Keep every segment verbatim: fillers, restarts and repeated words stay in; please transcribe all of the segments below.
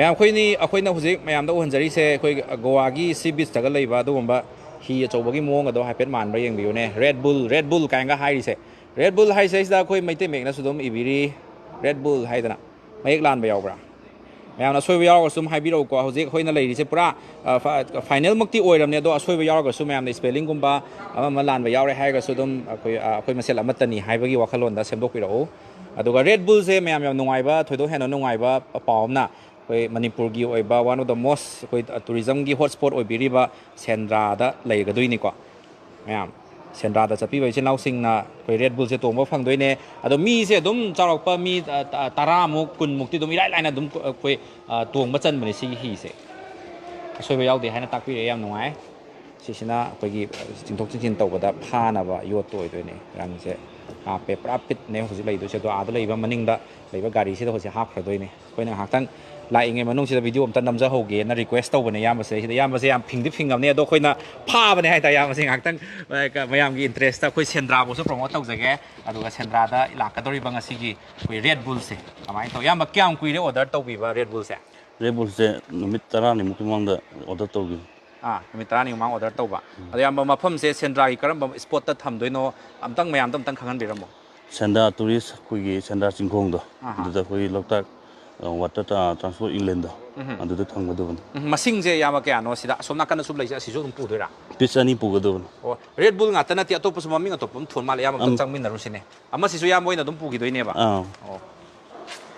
ꯃꯌꯥꯝ, ꯑꯩꯈꯣꯏꯅꯤ, ꯑꯩꯈꯣꯏꯅ ꯍꯧꯖꯤꯛ ꯃꯌꯥꯝꯗ ꯎꯍꯟꯖꯔꯤꯁꯦ ꯑꯩꯈꯣꯏ ꯒꯣꯋꯥꯒꯤ ꯁꯤ ꯕꯤꯆꯇꯒ ꯂꯩꯕ ꯑꯗꯨꯒꯨꯝꯕ ꯍꯤ ꯑꯆꯧꯕꯒꯤ ꯃꯑꯣꯡ ꯑꯗꯣ ꯍꯥꯏꯐꯦꯠ ꯃꯥꯟꯕ꯭ꯔꯥ ꯌꯦꯡꯕꯤꯌꯨꯅꯦ꯫ ꯔꯦꯠ ꯕꯨꯜ, ꯔꯦꯠ ꯕꯨꯜ ꯀꯥꯏꯅꯒ ꯍꯥꯏꯔꯤꯁꯦ꯫ ꯔꯦꯠ ꯕꯨꯜ ꯍꯥꯏꯁꯦ ꯁꯤꯗ ꯑꯩꯈꯣꯏ ꯃꯩꯇꯩ ꯃꯌꯦꯛꯅꯁꯨ ꯑꯗꯨꯝ ꯏꯕꯤꯔꯤ, ꯔꯦꯠ ꯕꯨꯜ ꯍꯥꯏꯗꯅ꯫ ꯃꯌꯦꯛ ꯂꯥꯟꯕ ꯌꯥꯎꯕ꯭ꯔꯥ? ꯃꯌꯥꯝꯅ ꯑꯁꯣꯏꯕ ꯌꯥꯎꯔꯒꯁꯨ ꯑꯗꯨꯝ ꯍꯥꯏꯕꯤꯔꯛꯎꯀꯣ꯫ ꯍꯧꯖꯤꯛ ꯑꯩꯈꯣꯏꯅ ꯂꯩꯔꯤꯁꯦ ꯄꯨꯔꯥ, ꯑ, ꯐ-, ꯐꯥꯏꯅꯦꯜꯃꯛꯇꯤ ꯑꯣꯏꯔꯕꯅꯦ, ꯑꯗꯣ ꯑꯁꯣꯏꯕ ꯌꯥꯎꯔꯒꯁꯨ ꯃꯌꯥꯝꯅ ꯏꯁꯄꯦꯂꯤꯡꯒꯨꯝꯕ ꯑꯃ ꯑꯃ ꯂꯥꯟꯕ ꯌꯥꯎꯔꯦ ꯍꯥꯏꯔꯒꯁꯨ ꯑꯗꯨꯝ ꯑꯩꯈꯣꯏ, ꯑ, ꯑꯩꯈꯣꯏ ꯃꯁꯦꯜ ꯑꯃꯠꯇꯅꯤ ꯍꯥꯏꯕꯒꯤ ꯋꯥꯈꯜꯂꯣꯟꯗ ꯁꯦꯝꯗꯣꯛꯄꯤꯔꯛꯎ꯫ ꯑꯗꯨꯒ ꯔꯦꯠ ꯕꯨꯜꯁꯦ ꯃꯌꯥꯝ ꯌꯥꯝ ꯅꯨꯡꯉꯥꯏꯕ, ꯊꯣꯏꯗꯣꯛ ꯍꯦꯟꯅ ꯅꯨꯡꯉꯥꯏꯕ ꯄꯥꯎ ꯑꯃꯅ, ꯑꯩꯈꯣꯏ ꯃꯅꯤꯄꯨꯔꯒꯤ ꯑꯣꯏꯕ one of the most, ꯑꯩꯈꯣꯏ ꯇꯨꯔꯤꯖꯝꯒꯤ ꯍꯣꯠ ꯁ꯭ꯄꯣꯠ ꯑꯣꯏꯕꯤꯔꯤꯕ ꯁꯦꯟꯗ꯭ꯔꯥꯗ ꯂꯩꯒꯗꯣꯏꯅꯤꯀꯣ꯫ ꯃꯌꯥꯝ, ꯁꯦꯟꯗ꯭ꯔꯥꯗ ꯆꯠꯄꯤꯕ ꯏꯆꯤꯜ ꯏꯅꯥꯎꯁꯤꯡꯅ ꯑꯩꯈꯣꯏ ꯔꯦꯠ ꯕꯨꯜꯁꯦ ꯇꯣꯡꯕ ꯐꯪꯗꯣꯏꯅꯦ꯫ ꯑꯗꯣ ꯃꯤꯁꯦ ꯑꯗꯨꯝ ꯆꯥꯎꯔꯥꯛꯄ ꯃꯤ, ꯑ, ꯇ-, ꯇꯔꯥꯃꯨꯛ, ꯀꯨꯟꯃꯨꯛꯇꯤ ꯑꯗꯨꯝ ꯏꯔꯥꯏ ꯂꯥꯏꯅ ꯑꯗꯨꯝ ꯑꯩꯈꯣꯏ, ꯑ, ꯇꯣꯡꯕ ꯆꯟꯕꯅꯦ ꯁꯤꯒꯤ ꯍꯤꯁꯦ꯫ ꯑꯁꯣꯏꯕ ꯌꯥꯎꯗꯦ ꯍꯥꯏꯅ ꯇꯥꯛꯄꯤꯔꯛꯑꯦ, ꯌꯥꯝ ꯅꯨꯡꯉꯥꯏ꯫ ꯁꯤꯁꯤꯅ ꯑꯩꯈꯣꯏꯒꯤ, ꯑ, ꯆꯤꯡꯊꯣꯛ ꯆꯤꯡꯁꯤꯟ ꯇꯧꯕꯗ ꯐꯥꯅꯕ ꯌꯣꯠꯇꯣ ꯑꯣꯏꯗꯣꯏꯅꯦ꯫ ꯔꯪꯁꯦ ꯍꯥꯞꯄꯦ, ꯄꯨꯔꯥ ꯐꯤꯠꯅꯦ ꯍꯧꯖꯤꯛ ꯂꯩꯗꯣꯏꯁꯦ꯫ ꯑꯗꯣ ꯑꯥꯗ ꯂꯩꯕ ꯃꯅꯤꯡꯗ ꯂꯩꯕ ꯒꯥꯔꯤꯁꯤꯗ ꯍꯧꯖꯤꯛ ꯍꯥꯞꯈ꯭ꯔꯗꯣꯏꯅꯦ꯫ ꯑꯩꯈꯣꯏꯅ ꯉꯥꯏꯍꯥꯛꯇꯪ ꯂꯥꯛꯏꯉꯩ ꯃꯅꯨꯡꯁꯤꯗ ꯚꯤꯗꯤꯑꯣ ꯑꯝꯇ ꯅꯝꯖꯍꯧꯒꯦꯅ ꯔꯤꯀ꯭ꯋꯦꯁ ꯇꯧꯕꯅꯦ ꯏꯌꯥꯝꯕꯁꯦ꯫ ꯁꯤꯗ ꯏꯌꯥꯝꯕꯁꯦ ꯌꯥꯝ ꯐꯤꯡꯗꯤ ꯐꯤꯡꯉꯕꯅꯦ, ꯑꯗꯣ ꯑꯩꯈꯣꯏꯅ ꯐꯥꯕꯅꯦ ꯍꯥꯏꯇꯥꯔꯦ꯫ ꯏꯌꯥꯝꯕꯁꯦ ꯉꯥꯏꯍꯥꯛꯇꯪ, ꯑ, ꯃꯌꯥꯝꯒꯤ ꯏꯟꯇꯔꯦꯁꯇ ꯑꯩꯈꯣꯏ ꯁꯦꯟꯗ꯭ꯔꯥꯕꯨꯁꯨ ꯄ꯭ꯔꯣꯃꯣꯠ ꯇꯧꯖꯒꯦ, ꯑꯗꯨꯒ ꯁꯦꯟꯗ꯭ꯔꯥꯗ ꯂꯥꯛꯀꯗꯧꯔꯤꯕ ꯉꯁꯤꯒꯤ ꯑꯩꯈꯣꯏ ꯔꯦꯠ ꯕꯨꯜꯁꯦ ꯀꯃꯥꯏꯅ ꯇꯧ? ꯏꯌꯥꯝꯕ, ꯀꯌꯥꯝ ꯀꯨꯏꯔꯦ ꯑꯣꯔꯗꯔ ꯇꯧꯕꯤꯕ ꯔꯦꯠ ꯕꯨꯜꯁꯦ? ꯔꯦꯠ ꯕꯨꯜꯁꯦ ꯅꯨꯃꯤꯠ ꯇꯔꯥꯅꯤꯃꯨꯛꯀꯤ ꯃꯃꯥꯡꯗ ꯑꯣꯔꯗꯔ ꯇꯧꯈꯤꯕꯅꯤ꯫ ꯑꯥ, ꯅꯨꯃꯤꯠ ꯇꯔꯥꯅꯤ ꯃꯃꯥꯡ ꯑꯣꯔꯗꯔ ꯇꯧꯕ꯫ ꯎꯝ꯫ ꯑꯗꯣ ꯏꯌꯥꯝꯕ, ꯃꯐꯝꯁꯦ ꯁꯦꯟꯗ꯭ꯔꯥꯒꯤ ꯀꯔꯝꯕ ꯏꯁꯄꯣꯠꯇ ꯊꯝꯗꯣꯏꯅꯣ? ꯑꯝꯇꯪ ꯃꯌꯥꯝꯗ ꯑꯝꯇꯪ ꯈꯪꯍꯟꯕꯤꯔꯝꯃꯣ꯫ ꯁꯦꯟꯗ꯭ꯔꯥ ꯇꯨꯔꯤꯁ, ꯑꯩꯈꯣꯏꯒꯤ ꯁꯦꯟꯗ꯭ꯔꯥ ꯆꯤꯡꯈꯣꯡꯗꯣ, ꯑꯍꯥ꯫ ꯑꯗꯨꯗ ꯑꯩꯈꯣꯏꯒꯤ ꯂꯣꯛꯇꯥꯛ, ꯑ, ꯋꯥꯇꯔ ꯇ-, ꯇ꯭ꯔꯥꯟꯁꯄꯣꯔꯠ ꯏꯟꯂꯦꯟꯗꯣ, ꯎꯝ꯫ ꯑꯗꯨꯗ ꯊꯝꯒꯗꯕꯅꯤ꯫ ꯎꯝ, ꯃꯁꯤꯡꯁꯦ ꯏꯌꯥꯝꯕ ꯀꯌꯥꯅꯣ? ꯁꯤꯗ ꯑꯁꯣꯝ ꯅꯥꯀꯟꯗ ꯁꯨꯝ ꯂꯩꯁꯦ, ꯑꯁꯤꯁꯨ ꯑꯗꯨꯝ ꯄꯨꯗꯣꯏꯔꯥ? ꯄꯤꯁ ꯑꯅꯤ ꯄꯨꯒꯗꯕꯅꯤ꯫ ꯑꯣ, ꯔꯦꯠ ꯕꯨꯜ ꯉꯥꯛꯇ ꯅꯠꯇꯦ, ꯑꯇꯣꯞꯄꯁꯨ ꯃꯃꯤꯡ ꯑꯇꯣꯞꯄ ꯑꯃ ꯊꯣꯟ ꯃꯥꯜꯂꯦ, ꯏꯌꯥꯝꯕ ꯑꯝꯇꯪ ꯑꯝ꯫ ꯆꯪꯃꯤꯟꯅꯔꯨꯁꯤꯅꯦ꯫ ꯑꯃꯁꯤꯁꯨ ꯏꯌꯥꯝꯕ ꯍꯣꯏꯅ ꯑꯗꯨꯝ ꯄꯨꯈꯤꯗꯣꯏꯅꯦꯕ? ꯑꯥ꯫ ꯑꯣ꯫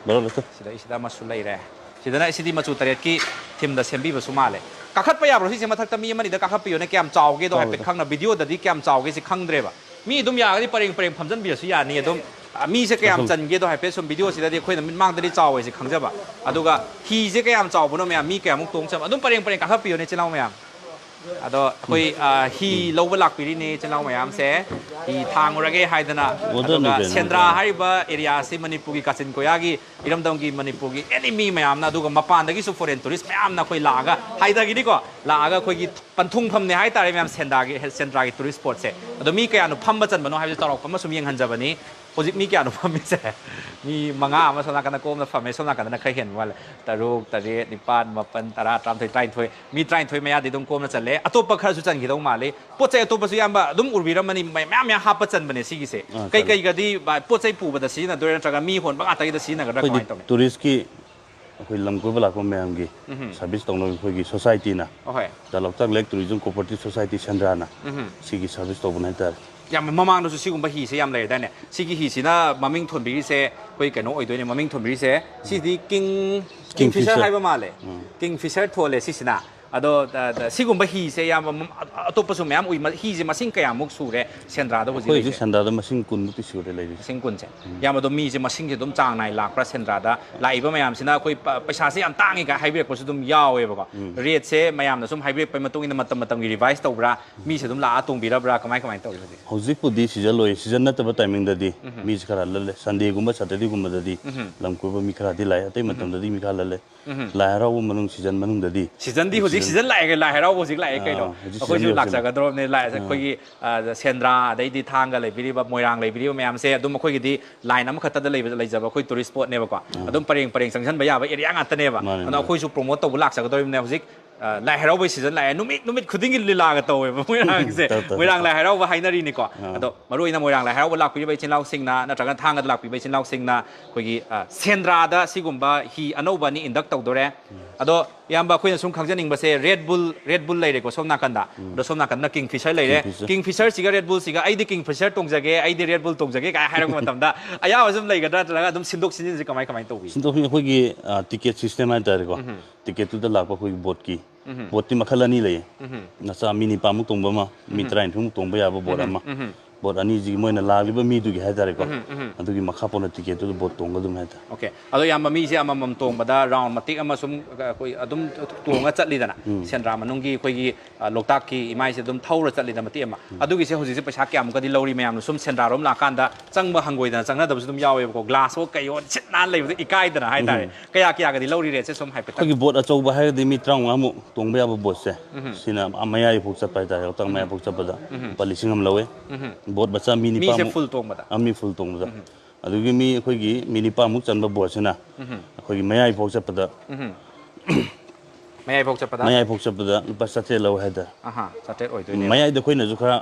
ꯕ꯭ꯔꯣ, ꯂꯦꯞꯇꯣ꯫ ꯁꯤꯗꯩꯁꯤꯗ ꯑꯃꯁꯨ ꯂꯩꯔꯦ꯫ ꯁꯤꯗꯅ ꯁꯤꯗꯤ ꯃꯆꯨ ꯇꯔꯦꯠꯀꯤ ꯊꯤꯝꯗ ꯁꯦꯝꯕꯤꯕꯁꯨ ꯃꯥꯜꯂꯦ꯫ ꯀꯥꯈꯠꯄ ꯌꯥꯕ꯭ꯔꯣ? ꯁꯤꯁꯦ ꯃꯊꯛꯇ ꯃꯤ ꯑꯃꯅꯤꯗ ꯀꯥꯈꯠꯄꯤꯌꯣꯅꯦ, ꯀꯌꯥꯝ ꯆꯥꯎꯒꯦꯗꯣ ꯍꯥꯏꯐꯦꯠ ꯇꯧꯔꯦ꯫ ꯈꯪꯅ꯫ ꯚꯤꯗꯤꯑꯣꯗꯗꯤ ꯀꯌꯥꯝ ꯆꯥꯎꯒꯦ ꯁꯤ ꯈꯪꯗ꯭ꯔꯦꯕ꯫ ꯃꯤ ꯑꯗꯨꯝ ꯌꯥꯔꯒꯗꯤ ꯄꯔꯦꯡ ꯄꯔꯦꯡ ꯐꯝꯖꯟꯕꯤꯔꯁꯨ ꯌꯥꯅꯤ꯫ ꯑꯗꯨꯝ, ꯑ, ꯃꯤꯁꯦ ꯀꯌꯥꯝ ꯐꯝ- ꯆꯟꯒꯦꯗꯣ ꯍꯥꯏꯐꯦꯠ ꯁꯨꯝ ꯚꯤꯗꯤꯑꯣꯁꯤꯗꯗꯤ ꯑꯩꯈꯣꯏꯅ ꯃꯤꯠꯃꯥꯡꯗꯗꯤ ꯆꯥꯎꯋꯦꯁꯦ ꯈꯪꯖꯕ꯫ ꯑꯗꯨꯒ ꯍꯤꯁꯦ ꯀꯌꯥꯝ ꯆꯥꯎꯕꯅꯣ ꯃꯌꯥꯝ, ꯃꯤ ꯀꯌꯥꯃꯨꯛ ꯇꯣꯡ ꯆꯟ-, ꯑꯗꯨꯝ ꯄꯔꯦꯡ ꯄꯔꯦꯡ ꯀꯥꯈꯠꯄꯤꯌꯣꯅꯦ, ꯏꯆꯤꯜ ꯏꯅꯥꯎ ꯃꯌꯥꯝ꯫ ꯑꯗꯣ ꯑꯩꯈꯣꯏ, ꯑ, ꯍꯤ ꯂꯧꯕ ꯂꯥꯛꯄꯤꯔꯤꯅꯦ ꯏꯆꯤꯜ ꯏꯅꯥꯎ ꯃꯌꯥꯝꯁꯦ꯫ ꯍꯤ ꯊꯥꯡꯉꯨꯔꯒꯦ ꯍꯥꯏꯗꯅ꯫ ꯑꯣꯗꯔꯅꯤ ꯑꯗꯨꯒ ꯀꯩꯅꯣ, ꯁꯦꯟꯗ꯭ꯔꯥ ꯑꯣꯗꯔꯅꯤ꯫ ꯍꯥꯏꯔꯤꯕ ꯑꯦꯔꯤꯌꯥꯁꯤ ꯃꯅꯤꯄꯨꯔꯒꯤ ꯀꯥꯆꯤꯟ ꯀꯣꯌꯥꯒꯤ ꯏꯔꯝꯗꯝꯒꯤ ꯃꯅꯤꯄꯨꯔꯒꯤ ꯑꯦꯅꯤ ꯃꯤ ꯃꯌꯥꯝꯅ, ꯑꯗꯨꯒ ꯃꯄꯥꯟꯗꯒꯤꯁꯨ ꯐꯣꯔꯦꯟ ꯇꯨꯔꯤꯁ ꯃꯌꯥꯝꯅ ꯑꯩꯈꯣꯏ ꯂꯥꯛꯑꯒ ꯍꯥꯏꯊꯈꯤꯅꯤꯀꯣ, ꯂꯥꯛꯑꯒ ꯑꯩꯈꯣꯏꯒꯤ ꯄꯟꯊꯨꯡꯐꯝꯅꯦ ꯍꯥꯏꯇꯥꯔꯦ ꯃꯌꯥꯝ, ꯁꯦꯟꯗ꯭ꯔꯥꯒꯤ, ꯁꯦꯟꯗ꯭ꯔꯥꯒꯤ ꯇꯨꯔꯤꯁ ꯁ꯭ꯄꯣꯠꯁꯦ꯫ ꯑꯗꯣ ꯃꯤ ꯀꯌꯥꯅꯣ ꯐꯝꯕ ꯆꯟꯕꯅꯣ ꯍꯥꯏꯕꯁꯦ ꯆꯥꯎꯔꯥꯛꯄ ꯑꯃ ꯁꯨꯝ ꯌꯦꯡꯍꯟꯖꯕꯅꯤ꯫ ꯍꯧꯖꯤꯛ ꯃꯤ ꯀꯌꯥꯅꯣ ꯐꯝꯃꯤꯁꯦ? ꯃꯤ ꯃꯉꯥ ꯑꯃ ꯁꯣꯝ ꯅꯥꯀꯟꯗ ꯀꯣꯝꯅ ꯐꯝꯃꯦ, ꯁꯣꯝ ꯅꯥꯀꯟꯗꯅ ꯈꯔ ꯍꯦꯟꯕ ꯃꯥꯜꯂꯦ꯫ ꯇꯔꯨꯛ, ꯇꯔꯦꯠ, ꯅꯤꯄꯥꯟ, ꯃꯥꯄꯟ, ꯇꯔꯥ, ꯇꯔꯥꯃꯥꯊꯣꯏ, ꯇꯔꯥꯅꯤꯊꯣꯏ, ꯃꯤ ꯇꯔꯥꯅꯤꯊꯣꯏ ꯃꯌꯥꯗꯤ ꯑꯗꯨꯝ ꯀꯣꯝꯅ ꯆꯜꯂꯦ꯫ ꯑꯇꯣꯞꯄ ꯈꯔꯁꯨ ꯆꯟꯈꯤꯗꯧ ꯃꯥꯜꯂꯤ꯫ ꯄꯣꯠ ꯆꯩ ꯑꯇꯣꯞꯄꯁꯨ ꯏꯌꯥꯝꯕ ꯑꯗꯨꯝ ꯎꯕꯤꯔꯝꯃꯅꯤ, ꯃꯌꯥꯝ ꯃꯌꯥꯝ ꯍꯥꯞꯄ ꯆꯟꯕꯅꯦ ꯁꯤꯒꯤꯁꯦ꯫ ꯑꯥ, ꯀꯩ ꯆꯜꯂꯦ꯫ ꯀꯩꯒꯗꯤ ꯚꯥꯏ, ꯄꯣꯠ ꯆꯩ ꯄꯨꯕꯗ ꯁꯤꯖꯤꯟꯅꯗꯣꯏꯔꯥ ꯅꯠꯇ꯭ꯔꯒ ꯃꯤ ꯍꯣꯟꯕ ꯉꯥꯛꯇꯒꯤꯗ ꯁꯤꯖꯤꯟꯅꯒꯗ꯭ꯔꯥ? ꯑꯩꯈꯣꯏꯗꯤ ꯀꯃꯥꯏꯅ ꯇꯧꯅꯤ? ꯇꯨꯔꯤꯁꯀꯤ ꯑꯩꯈꯣꯏ ꯂꯝ ꯀꯣꯏꯕ ꯂꯥꯛꯄ ꯃꯌꯥꯝꯒꯤ ꯎꯝꯍꯨꯝ꯫ ꯁꯥꯔꯚꯤꯁ ꯇꯧꯅꯕ ꯑꯩꯈꯣꯏꯒꯤ ꯁꯣꯁꯥꯏꯇꯤꯅ, ꯑꯍꯣꯏ꯫ ꯗ ꯂꯣꯛꯇꯥꯛ ꯂꯦꯛ ꯇꯨꯔꯤꯖꯝ ꯀꯣꯑꯣꯄꯔꯦꯇꯤꯚ ꯁꯣꯁꯥꯏꯇꯤ ꯁꯦꯟꯗ꯭ꯔꯥꯅ ꯎꯝꯍꯨꯝ꯫ ꯁꯤꯒꯤ ꯁꯥꯔꯚꯤꯁ ꯇꯧꯕꯅꯦ ꯍꯥꯏꯇꯥꯔꯦ꯫ ꯌꯥꯝ ꯃꯃꯥꯡꯗꯁꯨ ꯁꯤꯒꯨꯝꯕ ꯍꯤꯁꯦ ꯌꯥꯝ ꯂꯩꯔꯗꯥꯏꯅꯦ? ꯁꯤꯒꯤ ꯍꯤꯁꯤꯅ ꯃꯃꯤꯡ ꯊꯣꯟꯕꯤꯔꯤꯁꯦ ꯑꯩꯈꯣꯏ ꯀꯩꯅꯣ ꯑꯣꯏꯗꯣꯏꯅꯦ, ꯃꯃꯤꯡ ꯊꯣꯟꯕꯤꯔꯤꯁꯦ꯫ ꯁꯤꯗꯤ king, king king fisher fisher. ꯍꯥꯏꯕ ꯃꯥꯜꯂꯦ꯫ ꯎꯝ꯫ ꯀꯤꯡ ꯐꯤꯁꯔ ꯊꯣꯜꯂꯦ ꯁꯤꯁꯤꯅ꯫ ꯑꯗꯣ, ꯑ, ꯑ, ꯁꯤꯒꯨꯝꯕ ꯍꯤꯁꯦ ꯌꯥꯝ ꯃ-, ꯑ-, ꯑꯇꯣꯞꯄꯁꯨ ꯃꯌꯥꯝ ꯎꯏ꯫ ꯃ-, ꯍꯤꯁꯦ ꯃꯁꯤꯡ ꯀꯌꯥꯃꯨꯛ ꯁꯨꯔꯦ ꯁꯦꯟꯗ꯭ꯔꯥꯗ ꯍꯧꯖꯤꯛ ꯑꯩꯈꯣꯏ ꯍꯧꯖꯤꯛ ꯂꯩꯁꯦ? ꯁꯦꯟꯗ꯭ꯔꯥꯗ ꯃꯁꯤꯡ ꯀꯨꯟꯃꯨꯛꯇꯤ ꯁꯨꯔꯦ ꯂꯩꯔꯤꯁꯦ꯫ ꯃꯁꯤꯡ ꯀꯨꯟꯁꯦ꯫ ꯎꯝ꯫ ꯌꯥꯝ ꯑꯗꯣ ꯃꯤꯁꯦ ꯃꯁꯤꯡꯁꯦ ꯑꯗꯨꯝ ꯆꯥꯡ ꯅꯥꯏ ꯂꯥꯛꯄ꯭ꯔꯥ ꯁꯦꯟꯗ꯭ꯔꯥꯗ? ꯂꯥꯛꯏꯕ ꯃꯌꯥꯝꯁꯤꯅ ꯑꯩꯈꯣꯏ ꯄ-, ꯄꯩꯁꯥꯁꯦ ꯌꯥꯝ ꯇꯥꯡꯉꯤ ꯀꯥꯏ ꯍꯥꯏꯕꯤꯔꯛꯄꯁꯨ ꯑꯗꯨꯝ ꯌꯥꯎꯋꯦꯕꯀꯣ꯫ ꯎꯝ꯫ ꯔꯦꯠꯁꯦ ꯃꯌꯥꯝꯅ ꯁꯨꯝ ꯍꯥꯏꯕꯤꯔꯛꯄꯒꯤ ꯃꯇꯨꯡ ꯏꯟꯅ ꯃꯇꯝ ꯃꯇꯝꯒꯤ ꯔꯤꯚꯥꯏꯁ ꯇꯧꯕ꯭ꯔꯥ? ꯃꯤꯁꯦ ꯑꯗꯨꯝ ꯂꯥꯛꯑ ꯇꯣꯡꯕꯤꯔꯕ꯭ꯔꯥ? ꯀꯃꯥꯏ, ꯀꯃꯥꯏꯅ ꯇꯧꯔꯤ ꯍꯧꯖꯤꯛ? ꯍꯧꯖꯤꯛꯄꯨꯗꯤ ꯁꯤꯖꯟ ꯂꯣꯏ, ꯁꯤꯖꯟ ꯅꯠꯇꯕ ꯇꯥꯏꯃꯤꯡꯗꯗꯤ ꯎꯝꯍꯨꯝ꯫ ꯃꯤꯁꯦ ꯈꯔ ꯂꯜꯂꯦ꯫ ꯁꯟꯗꯦꯒꯨꯝꯕ, ꯁꯇꯔꯗꯦꯒꯨꯝꯕꯗꯗꯤ ꯎꯝꯍꯨꯝ꯫ ꯂꯝ ꯀꯣꯏꯕ ꯃꯤ ꯈꯔꯗꯤ ꯂꯥꯛꯑꯦ꯫ ꯑꯇꯩ ꯎꯝꯍꯨꯝ꯫ ꯃꯇꯝꯗꯗꯤ ꯃꯤ ꯈꯔ ꯂꯜꯂꯦ꯫ ꯎꯝꯍꯨꯝ꯫ ꯂꯥꯏ ꯍꯔꯥꯎꯕ ꯃꯅꯨꯡ, ꯁꯤꯖꯟ ꯃꯅꯨꯡꯗꯗꯤ ꯁꯤꯖꯟꯗꯤ ꯍꯧꯖꯤꯛ ꯁꯤꯖꯟ ꯁꯤꯖꯟ ꯂꯥꯛꯑꯦ, ꯂꯥꯏ ꯍꯔꯥꯎꯕ ꯍꯧꯖꯤꯛ ꯂꯥꯛꯑꯦ ꯀꯩꯅꯣ꯫ ꯑꯥ, ꯍꯧꯖꯤꯛ ꯑꯩꯈꯣꯏꯁꯨ ꯁꯤꯖꯟ ꯌꯧꯁꯤꯜꯂꯛꯑꯦ꯫ ꯂꯥꯛꯆꯒꯗ꯭ꯔꯣꯕꯅꯦ, ꯂꯥꯏ-, ꯑꯥ꯫ ꯑꯩꯈꯣꯏꯒꯤ, ꯑ, ꯁꯦꯟꯗ꯭ꯔꯥ, ꯑꯗꯩꯗꯤ ꯊꯥꯡꯒ ꯂꯩꯕꯤꯔꯤꯕ, ꯃꯣꯏꯔꯥꯡ ꯂꯩꯕꯤꯔꯤꯕ ꯃꯌꯥꯝꯁꯦ ꯑꯗꯨꯝ ꯑꯩꯈꯣꯏꯒꯤꯗꯤ ꯂꯥꯏꯟ ꯑꯃꯈꯛꯇꯗ ꯂꯩꯕ, ꯂꯩꯖꯕ ꯑꯩꯈꯣꯏ ꯇꯨꯔꯤꯁ ꯁ꯭ꯄꯣꯠꯅꯦꯕꯀꯣ꯫ ꯑꯥ꯫ ꯑꯗꯨꯝ ꯄꯔꯦꯡ ꯄꯔꯦꯡ ꯆꯪꯁꯤꯟꯕ ꯌꯥꯕ ꯑꯦꯔꯤꯌꯥ ꯉꯥꯛꯇꯅꯦꯕ꯫ ꯃꯥꯅꯦ, ꯑꯗꯨꯅ ꯃꯥꯅꯦ꯫ ꯑꯩꯈꯣꯏꯁꯨ ꯄ꯭ꯔꯣꯃꯣꯠ ꯇꯧꯕ ꯂꯥꯛꯆꯒꯗꯧꯔꯤꯕꯅꯦ꯫ ꯍꯧꯖꯤꯛ, ꯑ, ꯂꯥꯏ ꯍꯔꯥꯎꯕꯒꯤ ꯁꯤꯖꯟ ꯂꯥꯛꯑꯦ, ꯅꯨꯃꯤꯠ, ꯅꯨꯃꯤꯠ ꯈꯨꯗꯤꯡꯒꯤ ꯂꯤꯂꯥꯒ ꯇꯧꯋꯦꯕ ꯃꯣꯏꯔꯥꯡꯁꯦ꯫ ꯇꯧ, ꯇꯧ, ꯃꯣꯏꯔꯥꯡ ꯇꯧ꯫ ꯂꯥꯏ ꯍꯔꯥꯎꯕ ꯍꯥꯏꯅꯔꯤꯅꯤꯀꯣ꯫ ꯑꯥ꯫ ꯑꯗꯣ ꯃꯔꯨ ꯑꯣꯏꯅ ꯃꯣꯏꯔꯥꯡ ꯂꯥꯏ ꯍꯔꯥꯎꯕ ꯂꯥꯛꯄꯤꯔꯤꯕ ꯏꯆꯤꯟ ꯏꯅꯥꯎꯁꯤꯡꯅ ꯅꯠꯇ꯭ꯔꯒ ꯊꯥꯡꯒꯗ ꯂꯥꯛꯄꯤꯕ ꯏꯆꯤꯟ ꯏꯅꯥꯎꯁꯤꯡꯅ ꯑꯩꯈꯣꯏꯒꯤ, ꯑ, ꯁꯦꯟꯗ꯭ꯔꯥꯗ ꯁꯤꯒꯨꯝꯕ ꯍꯤ ꯑꯅꯧꯕ ꯑꯅꯤ ꯏꯟꯗꯛ ꯇꯧꯗꯣꯔꯦ꯫ ꯎꯝ꯫ ꯑꯗꯣ ꯏꯌꯥꯝꯕ, ꯑꯩꯈꯣꯏꯅ ꯁꯨꯝ ꯈꯪꯖꯅꯤꯡꯕꯁꯦ, ꯔꯦꯗ ꯕꯨꯜ, ꯔꯦꯗ ꯕꯨꯜ ꯂꯩꯔꯦꯀꯣ ꯁꯣꯝ ꯅꯥꯀꯟꯗ꯫ ꯎꯝ꯫ ꯑꯗꯣ ꯁꯣꯝ ꯅꯥꯀꯟꯗ ꯀꯤꯡ ꯐꯤꯁꯔ ꯂꯩꯔꯦ꯫ King fisher. ꯀꯤꯡ ꯐꯤꯁꯔꯁꯤꯒ ꯔꯦꯗ ꯕꯨꯜꯁꯤꯒ, "ꯑꯩꯗꯤ ꯀꯤꯡ ꯐꯤꯁꯔ ꯇꯣꯡꯖꯒꯦ, ꯑꯩꯗꯤ ꯔꯦꯗ ꯕꯨꯜ ꯇꯣꯡꯖꯒꯦ" ꯀꯥꯏ ꯍꯥꯏꯔꯛꯄ ꯃꯇꯝꯗ ꯑꯌꯥꯕ ꯁꯨꯝ ꯂꯩꯒꯗ꯭ꯔꯥ, ꯅꯠꯇ꯭ꯔꯒ ꯑꯗꯨꯝ ꯁꯤꯟꯗꯣꯛ ꯁꯤꯟꯖꯤꯟꯁꯦ ꯀꯃꯥꯏ, ꯀꯃꯥꯏꯅ ꯇꯧꯕꯤ? ꯁꯤꯟꯗꯣꯛ ꯁꯤꯟꯖꯤꯟ ꯑꯩꯈꯣꯏꯒꯤ, ꯑ, ꯇꯤꯀꯦꯠ ꯁꯤꯁꯇꯦꯝ ꯍꯥꯏꯇꯥꯔꯦꯀꯣ꯫ ꯎꯝ꯫ ꯇꯤꯀꯦꯠꯇꯨꯗ ꯂꯥꯛꯄ ꯑꯩꯈꯣꯏꯒꯤ ꯕꯣꯠꯀꯤ ꯎꯝ꯫ ꯕꯣꯠꯇꯤ ꯃꯈꯜ ꯑꯅꯤ ꯂꯩꯌꯦ꯫ ꯎꯝ꯫ ꯃꯆꯥ ꯃꯤ ꯅꯤꯄꯥꯟꯃꯨꯛ ꯇꯣꯡꯕ ꯑꯃ, ꯃꯤ ꯎꯝ꯫ ꯇꯔꯥꯅꯤꯊꯣꯏꯃꯨꯛ ꯇꯣꯡꯕ ꯌꯥꯕ ꯕꯣꯠ ꯎꯝ꯫ ꯑꯃ꯫ ꯎꯝ꯫ ꯕꯣꯠ ꯑꯅꯤꯁꯤꯒꯤ ꯃꯣꯏꯅ ꯂꯥꯛꯂꯤꯕ ꯃꯤꯗꯨꯒꯤ ꯍꯥꯏꯇꯥꯔꯦꯀꯣ꯫ ꯎꯝ꯫ ꯎꯝ꯫ ꯑꯗꯨꯒꯤ ꯃꯈꯥ ꯄꯣꯟꯅ ꯇꯤꯀꯦꯠꯇꯨꯗ ꯕꯣꯠ ꯇꯣꯡꯒꯗꯕꯅꯤ ꯍꯥꯏꯇꯥꯔꯦ꯫ ꯑꯣꯀꯦ꯫ ꯑꯗꯣ ꯏꯌꯥꯝꯕ, ꯃꯤꯁꯦ ꯑꯃꯃꯝ ꯇꯣꯡꯕꯗ ꯔꯥꯎꯟ ꯃꯇꯦꯛ ꯑꯃ ꯁꯨꯝ, ꯑ, ꯑꯩꯈꯣꯏ ꯑꯗꯨꯝ ꯇꯣꯡꯉ ꯆꯠꯂꯤꯗꯅ, ꯎꯝ꯫ ꯁꯦꯟꯗ꯭ꯔꯥ ꯃꯅꯨꯡꯒꯤ ꯑꯩꯈꯣꯏꯒꯤ, ꯑ, ꯂꯣꯛꯇꯥꯛꯀꯤ ꯏꯃꯥꯏꯁꯦ ꯑꯗꯨꯝ ꯊꯧꯔ ꯆꯠꯂꯤꯗꯅ ꯃꯇꯦꯛ ꯑꯃ꯫ ꯎꯝ꯫ ꯑꯗꯨꯒꯤꯁꯦ ꯍꯧꯖꯤꯛꯁꯦ ꯄꯩꯁꯥ ꯀꯌꯥꯃꯨꯛꯀꯗꯤ ꯂꯧꯔꯤ? ꯃꯌꯥꯝꯅ ꯁꯨꯝ ꯁꯦꯟꯗ꯭ꯔꯥꯔꯣꯝ ꯂꯥꯛꯀꯥꯟꯗ ꯆꯪꯕ ꯍꯪꯒꯣꯏꯗꯅ ꯆꯪꯅꯗꯕꯁꯨ ꯑꯗꯨꯝ ꯌꯥꯎꯋꯦꯕꯀꯣ꯫ ꯒ꯭ꯂꯥꯁ ꯍꯣ ꯀꯩ ꯍꯣ ꯁꯤꯠ ꯅꯥꯟ ꯂꯩꯕꯗꯣ ꯏꯀꯥꯏꯗꯅ ꯍꯥꯏꯇꯥꯔꯦ꯫ ꯎꯝ꯫ ꯀꯌꯥ ꯀꯌꯥꯒꯗꯤ ꯂꯧꯔꯤ ꯔꯦꯠꯁꯦ ꯁꯨꯝ ꯍꯥꯏꯐꯦꯠꯇꯪ? ꯑꯩꯈꯣꯏꯒꯤ ꯕꯣꯠ ꯑꯆꯧꯕ ꯍꯥꯏꯔꯒꯗꯤ ꯃꯤ ꯇꯔꯥꯃꯉꯥꯃꯨꯛ ꯇꯣꯡꯕ ꯌꯥꯕ ꯕꯣꯠꯁꯦ, ꯎꯝ꯫ ꯁꯤꯅ ꯑꯥ ꯃꯌꯥꯏꯐꯥꯎ ꯆꯠꯄ ꯍꯥꯏꯇꯥꯔꯦ, ꯂꯣꯛꯇꯥꯛ ꯎꯝ꯫ ꯃꯌꯥꯏꯐꯥꯎ ꯆꯠꯄꯗ ꯎꯝ꯫ ꯂꯨꯄꯥ ꯂꯤꯁꯤꯡ ꯑꯃ ꯂꯧꯋꯦ꯫ ꯎꯝ꯫ ꯕꯣꯠ ꯃꯆꯥ ꯃꯤ ꯃꯤꯁꯦ ꯅꯤꯄꯥꯃꯨꯛ꯫ Full ꯇꯣꯡꯕꯗ? ꯑ, ꯃꯤ full ꯇꯣꯡꯕꯗ꯫ ꯎꯝ꯫ ꯑꯗꯨꯒꯤ ꯃꯤ ꯑꯩꯈꯣꯏꯒꯤ ꯃꯤ ꯅꯤꯄꯥꯃꯨꯛ ꯆꯟꯕ ꯕꯣꯠꯁꯤꯅ ꯎꯝ꯫ ꯑꯩꯈꯣꯏꯒꯤ ꯃꯌꯥꯏꯐꯥꯎ ꯆꯠꯄꯗ ꯎꯝ꯫ ꯃꯌꯥꯏꯐꯥꯎ ꯆꯠꯄꯗ ꯂꯨꯄꯥ ꯆꯥꯇ꯭ꯔꯦꯠ ꯂꯧꯋꯦ ꯍꯥꯏꯇꯥꯔꯦ꯫ ꯑꯍꯥ, ꯆꯥꯇ꯭ꯔꯦꯠ ꯑꯣꯏꯗꯣꯏꯅꯦꯕ꯫ ꯃꯌꯥꯏꯗ ꯑꯩꯈꯣꯏꯅꯁꯨ ꯈꯔ,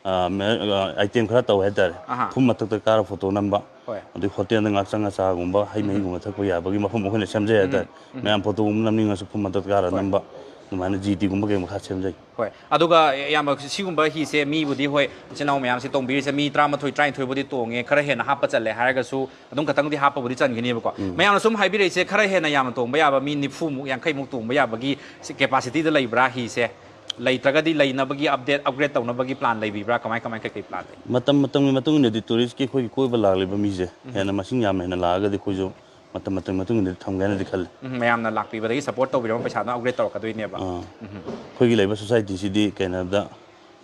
ꯑ, ꯃ-, ꯑ, item ꯈꯔ ꯇꯧꯋꯦ ꯍꯥꯏꯇꯥꯔꯦ꯫ ꯑꯍꯥ꯫ ꯐꯨꯝ ꯃꯊꯛꯇ ꯀꯥꯔ photo ꯅꯝꯕ, ꯍꯣꯏ꯫ ꯑꯗꯩ ꯍꯣꯇꯦꯜꯗ ꯉꯥꯛꯆꯪ ꯑꯆꯥꯒꯨꯝꯕ, ꯍꯩ ꯎꯝ꯫ ꯃꯍꯤꯒꯨꯝꯕ ꯊꯛꯄ ꯌꯥꯕꯒꯤ ꯃꯐꯝ ꯑꯩꯈꯣꯏꯅ ꯁꯦꯝꯖꯩ ꯍꯥꯏꯇꯥꯔꯦ꯫ ꯎꯝ꯫ ꯃꯌꯥꯝ photoꯒꯨꯝꯕ ꯅꯝꯅꯤꯡꯉꯁꯨ ꯐꯨꯝ ꯃꯊꯛꯇ ꯀꯥꯔ ꯍꯣꯏ꯫ ꯅꯝꯕ, ꯑꯗꯨꯃꯥꯏꯅ ꯖꯤꯇꯤꯒꯨꯝꯕ ꯀꯩꯒꯨꯝꯕ ꯈꯔ ꯁꯦꯝꯖꯩ꯫ ꯍꯣꯏ꯫ ꯑꯗꯨꯒ ꯏꯌꯥꯝꯕ, ꯁꯤꯒꯨꯝꯕ ꯍꯤꯁꯦ ꯃꯤꯕꯨꯗꯤ ꯍꯣꯏ, ꯏꯆꯤꯟ ꯏꯅꯥꯎ ꯃꯌꯥꯝꯁꯦ ꯇꯣꯡꯕꯤꯔꯤꯁꯦ ꯃꯤ ꯇꯔꯥꯃꯥꯊꯣꯏ, ꯇꯔꯥꯅꯤꯊꯣꯏꯕꯨꯗꯤ ꯇꯣꯡꯉꯦ, ꯈꯔ ꯍꯦꯟꯅ ꯍꯥꯞꯄ ꯆꯜꯂꯦ ꯍꯥꯏꯔꯒꯁꯨ ꯑꯗꯨꯝ ꯈꯇꯪꯗꯤ ꯍꯥꯞꯄꯕꯨꯗꯤ ꯆꯟꯒꯅꯤꯕꯀꯣ꯫ ꯎꯝ꯫ ꯃꯌꯥꯝꯅ ꯁꯨꯝ ꯍꯥꯏꯕꯤꯔꯛꯏꯁꯦ ꯈꯔ ꯍꯦꯟꯅ ꯌꯥꯝꯅ ꯇꯣꯡꯕ ꯌꯥꯕ ꯃꯤ ꯅꯤꯐꯨꯃꯨꯛ, ꯌꯥꯡꯈꯩꯃꯨꯛ ꯇꯣꯡꯕ ꯌꯥꯕꯒꯤ capacityꯗ ꯂꯩꯕ꯭ꯔꯥ ꯍꯤꯁꯦ? ꯂꯩꯇ꯭ꯔꯒꯗꯤ ꯂꯩꯅꯕꯒꯤ update, upgrade ꯇꯧꯅꯕꯒꯤ plan ꯂꯩꯕꯤꯕ꯭ꯔꯥ? ꯀꯃꯥꯏ, ꯀꯃꯥꯏ, ꯀꯩ, ꯀꯩ plan ꯂꯩ? ꯃꯇꯝ ꯃꯇꯝꯒꯤ ꯃꯇꯨꯡ ꯏꯟꯅꯗꯤ touristꯀꯤ ꯑꯩꯈꯣꯏꯒꯤ ꯀꯣꯏꯕ ꯂꯥꯛꯂꯤꯕ ꯃꯤꯁꯦ ꯎꯝ꯫ ꯍꯦꯟꯅ ꯃꯁꯤꯡ ꯌꯥꯝꯅ ꯍꯦꯟꯅ ꯂꯥꯛꯑꯒꯗꯤ ꯑꯩꯈꯣꯏꯁꯨ ꯃꯇꯝ ꯃꯇꯝꯒꯤ ꯃꯇꯨꯡ ꯏꯟꯅ ꯊꯝꯒꯦ ꯍꯥꯏꯅꯗꯤ ꯈꯜꯂꯤ꯫ ꯎꯝ, ꯃꯌꯥꯝꯅ ꯂꯥꯛꯄꯤꯕꯗꯒꯤ support ꯇꯧꯕꯤꯔꯝꯕ ꯄꯩꯁꯥꯗꯣ upgrade ꯇꯧꯔꯛꯀꯗꯣꯏꯅꯦꯕ꯫ ꯑꯥ꯫ ꯎꯝ꯫ ꯑꯩꯈꯣꯏꯒꯤ ꯂꯩꯕ societyꯁꯤꯗꯤ ꯀꯩꯅꯣꯗ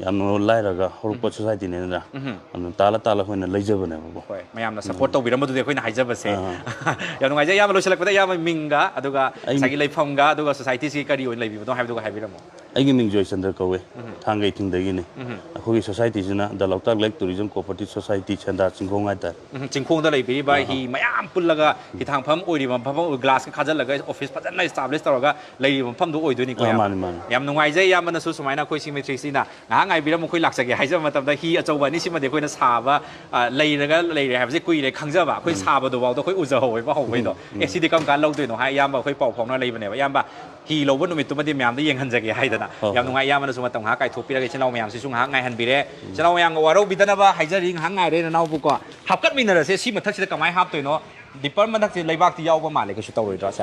ꯌꯥꯝꯅ ꯂꯥꯏꯔꯒ ꯍꯧꯔꯛꯄ ꯎꯝ꯫ Societyꯅꯤꯗꯅ꯫ ꯎꯝ꯫ ꯑꯗꯨꯅ ꯇꯥꯜꯂ ꯇꯥꯜꯂ ꯑꯩꯈꯣꯏꯅ ꯂꯩꯖꯕꯅꯦꯕꯀꯣ꯫ ꯍꯣꯏ, ꯃꯌꯥꯝꯅ support ꯎꯝ꯫ ꯇꯧꯕꯤꯔꯝꯕꯗꯨꯗꯤ ꯑꯩꯈꯣꯏꯅ ꯍꯥꯏꯖꯕꯁꯦ꯫ ꯑꯥ꯫ ꯌꯥꯝ ꯅꯨꯡꯉꯥꯏꯖꯩ꯫ ꯏꯌꯥꯝꯕ, ꯂꯣꯏꯁꯤꯜꯂꯛꯄꯗ ꯏꯌꯥꯝꯕ ꯃꯤꯡꯒ, ꯑꯗꯨꯒ ꯑꯩ ꯉꯁꯥꯏꯒꯤ ꯂꯩꯐꯝꯒ, ꯑꯗꯨꯒ societyꯁꯤ ꯀꯔꯤ ꯑꯣꯏꯅ ꯂꯩꯕꯤꯕꯅꯣ ꯍꯥꯏꯕꯗꯨꯒ ꯍꯥꯏꯕꯤꯔꯝꯃꯣ꯫ ꯑꯩꯒꯤ ꯃꯤꯡ ꯖꯣꯏꯆꯟꯗ꯭ꯔ ꯀꯧꯋꯦ꯫ ꯎꯝ꯫ ꯊꯥꯡꯒꯩ ꯊꯤꯡꯗꯒꯤꯅꯤ꯫ ꯎꯝ꯫ ꯑꯩꯈꯣꯏꯒꯤ societyꯁꯤꯅ The Loktak Lake Tourism Cooperative Society ꯁꯦꯟꯗ꯭ꯔꯥ ꯆꯤꯡꯈꯣꯡ ꯍꯥꯏꯇꯥꯔꯦ꯫ ꯎꯝ, ꯆꯤꯡꯈꯣꯡꯗ ꯂꯩꯕꯤꯔꯤꯕ ꯑꯍꯥ꯫ ꯍꯤ ꯃꯌꯥꯝ ꯄꯨꯜꯂꯒ ꯍꯤꯊꯥꯡꯐꯝ ꯑꯣꯏꯔꯤꯕ ꯃꯐꯝ, glassꯀ ꯈꯥꯖꯤꯜꯂꯒ office ꯐꯖꯅ establish ꯇꯧꯔꯒ ꯂꯩꯔꯤꯕ ꯃꯐꯝꯗꯣ ꯑꯣꯏꯗꯣꯏꯅꯤꯀꯣ, ꯑꯥ, ꯏꯌꯥꯝꯕ? ꯃꯥꯅꯤ, ꯃꯥꯅꯤ꯫ ꯌꯥꯝ ꯅꯨꯡꯉꯥꯏꯖꯩ, ꯏꯌꯥꯝꯕꯅꯁꯨ ꯁꯨꯃꯥꯏꯅ ꯑꯩꯈꯣꯏ ꯁꯤ ꯃꯩꯇ꯭ꯔꯤꯁꯤꯅ ꯉꯥꯏꯍꯥꯛ ꯉꯥꯏꯕꯤꯔꯝꯃꯨ, ꯑꯩꯈꯣꯏ ꯂꯥꯛꯆꯒꯦ ꯍꯥꯏꯖꯕ ꯃꯇꯝꯗ ꯍꯤ ꯑꯆꯧꯕ ꯑꯅꯤꯁꯤꯃꯗꯤ ꯑꯩꯈꯣꯏꯅ ꯁꯥꯕ, ꯑ, ꯂꯩꯔꯒ ꯂꯩꯔꯦ ꯍꯥꯏꯕꯁꯦ ꯀꯨꯏꯔꯦ ꯈꯪꯖꯕ, ꯑꯩꯈꯣꯏ ꯎꯝ꯫ ꯁꯥꯕꯗꯨꯐꯥꯎꯗ ꯑꯩꯈꯣꯏ ꯎꯖꯍꯧꯋꯦꯕ ꯍꯧꯕꯩꯗꯣ꯫ ꯎꯝ, ꯎꯝ꯫ ꯑꯦ, ꯁꯤꯗꯤ ꯀꯔꯝ ꯀꯥꯟꯗ ꯂꯧꯗꯣꯏꯅꯣ ꯍꯥꯏ, ꯏꯌꯥꯝꯕ ꯑꯩꯈꯣꯏ ꯄꯥꯎ ꯐꯥꯎꯅ ꯂꯩꯕꯅꯦꯕ꯫ ꯏꯌꯥꯝꯕ, ꯍꯤ ꯂꯧꯕ ꯅꯨꯃꯤꯠꯇꯨꯃꯗꯤ ꯃꯌꯥꯝꯗ ꯌꯦꯡꯍꯟꯖꯒꯦ ꯍꯥꯏꯗꯅ꯫ ꯍꯣꯏ, ꯌꯥꯝ ꯍꯣꯏ꯫ ꯅꯨꯡꯉꯥꯏ, ꯏꯌꯥꯝꯕꯅꯁꯨ ꯃꯇꯝ ꯉꯥꯏꯍꯥꯛ ꯀꯥꯏꯊꯣꯛꯄꯤꯔꯒ ꯏꯆꯤꯟ ꯏꯅꯥꯎ ꯃꯌꯥꯝꯁꯤꯁꯨ ꯉꯥꯏꯍꯥꯛ ꯉꯥꯏꯍꯟꯕꯤꯔꯦ꯫ ꯎꯝ꯫ ꯏꯆꯤꯟ ꯏꯅꯥꯎ ꯃꯌꯥꯝꯒ ꯋꯥꯔꯧꯕꯤꯗꯅꯕ ꯍꯥꯏꯖꯔꯤ, ꯉꯥꯏꯍꯥꯛ ꯉꯥꯏꯔꯦ ꯅꯅꯥꯎꯕꯨꯀꯣ꯫ ꯍꯥꯞꯀꯠꯃꯤꯟꯅꯔꯁꯦ꯫ ꯁꯤ ꯃꯊꯛꯁꯤꯗ ꯀꯃꯥꯏꯅ ꯍꯥꯞꯇꯣꯏꯅꯣ? Dipper ꯃꯊꯛꯁꯦ ꯂꯩꯕꯥꯛꯇꯤ ꯌꯥꯎꯕ ꯃꯥꯜꯂꯦ, ꯀꯩꯁꯨ ꯇꯧꯔꯣꯏꯗ꯭ꯔꯣ ꯁꯦ?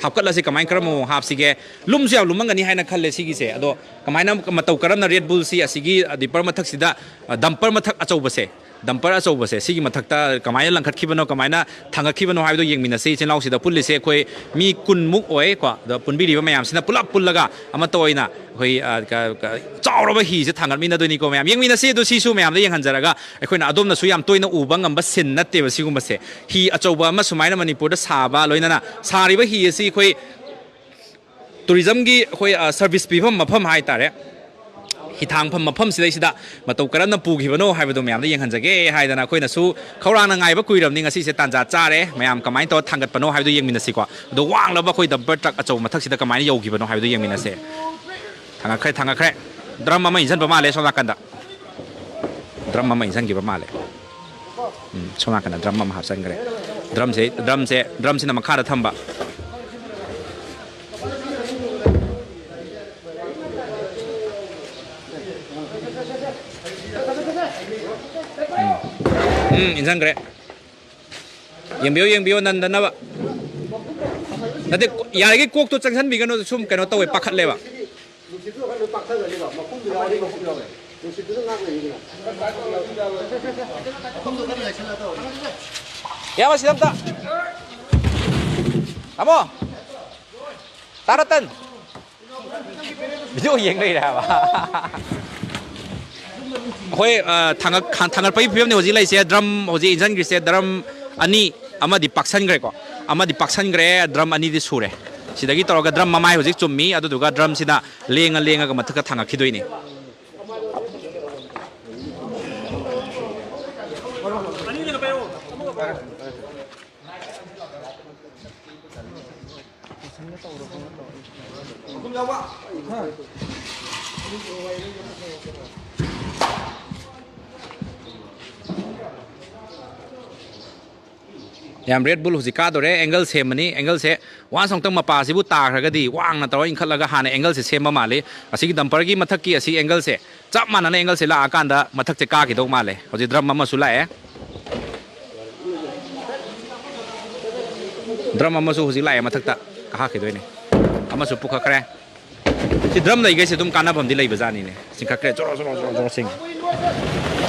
ꯍꯥꯞꯀꯠꯂꯁꯤ, ꯀꯃꯥꯏꯅ, ꯀꯔꯝꯕ ꯃꯑꯣꯡ ꯍꯥꯞꯁꯤꯒꯦ? ꯂꯨꯝꯁꯨ ꯌꯥꯝ ꯂꯨꯝꯃꯝꯒꯅꯤ ꯍꯥꯏꯅ ꯈꯜꯂꯦ ꯁꯤꯒꯤꯁꯦ꯫ ꯑꯗꯣ ꯀꯃꯥꯏꯅ, ꯃꯇꯧ ꯀꯔꯝꯅ Red Bullꯁꯤ ꯑꯁꯤꯒꯤ, ꯑ, dipper ꯃꯊꯛꯁꯤꯗ, ꯑ, dumper ꯃꯊꯛ ꯑꯆꯧꯕꯁꯦ, dumper ꯑꯆꯧꯕꯁꯦ ꯁꯤꯒꯤ ꯃꯊꯛꯇ ꯀꯃꯥꯏꯅ ꯂꯪꯈꯠꯈꯤꯕꯅꯣ, ꯀꯃꯥꯏꯅ ꯊꯥꯡꯒꯠꯈꯤꯕꯅꯣ ꯍꯥꯏꯕꯗꯣ ꯌꯦꯡꯃꯤꯟꯅꯁꯤ꯫ ꯏꯆꯤꯟ ꯏꯅꯥꯎꯁꯤꯗ ꯄꯨꯜꯂꯤꯁꯦ ꯑꯩꯈꯣꯏ ꯃꯤ ꯀꯨꯟꯃꯨꯛ ꯑꯣꯏꯀꯣ꯫ ꯑꯗꯣ ꯄꯨꯟꯕꯤꯔꯤꯕ ꯃꯌꯥꯝꯁꯤꯅ ꯄꯨꯂꯞ ꯄꯨꯜꯂꯒ ꯑꯃꯠꯇ ꯑꯣꯏꯅ ꯑꯩꯈꯣꯏ, ꯑ, ꯀ-, ꯀ-, ꯆꯥꯎꯔꯕ ꯍꯤꯁꯦ ꯊꯥꯡꯒꯠꯃꯤꯟꯅꯗꯣꯏꯅꯤꯀꯣ ꯃꯌꯥꯝ꯫ ꯌꯦꯡꯃꯤꯟꯅꯁꯤ꯫ ꯑꯗꯣ ꯁꯤꯁꯨ ꯃꯌꯥꯝꯗ ꯌꯦꯡꯍꯟꯖꯔꯒ, ꯑꯩꯈꯣꯏꯅ ꯑꯗꯣꯝꯅꯁꯨ ꯌꯥꯝ ꯇꯣꯏꯅ ꯎꯕ ꯉꯝꯕ scene ꯅꯠꯇꯦꯕ ꯁꯤꯒꯨꯝꯕꯁꯦ꯫ ꯍꯤ ꯑꯆꯧꯕ ꯑꯃ ꯁꯨꯃꯥꯏꯅ ꯃꯅꯤꯄꯨꯔꯗ ꯁꯥꯕ, ꯂꯣꯏꯅꯅ ꯁꯥꯔꯤꯕ ꯍꯤ ꯑꯁꯤ ꯑꯩꯈꯣꯏ tourismꯒꯤ ꯑꯩꯈꯣꯏ, ꯑ, service ꯄꯤꯐꯝ ꯃꯐꯝ ꯍꯥꯏꯇꯥꯔꯦ꯫ ꯍꯤꯊꯥꯡꯐꯝ ꯃꯐꯝꯁꯤꯗꯩꯁꯤꯗ ꯃꯇꯧ ꯀꯔꯝꯅ ꯄꯨꯈꯤꯕꯅꯣ ꯍꯥꯏꯕꯗꯨ ꯃꯌꯥꯝꯗ ꯌꯦꯡꯍꯟꯖꯒꯦ ꯍꯥꯏꯗꯅ ꯑꯩꯈꯣꯏꯅꯁꯨ ꯈꯧꯔꯥꯡꯅ ꯉꯥꯏꯕ ꯀꯨꯏꯔꯕꯅꯤ꯫ ꯉꯁꯤꯁꯦ ꯇꯥꯟꯖꯥ ꯆꯥꯔꯦ꯫ ꯃꯌꯥꯝ ꯀꯃꯥꯏꯅ ꯇꯧꯔ ꯊꯥꯡꯒꯠꯄꯅꯣ ꯍꯥꯏꯕꯗꯨ ꯌꯦꯡꯃꯤꯟꯅꯁꯤꯀꯣ꯫ ꯑꯗꯣ ꯋꯥꯡꯂꯕ ꯑꯩꯈꯣꯏ dumper truck ꯑꯆꯧꯕ ꯃꯊꯛꯁꯤꯗ ꯀꯃꯥꯏꯅ ꯌꯧꯈꯤꯕꯅꯣ ꯍꯥꯏꯕꯗꯨ ꯌꯦꯡꯃꯤꯟꯅꯁꯦ꯫ ꯊꯥꯡꯒꯠꯈ꯭ꯔꯦ, ꯊꯥꯡꯒꯠꯈ꯭ꯔꯦ꯫ Drum ꯑꯃ ꯏꯟꯁꯤꯟꯕ ꯃꯥꯜꯂꯦ ꯁꯣꯝ ꯅꯥꯀꯟꯗ꯫ Drum ꯑꯃ ꯏꯟꯁꯤꯟꯈꯤꯕ ꯃꯥꯜꯂꯦ꯫ ꯎꯝ, ꯁꯣꯝ ꯅꯥꯀꯟꯗ drum ꯑꯃ ꯍꯥꯞꯆꯤꯟꯈ꯭ꯔꯦ꯫ Drumꯁꯦ, drumꯁꯦ, drumꯁꯤꯅ ꯃꯈꯥꯗ ꯊꯝꯕ꯫ ꯎꯝ꯫ ꯎꯝ, ꯏꯟꯁꯤꯟꯈ꯭ꯔꯦ꯫ ꯌꯦꯡꯕꯤꯌꯨ, ꯌꯦꯡꯕꯤꯌꯨ, ꯅꯟꯗꯅꯕ꯫ ꯅꯠꯇꯦ, ꯌꯥꯔꯤꯈꯩ ꯀꯣꯛꯇꯣ ꯆꯪꯁꯤꯟꯕꯤꯒꯅꯨ, ꯁꯨꯝ ꯀꯩꯅꯣ ꯇꯧꯋꯦ, ꯄꯥꯈꯠꯂꯦꯕ꯫ ꯅꯨꯡꯁꯤꯠꯇꯨ ꯈꯔ ꯂꯣꯏ ꯄꯥꯛꯊꯈ꯭ꯔꯅꯤꯕ, ꯃꯈꯨꯝꯗꯨ ꯌꯥꯎꯔꯗꯤ ꯃꯈꯨꯝ ꯌꯥꯎꯔꯦ꯫ ꯅꯨꯡꯁꯤꯠꯇꯨꯁꯨ ꯉꯥꯛ ꯂꯩꯔꯤꯗꯅ꯫ ꯏꯌꯥꯝꯕ, ꯁꯤꯗ ꯑꯝꯇ꯫ ꯇꯥꯃꯣ! ꯇꯥ ꯔꯇꯟ! Video ꯌꯦꯡ ꯂꯩꯔꯦ ꯍꯥꯏꯕ꯫ ꯑꯩꯈꯣꯏ, ꯑ, ꯊꯥꯡꯒꯠ-, ꯊꯥꯡꯒꯠꯄꯒꯤ ꯐꯤꯕꯝꯅꯤ ꯍꯧꯖꯤꯛ ꯂꯩꯔꯤꯁꯦ꯫ Drum ꯍꯧꯖꯤꯛ ꯏꯟꯖꯟꯈ꯭ꯔꯤꯁꯦ, drum ꯑꯅꯤ, ꯑꯃꯗꯤ ꯄꯥꯛꯁꯟꯈ꯭ꯔꯦꯀꯣ꯫ ꯑꯃꯗꯤ ꯄꯥꯛꯁꯟꯈ꯭ꯔꯦ, drum ꯑꯅꯤꯗꯤ ꯁꯨꯔꯦ꯫ ꯁꯤꯗꯒꯤ ꯇꯧꯔꯒ drum ꯃꯃꯥꯏ ꯍꯧꯖꯤꯛ ꯆꯨꯝꯃꯤ, ꯑꯗꯨꯗꯨꯒ drumꯁꯤꯅ ꯂꯦꯡꯉ ꯂꯦꯡꯉꯒ ꯃꯊꯛꯇ ꯊꯥꯡꯒꯠꯈꯤꯗꯣꯏꯅꯤ꯫ ꯌꯥꯝ, Red Bull ꯍꯧꯖꯤꯛ ꯀꯥꯗꯣꯔꯦ, angle ꯁꯦꯝꯃꯅꯤ꯫ Angleꯁꯦ once ꯑꯃꯨꯛꯇꯪ ꯃꯄꯥꯁꯤꯕꯨ ꯇꯥꯈ꯭ꯔꯒꯗꯤ ꯋꯥꯡꯅ ꯇꯧꯔꯒ ꯏꯟꯈꯠꯂꯒ ꯍꯥꯟꯅ angleꯁꯦ ꯁꯦꯝꯕ ꯃꯥꯜꯂꯤ꯫ ꯑꯁꯤꯒꯤ dumperꯒꯤ ꯃꯊꯛꯀꯤ ꯑꯁꯤ angleꯁꯦ ꯆꯞ ꯃꯥꯟꯅꯅ angleꯁꯦ ꯂꯥꯛꯑꯀꯥꯟꯗ ꯃꯊꯛꯁꯦ ꯀꯥꯈꯤꯗꯧ ꯃꯥꯜꯂꯦ꯫ ꯍꯧꯖꯤꯛ drum ꯑꯃꯁꯨ ꯂꯥꯛꯑꯦ꯫ Drum ꯑꯃꯁꯨ ꯍꯧꯖꯤꯛ ꯂꯥꯛꯑꯦ, ꯃꯊꯛꯇ ꯀꯥꯈꯠꯈꯤꯗꯣꯏꯅꯦ꯫ ꯑꯃꯁꯨ ꯄꯨꯈꯠꯈ꯭ꯔꯦ꯫ ꯁꯤ drum ꯂꯩꯈꯩꯁꯦ ꯑꯗꯨꯝ ꯀꯥꯟꯅꯐꯝꯗꯤ ꯂꯩꯕꯖꯥꯠꯅꯤꯅꯦ꯫ ꯆꯤꯡꯈꯠꯈ꯭ꯔꯦ꯫ ꯖꯣꯔꯣ, ꯖꯣꯔꯣ, ꯖꯣꯔꯣ, ꯖꯣꯔꯣ ꯆꯤꯡꯉꯦ꯫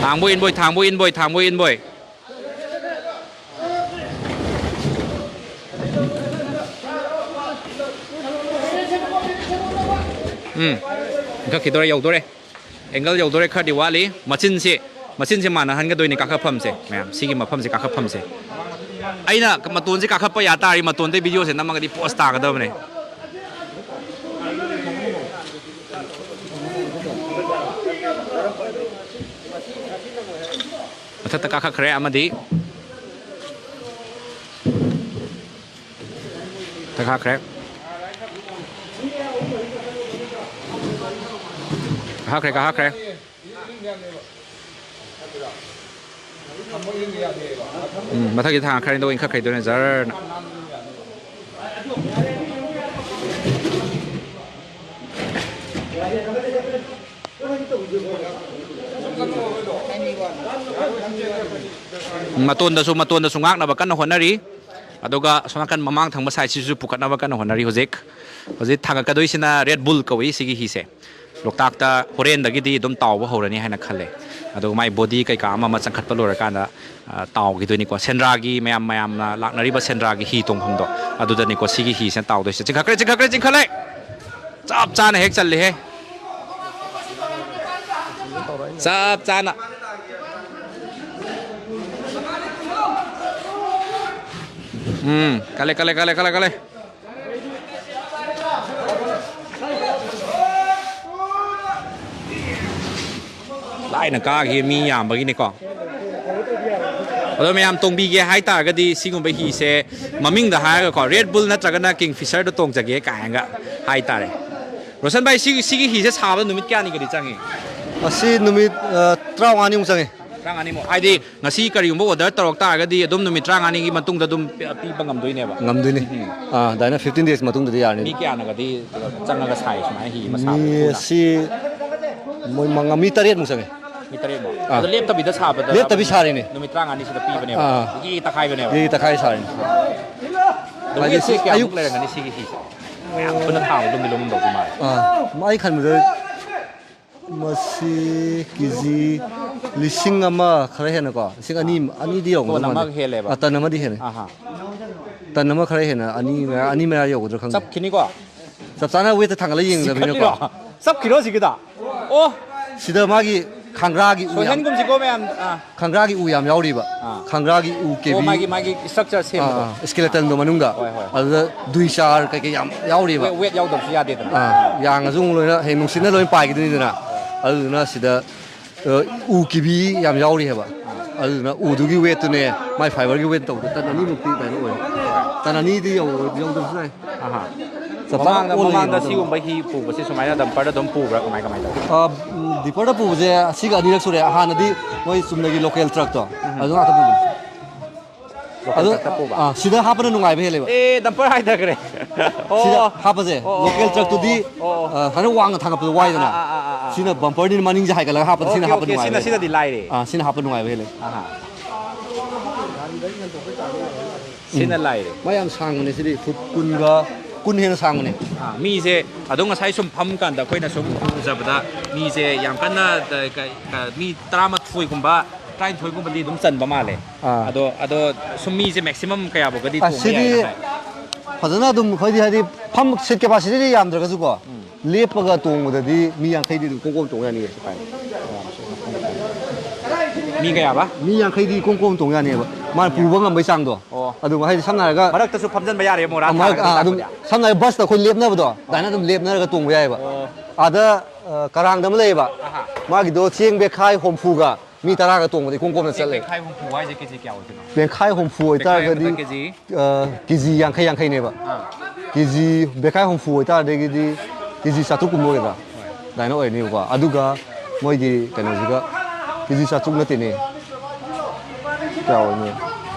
ꯊꯥꯡꯕ ꯏꯟꯕꯣꯏ, ꯊꯥꯡꯕ ꯏꯟꯕꯣꯏ, ꯊꯥꯡꯕ ꯏꯟꯕꯣꯏ꯫ ꯎꯝ꯫ ꯏꯟꯈꯠꯈꯤꯗꯣꯔꯦ, ꯌꯧꯗꯣꯔꯦ꯫ Angle ꯌꯧꯗꯣꯔꯦ, ꯈꯔꯗꯤ ꯋꯥꯠꯂꯤ꯫ ꯃꯆꯤꯟꯁꯦ, ꯃꯆꯤꯟꯁꯦ ꯃꯥꯟꯅꯍꯟꯒꯗꯣꯏꯅꯤ ꯀꯥꯈꯠꯐꯝꯁꯦ꯫ ꯃꯌꯥꯝ, ꯁꯤꯒꯤ ꯃꯐꯝꯁꯦ, ꯀꯥꯈꯠꯐꯝꯁꯦ꯫ ꯑꯩꯅ ꯃꯇꯣꯟꯁꯦ ꯀꯥꯈꯠꯄ ꯌꯥ ꯇꯥꯔꯗꯤ ꯃꯇꯣꯟꯗꯩ videoꯁꯦ ꯅꯝꯃꯒꯗꯤ post ꯇꯥꯒꯗꯕꯅꯦ꯫ ꯃꯊꯛꯇ ꯀꯥꯈꯠꯈ꯭ꯔꯦ ꯑꯃꯗꯤ꯫ ꯃꯊꯛ ꯀꯥꯈ꯭ꯔꯦ꯫ ꯀꯥꯈꯠꯈ꯭ꯔꯦ, ꯀꯥꯈꯠꯈ꯭ꯔꯦ꯫ ꯎꯝ, ꯃꯊꯛꯀꯤ ꯊꯥꯡꯒꯠꯈ꯭ꯔꯦ, ꯑꯗꯨꯒ ꯏꯟꯈꯠꯈ꯭ꯔꯦ, ꯑꯗꯨꯅ ꯖꯔꯅ꯫ ꯃꯇꯣꯟꯗꯁꯨ, ꯃꯇꯣꯟꯗꯁꯨ ꯉꯥꯛꯅꯕ ꯀꯟꯅ ꯍꯣꯠꯅꯔꯤ꯫ ꯑꯗꯨꯒ ꯑꯁꯣꯝ ꯅꯥꯀꯟ ꯃꯃꯥꯡ ꯊꯪꯕ ꯁꯥꯏꯠꯁꯤꯁꯨ ꯄꯨꯈꯠꯅꯕ ꯀꯟꯅ ꯍꯣꯠꯅꯔꯤ ꯍꯧꯖꯤꯛ꯫ ꯍꯧꯖꯤꯛ ꯊꯥꯡꯒꯠꯀꯗꯣꯏꯁꯤꯅ ꯔꯦꯗ ꯕꯨꯜ ꯀꯧꯏ ꯁꯤꯒꯤ ꯍꯤꯁꯦ꯫ ꯂꯣꯛꯇꯥꯛꯇ ꯍꯣꯔꯦꯟꯗꯒꯤꯗꯤ ꯑꯗꯨꯝ ꯇꯥꯎꯕ ꯍꯧꯔꯅꯤ ꯍꯥꯏꯅ ꯈꯜꯂꯦ꯫ ꯑꯗꯨꯒ ꯃꯥꯏ ꯕꯣꯗꯤ ꯀꯩꯀꯥ ꯑꯃ ꯑꯃ ꯆꯪꯈꯠꯄ ꯂꯣꯏꯔꯀꯥꯟꯗ, ꯑ, ꯇꯥꯎꯈꯤꯗꯣꯏꯅꯤꯀꯣ꯫ ꯁꯦꯟꯗ꯭ꯔꯥꯒꯤ ꯃꯌꯥꯝ, ꯃꯌꯥꯝꯅ ꯂꯥꯛꯅꯔꯤꯕ ꯁꯦꯟꯗ꯭ꯔꯥꯒꯤ ꯍꯤ ꯇꯣꯡꯐꯝꯗꯣ ꯑꯗꯨꯗꯅꯤꯀꯣ ꯁꯤꯒꯤ ꯍꯤꯁꯤꯅ ꯇꯥꯎꯗꯣꯏꯁꯦ꯫ ꯆꯤꯡꯈꯠꯈ꯭ꯔꯦ, ꯆꯤꯡꯈꯠꯈ꯭ꯔꯦ, ꯆꯤꯡꯈꯠꯂꯦ! ꯆꯞ ꯆꯥꯅ ꯍꯦꯛ ꯆꯜꯂꯤꯍꯦ꯫ ꯆꯞ ꯆꯥꯅ꯫ ꯎꯝ, ꯀꯜꯂꯦ, ꯀꯜꯂꯦ, ꯀꯜꯂꯦ, ꯀꯜꯂꯦ, ꯀꯜꯂꯦ꯫ ꯂꯥꯏꯅ ꯀꯥꯈꯤ ꯃꯤ ꯌꯥꯝꯕꯒꯤꯅꯤꯀꯣ꯫ ꯑꯗꯣ ꯃꯌꯥꯝ ꯇꯣꯡꯕꯤꯒꯦ ꯍꯥꯏꯇꯥꯔꯒꯗꯤ ꯁꯤꯒꯨꯝꯕ ꯍꯤꯁꯦ ꯃꯃꯤꯡꯗ ꯍꯥꯏꯔꯒꯀꯣ, ꯔꯦꯗ ꯕꯨꯜ ꯅꯠꯇ꯭ꯔꯒꯅ ꯀꯤꯡ ꯐꯤꯁꯔꯗꯣ ꯇꯣꯡꯖꯒꯦ ꯀꯥꯏꯅꯒ ꯍꯥꯏꯇꯥꯔꯦ꯫ ꯔꯣꯁꯟ ꯚꯥꯏ, ꯁꯤꯒꯤ, ꯁꯤꯒꯤ ꯍꯤꯁꯦ ꯁꯥꯕꯗ ꯅꯨꯃꯤꯠ ꯀꯌꯥꯅꯤꯒꯗꯤ ꯆꯪꯉꯤ? ꯃꯁꯤ ꯅꯨꯃꯤꯠ, ꯑ, ꯇꯔꯥꯃꯉꯥꯅꯤꯃꯨꯛ ꯆꯪꯉꯤ꯫ ꯇꯔꯥꯃꯉꯥꯅꯤꯃꯨꯛ? ꯍꯥꯏꯗꯤ ꯉꯁꯤ ꯀꯔꯤꯒꯨꯝꯕ ꯑꯣꯔꯗꯔ ꯇꯧꯔꯛ ꯇꯥꯔꯒꯗꯤ ꯑꯗꯨꯝ ꯅꯨꯃꯤꯠ ꯇꯔꯥꯃꯉꯥꯅꯤꯒꯤ ꯃꯇꯨꯡꯗ ꯑꯗꯨꯝ ꯄꯤ-, ꯄꯤꯕ ꯉꯝꯗꯣꯏꯅꯦꯕ? ꯉꯝꯗꯣꯏꯅꯤ꯫ ꯎꯝ꯫ ꯑꯥ, ꯑꯗꯨꯃꯥꯏꯅ ꯐꯤꯐꯇꯤꯟ ꯗꯦꯖ ꯃꯇꯨꯡꯗꯗꯤ ꯌꯥꯔꯅꯤ꯫ ꯃꯤ ꯀꯌꯥꯅꯒꯗꯤ ꯆꯪꯉꯒ ꯁꯥꯏ ꯁꯨꯃꯥꯏꯅ ꯍꯤ ꯑꯃ ꯁꯥꯕ ꯃꯤ ꯊꯨꯅ? ꯑꯁꯤ ꯃꯣꯏ ꯃꯉꯥ, ꯃꯤ ꯇꯔꯦꯠꯃꯨꯛ ꯆꯪꯉꯦ꯫ ꯃꯤ ꯇꯔꯦꯠꯃꯨꯛ? ꯑꯥ꯫ ꯑꯗꯣ ꯂꯦꯞꯇꯕꯤꯗ ꯁꯥꯕꯗ ꯂꯦꯞꯇꯕꯤ ꯁꯥꯔꯤꯅꯦ꯫ ꯅꯨꯃꯤꯠ ꯇꯔꯥꯃꯉꯥꯅꯤꯁꯤꯗ ꯄꯤꯕꯅꯦꯕ? ꯑꯥ꯫ ꯌꯦꯛ ꯇꯛꯈꯥꯏꯕꯅꯦꯕ? ꯌꯦꯛ ꯇꯛꯈꯥꯏ ꯁꯥꯔꯤꯅꯦ꯫ ꯑꯗꯣ ꯍꯥꯏꯗꯤ ꯋꯦꯠꯁꯦ ꯁꯤ ꯀꯌꯥꯃꯨꯛ ꯑꯌꯨꯛ ꯂꯩꯔꯝꯒꯅꯤ ꯁꯤꯒꯤ ꯍꯤꯁꯦ? ꯃꯌꯥꯝ ꯄꯨꯟꯅ ꯊꯥꯕꯗ ꯂꯨꯝꯗꯤ ꯂꯨꯝꯃꯝꯗꯧꯗꯤ ꯃꯥꯜꯂꯦ꯫ ꯑꯥ, ꯑꯩ ꯈꯟꯕꯗ ꯃꯁꯤ ꯀꯦ ꯖꯤ ꯂꯤꯁꯤꯡ ꯑꯃ ꯈꯔ ꯍꯦꯟꯅꯀꯣ, ꯂꯤꯁꯤꯡ ꯑꯅꯤ, ꯑꯅꯤꯗꯤ ꯌꯧꯒꯗꯧ ꯇꯣꯟ ꯃꯥꯟꯗꯦ꯫ ꯑꯃ ꯍꯦꯜꯂꯦꯕ? ꯑꯥ, ꯇꯟ ꯑꯃꯗꯤ ꯍꯦꯜꯂꯦ꯫ ꯑꯍꯥ꯫ ꯇꯟ ꯑꯃ ꯈꯔ ꯍꯦꯟꯅ, ꯑꯅꯤ ꯃꯌꯥ, ꯑꯅꯤ ꯃꯌꯥ ꯌꯧꯒꯗ꯭ꯔꯥ ꯈꯪꯗꯦ꯫ ꯆꯞꯈꯤꯅꯤꯀꯣ? ꯆꯞ ꯆꯥꯅ ꯋꯦꯠꯇ ꯊꯥꯡꯒꯠꯂ ꯌꯦꯡꯗꯕꯅꯤꯅꯀꯣ꯫ ꯆꯤꯡꯈꯠꯂꯤꯔꯣ? ꯆꯞꯈꯤꯔꯣ ꯁꯤꯒꯤꯗ? ꯑꯣ! ꯁꯤꯗ ꯃꯥꯒꯤ ꯈꯥꯡꯒ꯭ꯔꯥꯒꯤ ꯎ ꯌꯥꯝ ꯁꯣꯏꯍꯟꯒꯨꯝꯁꯤꯀꯣ ꯃꯌꯥꯝ꯫ ꯑꯥ꯫ ꯈꯥꯡꯒ꯭ꯔꯥꯒꯤ ꯎ ꯌꯥꯝ ꯌꯥꯎꯔꯤꯕ꯫ ꯑꯥ꯫ ꯈꯥꯡꯒ꯭ꯔꯥꯒꯤ ꯎ ꯑꯣ, ꯀꯦꯕꯤ꯫ ꯃꯥꯒꯤ, ꯃꯥꯒꯤ ꯏꯁꯇ꯭ꯔꯛꯆꯔ ꯁꯦꯝꯕꯗꯣ꯫ ꯑꯥ, ꯑꯥ, ꯁ꯭ꯀꯦꯂꯦꯇꯟꯗꯣ ꯃꯅꯨꯡꯗ꯫ ꯍꯣꯏ, ꯍꯣꯏ꯫ ꯑꯗꯨꯗ ꯗꯨꯏ ꯆꯥꯔ ꯀꯩꯀꯩ ꯌꯥꯝ ꯌꯥꯎꯔꯤꯕ꯫ ꯋꯦ-, ꯋꯦꯠ ꯌꯥꯎꯗꯕꯁꯨ ꯌꯥꯗꯦꯗꯅ꯫ ꯑꯥ, ꯌꯥꯡꯉꯁꯨ ꯑꯃꯨꯛ ꯂꯣꯏꯅ ꯍꯌꯦꯡ ꯅꯨꯡꯁꯤꯠꯅ ꯂꯣꯏ ꯄꯥꯏꯈꯤꯗꯣꯏꯅꯤꯗꯅ꯫ ꯑꯗꯨꯗꯨꯅ ꯁꯤꯗ, ꯑ, ꯎ ꯀꯦꯕꯤ ꯌꯥꯝ ꯌꯥꯎꯔꯤ ꯍꯥꯏꯕ꯫ ꯑꯥ꯫ ꯑꯗꯨꯗꯨꯅ ꯎꯗꯨꯒꯤ ꯋꯦꯠꯇꯨꯅꯦ, ꯃꯥꯏ ꯐꯥꯏꯕꯔꯒꯤ ꯋꯦꯠ ꯇꯧꯕꯗ ꯇꯟ ꯑꯅꯤꯃꯨꯛꯇꯤ ꯑꯗꯨꯃꯥꯏꯅ ꯑꯣꯏ꯫ ꯇꯟ ꯑꯅꯤꯗꯤ ꯌꯧ-, ꯌꯧꯗꯕꯁꯨ ꯌꯥꯏ꯫ ꯑꯍꯥ꯫ ꯆꯞ ꯆꯥꯅ ꯃꯃꯥꯡꯗ, ꯑꯣꯜꯂ ꯃꯃꯥꯡꯗ ꯌꯦꯡꯕꯗ꯫ ꯁꯤꯒꯨꯝꯕ ꯍꯤ ꯄꯨꯕꯁꯦ ꯁꯨꯃꯥꯏꯅ ꯗꯝꯄꯔꯗ ꯑꯗꯨꯝ ꯄꯨꯕ꯭ꯔꯥ, ꯀꯃꯥꯏ, ꯀꯃꯥꯏꯅ ꯇꯧꯒꯦ? ꯑ, ꯗꯤꯄꯔꯗ ꯄꯨꯕꯁꯦ ꯑꯁꯤꯒ ꯑꯅꯤꯔꯛ ꯁꯨꯔꯦ꯫ ꯍꯥꯟꯅꯗꯤ ꯃꯣꯏ ꯆꯨꯝꯅꯒꯤ ꯂꯣꯀꯦꯜ ꯇ꯭ꯔꯛꯇꯣ, ꯎꯝ꯫ ꯑꯗꯨ ꯉꯥꯛꯇ ꯄꯨꯕꯅꯤ꯫ ꯂꯣꯀꯦꯜ ꯑꯗꯨ, ꯇ꯭ꯔꯛꯇ ꯄꯨꯕ? ꯑꯥ, ꯁꯤꯗ ꯍꯥꯞꯄꯅ ꯅꯨꯡꯉꯥꯏꯕ ꯍꯦꯜꯂꯦꯕ꯫ ꯑꯦ, ꯗꯝꯄꯔ ꯍꯥꯏꯊꯈ꯭ꯔꯦ꯫ ꯁꯤꯗ ꯑꯣ꯫ ꯍꯥꯞꯄꯁꯦ, ꯑꯣ, ꯂꯣꯀꯦꯜ ꯑꯣ, ꯇ꯭ꯔꯛꯇꯨꯗꯤ, ꯑꯣ, ꯑꯣ꯫ ꯑ, ꯍꯥꯟꯅ ꯋꯥꯡꯅ ꯊꯥꯡꯒꯠꯄꯗꯣ ꯋꯥꯏꯗꯅ꯫ ꯑꯥ, ꯑꯥ, ꯑꯥ, ꯑꯥ, ꯑꯥ꯫ ꯁꯤꯅ ꯕꯝꯄꯔꯅꯤ ꯃꯅꯤꯡꯁꯦ ꯍꯥꯏꯒꯠꯂꯒ ꯍꯥꯞꯄꯗ ꯁꯤꯅ ꯑꯣꯀꯦ, ꯍꯥꯞꯄ ꯑꯣꯀꯦ꯫ ꯁꯤꯅ, ꯅꯨꯡꯉꯥꯏꯕ ꯍꯦꯜꯂꯦ꯫ ꯁꯤꯅꯗꯤ ꯂꯥꯏꯔꯦ꯫ ꯑꯥ, ꯁꯤꯅ ꯍꯥꯞꯄ ꯅꯨꯡꯉꯥꯏꯕ ꯍꯦꯜꯂꯦ꯫ ꯑꯍꯥ꯫ ꯁꯤꯅ ꯂꯥꯏꯔꯦ꯫ ꯃꯥ ꯌꯥꯝ ꯁꯥꯡꯕꯅꯦ ꯁꯤꯗꯤ, ꯐꯨꯠ ꯀꯨꯟꯒ, ꯀꯨꯟ ꯍꯦꯟꯅ ꯁꯥꯡꯕꯅꯦ꯫ ꯑꯥ, ꯃꯤꯁꯦ ꯑꯗꯨꯝ ꯉꯁꯥꯏ ꯁꯨꯝ ꯐꯝ ꯀꯥꯟꯗ ꯑꯩꯈꯣꯏꯅ ꯁꯨꯝ ꯎꯖꯕꯗ ꯃꯤꯁꯦ ꯌꯥꯝ ꯀꯟꯅ, ꯑ, ꯀ-, ꯀ-, ꯃꯤ ꯇꯔꯥꯃꯥꯊꯣꯏꯒꯨꯝꯕ, ꯇꯔꯥꯅꯤꯊꯣꯏꯒꯨꯝꯕꯗꯤ ꯑꯗꯨꯝ ꯆꯟꯕ ꯃꯥꯜꯂꯦ꯫ ꯑꯥ꯫ ꯑꯗꯣ, ꯑꯗꯣ ꯁꯨꯝ ꯃꯤꯁꯦ ꯃꯦꯛꯁꯤꯃꯝ ꯀꯌꯥꯐꯥꯎꯒꯗꯤ ꯑꯁ, ꯇꯣꯡꯕ ꯁꯤꯗꯤ ꯌꯥꯏꯅ ꯍꯥꯏ? ꯐꯖꯅ ꯑꯗꯨꯝ, ꯍꯥꯏꯗꯤ, ꯍꯥꯏꯗꯤ, ꯐꯝ, ꯁꯤꯠ ꯀꯦꯄꯥꯁꯤꯇꯤꯗꯤ ꯌꯥꯝꯗ꯭ꯔꯒꯁꯨꯀꯣ, ꯎꯝ꯫ ꯂꯦꯞꯄꯒ ꯇꯣꯡꯕꯗꯗꯤ ꯃꯤ ꯌꯥꯡꯈꯩꯗꯤ ꯑꯗꯨꯝ ꯀꯣꯝ ꯀꯣꯝ ꯇꯣꯡ ꯌꯥꯅꯤꯌꯦ꯫ ꯃꯤ ꯀꯌꯥꯕ? ꯃꯤ ꯌꯥꯡꯈꯩꯗꯤ ꯀꯣꯝ ꯀꯣꯝ ꯇꯣꯡ ꯌꯥꯅꯤꯕ꯫ ꯃꯥꯅ ꯄꯨꯕ ꯉꯝꯕꯩ ꯆꯥꯡꯗꯣ꯫ ꯑꯣ꯫ ꯑꯗꯨꯝ, ꯍꯥꯏꯗꯤ, ꯁꯝꯅ ꯍꯥꯏꯔꯒ, ꯃꯔꯛꯇꯁꯨ ꯐꯝꯖꯟꯕ ꯌꯥꯔꯦ, ꯃꯣꯔꯥ ꯑ, ꯃꯔꯛ-, ꯊꯥꯔꯒ ꯑ, ꯑꯗꯨꯝ ꯇꯥꯛꯄꯗꯤ꯫ ꯁꯝꯅ ꯍꯥꯏꯔꯒ ꯕꯁꯇ ꯑꯩꯈꯣꯏ ꯂꯦꯞꯅꯕꯗꯣ, ꯑꯗꯨꯃꯥꯏꯅ ꯑꯗꯨꯝ ꯂꯦꯞꯅꯔꯒ ꯇꯣꯡꯕ ꯌꯥꯏꯑꯕ꯫ ꯑꯣ꯫ ꯑꯥꯗ, ꯑ, ꯀꯔꯥꯡꯗ ꯑꯃ ꯂꯩꯌꯦꯕ꯫ ꯑꯍꯥ꯫ ꯃꯥꯒꯤꯗꯣ ꯆꯦꯡ ꯕꯦꯈꯥꯏ ꯍꯨꯝꯐꯨꯒ ꯃꯤ ꯇꯔꯥꯒ ꯇꯣꯡꯕꯗꯤ ꯏꯀꯣꯝ ꯀꯣꯝꯅ ꯆꯦꯡ ꯆꯠꯂꯦ꯫ ꯕꯦꯈꯥꯏ ꯍꯨꯝꯐꯨ ꯍꯥꯏꯁꯦ ꯀꯦꯖꯤ ꯀꯌꯥ ꯑꯣꯏꯗꯣꯏꯅꯣ? ꯕꯦꯈꯥꯏ ꯍꯨꯝꯐꯨ ꯕꯦꯈꯥꯏ ꯑꯣꯏꯇꯥꯔꯒꯗꯤ, ꯑꯃꯗ ꯀꯦꯖꯤ? ꯑ, ꯀꯦꯖꯤ ꯌꯥꯡꯈꯩ ꯌꯥꯡꯈꯩꯅꯦꯕ꯫ ꯑꯥ꯫ ꯀꯦꯖꯤ ꯕꯦꯈꯥꯏ ꯍꯨꯝꯐꯨ ꯑꯣꯏꯇꯥꯔꯒꯗꯤ ꯀꯦꯖꯤ ꯆꯥꯇ꯭ꯔꯨꯛꯀꯨꯝꯕ ꯑꯣꯏꯒꯗ꯭ꯔꯥ? ꯍꯣꯏ꯫ ꯑꯗꯨꯃꯥꯏꯅ ꯑꯣꯏꯔꯅꯤꯕꯀꯣ꯫ ꯑꯗꯨꯒ ꯃꯣꯏꯒꯤ ꯀꯩꯅꯣꯁꯤꯒ ꯀꯦꯖꯤ ꯆꯥꯇ꯭ꯔꯨꯛ ꯅꯠꯇꯦꯅꯦ꯫ ꯀꯌꯥ ꯑꯣꯏꯅꯤ?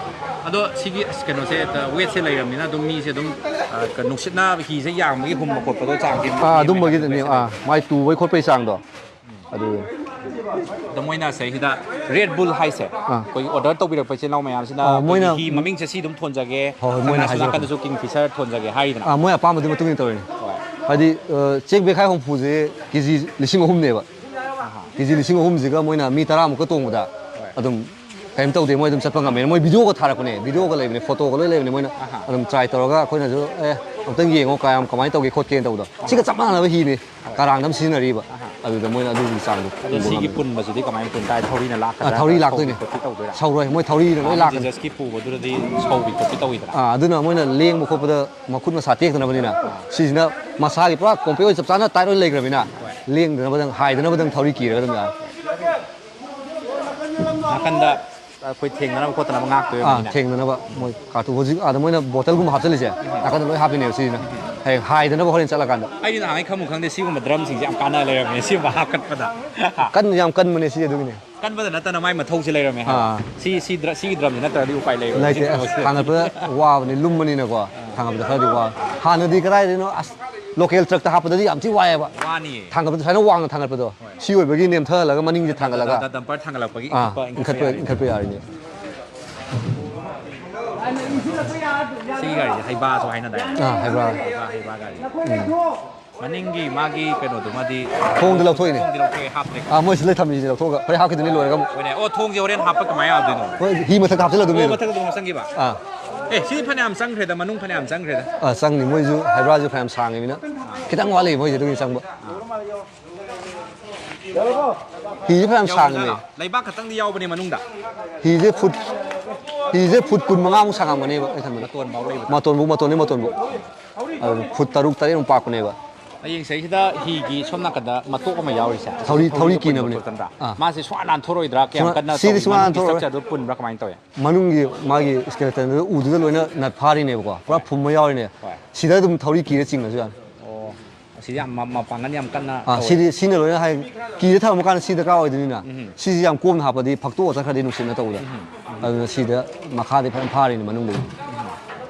ꯑꯗꯣ ꯁꯤꯒꯤ, ꯑꯁ, ꯀꯩꯅꯣꯁꯦ, ꯑ, ꯋꯦꯠꯁꯦ ꯂꯩꯔꯕꯅꯤꯅ ꯑꯗꯨꯝ ꯃꯤꯁꯦ ꯑꯗꯨꯝ, ꯑ, ꯀ-, ꯅꯨꯡꯁꯤꯠꯅ ꯍꯤꯁꯦ ꯌꯥꯡꯕꯒꯤ ꯍꯨꯝꯕ ꯈꯣꯠꯄꯗꯣ ꯆꯥꯡꯁꯦ ꯑꯥ, ꯅꯦꯝꯃꯦ ꯑꯗꯨꯝꯕꯒꯤꯗꯤ ꯍꯥꯏꯕ ꯅꯦꯝ-, ꯋꯦꯠꯁꯦ ꯑꯥ, ꯂꯩꯕ꯫ ꯃꯥꯏ ꯇꯨꯕꯩ ꯈꯣꯠꯄꯩ ꯆꯥꯡꯗꯣ꯫ ꯑꯗꯨ ꯑꯗꯣ ꯃꯣꯏꯅ ꯁꯤꯗꯩꯁꯤꯗ Red Bull ꯍꯥꯏꯁꯦ, ꯑꯥ꯫ ꯑꯩꯈꯣꯏꯒꯤ order ꯇꯧꯕꯤꯔꯛꯄ ꯏꯆꯤꯜ ꯏꯅꯥꯎ ꯃꯌꯥꯝꯁꯤꯅ ꯑꯥ, ꯑꯩꯈꯣꯏꯒꯤ ꯃꯣꯏꯅ ꯍꯤ ꯃꯃꯤꯡꯁꯦ ꯁꯤ ꯑꯗꯨꯝ ꯊꯣꯟꯖꯒꯦ, ꯍꯣꯏ, ꯍꯣꯏ, ꯃꯣꯏꯅ ꯁꯝꯅ ꯑꯁꯣꯝ ꯍꯥꯏꯖꯔꯛꯄꯗꯣ꯫ ꯅꯥꯀꯟꯗꯁꯨ Kingfisher ꯊꯣꯟꯖꯒꯦ ꯍꯥꯏꯔꯤꯗꯅ꯫ ꯑꯥ, ꯃꯣꯏ ꯑꯄꯥꯝꯕꯗꯨꯒꯤ ꯃꯇꯨꯡ ꯏꯟꯅ ꯇꯧꯔꯤꯅꯤ꯫ ꯍꯣꯏ꯫ ꯍꯥꯏꯗꯤ, ꯑ, ꯆꯦꯡ ꯕꯦꯈꯥꯏ ꯍꯨꯝꯐꯨꯁꯦ ꯀꯦꯖꯤ ꯂꯤꯁꯤꯡ ꯑꯍꯨꯝꯅꯦꯕ꯫ ꯑꯍꯥ꯫ ꯀꯦꯖꯤ ꯂꯤꯁꯤꯡ ꯑꯍꯨꯝꯁꯤꯒ ꯃꯣꯏꯅ ꯃꯤ ꯇꯔꯥꯃꯨꯛꯀ ꯇꯣꯡꯕꯗ ꯍꯣꯏ꯫ ꯑꯗꯨꯝ ꯀꯩꯝ ꯇꯧꯗꯦ, ꯃꯣꯏ ꯑꯗꯨꯝ ꯆꯠꯄ ꯉꯝꯃꯦ꯫ ꯃꯣꯏ videoꯒ ꯊꯥꯔꯛꯄꯅꯦ, videoꯒ ꯂꯩꯕꯅꯦ, photoꯒ ꯂꯣꯏ ꯂꯩꯕꯅꯦ꯫ ꯃꯣꯏꯅ ꯑꯍꯥ꯫ ꯑꯗꯨꯝ try ꯇꯧꯔꯒ ꯑꯩꯈꯣꯏꯅꯁꯨ, "ꯑꯦ, ꯑꯝꯇꯪ ꯌꯦꯡꯉꯣ, ꯀꯌꯥꯝ, ꯀꯃꯥꯏꯅ ꯇꯧꯒꯦ ꯈꯣꯠꯀꯦꯅ" ꯇꯧꯕꯗꯣ꯫ ꯁꯤꯒ ꯆꯞ ꯃꯥꯟꯅꯕ ꯍꯤꯅꯤ꯫ ꯍꯣꯏ꯫ ꯀꯔꯥꯡꯗ ꯑꯃ ꯁꯤꯖꯤꯟꯅꯔꯤꯕ꯫ ꯑꯍꯥ꯫ ꯑꯗꯨꯗ ꯃꯣꯏꯅ ꯑꯗꯨꯒꯤ ꯆꯥꯡꯗꯣ ꯑꯗꯣ ꯄꯨꯕ ꯁꯤꯒꯤ ꯉꯝꯃꯦ꯫ ꯄꯨꯟꯕꯁꯤꯗꯤ ꯀꯃꯥꯏꯅ ꯄꯨꯟ ꯇꯥꯏ? ꯊꯧꯔꯤꯅ ꯑꯥ, ꯂꯥꯛꯀꯗ꯭ꯔꯥ? ꯊꯧꯔꯤ ꯁꯧꯕꯤ ꯂꯥꯛꯇꯣꯏꯅꯦ꯫ ꯈꯣꯠꯄꯤ ꯇꯧꯗꯣꯏꯔꯥ? ꯁꯧꯔꯣꯏ, ꯃꯣꯏ ꯊꯧꯔꯤꯅ ꯂꯣꯏ ꯑꯥ, ꯂꯥꯛꯀꯅꯤ꯫ Jesus ꯀꯤ ꯄꯨꯕꯗꯨꯗꯗꯤ ꯁꯧꯕꯤ ꯈꯣꯠꯄꯤ ꯇꯧꯋꯤꯗꯅ? ꯑꯥ, ꯑꯗꯨꯅ ꯃꯣꯏꯅ ꯂꯦꯡꯕ ꯈꯣꯠꯄꯗ ꯃꯈꯨꯠ ꯃꯁꯥ ꯇꯦꯛꯇꯅꯕꯅꯤꯅ, ꯑꯥ꯫ ꯁꯤꯁꯤꯅ ꯃꯁꯥꯒꯤ ꯄꯨꯔꯥ ꯀꯣꯝꯄꯦꯠ ꯑꯣꯏ ꯆꯞ ꯆꯥꯅ tight ꯑꯣꯏꯅ ꯂꯩꯈ꯭ꯔꯕꯅꯤꯅ, ꯍꯣꯏ꯫ ꯂꯦꯡꯗꯅꯕꯗꯪ, ꯍꯥꯏꯗꯅꯕꯗꯪ ꯊꯧꯔꯤ ꯀꯤꯔꯒ ꯑꯗꯨꯝ ꯌꯥꯔꯦ꯫ ꯅꯥꯀꯟꯗ ꯑꯩꯈꯣꯏ ꯊꯦꯡꯅꯅꯕ ꯈꯣꯠꯇꯅꯕ ꯉꯥꯛꯇꯣꯏ ꯑꯥ ꯑꯣꯏꯕꯅꯤꯅ꯫ ꯊꯦꯡꯅꯅꯕ ꯃꯣꯏ ꯀꯥꯔꯇꯨꯟ ꯍꯧꯖꯤꯛ ꯑꯥꯗ ꯃꯣꯏꯅ ꯕꯣꯇꯜꯒꯨꯝꯕ ꯍꯥꯞꯆꯜꯂꯤꯁꯦ ꯅꯥꯀꯟꯗ ꯂꯣꯏ ꯍꯥꯞꯄꯤꯅꯦꯕ ꯁꯤꯁꯤꯅ꯫ ꯍꯌꯦꯡ ꯍꯥꯏꯗꯅꯕ ꯍꯣꯔꯦꯟ ꯆꯠꯂꯀꯥꯟꯗ꯫ ꯑꯩꯗꯤ ꯅꯍꯥꯟꯒꯩ ꯈꯪꯕꯨ ꯈꯪꯗꯦ ꯁꯤꯒꯨꯝꯕ ꯗ꯭ꯔꯝꯁꯤꯡꯁꯦ ꯌꯥꯝ ꯀꯥꯟꯅ ꯂꯩꯔꯝꯃꯦ ꯁꯤꯒꯨꯝꯕ ꯍꯥꯞꯀꯠꯄꯗ꯫ ꯀꯟ ꯌꯥꯝ ꯀꯟꯕꯅꯦ ꯁꯤ ꯑꯗꯨꯒꯤꯅꯦ꯫ ꯀꯟꯕꯗ ꯅꯠꯇꯅ ꯃꯥꯏ ꯃꯊꯧꯁꯤ ꯂꯩꯔꯝꯃꯦ ꯍꯥꯏꯕ꯫ ꯑꯥ꯫ ꯁꯤ ꯁꯤ ꯗ꯭ꯔ- ꯁꯤꯒꯤ ꯗ꯭ꯔꯝꯁꯤ ꯅꯠꯇ꯭ꯔꯗꯤ ꯎꯄꯥꯏ ꯂꯩꯔꯣꯏ ꯂꯩꯇꯦ ꯁꯤ ꯑꯁ ꯊꯕꯛꯁꯤꯗ꯫ ꯊꯥꯡꯒꯠꯄꯗ ꯋꯥꯕꯅꯤ ꯂꯨꯝꯕꯅꯤꯅꯀꯣ꯫ ꯊꯥꯡꯒꯠꯄꯗ ꯈꯔꯗꯤ ꯋꯥ ꯍꯥꯟꯅꯗꯤ ꯀꯗꯥꯏꯗꯩꯅꯣ ꯑꯁ ꯂꯣꯀꯦꯜ ꯇ꯭ꯔꯛꯇ ꯍꯥꯞꯄꯗꯗꯤ ꯌꯥꯝ ꯊꯤ ꯋꯥꯏꯑꯦꯕ꯫ ꯋꯥꯅꯤꯌꯦ꯫ ꯊꯥꯡꯒꯠꯄꯗ ꯁꯨꯃꯥꯏꯅ ꯋꯥꯡꯅ ꯊꯥꯡꯒꯠꯄꯗꯣ꯫ ꯍꯣꯏ꯫ ꯁꯤ ꯑꯣꯏꯕꯒꯤ ꯅꯦꯝꯊꯍꯜꯂꯒ ꯃꯅꯤꯡꯁꯦ ꯊꯥꯡꯒꯠꯂꯒ ꯗ- ꯗꯝꯄꯔ ꯊꯥꯡꯒꯠꯂꯛꯄꯒꯤ ꯑꯥ ꯏꯟꯈꯠꯄ ꯏꯟꯈꯠꯄ ꯌꯥꯔꯤꯅꯦ꯫ ꯏꯟꯈꯠꯄ ꯌꯥꯔꯤꯅꯦ꯫ ꯁꯤꯒꯤ ꯒꯥꯔꯤꯁꯦ ꯍꯩꯕꯥꯁꯨ ꯍꯥꯏꯅꯗꯥꯏꯅꯦ? ꯑꯥ ꯍꯩꯕꯥ꯫ ꯍꯩꯕꯥ ꯍꯩꯕꯥ ꯒꯥꯔꯤ꯫ ꯎꯝ꯫ ꯃꯅꯤꯡꯒꯤ ꯃꯥꯒꯤ ꯀꯩꯅꯣꯗꯨꯃꯗꯤ ꯊꯣꯡꯗ ꯂꯧꯊꯣꯛꯏꯅꯦ꯫ ꯊꯣꯡꯗꯤ ꯂꯧꯊꯣꯛꯑꯦ ꯍꯥꯞꯇ꯭ꯔꯦ꯫ ꯑꯥ ꯃꯣꯏ ꯁꯤ ꯂꯩ ꯊꯝꯃꯤꯁꯤꯗꯤ ꯂꯧꯊꯣꯛꯑꯒ ꯍꯣꯔꯦꯟ ꯍꯥꯞꯈꯤꯗꯣꯏꯅꯤ ꯂꯣꯏꯔꯒ ꯑꯃꯨꯛ꯫ ꯍꯣꯏꯅꯦ꯫ ꯑꯣ ꯊꯣꯡꯁꯦ ꯍꯣꯔꯦꯟ ꯍꯥꯞꯄ ꯀꯃꯥꯏꯅ ꯌꯥꯗꯣꯏꯅꯣ? ꯍꯣꯏ ꯍꯤ ꯃꯊꯛꯇ ꯍꯥꯞꯆꯤꯜꯂꯗꯣꯏꯅꯦ ꯑꯣ ꯑꯗꯨꯝ꯫ ꯃꯊꯛꯇ ꯑꯗꯨꯝ ꯍꯥꯞꯆꯟꯈꯤꯕ꯫ ꯑꯥ꯫ ꯑꯦ ꯁꯤꯗꯤ ꯐꯅꯌꯥꯝ ꯆꯪꯈ꯭ꯔꯦꯗ ꯃꯅꯨꯡ ꯐꯅꯌꯥꯝ ꯆꯪꯈ꯭ꯔꯦꯗ꯫ ꯑꯥ ꯆꯪꯅꯤ ꯃꯣꯏꯁꯨ ꯍꯩꯕ꯭ꯔꯥꯁꯨ ꯐꯅꯌꯥꯝ ꯁꯥꯡꯉꯤꯃꯤꯅ ꯈꯤꯇꯪ ꯋꯥꯠꯂꯤ ꯃꯣꯏꯁꯦ ꯑꯗꯨꯒꯤ ꯆꯪꯕ꯫ ꯍꯤꯁꯦ ꯐꯅꯌꯥꯝ ꯁꯥꯡꯉꯤꯅꯦ꯫ ꯌꯧꯔꯖꯥꯠꯂꯣ? ꯂꯩꯕꯥꯛ ꯈꯛꯇꯪꯗꯤ ꯌꯥꯎꯕꯅꯦ ꯃꯅꯨꯡꯗ꯫ ꯍꯤꯁꯦ ꯐꯨꯠ ꯍꯤꯁꯦ ꯐꯨꯠ ꯀꯨꯟ ꯃꯉꯥꯃꯨꯛ ꯁꯥꯡꯉꯝꯒꯅꯦꯕ ꯑꯩ ꯈꯟꯕꯗ꯫ ꯃꯇꯣꯟꯐꯥꯎ ꯂꯩꯕꯗ꯫ ꯃꯇꯣꯟꯕꯨ ꯃꯇꯣꯟꯅꯤ ꯃꯇꯣꯟꯕꯨ꯫ ꯑꯗꯨ ꯐꯨꯠ ꯇꯔꯨꯛ ꯇꯔꯦꯠꯃꯨꯛ ꯄꯥꯛꯄꯅꯦꯕ꯫ ꯍꯌꯦꯡ ꯁꯤꯗꯩꯁꯤꯗ ꯍꯤꯒꯤ ꯁꯣꯝ ꯅꯥꯀꯟꯗ ꯃꯇꯣꯛ ꯑꯃ ꯌꯥꯎꯔꯤꯁꯦ꯫ ꯊꯧꯔꯤ- ꯊꯧꯔꯤ ꯊꯧꯔꯤꯗ ꯄꯨꯟꯕ ꯀꯤꯅꯕꯅꯦ꯫ ꯈꯣꯠꯇꯅꯗ꯭ꯔꯥ? ꯑꯥ꯫ ꯃꯥꯁꯦ ꯁꯨꯡꯍꯥꯟ ꯍꯥꯟ ꯊꯣꯔꯛꯑꯣꯏꯗ꯭ꯔꯥ? ꯀꯌꯥꯝ ꯁꯨꯡꯍꯥꯟ- ꯀꯟꯅ ꯁꯤꯗꯤ ꯇꯧꯏ? ꯁꯨꯡꯍꯥꯟ ꯃꯅꯨꯡꯒꯤ ꯊꯣꯔꯛꯑꯣꯏ꯫ Structure ꯗꯨ ꯄꯨꯟꯕ꯭ꯔꯥ ꯀꯃꯥꯏꯅ ꯇꯧꯏ? ꯃꯅꯨꯡꯒꯤ ꯃꯥꯒꯤ skeleton ꯗꯨꯗ ꯎꯗꯨꯗ ꯂꯣꯏꯅ ꯅꯠ ꯐꯥꯔꯤꯅꯦꯕꯀꯣ꯫ ꯄꯨꯔꯥ ꯍꯣꯏ꯫ ꯐꯨꯝꯕ ꯌꯥꯎꯔꯤꯅꯦ꯫ ꯍꯣꯏ꯫ ꯁꯤꯗ ꯑꯗꯨꯝ ꯊꯧꯔꯤ ꯀꯤꯔ ꯆꯤꯡꯉꯁꯨ ꯌꯥꯅꯤ꯫ ꯑꯣ꯫ ꯑꯁꯤꯗꯤ ꯌꯥꯝ ꯃ- ꯃꯄꯥꯡꯒꯜ ꯌꯥꯝ ꯀꯟꯅ ꯑꯥ, ꯇꯧꯋꯦ꯫ ꯁꯤꯗꯤ ꯁꯤꯅ ꯂꯣꯏꯅ ꯍꯥꯏ ꯀꯤꯔ ꯊꯝꯃ ꯀꯥꯟꯗ ꯁꯤ ꯗꯔꯀꯥꯔ ꯑꯣꯏꯗꯣꯏꯅꯤꯅ꯫ ꯎꯝ꯫ ꯁꯤꯁꯤ ꯌꯥꯝ ꯀꯣꯝꯅ ꯍꯥꯞꯄꯗꯤ ꯐꯛꯇꯣꯛꯑ ꯆꯠꯈ꯭ꯔꯗꯤ ꯅꯨꯡꯁꯤꯠꯅ ꯇꯧꯕꯗ꯫ ꯎꯝ꯫ ꯑꯗꯨꯅ ꯁꯤꯗ ꯃꯈꯥꯗꯤ ꯐꯖꯅ ꯐꯥꯔꯤꯅꯦ ꯃꯅꯨꯡꯗꯒꯤ꯫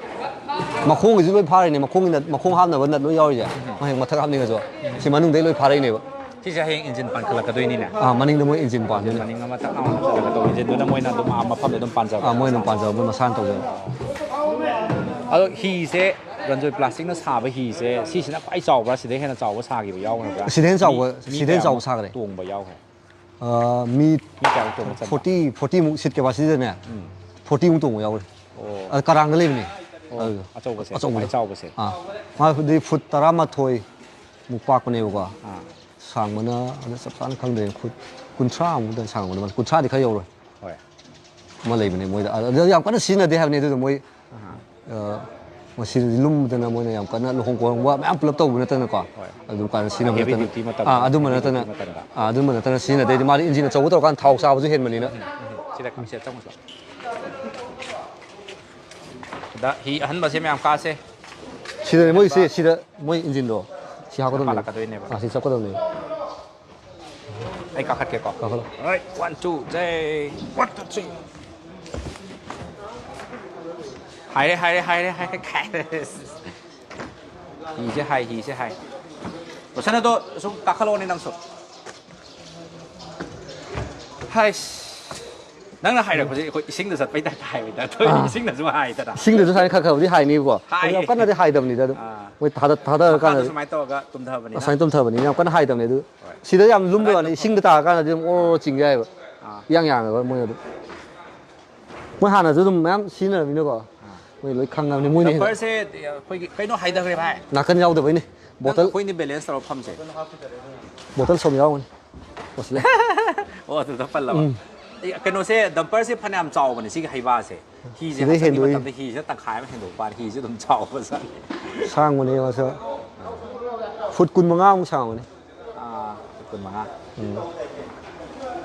ꯃꯈꯣꯡꯒꯤꯁꯨ ꯂꯣꯏ ꯐꯥꯔꯤꯅꯦ ꯃꯈꯣꯡꯒꯤ ꯅꯠ ꯃꯈꯣꯡ ꯍꯥꯞꯅꯕ ꯅꯠ ꯂꯣꯏ ꯌꯥꯎꯔꯤꯁꯦ꯫ ꯎꯝ꯫ ꯃꯍꯦꯛ ꯃꯊꯛ ꯍꯥꯞꯅꯤꯡꯉꯁꯨ꯫ ꯁꯤ ꯃꯅꯨꯡꯗꯩ ꯂꯣꯏ ꯐꯥꯔꯛꯏꯅꯦꯕ꯫ ꯁꯤꯁꯦ ꯍꯌꯦꯡ ꯏꯟꯖꯤꯟ ꯄꯥꯟꯈꯠꯂꯛꯀꯗꯣꯏꯅꯤꯅꯦ꯫ ꯑꯥ, ꯃꯅꯤꯡꯗ ꯃꯣꯏ ꯏꯟꯖꯤꯟ ꯄꯥꯟꯗꯣꯏꯅꯦ꯫ ꯃꯅꯤꯡ ꯑꯃ ꯇꯛ ꯂꯥꯎꯅ ꯍꯥꯞꯆꯜꯂꯒ ꯇꯧꯕ ꯏꯟꯖꯤꯟꯗꯨꯅ ꯃꯣꯏꯅ ꯑꯗꯨꯝ ꯑꯥ ꯃꯐꯝꯗ ꯑꯗꯨꯝ ꯄꯥꯟꯖꯕ꯫ ꯑꯥ, ꯃꯣꯏ ꯑꯗꯨꯝ ꯄꯥꯟꯖꯕ, ꯃꯣꯏ ꯃꯁꯥꯅ ꯇꯧꯖꯕ꯫ ꯑꯗꯣ ꯍꯤꯁꯦ ꯔꯟꯖꯣꯏ ꯄ꯭ꯂꯥꯁꯇꯤꯛꯅ ꯁꯥꯕ ꯍꯤꯁꯦ ꯁꯤꯁꯤꯅ ꯈ꯭ꯋꯥꯏ ꯆꯥꯎꯕ꯭ꯔꯥ? ꯁꯤꯗꯩ ꯍꯦꯟꯅ ꯆꯥꯎꯕ ꯁꯥꯈꯤꯕ ꯌꯥꯎꯈ꯭ꯔꯕ꯭ꯔꯥ? ꯁꯤꯗꯩ ꯍꯦꯟꯅ ꯆꯥꯎꯕ, ꯃꯤ, ꯃꯤ ꯁꯤꯗꯩ ꯍꯦꯟꯅ ꯆꯥꯎꯕ ꯀꯌꯥꯃꯨꯛ ꯁꯥꯈ꯭ꯔꯦ꯫ ꯇꯣꯡꯕ ꯌꯥꯎꯈ꯭ꯔꯦ? ꯑꯥ, ꯃꯤ ꯃꯤ ꯀꯌꯥꯃꯨꯛ ꯇꯣꯡꯕ ꯆꯟꯕ? Forty, forty ꯃꯨꯛ seat capacity ꯗꯅꯦ, ꯎꯝ꯫ Forty ꯃꯨꯛ ꯇꯣꯡꯕ ꯌꯥꯎꯈ꯭ꯔꯦ꯫ ꯑꯣ꯫ ꯑꯗ ꯀꯔꯥꯡꯗ ꯂꯩꯕꯅꯦ꯫ ꯑꯣ, ꯑꯗꯨꯗꯣ꯫ ꯑꯆꯧꯕꯁꯦ? ꯑꯆꯧꯕꯗꯣ꯫ ꯈ꯭ꯋꯥꯏ ꯆꯥꯎꯕꯁꯦ? ꯑꯥ꯫ ꯃꯥꯗꯤ ꯐꯨꯠ ꯇꯔꯥꯃꯥꯊꯣꯏ ꯃꯨꯛ ꯄꯥꯛꯄꯅꯦꯕꯀꯣ꯫ ꯑꯥ꯫ ꯁꯥꯡꯕꯅ ꯑꯗ ꯆꯞ ꯆꯥꯅ ꯈꯪꯗ꯭ꯔꯦ꯫ ꯐꯨꯠ ꯀꯨꯟꯊ꯭ꯔꯥ ꯃꯨꯛꯇ ꯁꯥꯡꯕꯗ ꯃꯥꯜꯂꯦ꯫ ꯀꯨꯟꯊ꯭ꯔꯥꯗꯤ ꯈꯔ ꯌꯧꯔꯣꯏ꯫ ꯍꯣꯏ꯫ ꯑꯃ ꯂꯩꯕꯅꯦ ꯃꯣꯏꯗ꯫ ꯑꯗ ꯌꯥꯝ ꯀꯟꯅ ꯁꯤꯖꯤꯟꯅꯗꯦ ꯍꯥꯏꯕꯅꯤ ꯑꯗꯨꯗꯣ ꯃꯣꯏ꯫ ꯑꯍꯥ꯫ ꯑ, ꯃꯁꯤꯗꯗꯤ ꯂꯨꯝꯗꯅ ꯃꯣꯏꯅ ꯌꯥꯝ ꯀꯟꯅ ꯂꯨꯍꯣꯡ ꯈꯣꯡꯗꯣꯡꯕ ꯃꯌꯥꯝ ꯄꯨꯂꯞ ꯇꯧꯕ ꯅꯠꯇꯅꯀꯣ꯫ ꯍꯣꯏ꯫ ꯑꯗꯨꯝ ꯀꯥꯟꯗ ꯁꯤꯖꯤꯟꯅꯕ heavy ꯅꯠꯇꯅ꯫ Duty ꯃꯇꯝꯗ, ꯑꯥ, ꯑꯗꯨꯝꯕ heavy ꯅꯠꯇꯅ꯫ Duty ꯃꯇꯝꯗ꯫ ꯑꯥ, ꯑꯗꯨꯝꯕ ꯅꯠꯇꯅ ꯁꯤꯖꯤꯟꯅꯗꯦ꯫ ꯍꯥꯏꯗꯤ ꯃꯥꯗꯤ ꯏꯟꯖꯤꯟ ꯑꯆꯧꯕ ꯇꯧꯔꯀꯥꯟꯗ ꯊꯥꯎ ꯆꯥꯕꯁꯨ ꯍꯦꯟꯕꯅꯤꯅ꯫ ꯎꯝ, ꯎꯝ꯫ ꯁꯤꯗ ꯀꯥꯁꯦ, ꯆꯪꯉꯨꯁꯤ ꯂꯥꯎ꯫ ꯁꯤꯗ ꯍꯤ ꯑꯍꯟꯕꯁꯦ ꯃꯌꯥꯝ ꯀꯥꯁꯦ꯫ ꯁꯤꯗꯅꯦ ꯃꯣꯏꯁꯦ, ꯁꯤꯗ ꯃꯣꯏ ꯏꯟꯖꯤꯟꯗꯣ ꯁꯤ ꯍꯥꯞꯀꯗꯕꯅꯦ꯫ ꯄꯥꯜꯂꯛꯀꯗꯣꯏꯅꯦꯕ꯫ ꯑꯥ, ꯁꯤ ꯆꯞꯀꯗꯕꯅꯦ꯫ ꯑꯩ ꯀꯥꯈꯠꯀꯦꯀꯣ꯫ ꯀꯥꯈꯠꯂꯣ꯫ Alright, one, two, three, one, two, three. ꯍꯥꯏꯔꯦ, ꯍꯥꯏꯔꯦ, ꯍꯥꯏꯔꯦ, ꯍꯥꯏꯔꯦ, ꯍꯥꯏꯔꯦ꯫ ꯍꯤꯁꯦ ꯍꯥꯏ, ꯍꯤꯁꯦ ꯍꯥꯏ꯫ ꯔꯣꯁꯟ, ꯑꯗꯣ ꯁꯨꯝ ꯀꯥꯈꯠꯂꯛꯑꯣꯅꯦ ꯅꯪꯁꯨ꯫ ꯍꯥꯏꯁ꯫ ꯅꯪꯅ ꯍꯥꯏꯔꯛꯄꯁꯦ ꯑꯩꯈꯣꯏ ꯏꯁꯤꯡꯗ ꯆꯠꯄꯩ ꯇꯥꯏꯞꯇ ꯍꯥꯏꯕꯩ ꯇꯥꯏꯞ ꯇꯧꯋꯦ꯫ ꯑꯥ꯫ ꯏꯁꯤꯡꯗꯁꯨ ꯍꯥꯏꯗꯅ꯫ ꯏꯁꯤꯡꯗꯁꯨ ꯁꯨꯃꯥꯏꯅ ꯈꯔ ꯈꯔꯕꯨꯗꯤ ꯍꯥꯏꯅꯤꯕꯀꯣ꯫ ꯑꯗꯣ ꯍꯥꯏꯌꯦ꯫ ꯌꯥꯝ ꯀꯟꯅꯗꯤ ꯍꯥꯏꯗꯕꯅꯤꯗ ꯑꯗꯨꯝ꯫ ꯑꯥ꯫ ꯃꯣꯏ ꯊꯥꯗ-, ꯊꯥꯗꯔꯀꯥꯟꯗꯗꯤ꯫ ꯁꯨꯃꯥꯏꯅ ꯇꯧꯔꯒ ꯇꯨꯝꯊꯕꯅꯤꯅ꯫ ꯑꯁꯨꯃꯥꯏꯅ ꯇꯨꯝꯊꯕꯅꯤꯅ ꯌꯥꯝ ꯀꯟꯅ ꯍꯥꯏꯗꯕꯅꯤ ꯑꯗꯨ꯫ ꯍꯣꯏ꯫ ꯁꯤꯗ ꯌꯥꯝ ꯂꯨꯝꯕ ꯋꯥꯅꯤ, ꯏꯁꯤꯡꯗ ꯇꯥꯔꯀꯥꯟꯗꯗꯤ ꯑꯗꯨꯝ ꯑꯣꯔꯣ ꯆꯤꯡ ꯌꯥꯏꯑꯕ꯫ ꯑꯥ꯫ ꯏꯌꯥꯡ ꯌꯥꯡꯉꯦꯕ ꯃꯣꯏ ꯑꯗꯨꯝ꯫ ꯃꯣꯏ ꯍꯥꯟꯅꯁꯨ ꯑꯗꯨꯝ ꯃꯌꯥꯝ ꯁꯤꯖꯤꯟꯅꯔꯕꯅꯤꯅꯀꯣ꯫ ꯃꯣꯏ ꯂꯣꯏ ꯈꯪꯉꯕꯅꯤ ꯃꯣꯏꯅ ꯍꯦꯟꯅ꯫ ꯗꯝꯄꯔꯁꯦ ꯑꯩꯈꯣꯏꯒꯤ ꯀꯩꯅꯣ ꯍꯥꯏꯊꯈ꯭ꯔꯦ ꯚꯥꯏ꯫ ꯅꯥꯀꯟ ꯌꯥꯎꯗꯕꯩꯅꯦ꯫ ꯅꯪ ꯕꯣꯇꯜ, ꯑꯩꯈꯣꯏꯅ ꯕꯦꯂꯦꯟꯁ ꯇꯧꯔ ꯐꯝꯁꯦ꯫ ꯕꯣꯇꯜ ꯁꯣꯝ ꯌꯥꯎꯔꯝꯒꯅꯤ꯫ ꯑꯣ, ꯁꯤꯗ꯫ ꯑꯣ, ꯑꯗꯨꯗ ꯄꯜꯂꯕ꯫ ꯎꯝ꯫ ꯑꯦ, ꯀꯩꯅꯣꯁꯦ, ꯗꯝꯄꯔꯁꯦ ꯐꯅꯌꯥꯝ ꯆꯥꯎꯕꯅꯦ ꯁꯤꯒꯤ ꯍꯩꯕꯥꯁꯦ꯫ ꯍꯤꯁꯦ ꯁꯤꯗꯩ ꯍꯥꯞꯆꯤꯟꯈꯤꯕ ꯍꯦꯟꯗꯣꯛꯏ꯫ ꯃꯇꯝꯗ ꯍꯤꯁꯤꯅ ꯇꯪꯈꯥꯏ ꯑꯃ ꯍꯦꯟꯗꯣꯛꯄ ꯋꯥꯅꯤ꯫ ꯍꯤꯁꯦ ꯑꯗꯨꯝ ꯆꯥꯎꯕ ꯖꯥꯠꯅꯤ꯫ ꯁꯥꯡꯕꯅꯦ ꯃꯥꯁꯨ꯫ ꯐꯨꯠ ꯀꯨꯟ ꯃꯉꯥꯃꯨꯛ ꯁꯥꯡꯕꯅꯤ꯫ ꯑꯥ, ꯐꯨꯠ ꯀꯨꯟ ꯃꯉꯥ꯫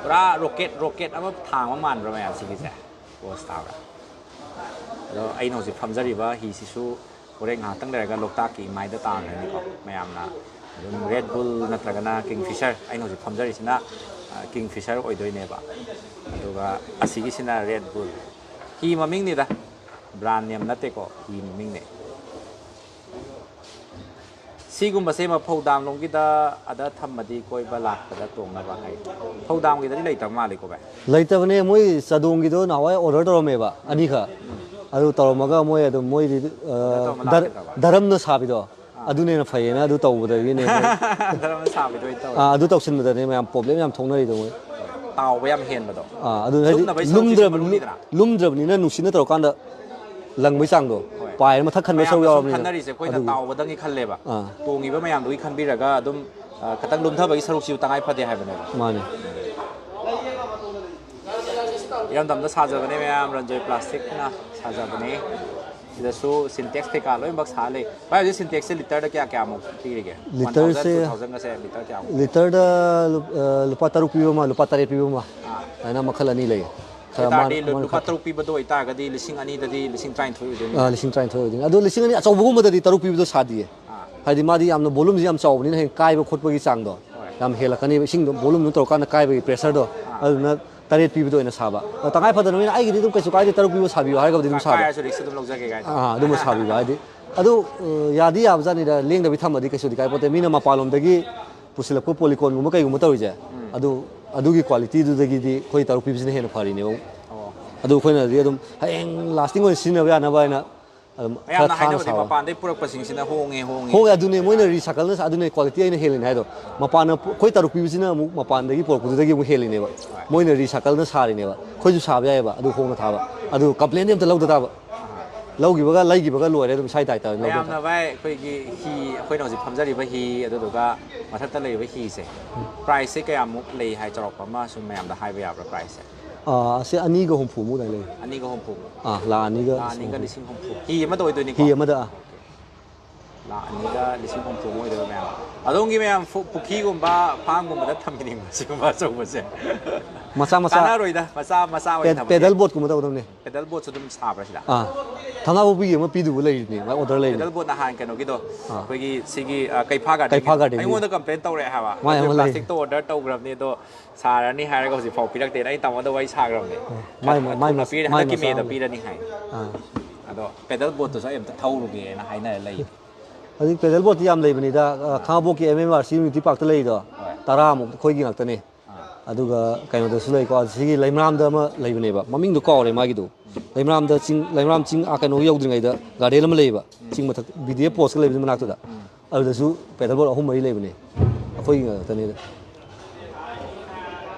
ꯄꯨꯔꯥ ꯔꯣꯀꯦꯠ, ꯔꯣꯀꯦꯠ ꯑꯃ ꯊꯥꯡꯕ ꯃꯥꯟꯕ꯭ꯔꯥ ꯃꯌꯥꯝ ꯁꯤꯒꯤꯁꯦ? ꯄꯣꯁ ꯇꯥꯕ꯭ꯔꯥ? ꯑꯗꯣ ꯑꯩꯅ ꯍꯧꯖꯤꯛ ꯐꯝꯖꯔꯤꯕ ꯍꯤꯁꯤꯁꯨ ꯍꯣꯔꯦꯟ ꯉꯥꯏꯍꯥꯛꯇꯪ ꯂꯩꯔꯒ ꯂꯣꯛꯇꯥꯛꯀꯤ ꯏꯃꯥꯏꯗ ꯇꯥꯈ꯭ꯔꯅꯤꯀꯣ꯫ ꯃꯌꯥꯝꯅ ꯑꯗꯨꯝ Red Bull ꯅꯠꯇ꯭ꯔꯒꯅ King Fisher, ꯑꯩꯅ ꯍꯧꯖꯤꯛ ꯐꯝꯖꯔꯤꯁꯤꯅ, ꯑ, King Fisher ꯑꯣꯏꯗꯣꯏꯅꯦꯕ꯫ ꯑꯗꯨꯒ ꯑꯁꯤꯒꯤꯁꯤꯅ Red Bull꯫ ꯍꯤ ꯃꯃꯤꯡꯅꯤꯗ, brand name ꯅꯠꯇꯦꯀꯣ, ꯍꯤ ꯃꯃꯤꯡꯅꯦ꯫ ꯁꯤꯒꯨꯝꯕꯁꯦ ꯃꯐꯧ ꯗꯥꯝ ꯂꯣꯝꯒꯤꯗ ꯑꯗ ꯊꯝꯃꯗꯤ ꯀꯣꯏꯕ ꯂꯥꯛꯄꯗ ꯇꯣꯡꯅꯕ ꯍꯥꯏ꯫ ꯃꯐꯧ ꯗꯥꯝꯒꯤꯗꯗꯤ ꯂꯩꯇꯕ ꯃꯥꯜꯂꯦꯀꯣ ꯚꯥꯏ? ꯂꯩꯇꯕꯅꯦ, ꯃꯣꯏ ꯆꯥꯗꯣꯡꯒꯤꯗꯣ ꯅꯍꯥꯟꯋꯥꯏ order ꯇꯧꯔꯝꯃꯦꯕ ꯑꯅꯤꯈꯛ꯫ ꯑꯗꯨ ꯇꯧꯔꯝꯃꯒ ꯃꯣꯏ ꯑꯗꯨꯝ ꯃꯣꯏꯗꯤ, ꯑ, ꯑꯗ ꯑꯃ ꯗꯔ-, ꯂꯥꯛꯀꯗꯕ꯫ ꯙꯔꯝꯅ ꯁꯥꯕꯤꯗꯣ ꯑꯗꯨꯅ ꯍꯦꯟꯅ ꯐꯩꯌꯦꯅ ꯑꯗꯨ ꯇꯧꯕꯗꯒꯤꯅꯦ ꯃꯣꯏ꯫ ꯙꯔꯝꯅ ꯁꯥꯕꯤꯗꯣ ꯑꯣꯏꯅ ꯇꯧꯔꯦ꯫ ꯑꯥ, ꯑꯗꯨ ꯇꯧꯁꯤꯟꯕꯗꯅꯦ ꯃꯌꯥꯝ problem ꯌꯥꯝ ꯊꯣꯛꯅꯔꯤꯗꯣ ꯃꯣꯏ꯫ ꯇꯥꯎꯕ ꯌꯥꯝ ꯍꯦꯟꯕꯗꯣ꯫ ꯑꯥ, ꯑꯗꯨ ꯍꯥꯏꯗꯤ ꯂꯨꯝꯅꯕꯩ ꯁꯔꯨꯛꯁꯤꯁꯨ ꯂꯨꯝꯗ꯭ꯔꯕ-, ꯃꯔꯨꯅꯤꯗꯅ꯫ ꯂꯨꯝꯗ꯭ꯔꯕꯅꯤꯅ ꯅꯨꯡꯁꯤꯠꯅ ꯇꯧꯔꯀꯥꯟꯗ ꯂꯪꯕꯩ ꯆꯥꯡꯗꯣ ꯍꯣꯏ꯫ ꯄꯥꯏꯔ ꯃꯊꯛ ꯈꯟꯕ ꯁꯔꯨꯛ ꯃꯌꯥꯝꯅ ꯁꯨꯝ ꯌꯥꯎꯔꯕꯅꯤꯅ꯫ ꯈꯟꯅꯔꯤꯁꯦ ꯑꯩꯈꯣꯏꯅ ꯑꯗꯨꯒꯤ꯫ ꯇꯥꯎꯕꯗꯪꯒꯤ ꯈꯜꯂꯦꯕ꯫ ꯑꯥ꯫ ꯇꯣꯡꯉꯤꯕ ꯃꯌꯥꯝꯗꯨꯒꯤ ꯈꯟꯕꯤꯔꯒ ꯑꯗꯨꯝ, ꯑ, ꯈꯤꯇꯪ ꯂꯨꯝꯊꯕꯒꯤ ꯁꯔꯨꯛꯁꯤꯕꯨ ꯇꯉꯥꯏ ꯐꯗꯦ ꯍꯥꯏꯕꯅꯦꯕ꯫ ꯃꯥꯅꯦ꯫ ꯏꯔꯝꯗꯝꯗ ꯁꯥꯖꯕꯅꯦ ꯃꯌꯥꯝ, ꯔꯟꯖꯣꯏ ꯄ꯭ꯂꯥꯁꯇꯤꯛꯅ ꯁꯥꯖꯕꯅꯦ꯫ ꯁꯤꯗꯁꯨ ꯁꯤꯟꯇꯦꯛꯁ ꯀꯩꯀꯥ ꯂꯣꯏꯅꯃꯛ ꯁꯥ ꯂꯩ꯫ ꯚꯥꯏ, ꯍꯧꯖꯤꯛ ꯁꯤꯟꯇꯦꯛꯁꯁꯦ ꯂꯤꯇꯔꯗ ꯀꯌꯥ ꯀꯌꯥꯃꯨꯛ ꯄꯤꯔꯤꯒꯦ? ꯋꯥꯟ ꯊꯥꯎꯖꯟ, ꯂꯤꯇꯔꯁꯦ, ꯇꯨ ꯊꯥꯎꯖꯟꯒꯁꯦ ꯂꯤꯇꯔ ꯀꯌꯥꯃꯨꯛ? ꯂꯤꯇꯔꯗ ꯂꯨꯞ-, ꯑ, ꯂꯨꯄꯥ ꯇꯔꯨꯛ ꯄꯤꯕ ꯑꯃ, ꯂꯨꯄꯥ ꯇꯔꯦꯠ ꯄꯤꯕ ꯑꯃ, ꯑꯗꯨꯃꯥꯏꯅ ꯃꯈꯜ ꯑꯅꯤ ꯂꯩꯌꯦ꯫ ꯈꯔ ꯃꯥꯅ-, ꯇꯥꯔꯗꯤ ꯂꯨ-, ꯃꯥꯅ ꯂꯨꯄꯥ ꯈꯔ ꯇꯔꯨꯛ ꯄꯤꯕꯗꯣ ꯑꯣꯏꯇꯥꯔꯒꯗꯤ ꯂꯤꯁꯤꯡ ꯑꯅꯤꯗꯗꯤ ꯂꯤꯁꯤꯡ ꯇꯔꯥꯅꯤꯊꯣꯏ ꯑꯣꯏꯗꯣꯏꯅꯤ꯫ ꯑꯥ, ꯂꯤꯁꯤꯡ ꯇꯔꯥꯅꯤꯊꯣꯏ ꯑꯣꯏꯗꯣꯏꯅꯤ꯫ ꯑꯗꯣ ꯂꯤꯁꯤꯡ ꯑꯅꯤ ꯑꯆꯧꯕꯒꯨꯝꯕꯗꯗꯤ ꯇꯔꯨꯛ ꯄꯤꯕꯗꯣ ꯁꯥꯗꯤꯌꯦ꯫ ꯑꯥ꯫ ꯍꯥꯏꯗꯤ ꯃꯥꯗꯤ ꯌꯥꯝꯅ volume ꯁꯦ ꯌꯥꯝ ꯆꯥꯎꯕꯅꯤꯅ ꯍꯌꯦꯡ ꯀꯥꯏꯕ ꯈꯣꯠꯄꯒꯤ ꯆꯥꯡꯗꯣ ꯍꯣꯏ꯫ ꯌꯥꯝ ꯍꯦꯜꯂꯛꯀꯅꯦꯕ, ꯏꯁꯤꯡꯗꯣ volume ꯗꯨ ꯇꯧꯔꯀꯥꯟꯗ ꯀꯥꯏꯕꯒꯤ pressure ꯗꯣ꯫ ꯑꯥ꯫ ꯑꯗꯨꯅ ꯇꯔꯦꯠ ꯄꯤꯕꯗꯣ ꯑꯣꯏꯅ ꯁꯥꯕ꯫ ꯑꯗꯣ ꯇꯉꯥꯏ ꯐꯗꯅ ꯃꯤꯅ "ꯑꯩꯒꯤꯗꯤ ꯑꯗꯨꯝ ꯀꯩꯁꯨ ꯀꯥꯏꯗꯦ, ꯇꯔꯨꯛ ꯄꯤꯕ ꯁꯥꯕꯤꯌꯣ" ꯍꯥꯏꯔꯒꯕꯨꯗꯤ ꯑꯗꯨꯝ ꯁꯥꯕ꯫ ꯀꯥꯏꯔꯁꯨ risk ꯑꯗꯨꯝ ꯂꯧꯖꯒꯦ ꯀꯥꯏꯅ꯫ ꯑꯥ, ꯑꯗꯨꯝꯕ ꯁꯥꯕꯤꯕ ꯍꯥꯏꯗꯤ꯫ ꯑꯗꯨ, ꯑ, ꯌꯥꯗꯤ ꯌꯥꯕꯖꯥꯠꯅꯤꯗ, ꯂꯦꯡꯗꯕꯤ ꯊꯝꯃꯗꯤ ꯀꯩꯁꯨꯗꯤ ꯀꯥꯏꯄꯣꯠꯇꯦ꯫ ꯃꯤꯅ ꯃꯄꯥꯟꯂꯣꯝꯗꯒꯤ ꯄꯨꯁꯤꯜꯂꯛꯄ polygon ꯒꯨꯝꯕ ꯀꯩꯒꯨꯝꯕ ꯇꯧꯔꯤꯁꯦ, ꯎꯝ꯫ ꯑꯗꯨ, ꯑꯗꯨꯒꯤ quality ꯗꯨꯗꯒꯤꯗꯤ ꯑꯩꯈꯣꯏ ꯇꯔꯨꯛ ꯄꯤꯕꯁꯤꯅ ꯍꯦꯟꯅ ꯐꯔꯤꯅꯦꯕ꯫ ꯑꯣ꯫ ꯑꯗꯨ ꯑꯩꯈꯣꯏꯅꯗꯤ ꯑꯗꯨꯝ ꯍꯌꯦꯡ lasting ꯑꯣꯏꯅ ꯁꯤꯖꯤꯟꯅꯕ ꯌꯥꯅꯕ ꯍꯥꯏꯅ ꯑꯗꯨꯝ ꯈꯔ ꯃꯌꯥꯝꯅ ꯊꯥꯅ ꯍꯥꯏꯅꯕꯗꯤ ꯁꯥꯕ꯫ ꯃꯄꯥꯟꯗꯩ ꯄꯨꯔꯛꯄꯁꯤꯡꯁꯤꯅ ꯍꯣꯡꯉꯦ, ꯍꯣꯡꯉꯦ꯫ ꯍꯣꯡꯉꯦ, ꯑꯗꯨꯅꯦ ꯃꯣꯏꯅ recycle ꯅ ꯁꯥ-, ꯑꯗꯨꯅꯦ quality ꯑꯩꯅ ꯍꯦꯜꯂꯤꯅꯦ ꯍꯥꯏꯗꯣ꯫ ꯃꯄꯥꯟꯅ ꯄꯨ-, ꯑꯩꯈꯣꯏ ꯇꯔꯨꯛ ꯄꯤꯕꯁꯤꯅ ꯑꯃꯨꯛ ꯃꯄꯥꯟꯗꯒꯤ ꯄꯨꯔꯛꯄꯗꯨꯗꯒꯤ ꯑꯃꯨꯛ ꯍꯦꯜꯂꯤꯅꯦꯕ꯫ ꯍꯣꯏ꯫ ꯃꯣꯏꯅ recycle ꯅ ꯁꯥꯔꯤꯅꯦꯕ꯫ ꯑꯩꯈꯣꯏꯁꯨ ꯁꯥꯕ ꯌꯥꯏꯑꯕ, ꯑꯗꯨ ꯍꯣꯡꯅ ꯊꯥꯕ꯫ ꯑꯗꯨ complain ꯗꯤ ꯑꯝꯇ ꯂꯧꯗ ꯇꯥꯕ꯫ ꯂꯧꯈꯤꯕꯒ ꯂꯩꯈꯤꯕꯒ ꯂꯣꯏꯔꯦ ꯑꯗꯨꯝ, ꯏꯁꯥ ꯏꯇꯥꯏ ꯇꯥꯏ ꯂꯧꯗ ꯃꯌꯥꯝꯅ ꯇꯥꯕ꯫ ꯚꯥꯏ, ꯑꯩꯈꯣꯏꯒꯤ ꯍꯤ, ꯑꯩꯈꯣꯏꯅ ꯍꯧꯖꯤꯛ ꯐꯝꯖꯔꯤꯕ ꯍꯤ, ꯑꯗꯨꯗꯨꯒ ꯃꯊꯛꯇ ꯂꯩꯔꯤꯕ ꯍꯤꯁꯦ, price ꯁꯦ ꯀꯌꯥꯃꯨꯛ ꯂꯩ ꯍꯥꯏ, ꯆꯥꯎꯔꯥꯛꯄ ꯑꯃ ꯁꯨꯝ ꯃꯌꯥꯝꯗ ꯍꯥꯏꯕ ꯌꯥꯕ꯭ꯔꯥ price ꯁꯦ? ꯑꯥ, ꯑꯁꯤ ꯑꯅꯤꯒ ꯍꯨꯝꯐꯨꯃꯨꯛ ꯑꯗꯥꯏ ꯂꯩ꯫ ꯑꯅꯤꯒ ꯍꯨꯝꯐꯨ꯫ ꯑꯥ, ꯂꯥꯈ ꯑꯅꯤꯒ ꯂꯥꯈ ꯂꯤꯁꯤꯡ ꯑꯅꯤꯒ ꯍꯨꯝꯐꯨ꯫ ꯂꯤꯁꯤꯡ ꯍꯨꯝꯐꯨ꯫ ꯍꯤ ꯑꯃꯗ ꯑꯣꯏꯗꯣꯏꯅꯤꯀꯣ? ꯍꯤ ꯑꯃꯗ, ꯑꯥ꯫ ꯂꯥꯈ ꯑꯅꯤꯒ ꯂꯤꯁꯤꯡ ꯍꯨꯝꯐꯨ ꯑꯃ ꯑꯣꯏꯗꯣꯏꯕ ꯃꯌꯥꯝ꯫ ꯑꯗꯣꯝꯒꯤ ꯃꯌꯥꯝ ꯐꯨ-, ꯄꯨꯈ꯭ꯔꯤꯒꯨꯝꯕ, farm ꯒꯨꯝꯕꯗ ꯊꯝꯕꯤꯅꯤꯡꯕ ꯁꯤꯒꯨꯝꯕ ꯑꯆꯧꯕꯁꯦ? ꯃꯆꯥ ꯃꯆꯥ꯫ ꯀꯥꯟꯅꯔꯣꯏꯗ, ꯃꯆꯥ ꯃꯆꯥ ꯑꯣꯏꯅ ꯄꯦ-, ꯊꯝꯃꯗꯤ꯫ Pedal boat ꯀꯨꯝꯕ ꯇꯧꯒꯗꯕꯅꯦ꯫ Pedal boat ꯁꯨ ꯑꯗꯨꯝ ꯁꯥꯕ꯭ꯔꯥ ꯁꯤꯗ? ꯑꯥ꯫ ꯊꯝꯅꯥꯄꯣꯛꯄꯤꯒꯤ ꯑꯃ ꯄꯤꯗꯨꯕ ꯂꯩꯔꯤꯅꯦ, ꯃꯥꯏ order ꯂꯩꯔꯤꯅꯦ꯫ Pedal boat ꯅꯍꯥꯟ ꯀꯩꯅꯣꯒꯤꯗꯣ, ꯑꯥ꯫ ꯑꯩꯈꯣꯏꯒꯤ ꯁꯤꯒꯤ, ꯑ, ꯀꯩꯐꯥ garden ꯀꯩꯐꯥ ꯒꯤꯗꯣ꯫ Garden ꯒꯤ꯫ ꯑꯩꯉꯣꯟꯗ complain ꯇꯧꯔꯛꯑꯦ ꯍꯥꯏꯕ꯫ ꯃꯥꯏ ꯑꯗꯨ ꯑꯃ ꯂꯩ꯫ Plastic ꯇꯣ order ꯇꯧꯈ꯭ꯔꯕꯅꯦ ꯑꯗꯣ, ꯁꯥꯔꯅꯤ ꯍꯥꯏꯔꯒ ꯍꯧꯖꯤꯛꯐꯥꯎ ꯄꯤꯔꯛꯇꯦꯅ ꯑꯩ ꯇꯥꯃꯣꯗ ꯋꯥꯔꯤ ꯁꯥꯈ꯭ꯔꯕꯅꯦ꯫ ꯑꯣ, ꯃꯥꯏ, ꯈꯔ ꯃꯥꯏ ꯊꯨꯅ ꯃꯁ-, ꯄꯤꯔꯦ, ꯃꯥꯏ ꯍꯟꯗꯛꯀꯤ ꯃꯆꯥ May ꯗ ꯑꯃ ꯂꯩ꯫ ꯄꯤꯔꯅꯤ ꯍꯥꯏ꯫ ꯑꯥ꯫ ꯑꯗꯣ pedal boat ꯇꯨꯁꯨ ꯑꯩ ꯑꯝꯇ ꯊꯧꯔꯨꯒꯦꯅ ꯍꯥꯏꯅꯔ ꯂꯩ꯫ ꯍꯧꯖꯤꯛ pedal boat ꯇꯤ ꯌꯥꯝ ꯂꯩꯕꯅꯤꯗ, ꯑ, ꯈꯥꯉꯕꯣꯛꯀꯤ M M R C Unity Park ꯇ ꯂꯩꯔꯤꯗꯣ, ꯍꯣꯏ꯫ ꯇꯔꯥꯃꯨꯛ ꯑꯩꯈꯣꯏꯒꯤ ꯉꯥꯛꯇꯅꯦ꯫ ꯑꯥ꯫ ꯑꯗꯨꯒ ꯀꯩꯅꯣꯗꯁꯨ ꯂꯩꯀꯣ, ꯁꯤꯒꯤ ꯂꯩꯃꯔꯥꯝꯗ ꯑꯃ ꯂꯩꯕꯅꯦꯕ, ꯃꯃꯤꯡꯗꯣ ꯀꯥꯎꯔꯦ ꯃꯥꯒꯤꯗꯣ꯫ ꯂꯩꯃꯔꯥꯝꯗ ꯆꯤꯡ, ꯂꯩꯃꯔꯥꯝ ꯆꯤꯡ, ꯑꯥ, ꯀꯩꯅꯣ ꯌꯧꯗ꯭ꯔꯤꯉꯩꯗ garden ꯑꯃ ꯂꯩꯌꯦꯕ, ꯎꯝ꯫ ꯆꯤꯡ ꯃꯊꯛ, B D F post ꯀ ꯂꯩꯕꯗꯨ ꯃꯅꯥꯛꯇꯨꯗ꯫ ꯎꯝ꯫ ꯑꯗꯨꯗꯁꯨ pedal boat ꯑꯍꯨꯝ ꯃꯔꯤ ꯂꯩꯕꯅꯦ, ꯑꯩꯈꯣꯏꯒꯤ ꯉꯥꯛꯇꯅꯤꯗ꯫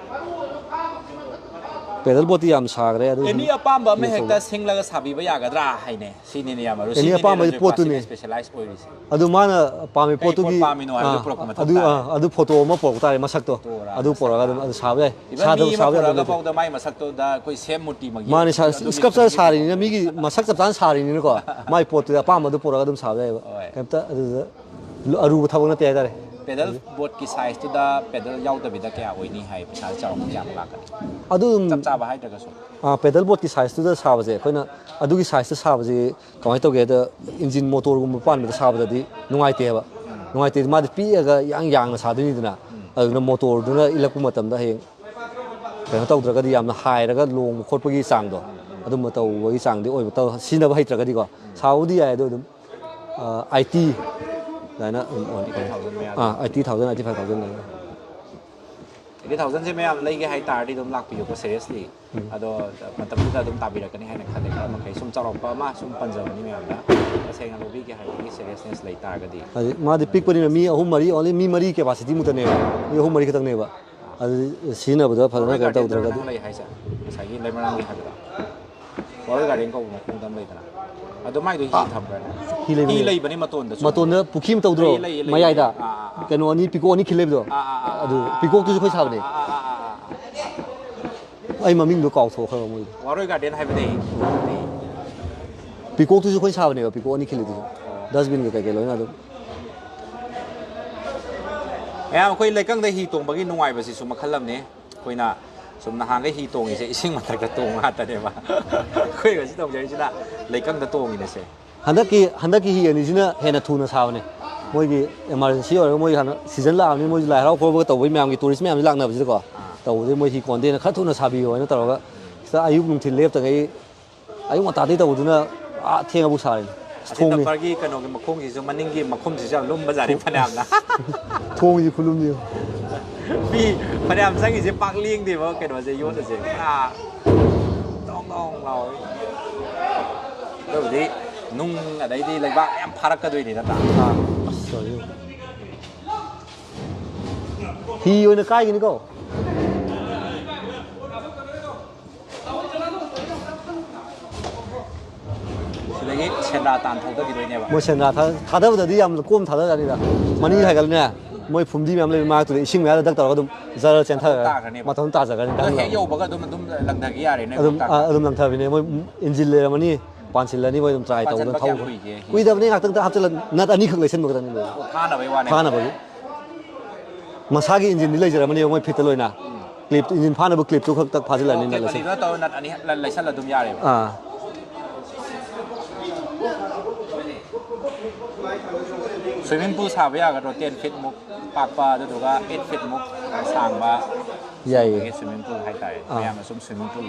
Pedal boat ꯇꯤ ꯌꯥꯝ ꯁꯥꯈ꯭ꯔꯦ, ꯑꯗꯨ ꯑꯦꯅꯤ ꯑꯄꯥꯝꯕ ꯑꯃ ꯍꯦꯛꯇ ꯁꯤꯡꯂꯒ ꯁꯥꯕꯤꯕ ꯌꯥꯒꯗ꯭ꯔꯥ ꯍꯥꯏꯅꯦ? ꯁꯤꯅꯤꯅꯦ ꯌꯥꯝ ꯃꯔꯨ꯫ ꯑꯦꯅꯤ ꯁꯤꯅꯤꯅꯦ ꯑꯄꯥꯝꯕꯒꯤ ꯔꯣꯖꯤꯠ ꯄꯣꯠꯇꯨꯅꯦ꯫ ꯀ꯭ꯂꯥꯁꯤꯛꯅ specialize ꯑꯣꯏꯔꯤꯁꯦ꯫ ꯑꯗꯨ ꯃꯥꯅ ꯄꯥꯝꯃꯤ ꯀꯩ ꯄꯣꯠ ꯄꯣꯠꯇꯨꯒꯤ, ꯄꯥꯝꯃꯤꯅꯣ ꯍꯥꯏꯕꯗꯨ ꯑꯥ, ꯄꯨꯔꯛꯄ ꯃꯊꯧ ꯑꯗꯨ, ꯇꯥꯔꯦ꯫ ꯑꯥ, ꯑꯗꯨ photo ꯑꯃ ꯄꯨꯔꯛꯄ ꯇꯥꯔꯦ, ꯃꯁꯛꯇꯣ꯫ ꯇꯣꯔꯥ ꯑꯗꯨ ꯃꯁꯛ ꯄꯨꯔꯛꯑꯒ ꯑꯗꯨꯝ ꯇꯥꯔꯦ꯫ ꯑꯗꯨꯝ ꯁꯥꯕ ꯌꯥꯏ꯫ Even ꯁꯥꯗꯕ ꯃꯤ ꯑꯃ ꯁꯥꯕ ꯌꯥꯗꯕ ꯄꯨꯔꯛꯑꯒ ꯂꯩꯇꯦ꯫ ꯐꯥꯎꯗ ꯃꯥꯏ ꯃꯁꯛꯇꯨꯗ ꯑꯩꯈꯣꯏ ꯁꯦꯝ ꯃꯨꯔꯇꯤꯃꯛ ꯃꯥꯅꯦ, ꯌꯦꯡꯕ ꯁꯥ-, ꯐꯪꯉꯤ, ꯑꯗꯨꯒꯤ sculpture ꯐꯤꯕꯝꯗ ꯁꯥꯔꯤꯅꯤꯅ, ꯃꯤꯒꯤ ꯃꯁꯛ ꯆꯞ ꯆꯥꯅ ꯁꯥꯔꯤꯅꯤꯅꯀꯣ꯫ ꯃꯥꯏ ꯄꯣꯠꯇꯨꯗꯤ ꯑꯄꯥꯝꯕꯗꯨ ꯄꯨꯔꯛꯑꯒ ꯑꯗꯨꯝ ꯁꯥꯕ ꯌꯥꯏꯑꯕ꯫ ꯍꯣꯏ꯫ ꯀꯩꯝꯇ ꯑꯗꯨꯗ ꯑꯔꯨꯕ ꯊꯕꯛ ꯅꯠꯇꯦ ꯍꯥꯏꯇꯥꯔꯦ꯫ ꯄꯦꯗꯜ ꯕꯣꯠꯀꯤ ꯁꯥꯏꯖꯇꯨꯗ ꯄꯦꯗꯜ ꯌꯥꯎꯗꯕꯤꯗ ꯀꯌꯥ ꯑꯣꯏꯅꯤ ꯍꯥꯏ? ꯄꯩꯁꯥ ꯆꯥꯎꯔꯥꯛꯄ ꯀꯌꯥꯃꯨꯛ ꯂꯥꯛꯀꯅꯤ? ꯑꯗꯨ ꯑꯗꯨꯝ ꯆꯞ ꯆꯥꯕ ꯍꯥꯏꯗ꯭ꯔꯒꯁꯨ. ꯄꯦꯗꯜ ꯕꯣꯠꯀꯤ ꯁꯥꯏꯖꯇꯨꯗ ꯁꯥꯕꯁꯦ, ꯑꯩꯈꯣꯏꯅ ꯑꯗꯨꯒꯤ ꯁꯥꯏꯖꯇ ꯁꯥꯕꯁꯤ ꯀꯃꯥꯏꯅ ꯇꯧꯒꯦꯗ, ꯏꯟꯖꯤꯟ ꯃꯣꯇꯣꯔꯒꯨꯝꯕ ꯄꯥꯟꯕꯗ ꯁꯥꯕꯗꯗꯤ ꯅꯨꯡꯉꯥꯏꯇꯦꯕ. ꯅꯨꯡꯉꯥꯏꯇꯦ, ꯃꯥꯗꯤ ꯄꯤꯛꯑꯒ ꯌꯥꯡ ꯌꯥꯡꯅ ꯁꯥꯗꯣꯏꯅꯤꯗꯅ. ꯑꯗꯨꯅ ꯃꯣꯇꯣꯔꯗꯨꯅ ꯏꯜꯂꯛꯄ ꯃꯇꯝꯗ ꯍꯌꯦꯡ ꯀꯩꯅꯣ ꯇꯧꯗ꯭ꯔꯒꯗꯤ, ꯌꯥꯝꯅ ꯍꯥꯏꯔꯒ ꯂꯣꯡꯕ ꯈꯣꯠꯄꯒꯤ ꯆꯥꯡꯗꯣ, ꯑꯗꯨꯝꯕ ꯇꯧꯕꯒꯤ ꯆꯥꯡꯗꯤ ꯑꯣꯏꯕ, ꯇꯧ- ꯁꯤꯖꯤꯟꯅꯕ ꯍꯩꯇ꯭ꯔꯒꯗꯤꯀꯣ. ꯁꯥꯕꯕꯨꯗꯤ ꯌꯥꯏ, ꯑꯗꯣ ꯑꯗꯨꯝ ꯑꯥꯏꯇꯤ ꯑꯗꯨꯃꯥꯏꯅ ꯑꯗꯨꯝ ꯑꯣꯏ. ꯑꯥ, eighty thousand, eighty five thousand ꯑꯗꯨꯃꯥꯏꯅ. ꯑꯩꯠꯇꯤ ꯊꯥꯎꯖꯟꯁꯦ ꯃꯌꯥꯝ ꯂꯩꯒꯦ ꯍꯥꯏ ꯇꯥꯔꯗꯤ ꯑꯗꯨꯝ ꯂꯥꯛꯄꯤꯌꯨꯀꯣ, seriously. ꯑꯗꯣ ꯃꯇꯝꯗꯨꯗ ꯑꯗꯨꯝ ꯇꯥꯕꯤꯔꯛꯀꯅꯤ ꯍꯥꯏꯅ ꯈꯜꯂꯦ. ꯈꯔ ꯃꯈꯩ ꯁꯨꯝ ꯆꯥꯎꯔꯥꯛꯄ ꯑꯃ ꯁꯨꯝ ꯄꯟꯖꯕꯅꯤ ꯃꯌꯥꯝꯗ. ꯇꯁꯦꯡꯅ ꯂꯧꯕꯤꯒꯦ ꯍꯥꯏꯕꯒꯤ seriousness ꯂꯩ ꯇꯥꯔꯒꯗꯤ. ꯍꯥꯏꯗꯤ ꯃꯥꯗꯤ ꯄꯤꯛꯄꯅꯤꯅ ꯃꯤ ꯑꯍꯨꯝ ꯃꯔꯤ, only ꯃꯤ ꯃꯔꯤ capacity ꯃꯨꯛꯇꯅꯦꯕ, ꯃꯤ ꯑꯍꯨꯝ ꯃꯔꯤ ꯈꯛꯇꯪꯅꯦꯕ. ꯑꯗꯨꯗꯤ ꯁꯤꯖꯤꯟꯅꯕꯗ ꯐꯖꯅ ꯀꯩꯅꯣ ꯇꯧꯗ꯭ꯔꯒꯗꯤ. ꯂꯩ ꯍꯥꯏꯁꯦ, ꯉꯁꯥꯏꯒꯤ ꯂꯩꯃꯔꯥꯝꯒꯤ ꯍꯥꯏꯕꯗꯣ, ꯋꯥꯔꯜ ꯒꯥꯔꯗꯦꯟ ꯀꯧꯕ ꯃꯈꯣꯡꯗ ꯑꯃ ꯂꯩꯗꯅ, ꯑꯗꯣ ꯃꯥꯏꯗꯣ ꯍꯤ ꯊꯝꯕ꯭ꯔꯅꯦ? ꯍꯤ ꯂꯩꯕꯅꯦ. ꯍꯤ ꯂꯩꯕꯅꯤ ꯃꯇꯣꯟꯗꯁꯨ. ꯃꯇꯣꯟꯗ ꯄꯨꯈ꯭ꯔꯤ ꯑꯃ ꯇꯧꯗ꯭ꯔꯣ? ꯂꯩ, ꯂꯩ, ꯂꯩ, ꯃꯌꯥꯏꯗ ꯂꯩ. ꯑꯥ, ꯑꯥ, ꯑꯥ. ꯀꯩꯅꯣ ꯑꯅꯤ, ꯄꯤꯀꯣꯛ ꯑꯅꯤ ꯈꯤꯜ ꯂꯩꯕꯗꯣ. ꯑꯥ, ꯑꯥ, ꯑꯥ, ꯑꯗꯨ ꯑꯥ, ꯄꯤꯀꯣꯛꯇꯨꯁꯨ ꯑꯩꯈꯣꯏ ꯁꯥꯕꯅꯦ. ꯑꯥ, ꯑꯥ, ꯑꯥ, ꯑꯥ. ꯑꯩ ꯃꯃꯤꯡꯗꯣ ꯀꯥꯎꯊꯣꯛꯈ꯭ꯔꯕ ꯃꯣꯏꯗꯣ. ꯋꯥꯔꯣꯏ ꯒꯥꯔꯗꯦꯟ ꯍꯥꯏꯕꯅꯦ. ꯄꯤꯀꯣꯛꯇꯨꯁꯨ ꯑꯩꯈꯣꯏ ꯁꯥꯕꯅꯦꯕ, ꯄꯤꯀꯣꯛ ꯑꯅꯤ ꯈꯤꯜꯂꯤꯗꯨꯁꯨ. Dustbin ꯀꯩ ꯀꯩ ꯂꯣꯏꯅ ꯑꯗꯨꯝ. ꯃꯌꯥꯝ, ꯑꯩꯈꯣꯏ ꯂꯩꯀꯪꯗ ꯍꯤ ꯇꯣꯡꯕꯒꯤ ꯅꯨꯡꯉꯥꯏꯕꯁꯤꯁꯨ ꯃꯈꯜ ꯑꯃꯅꯤ. ꯑꯩꯈꯣꯏꯅ ꯁꯨꯝ ꯅꯍꯥꯟꯈꯩ ꯍꯤ ꯇꯣꯡꯉꯤꯁꯦ ꯏꯁꯤꯡ ꯃꯊꯛꯇ ꯇꯣꯡꯕ ꯉꯥꯛꯇꯅꯦꯕ. ꯑꯩꯈꯣꯏ ꯉꯁꯤ ꯇꯧꯖꯔꯤꯁꯤꯅ ꯂꯩꯀꯪꯗ ꯇꯣꯡꯉꯤꯅꯦꯁꯦ. ꯍꯟꯗꯛꯀꯤ ꯍꯟꯗꯛꯀꯤ ꯍꯤ ꯑꯅꯤꯁꯤꯅ ꯍꯦꯟꯅ ꯊꯨꯅ ꯁꯥꯕꯅꯦ. ꯃꯣꯏꯒꯤ emergency ꯑꯣꯏꯔꯒ, ꯃꯣꯏ ꯍꯥꯟꯅ season ꯂꯥꯛꯑꯕꯅꯤ, ꯃꯣꯏꯁꯨ ꯂꯥꯏ ꯍꯔꯥꯎ ꯈꯣꯠꯄꯒ ꯇꯧꯕꯒꯤ ꯃꯌꯥꯝꯒꯤ tourist ꯃꯌꯥꯝꯁꯤ ꯂꯥꯛꯅꯕꯁꯤꯗꯀꯣ, ꯇꯧꯕꯗꯩ ꯃꯣꯏ ꯍꯤ ꯀꯣꯟꯗꯦꯅ ꯈꯔ ꯊꯨꯅ ꯁꯥꯕꯤꯌꯣ ꯍꯥꯏꯅ ꯇꯧꯔꯒ, ꯁꯤꯗ ꯑꯌꯨꯛ ꯅꯨꯡꯊꯤꯜ ꯂꯦꯞꯇꯉꯩ ꯑꯌꯨꯛ ꯉꯟꯇꯥꯗꯩ ꯇꯧꯕꯗꯨꯅ ꯑꯥ ꯊꯦꯡꯉꯐꯥꯎ ꯁꯥꯔꯤꯅꯤ. ꯑꯁ, ꯑꯁꯤ ꯊꯣꯡꯅꯤ. Dumperꯒꯤ ꯀꯩꯅꯣꯒꯤ ꯃꯈꯣꯡꯁꯤꯁꯨ, ꯃꯅꯤꯡꯒꯤ ꯃꯈꯨꯝꯁꯤꯁꯨ ꯌꯥꯝ ꯂꯨꯝꯕꯖꯥꯠꯅꯤ ꯐꯅꯌꯥꯝꯅ. ꯊꯣꯡꯁꯤ ꯈꯨꯂꯨꯝꯅꯤ. ꯃꯤ ꯐꯅꯌꯥꯝ ꯆꯪꯉꯤꯁꯦ ꯄꯥꯛ ꯂꯦꯡꯗꯦꯕ ꯀꯩꯅꯣꯁꯦ, ꯌꯣꯠ ꯑꯁꯦ ꯄꯨꯔꯥ ꯗꯣꯡ ꯗꯣꯡ ꯂꯥꯎꯋꯦ. ꯑꯗꯨꯕꯨꯗꯤ ꯅꯨꯡ ꯑꯗꯩꯗꯤ ꯂꯩꯕꯥꯛ ꯌꯥꯝ ꯐꯥꯔꯛꯀꯗꯣꯏꯅꯤ ꯅꯠꯇ꯭ꯔꯥ? ꯑꯥ, ꯑꯁ, sorry. ꯍꯤ ꯑꯣꯏꯅ ꯀꯥꯏꯒꯤꯅꯤꯀꯣ. ꯁꯤꯗꯒꯤ ꯁꯦꯟꯗ꯭ꯔꯥ ꯇꯥꯟ ꯊꯧꯗꯈꯤꯗꯣꯏꯅꯦꯕ. ꯃꯣꯏ ꯁꯦꯟꯗ꯭ꯔꯥ ꯊꯥ- ꯊꯥꯗꯕꯗꯗꯤ ꯌꯥꯝ ꯀꯣꯝ ꯊꯥꯗꯖꯥꯠꯅꯤꯗ. ꯃꯅꯤꯡ ꯍꯥꯏꯒꯠꯂꯅꯦ, ꯃꯣꯏ ꯐꯨꯝꯗꯤ ꯃꯌꯥꯝ ꯂꯩꯕ ꯃꯔꯛꯇꯨꯗ ꯏꯁꯤꯡ ꯃꯌꯥꯗ ꯗꯛ ꯇꯧꯔꯒ ꯑꯗꯨꯝ ꯖꯔ ꯆꯦꯟꯊꯔꯒ ꯇꯥꯈ꯭ꯔꯅꯦꯕ. ꯃꯊꯟ ꯇꯥꯖꯈ꯭ꯔꯅꯤ. ꯑꯗꯣ ꯍꯦꯛ ꯌꯧꯕꯒ ꯑꯗꯨꯝ ꯑꯗꯨꯝ ꯂꯪꯊꯈꯤ ꯌꯥꯔꯦꯅꯦ ꯑꯗꯨꯝ ꯂꯣꯛꯇꯥꯛ. ꯑꯥ, ꯑꯗꯨꯝ ꯂꯪꯊꯕꯤꯅꯦ. ꯃꯣꯏ ꯏꯟꯖꯤꯟ ꯂꯩꯔꯝꯃꯅꯤ, ꯄꯥꯟꯁꯤꯜꯂꯅꯤ, ꯃꯣꯏ ꯑꯗꯨꯝ try ꯇꯧꯕꯗ ꯄꯥꯟꯁꯤꯟꯕ ꯊꯧ. ꯀꯌꯥꯝ ꯀꯨꯏꯒꯦ? ꯀꯨꯏꯗꯕꯅꯤ, ꯉꯥꯛꯇꯪꯗ ꯍꯥꯞꯆꯤꯜꯂ, nut ꯑꯅꯤꯈꯛ ꯂꯩꯁꯟꯕ ꯈꯛꯇꯅꯤ ꯂꯣꯏꯔꯦ. ꯊꯥꯅꯕꯩ ꯋꯥꯅꯦ. ꯊꯥꯅꯕꯒꯤ. ꯃꯁꯥꯒꯤ ꯏꯟꯖꯤꯟꯗꯤ ꯂꯩꯖꯔꯝꯃꯅꯦꯕ ꯃꯣꯏ ꯐꯤꯠꯇ ꯂꯣꯏꯅ꯫ ꯀ꯭ꯂꯤꯞ, ꯏꯟꯖꯤꯟ ꯐꯥꯅꯕ ꯀ꯭ꯂꯤꯞꯇꯨ ꯈꯛꯇ ꯐꯥꯖꯤꯜꯂꯅꯤ꯫ ꯀ꯭ꯂꯤꯞ ꯅꯠꯂꯁꯦ꯫ ꯑꯅꯤꯗꯨꯅ ꯇꯧꯔ ꯅꯠ ꯑꯅꯤ ꯂꯩꯁꯜꯂ ꯑꯗꯨꯝ ꯌꯥꯔꯦꯕ꯫ ꯑꯥ꯫ ꯁ꯭ꯋꯤꯃꯤꯡ ꯄꯨꯜ ꯁꯥꯕ ꯌꯥꯒꯗ꯭ꯔꯣ? ꯇꯦꯟ ꯐꯤꯠ ꯃꯨꯛ ꯄꯥꯛꯄ, ꯑꯗꯨꯗꯨꯒ ꯑꯩꯠ ꯐꯤꯠ ꯃꯨꯛ ꯁꯥꯡꯕ꯫ ꯌꯥꯏꯌꯦ꯫ ꯁ꯭ꯋꯤꯃꯤꯡ ꯄꯨꯜ ꯍꯥꯏꯇꯥꯔꯦ꯫ ꯑꯥ꯫ ꯃꯌꯥꯝꯅ ꯁꯨꯝ ꯁ꯭ꯋꯤꯃꯤꯡ ꯄꯨꯜ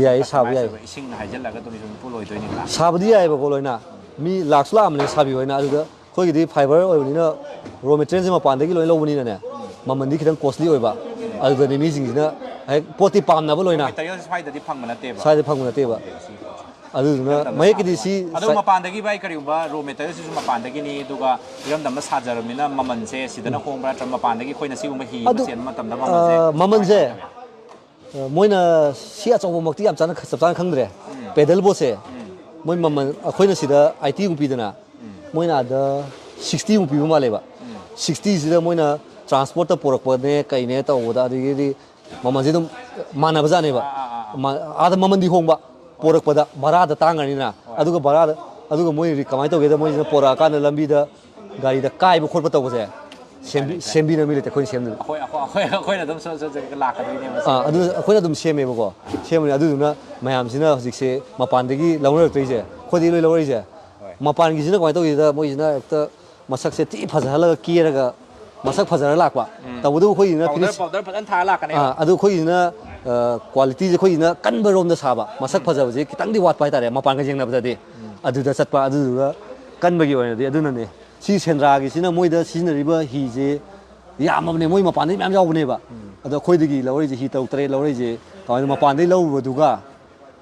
ꯌꯥꯏꯌꯦ, ꯁꯥꯕ ꯌꯥꯏꯌꯦ꯫ ꯏꯁꯤꯡꯅ ꯍꯥꯏꯖꯤꯜꯂꯒ ꯑꯗꯨꯝ ꯁ꯭ꯋꯤꯃꯤꯡ ꯄꯨꯜ ꯑꯣꯏꯗꯣꯏꯅꯤꯗꯅ꯫ ꯁꯥꯕꯗꯤ ꯌꯥꯏꯌꯦꯕꯀꯣ ꯂꯣꯏꯅ꯫ ꯃꯤ ꯂꯥꯛꯁꯨ ꯂꯥꯛꯑꯝꯕꯅꯦ ꯁꯥꯕꯤꯌꯣ ꯍꯥꯏꯅ꯫ ꯑꯗꯨꯗ ꯑꯩꯈꯣꯏꯒꯤꯗꯤ ꯐꯥꯏꯕꯔ ꯑꯣꯏꯕꯅꯤꯅ ꯔꯣ ꯃꯦꯇꯔꯤꯌꯦꯜꯁꯦ ꯃꯄꯥꯟꯗꯒꯤ ꯂꯣꯏ ꯂꯧꯕꯅꯤꯅꯅꯦ, ꯃꯃꯜꯗꯤ ꯈꯤꯇꯪ ꯀꯣꯁꯂꯤ ꯑꯣꯏꯕ꯫ ꯑꯗꯨꯗꯅꯦ ꯃꯤꯁꯤꯡꯁꯤꯅ ꯍꯦꯛ ꯄꯣꯠꯇꯤ ꯄꯥꯝꯅꯕ ꯂꯣꯏꯅ꯫ ꯃꯦꯇꯔꯤꯌꯦꯜꯁꯦ ꯁ꯭ꯋꯥꯏꯗꯗꯤ ꯐꯪꯕ ꯅꯠꯇꯦꯕ꯫ ꯁ꯭ꯋꯥꯏꯗ ꯐꯪꯕ ꯅꯠꯇꯦꯕ꯫ ꯑꯗꯨꯗꯨꯅ ꯃꯌꯦꯛꯀꯤꯗꯤ ꯁꯤ ꯑꯗꯣ ꯃꯄꯥꯟꯗꯒꯤ ꯚꯥꯏ, ꯀꯔꯤꯒꯨꯝꯕ ꯔꯣ ꯃꯦꯇꯔꯤꯌꯦꯜꯁꯤꯁꯨ ꯃꯄꯥꯟꯗꯒꯤꯅꯤ, ꯑꯗꯨꯒ ꯏꯔꯝꯗꯝꯗ ꯁꯥꯖꯔꯕꯅꯤꯅ ꯃꯃꯜꯁꯦ ꯁꯤꯗꯅ ꯍꯣꯡꯕ꯭ꯔꯥ ꯅꯠꯇ꯭ꯔꯒ ꯃꯄꯥꯟꯗꯒꯤ ꯑꯩꯈꯣꯏꯅ ꯁꯤꯒꯨꯝꯕ ꯍꯤ ꯑꯃ ꯑꯗꯨ, ꯆꯦꯟꯕ ꯃꯇꯝꯗ ꯑ, ꯃꯃꯜꯁꯦ ꯃꯃꯜꯁꯦ, ꯀꯃꯥꯏꯅ ꯇꯧꯒꯦ? ꯑ, ꯃꯣꯏꯅ ꯁꯤ ꯑꯆꯧꯕꯃꯛꯇꯤ ꯌꯥꯝ ꯆꯥꯅ, ꯆꯞ ꯆꯥꯅ ꯈꯪꯗ꯭ꯔꯦ꯫ ꯄꯦꯗꯜ ꯕꯣꯠꯁꯦ ꯃꯣꯏ ꯃꯃꯜ ꯑꯩꯈꯣꯏꯅ ꯁꯤꯗ ꯑꯥꯏꯇꯤꯃꯨꯛ ꯄꯤꯗꯅ, ꯃꯣꯏꯅ ꯑꯥꯗ ꯁꯤꯛꯁꯇꯤꯃꯨꯛ ꯄꯤꯕ ꯃꯥꯜꯂꯦꯕ꯫ ꯁꯤꯛꯁꯇꯤꯁꯤꯗ ꯃꯣꯏꯅ ꯇ꯭ꯔꯥꯟꯁꯄꯣꯔꯠꯇ ꯄꯨꯔꯛꯄꯅꯦ ꯀꯩꯅꯦ ꯇꯧꯕꯗ, ꯑꯗꯒꯤꯗꯤ ꯃꯃꯜꯁꯦ ꯑꯗꯨꯝ ꯃꯥꯟꯅꯕꯖꯥꯠꯅꯦꯕ꯫ ꯃꯥ-, ꯑꯥꯗ ꯃꯃꯜꯗꯤ ꯍꯣꯡꯕ, ꯄꯣꯔꯛꯄꯗ ꯚꯔꯥꯗ ꯇꯥꯡꯉꯅꯤꯅ꯫ ꯑꯗꯨꯒ ꯚꯔꯥꯗ, ꯑꯗꯨꯒ ꯃꯣꯏ ꯔꯤ-, ꯀꯃꯥꯏꯅ ꯇꯧꯒꯦꯗ, ꯃꯣꯏꯁꯤꯅ ꯄꯣꯔꯛꯑꯀꯥꯟꯗ ꯂꯝꯕꯤꯗ ꯒꯥꯔꯤꯗ ꯀꯥꯏꯕ ꯈꯣꯠꯄ ꯇꯧꯕꯁꯦ ꯁꯦꯝꯕꯤ-, ꯁꯦꯝꯕꯤꯅꯕ ꯃꯤ ꯂꯩꯇꯦ, ꯑꯩꯈꯣꯏꯅ ꯁꯦꯝꯗꯣꯏꯕ꯫ ꯑꯩꯈꯣꯏ ꯑꯩꯈꯣꯏ ꯑꯩꯈꯣꯏ- ꯑꯩꯈꯣꯏꯅ ꯑꯗꯨꯝ ꯁꯣ- ꯁꯣ- ꯁꯣ- ꯂꯥꯛꯀꯗꯣꯏꯅꯦꯕ꯫ ꯑꯥ, ꯑꯗꯨ ꯑꯩꯈꯣꯏꯅ ꯑꯗꯨꯝ ꯁꯦꯝꯃꯦꯕꯀꯣ꯫ ꯁꯦꯝꯕꯅꯤ꯫ ꯑꯗꯨꯗꯨꯅ ꯃꯌꯥꯝꯁꯤꯅ ꯍꯧꯖꯤꯛꯁꯦ ꯃꯄꯥꯟꯗꯒꯤ ꯂꯧꯅꯔꯛꯇ꯭ꯔꯤꯁꯦ, ꯑꯩꯈꯣꯏꯗꯒꯤ ꯂꯣꯏ ꯂꯧꯔꯛꯏꯁꯦ꯫ ꯃꯄꯥꯟꯒꯤꯁꯤꯅ ꯀꯃꯥꯏꯅ ꯇꯧꯒꯦꯗ, ꯃꯣꯏꯁꯤꯅ ꯍꯦꯛꯇ ꯃꯁꯛꯁꯦ ꯊꯤ ꯐꯖꯍꯜꯂꯒ ꯀꯦꯔꯒ ꯃꯁꯛ ꯐꯖꯔ ꯂꯥꯛꯄ꯫ ꯇꯧꯕꯇꯕꯨ ꯑꯩꯈꯣꯏꯒꯤꯅ ꯄꯥꯎꯗꯔ ꯐꯤꯅꯤꯁ-, ꯄꯥꯎꯗꯔ ꯐꯖꯅ ꯊꯥꯔ ꯂꯥꯛꯀꯅꯦꯕ꯫ ꯑꯥ, ꯑꯗꯨ ꯑꯩꯈꯣꯏꯒꯤꯁꯤꯅ, ꯑ, ꯀ꯭ꯋꯥꯂꯤꯇꯤꯁꯦ ꯑꯩꯈꯣꯏꯒꯤꯁꯤꯅ ꯀꯟꯕ ꯔꯣꯝꯗ ꯁꯥꯕ, ꯃꯁꯛ ꯐꯖꯕꯁꯦ ꯈꯤꯇꯪꯗꯤ ꯋꯥꯠꯄ ꯍꯥꯏꯇꯥꯔꯦ ꯃꯄꯥꯟꯒ ꯌꯦꯡꯅꯕꯗꯗꯤ꯫ ꯑꯗꯨꯗ ꯆꯠꯄ, ꯑꯗꯨꯗꯨꯒ ꯀꯟꯕꯒꯤ ꯑꯣꯏꯅꯗꯤ ꯑꯗꯨꯅꯅꯦ꯫ ꯁꯤ ꯁꯦꯟꯗ꯭ꯔꯥꯒꯤꯁꯤꯅ ꯃꯣꯏꯗ ꯁꯤꯖꯤꯟꯅꯔꯤꯕ ꯍꯤꯁꯦ ꯌꯥꯝꯃꯕꯅꯦ, ꯃꯣꯏ ꯃꯄꯥꯟꯗꯩ ꯃꯌꯥꯝ ꯌꯥꯎꯕꯅꯦꯕ꯫ ꯑꯗꯣ ꯑꯩꯈꯣꯏꯗꯒꯤ ꯂꯧꯔꯛꯏꯁꯦ, ꯍꯤ ꯇꯔꯨꯛ ꯇꯔꯦꯠ ꯂꯧꯔꯛꯏꯁꯦ, ꯀꯃꯥꯏꯅ ꯃꯄꯥꯟꯗꯩ ꯂꯧꯔꯨꯕꯗꯨꯒ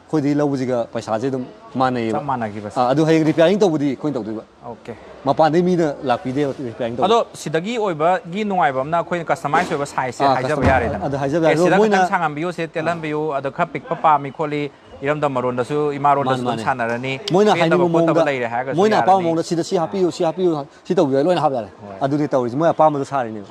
ꯑꯩꯈꯣꯏꯗꯒꯤ ꯂꯧꯕꯁꯤꯒ ꯄꯩꯁꯥꯁꯦ ꯑꯗꯨꯝ ꯃꯥꯟꯅꯩꯌꯦꯕ꯫ ꯆꯞ ꯃꯥꯟꯅꯈꯤꯕ꯫ ꯑꯥ, ꯑꯗꯨ ꯍꯌꯦꯡ ꯔꯤꯄꯤꯌꯥꯔꯤꯡ ꯇꯧꯕꯗꯤ ꯑꯩꯈꯣꯏꯅ ꯇꯧꯗꯣꯏꯕ꯫ ꯑꯣꯀꯦ꯫ ꯃꯄꯥꯟꯗꯩ ꯃꯤꯅ ꯂꯥꯛꯄꯤꯗꯦꯕ ꯔꯤꯄꯤꯌꯥꯔꯤꯡ ꯇꯧꯕ꯫ ꯑꯗꯣ ꯁꯤꯗꯒꯤ ꯑꯣꯏꯕꯒꯤ ꯅꯨꯡꯉꯥꯏꯕ ꯑꯃꯅ ꯑꯩꯈꯣꯏꯅ ꯀꯁꯇꯃꯥꯏꯁ ꯑꯣꯏꯕ ꯁꯥꯏꯖꯁꯦ ꯑꯥ, ꯍꯥꯏꯖꯕ ꯀꯁꯇꯃꯥꯏ-, ꯌꯥꯔꯦꯗꯅ꯫ ꯑꯗꯨ ꯍꯥꯏꯖꯕ ꯑꯦ, ꯌꯥꯔꯦ꯫ ꯑꯗꯣ ꯁꯤꯗ ꯃꯣꯏꯅ ꯈꯤꯇꯪ ꯁꯥꯡꯍꯟꯕꯤꯌꯨ, ꯁꯤꯗ ꯇꯦꯜꯍꯟꯕꯤꯌꯨ, ꯑꯗꯣ ꯈꯔ ꯄꯤꯛꯄ ꯄꯥꯝꯃꯤ ꯈꯣꯠꯂꯤ, ꯏꯔꯝꯗꯝ ꯃꯔꯣꯟꯗꯁꯨ ꯏꯃꯥꯔꯣꯟꯗꯁꯨ ꯃꯥꯅꯦ, ꯑꯗꯨꯝ ꯃꯥꯅꯦ꯫ ꯁꯥꯟꯅꯔꯅꯤ꯫ ꯃꯣꯏꯅ ꯄꯦꯟꯗꯕ ꯑꯄꯥꯝꯕ ꯈꯣꯠꯇꯕ ꯃꯑꯣꯡꯗ, ꯂꯩꯔꯦ ꯍꯥꯏꯔꯒꯁꯨ ꯃꯣꯏꯅ ꯑꯄꯥꯝꯕ ꯌꯥꯔꯅꯤ꯫ ꯃꯑꯣꯡꯗ ꯁꯤꯗ ꯁꯤ ꯍꯥꯞꯄꯤꯌꯨ, ꯁꯤ ꯍꯥꯞꯄꯤꯌꯨ, ꯁꯤ ꯇꯧꯕꯤꯌꯨ ꯍꯥꯏ ꯂꯣꯏꯅ ꯍꯥꯞ ꯌꯥꯔꯦ꯫ ꯍꯣꯏ꯫ ꯑꯗꯨꯗꯤ ꯇꯧꯔꯤꯁꯦ, ꯃꯣꯏ ꯑꯄꯥꯝꯕꯗꯣ ꯁꯥꯔꯤꯅꯦꯕ꯫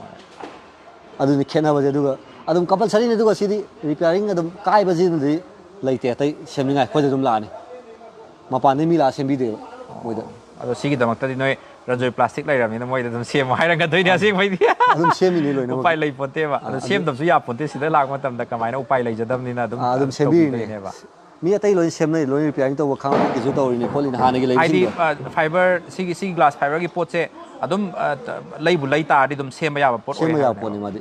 ꯑꯗꯨꯅꯤ ꯈꯦꯠꯅꯕꯁꯦ꯫ ꯑꯗꯨꯒ ꯑꯗꯨꯝ ꯀꯝꯄꯜꯁꯔꯤꯅꯤ꯫ ꯑꯗꯨꯒ ꯁꯤꯗꯤ ꯔꯤꯄꯤꯌꯥꯔꯤꯡ ꯑꯗꯨꯝ ꯀꯥꯏꯕꯁꯤꯃꯗꯤ ꯂꯩꯇꯦ, ꯑꯇꯩ ꯁꯦꯝꯅꯤꯡꯉꯥꯏ ꯑꯩꯈꯣꯏꯗ ꯑꯗꯨꯝ ꯂꯥꯛꯑꯅꯤ꯫ ꯃꯄꯥꯟꯗꯩ ꯃꯤ ꯂꯥꯛꯑ ꯁꯦꯝꯕꯤꯗꯦꯕ ꯃꯣꯏꯗ꯫ ꯑꯗꯣ ꯁꯤꯒꯤꯗꯃꯛꯇꯗꯤ ꯅꯣꯏ ꯔꯟꯖꯣꯏ ꯄ꯭ꯂꯥꯁꯇꯤꯛ ꯂꯩꯔꯕꯅꯤꯅ ꯃꯣꯏꯗ ꯑꯗꯨꯝ ꯁꯦꯝꯃꯣ ꯍꯥꯏꯔꯝꯒꯗꯣꯏꯅꯦ꯫ ꯑꯁꯦꯡꯕꯩꯗꯤ ꯑꯗꯨꯝ ꯁꯦꯝꯃꯤꯅꯤ ꯂꯣꯏꯅꯃꯛ꯫ ꯎꯄꯥꯏ ꯂꯩ ꯄꯣꯟꯇꯦꯕ꯫ ꯑꯗꯣ ꯑꯗꯨ- ꯁꯦꯝꯗꯕꯁꯨ ꯌꯥ ꯄꯣꯟꯇꯦ꯫ ꯁꯤꯗ ꯂꯥꯛꯄ ꯃꯇꯝꯗ ꯀꯃꯥꯏꯅ ꯎꯄꯥꯏ ꯂꯩꯖꯗꯕꯅꯤꯅ ꯑꯗꯨꯝ ꯑꯥ, ꯑꯗꯨꯝ ꯁꯦꯝꯕꯤꯔꯤꯅꯦ꯫ ꯇꯧꯕꯤꯗꯣꯏꯅꯦꯕ꯫ ꯃꯤ ꯑꯇꯩ ꯂꯣꯏꯅ ꯁꯦꯝꯅꯩ, ꯂꯣꯏꯅ ꯔꯤꯄꯤꯌꯥꯔꯤꯡ ꯇꯧꯕ ꯈꯪꯕꯒꯤꯁꯨ ꯇꯧꯔꯤꯅꯤ ꯈꯣꯠꯂꯤꯅꯤ ꯍꯥꯟꯅꯒꯤ ꯍꯥꯏꯗꯤ ꯂꯩꯕꯁꯤꯡꯗꯣ꯫ ꯐꯥꯏꯕꯔ ꯁꯤꯒꯤ ꯁꯤꯒꯤ ꯒ꯭ꯂꯥꯁ ꯐꯥꯏꯕꯔꯒꯤ ꯄꯣꯠꯁꯦ ꯑꯗꯨꯝ ꯑ, ꯂꯩꯕꯨ ꯂꯩ ꯇꯥꯔꯗꯤ ꯑꯗꯨꯝ ꯁꯦꯝꯕ ꯌꯥꯕ ꯄꯣꯠ ꯑꯣꯏ ꯁꯦꯝꯕ ꯌꯥꯕ ꯍꯥꯏꯕꯅꯦꯕ꯫ ꯄꯣꯠꯅꯤ ꯃꯥꯗꯤ꯫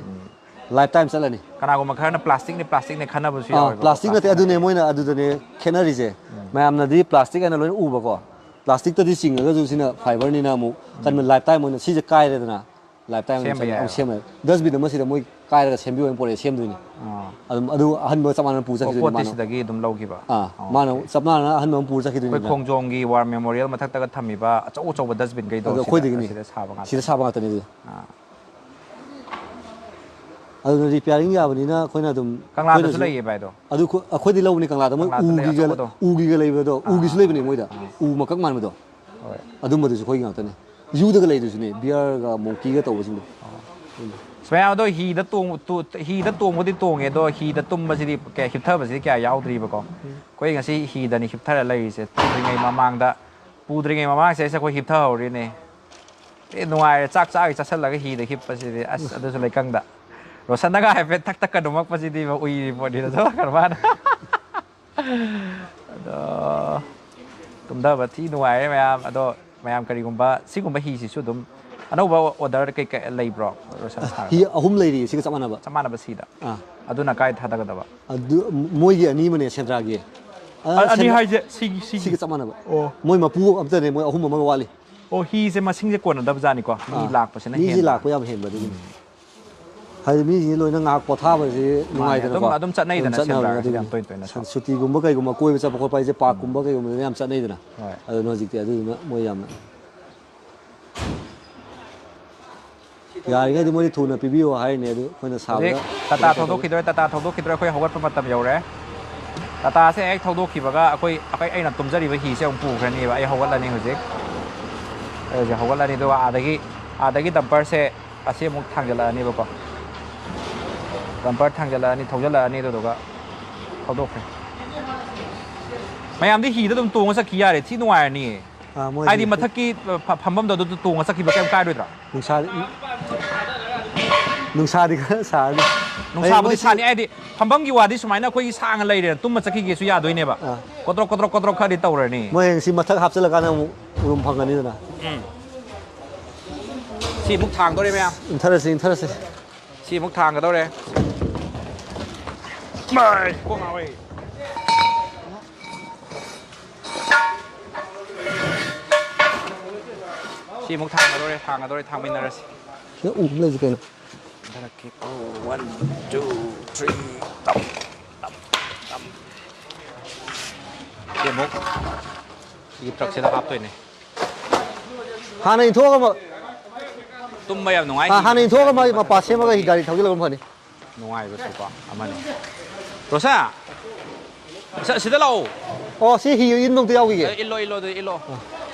ꯂꯥꯏꯐ ꯇꯥꯏꯝ ꯆꯠꯂꯅꯤ꯫ ꯀꯅꯥꯒꯨꯝꯕ ꯈꯔꯅ ꯄ꯭ꯂꯥꯁꯇꯤꯛꯅꯤ ꯄ꯭ꯂꯥꯁꯇꯤꯛꯅꯤ ꯈꯟꯅꯕꯁꯨ ꯑꯥ, ꯌꯥꯎꯋꯦꯕ꯫ ꯄ꯭ꯂꯥꯁꯇꯤꯛ ꯅꯠꯇꯦ, ꯑꯗꯨꯅꯦ ꯃꯣꯏꯅ ꯑꯗꯨꯗꯅꯦ ꯈꯦꯠꯅꯔꯤꯁꯦ꯫ ꯃꯌꯥꯝꯅꯗꯤ ꯄ꯭ꯂꯥꯁꯇꯤꯛ ꯍꯥꯏꯅ ꯂꯣꯏꯅ ꯎꯕꯀꯣ꯫ ꯄ꯭ꯂꯥꯁꯇꯤꯛꯇꯗꯤ ꯆꯤꯡꯉꯒꯁꯨ ꯁꯤꯅ ꯐꯥꯏꯕꯔꯅꯤꯅ ꯑꯃꯨꯛ ꯀꯟꯅ ꯂꯥꯏꯐ ꯇꯥꯏꯝ ꯑꯣꯏꯅ ꯁꯤꯁꯦ ꯀꯥꯏꯔꯦꯗꯅ ꯂꯥꯏꯐ ꯇꯥꯏꯝ ꯑꯣꯏꯅ ꯁꯦꯝꯕ ꯆꯠꯂꯦ꯫ ꯌꯥꯏ꯫ ꯑꯃꯨꯛ ꯁꯦꯝꯃꯦ꯫ ꯗꯁꯕꯤꯟ ꯑꯃ ꯁꯤꯗ ꯃꯣꯏ ꯀꯥꯏꯔꯒ ꯁꯦꯝꯕꯤꯌꯣ ꯍꯥꯏꯅ ꯄꯨꯔꯛꯑꯦ, ꯁꯦꯝꯗꯣꯏꯅꯤ꯫ ꯑꯥ꯫ ꯑꯗꯨꯝ ꯑꯗꯨ ꯑꯍꯟꯕ ꯆꯞ ꯃꯥꯟꯅꯅ ꯄꯨ ꯑꯣ, ꯆꯠꯈꯤꯗꯣꯏꯅꯤ ꯄꯣꯠꯇꯤ ꯃꯥꯅ꯫ ꯁꯤꯗꯒꯤ ꯑꯗꯨꯝ ꯂꯧꯈꯤꯕ꯫ ꯑꯥ, ꯑꯣ, ꯃꯥꯅ ꯑꯣꯀꯦ꯫ ꯆꯞ ꯃꯥꯟꯅꯅ ꯑꯍꯟꯕ ꯑꯃ ꯄꯨꯔ ꯑꯩꯈꯣꯏ ꯆꯠꯈꯤꯗꯣꯏꯅꯤꯗꯅ꯫ ꯈꯣꯡꯖꯣꯝꯒꯤ ꯋꯥꯔ ꯃꯦꯃꯣꯔꯤꯌꯦꯜ ꯃꯊꯛꯇꯒ ꯊꯝꯃꯤꯕ ꯑꯆꯧ ꯑꯆꯧꯕ ꯗꯁꯕꯤꯟꯈꯩꯗꯣ ꯑꯗꯣ ꯁꯤꯗ, ꯑꯩꯈꯣꯏꯗꯒꯤꯅꯤ꯫ ꯁꯤꯗ ꯁꯥꯕ ꯉꯥꯛꯇꯅꯤ꯫ ꯁꯤꯗ ꯁꯥꯕ ꯉꯥꯛꯇꯅꯤ ꯑꯗꯨꯗꯤ꯫ ꯑꯥ꯫ ꯑꯗꯨꯅ ꯔꯤꯄꯤꯌꯥꯔꯤꯡ ꯌꯥꯕꯅꯤꯅ ꯑꯩꯈꯣꯏꯅ ꯑꯗꯨꯝ ꯀꯪꯂꯥꯗꯁꯨ ꯑꯩꯈꯣꯏꯅꯁꯨ ꯂꯩꯌꯦ ꯚꯥꯏꯗꯣ꯫ ꯑꯗꯨ ꯑꯩꯈꯣꯏ- ꯑꯩꯈꯣꯏꯗꯤ ꯂꯧꯕꯅꯤ ꯀꯪꯂꯥꯗ, ꯃꯣꯏ ꯀꯪꯂꯥꯗ ꯂꯩ ꯎꯒꯤꯒ ꯑꯆꯧꯕꯗꯣ꯫ ꯎꯒꯤꯒ ꯂꯩꯕꯗꯣ, ꯎꯒꯤꯁꯨ ꯂꯩꯕꯅꯦ ꯃꯣꯏꯗ꯫ ꯎ ꯃꯀꯛ ꯃꯥꯟꯕꯗꯣ꯫ ꯍꯣꯏ꯫ ꯑꯗꯨꯝꯕꯗꯨꯁꯨ ꯑꯩꯈꯣꯏꯒꯤ ꯉꯥꯛꯇꯅꯦ꯫ ꯖꯨꯗꯒ ꯂꯩꯗꯨꯁꯨꯅꯦ, ꯕꯤꯌꯔꯒ ꯃꯣꯡꯀꯤꯒ ꯇꯧꯕꯁꯤꯡꯗꯣ꯫ ꯑꯁ, ꯃꯌꯥꯝ ꯑꯗꯣ ꯍꯤꯗ ꯇꯣꯡ-, ꯇꯨ-, ꯍꯤꯗ ꯇꯣꯡꯕꯗꯤ ꯇꯣꯡꯉꯦ, ꯑꯗꯣ ꯍꯤꯗ ꯇꯨꯝꯕꯁꯤꯗꯤ ꯀꯌꯥ, ꯍꯤꯞꯊꯕꯁꯤꯗꯤ ꯀꯌꯥ ꯌꯥꯎꯗ꯭ꯔꯤꯕꯀꯣ꯫ ꯑꯩꯈꯣꯏ ꯉꯁꯤ ꯍꯤꯗꯅꯤ ꯍꯤꯞꯊꯔ ꯂꯩꯔꯤꯁꯦ꯫ ꯄꯨꯗ꯭ꯔꯤꯉꯩ ꯃꯃꯥꯡꯗ, ꯄꯨꯗ꯭ꯔꯤꯉꯩ ꯃꯃꯥꯡꯁꯦ ꯑꯩꯈꯣꯏ ꯍꯤꯞꯊꯍꯧꯔꯤꯅꯦ꯫ ꯑꯦ, ꯅꯨꯡꯉꯥꯏꯔꯦ, ꯆꯥꯛ ꯆꯥꯒꯩ ꯆꯥꯁꯤꯜꯂꯒ ꯍꯤꯗ ꯍꯤꯞꯄꯁꯤꯗꯤ꯫ ꯑꯁ, ꯑꯗꯨꯁꯨ ꯂꯩꯀꯪꯗ꯫ ꯔꯣꯁꯟꯅꯒ ꯍꯥꯏꯐꯦꯠ ꯊꯛ ꯊꯛꯀ ꯅꯣꯃꯛꯄꯁꯤꯗꯤ ꯎꯏꯔꯤ ꯄꯣꯠꯅꯤꯗ꯫ ꯊꯣꯛꯂꯛꯀꯅꯨ ꯃꯥꯅ꯫ ꯑꯗꯣ ꯇꯨꯝꯊꯕ ꯊꯤ ꯅꯨꯡꯉꯥꯏꯔꯦ ꯃꯌꯥꯝ꯫ ꯑꯗꯣ ꯃꯌꯥꯝ, ꯀꯔꯤꯒꯨꯝꯕ ꯁꯤꯒꯨꯝꯕ ꯍꯤꯁꯤꯁꯨ ꯑꯗꯨꯝ ꯑꯅꯧꯕ ꯑꯣꯔꯗꯔ ꯀꯩꯀꯩ ꯂꯩꯕ꯭ꯔꯣ, ꯔꯣꯁꯟ ꯁꯥꯔ? ꯍꯤ ꯑꯍꯨꯝ ꯂꯩꯔꯤꯌꯦ ꯁꯤꯒ ꯆꯞ ꯃꯥꯟꯅꯕ꯫ ꯆꯞ ꯃꯥꯟꯅꯕ ꯁꯤꯗ꯫ ꯑꯥ꯫ ꯑꯗꯨꯅ ꯀꯥꯏ ꯊꯥꯗꯒꯗꯕ? ꯑꯗꯨ ꯃꯣꯏꯒꯤ ꯑꯅꯤ ꯑꯃꯅꯦ ꯁꯦꯟꯗ꯭ꯔꯥꯒꯤ꯫ ꯑ, ꯑ-, ꯑꯅꯤ ꯁꯦꯟꯗ꯭ꯔꯥ- ꯍꯥꯏꯁꯦ ꯁꯤꯒꯤ, ꯁꯤꯒꯤ꯫ ꯁꯤꯒ ꯆꯞ ꯃꯥꯟꯅꯕ꯫ ꯑꯣ꯫ ꯃꯣꯏ ꯃꯄꯨ ꯑꯝꯇꯅꯦ, ꯃꯣꯏ ꯑꯍꯨꯝ ꯑꯃꯒ ꯋꯥꯠꯂꯤ꯫ ꯑꯣ, ꯍꯤꯁꯦ ꯃꯁꯤꯡꯁꯦ ꯀꯣꯟꯅꯗꯕ ꯖꯥꯠꯅꯤꯀꯣ, ꯃꯤ ꯑꯥ꯫ ꯂꯥꯛꯄꯁꯤꯅ ꯃꯤꯁꯦ ꯍꯦꯟꯕ꯫ ꯂꯥꯛꯄ ꯌꯥꯝ ꯍꯦꯟꯕ ꯑꯗꯨꯒꯤꯅꯤ꯫ ꯍꯥꯏꯗꯤ ꯃꯤꯁꯤꯡꯁꯤ ꯂꯣꯏꯅ ꯉꯥꯏꯍꯥꯛ ꯄꯣꯊꯥꯕꯁꯤ ꯃꯥꯅꯦ, ꯅꯨꯡꯉꯥꯏꯗꯅꯀꯣ꯫ ꯑꯗꯨꯝ, ꯑꯗꯨꯝ ꯆꯠꯅꯩꯗꯅ ꯑꯗꯨꯝ ꯆꯠꯅꯕꯅꯦ ꯁꯦꯟꯗ꯭ꯔꯥꯁꯤꯗꯤ ꯑꯗꯨꯒꯤꯅꯤ꯫ ꯌꯥꯝ ꯇꯣꯏ ꯇꯣꯏꯅ ꯁꯨꯝ꯫ ꯁꯨꯇꯤꯒꯨꯝꯕ ꯀꯩꯒꯨꯝꯕ ꯀꯣꯏꯕ ꯆꯠꯄ ꯈꯣꯠꯄ ꯍꯥꯏꯁꯦ ꯄꯥꯔꯛꯀꯨꯝꯕ ꯀꯩꯒꯨꯝꯕꯗꯅ ꯌꯥꯝ ꯆꯠꯅꯩꯗꯅ꯫ ꯍꯣꯏ꯫ ꯑꯗꯨꯅ ꯍꯧꯖꯤꯛꯇꯤ ꯑꯗꯨꯗꯨꯅ ꯃꯣꯏ ꯌꯥꯝꯅ ꯌꯥꯔꯤꯉꯩꯗꯤ ꯃꯣꯏꯗꯤ ꯊꯨꯅ ꯄꯤꯕꯤꯌꯣ ꯍꯥꯏꯔꯤꯅꯦ, ꯑꯗꯨ ꯑꯩꯈꯣꯏꯅ ꯁꯥꯕꯗ ꯍꯧꯖꯤꯛ ꯇꯥꯇꯥ ꯊꯧꯗꯣꯛꯈꯤꯗꯣꯔꯦ, ꯇꯥꯇꯥ ꯊꯧꯗꯣꯛꯈꯤꯗꯣꯔꯦ, ꯑꯩꯈꯣꯏ ꯍꯧꯒꯠꯄ ꯃꯇꯝ ꯌꯧꯔꯦ꯫ ꯇꯥꯇꯥꯁꯦ ꯍꯦꯛ ꯊꯧꯗꯣꯛꯈꯤꯕꯒ ꯑꯩꯈꯣꯏ, ꯑꯩꯈꯣꯏ, ꯑꯩꯅ ꯇꯨꯝꯖꯔꯤꯕ ꯍꯤꯁꯦ ꯑꯃꯨꯛ ꯄꯨꯈ꯭ꯔꯅꯦꯕ꯫ ꯑꯩ ꯍꯧꯒꯠꯂꯅꯤ ꯍꯧꯖꯤꯛ꯫ ꯑꯩ ꯍꯧꯖꯤꯛ ꯍꯧꯒꯠꯂꯅꯤ, ꯑꯗꯨꯒ ꯑꯥꯗꯒꯤ, ꯑꯥꯗꯒꯤ ꯗꯝꯄꯔꯁꯦ ꯑꯁꯤ ꯑꯃꯨꯛ ꯊꯥꯡꯖꯜꯂꯛꯑꯅꯦꯕꯀꯣ꯫ ꯗꯝꯄꯔ ꯊꯥꯡꯖꯜꯂꯛꯑꯅꯤ, ꯊꯧꯖꯜꯂꯛꯑꯅꯤ, ꯑꯗꯨꯗꯨꯒ ꯊꯧꯗꯣꯛꯈ꯭ꯔꯦ꯫ ꯃꯌꯥꯝꯗꯤ ꯍꯤꯗ ꯑꯗꯨꯝ ꯇꯣꯡꯉ ꯆꯠꯈꯤ ꯌꯥꯔꯦ, ꯊꯤ ꯅꯨꯡꯉꯥꯏꯔꯅꯤꯌꯦ꯫ ꯑꯥ, ꯃꯣꯏꯗꯤ ꯍꯥꯏꯗꯤ ꯃꯊꯛꯀꯤ, ꯑ, ꯐ-, ꯐꯝꯐꯝꯗꯣ ꯑꯗꯨꯗ ꯇꯣꯡꯉ ꯆꯠꯈꯤꯕ ꯀꯩꯝ ꯀꯥꯏꯔꯣꯏꯗ꯭ꯔꯥ? ꯅꯨꯡꯁꯥꯗꯤ, ꯅꯨꯡꯁꯥꯗꯤ ꯈꯔ ꯁꯥꯔꯅꯤ꯫ ꯅꯨꯡꯁꯥꯕꯨꯗꯤ ꯑꯩ ꯃꯣꯏꯁꯤ ꯁꯥꯅꯤ, ꯍꯥꯏꯗꯤ ꯐꯝꯐꯝꯒꯤ ꯋꯥꯗꯤ ꯁꯨꯃꯥꯏꯅ ꯑꯩꯈꯣꯏꯒꯤ ꯁꯥꯡꯅ ꯂꯩꯔꯦꯅ ꯇꯨꯝꯃ ꯆꯠꯈꯤꯒꯦꯁꯨ ꯌꯥꯗꯣꯏꯅꯦꯕ꯫ ꯑꯥ꯫ ꯀꯣꯗ꯭ꯔꯣꯛ, ꯀꯣꯗ꯭ꯔꯣꯛ, ꯀꯣꯗ꯭ꯔꯣꯛ ꯈꯔꯗꯤ ꯇꯧꯔꯅꯤ꯫ ꯃꯣꯏ ꯍꯌꯦꯡ ꯁꯤ ꯃꯊꯛ ꯍꯥꯞꯆꯤꯜꯂꯀꯥꯟꯗ ꯑꯃꯨꯛ ꯎꯔꯨꯝ ꯐꯪꯒꯅꯤꯗꯅ꯫ ꯎꯝ꯫ ꯁꯤ ꯑꯃꯨꯛ ꯊꯥꯡꯗꯣꯔꯦ, ꯃꯌꯥꯝ꯫ ꯏꯟꯊꯔꯁꯤ, ꯏꯟꯊꯔꯁꯤ꯫ ꯁꯤ ꯑꯃꯨꯛ ꯊꯥꯡꯒꯗꯧꯔꯦ꯫ ꯃꯥꯏ! ꯀꯣꯛ ꯉꯥꯎꯋꯦ꯫ ꯁꯤ ꯑꯃꯨꯛ ꯊꯥꯡꯒꯗꯧꯔꯦ, ꯊꯥꯡꯒꯗꯧꯔꯦ, ꯊꯥꯡꯃꯤꯟꯅꯔꯁꯤ꯫ ꯁꯤꯗ ꯎ ꯑꯃ ꯂꯩꯁꯦ ꯀꯩꯅꯣ? ꯍꯟꯊꯔꯛꯀꯦꯀꯣ꯫ One, two, three, ꯇꯞ, ꯇꯞ, ꯇꯞ꯫ ꯁꯤ ꯑꯃꯨꯛ ꯁꯤꯒꯤ ꯇ꯭ꯔꯛꯁꯤꯗ ꯍꯥꯞꯇꯣꯏꯅꯦ꯫ ꯍꯥꯟꯅ ꯏꯟꯊꯣꯛꯑꯒ ꯑꯃ-, ꯇꯨꯝꯕ ꯌꯥꯝ ꯅꯨꯡꯉꯥꯏ꯫ ꯑ, ꯍꯥꯟꯅ ꯏꯟꯊꯣꯛꯑꯒ ꯃꯥꯒꯤ ꯃꯄꯥ ꯁꯦꯝꯃꯒ ꯒꯥꯔꯤ ꯊꯧꯖꯤꯜꯂꯒ ꯐꯅꯤ꯫ ꯅꯨꯡꯉꯥꯏꯕꯁꯨꯀꯣ ꯑꯃꯅꯤ꯫ ꯔꯣꯁꯥ, ꯁ-, ꯁꯤꯗ ꯂꯥꯛꯑꯣ꯫ ꯑꯣ, ꯁꯤ ꯍꯤ ꯏꯟꯕ ꯑꯝꯇ ꯌꯥꯎꯈꯤꯒꯦ꯫ ꯑꯦ, ꯏꯜꯂꯣ, ꯏꯜꯂꯣ, ꯑꯗꯨꯗꯤ ꯏꯜꯂꯣ꯫ ꯑ꯫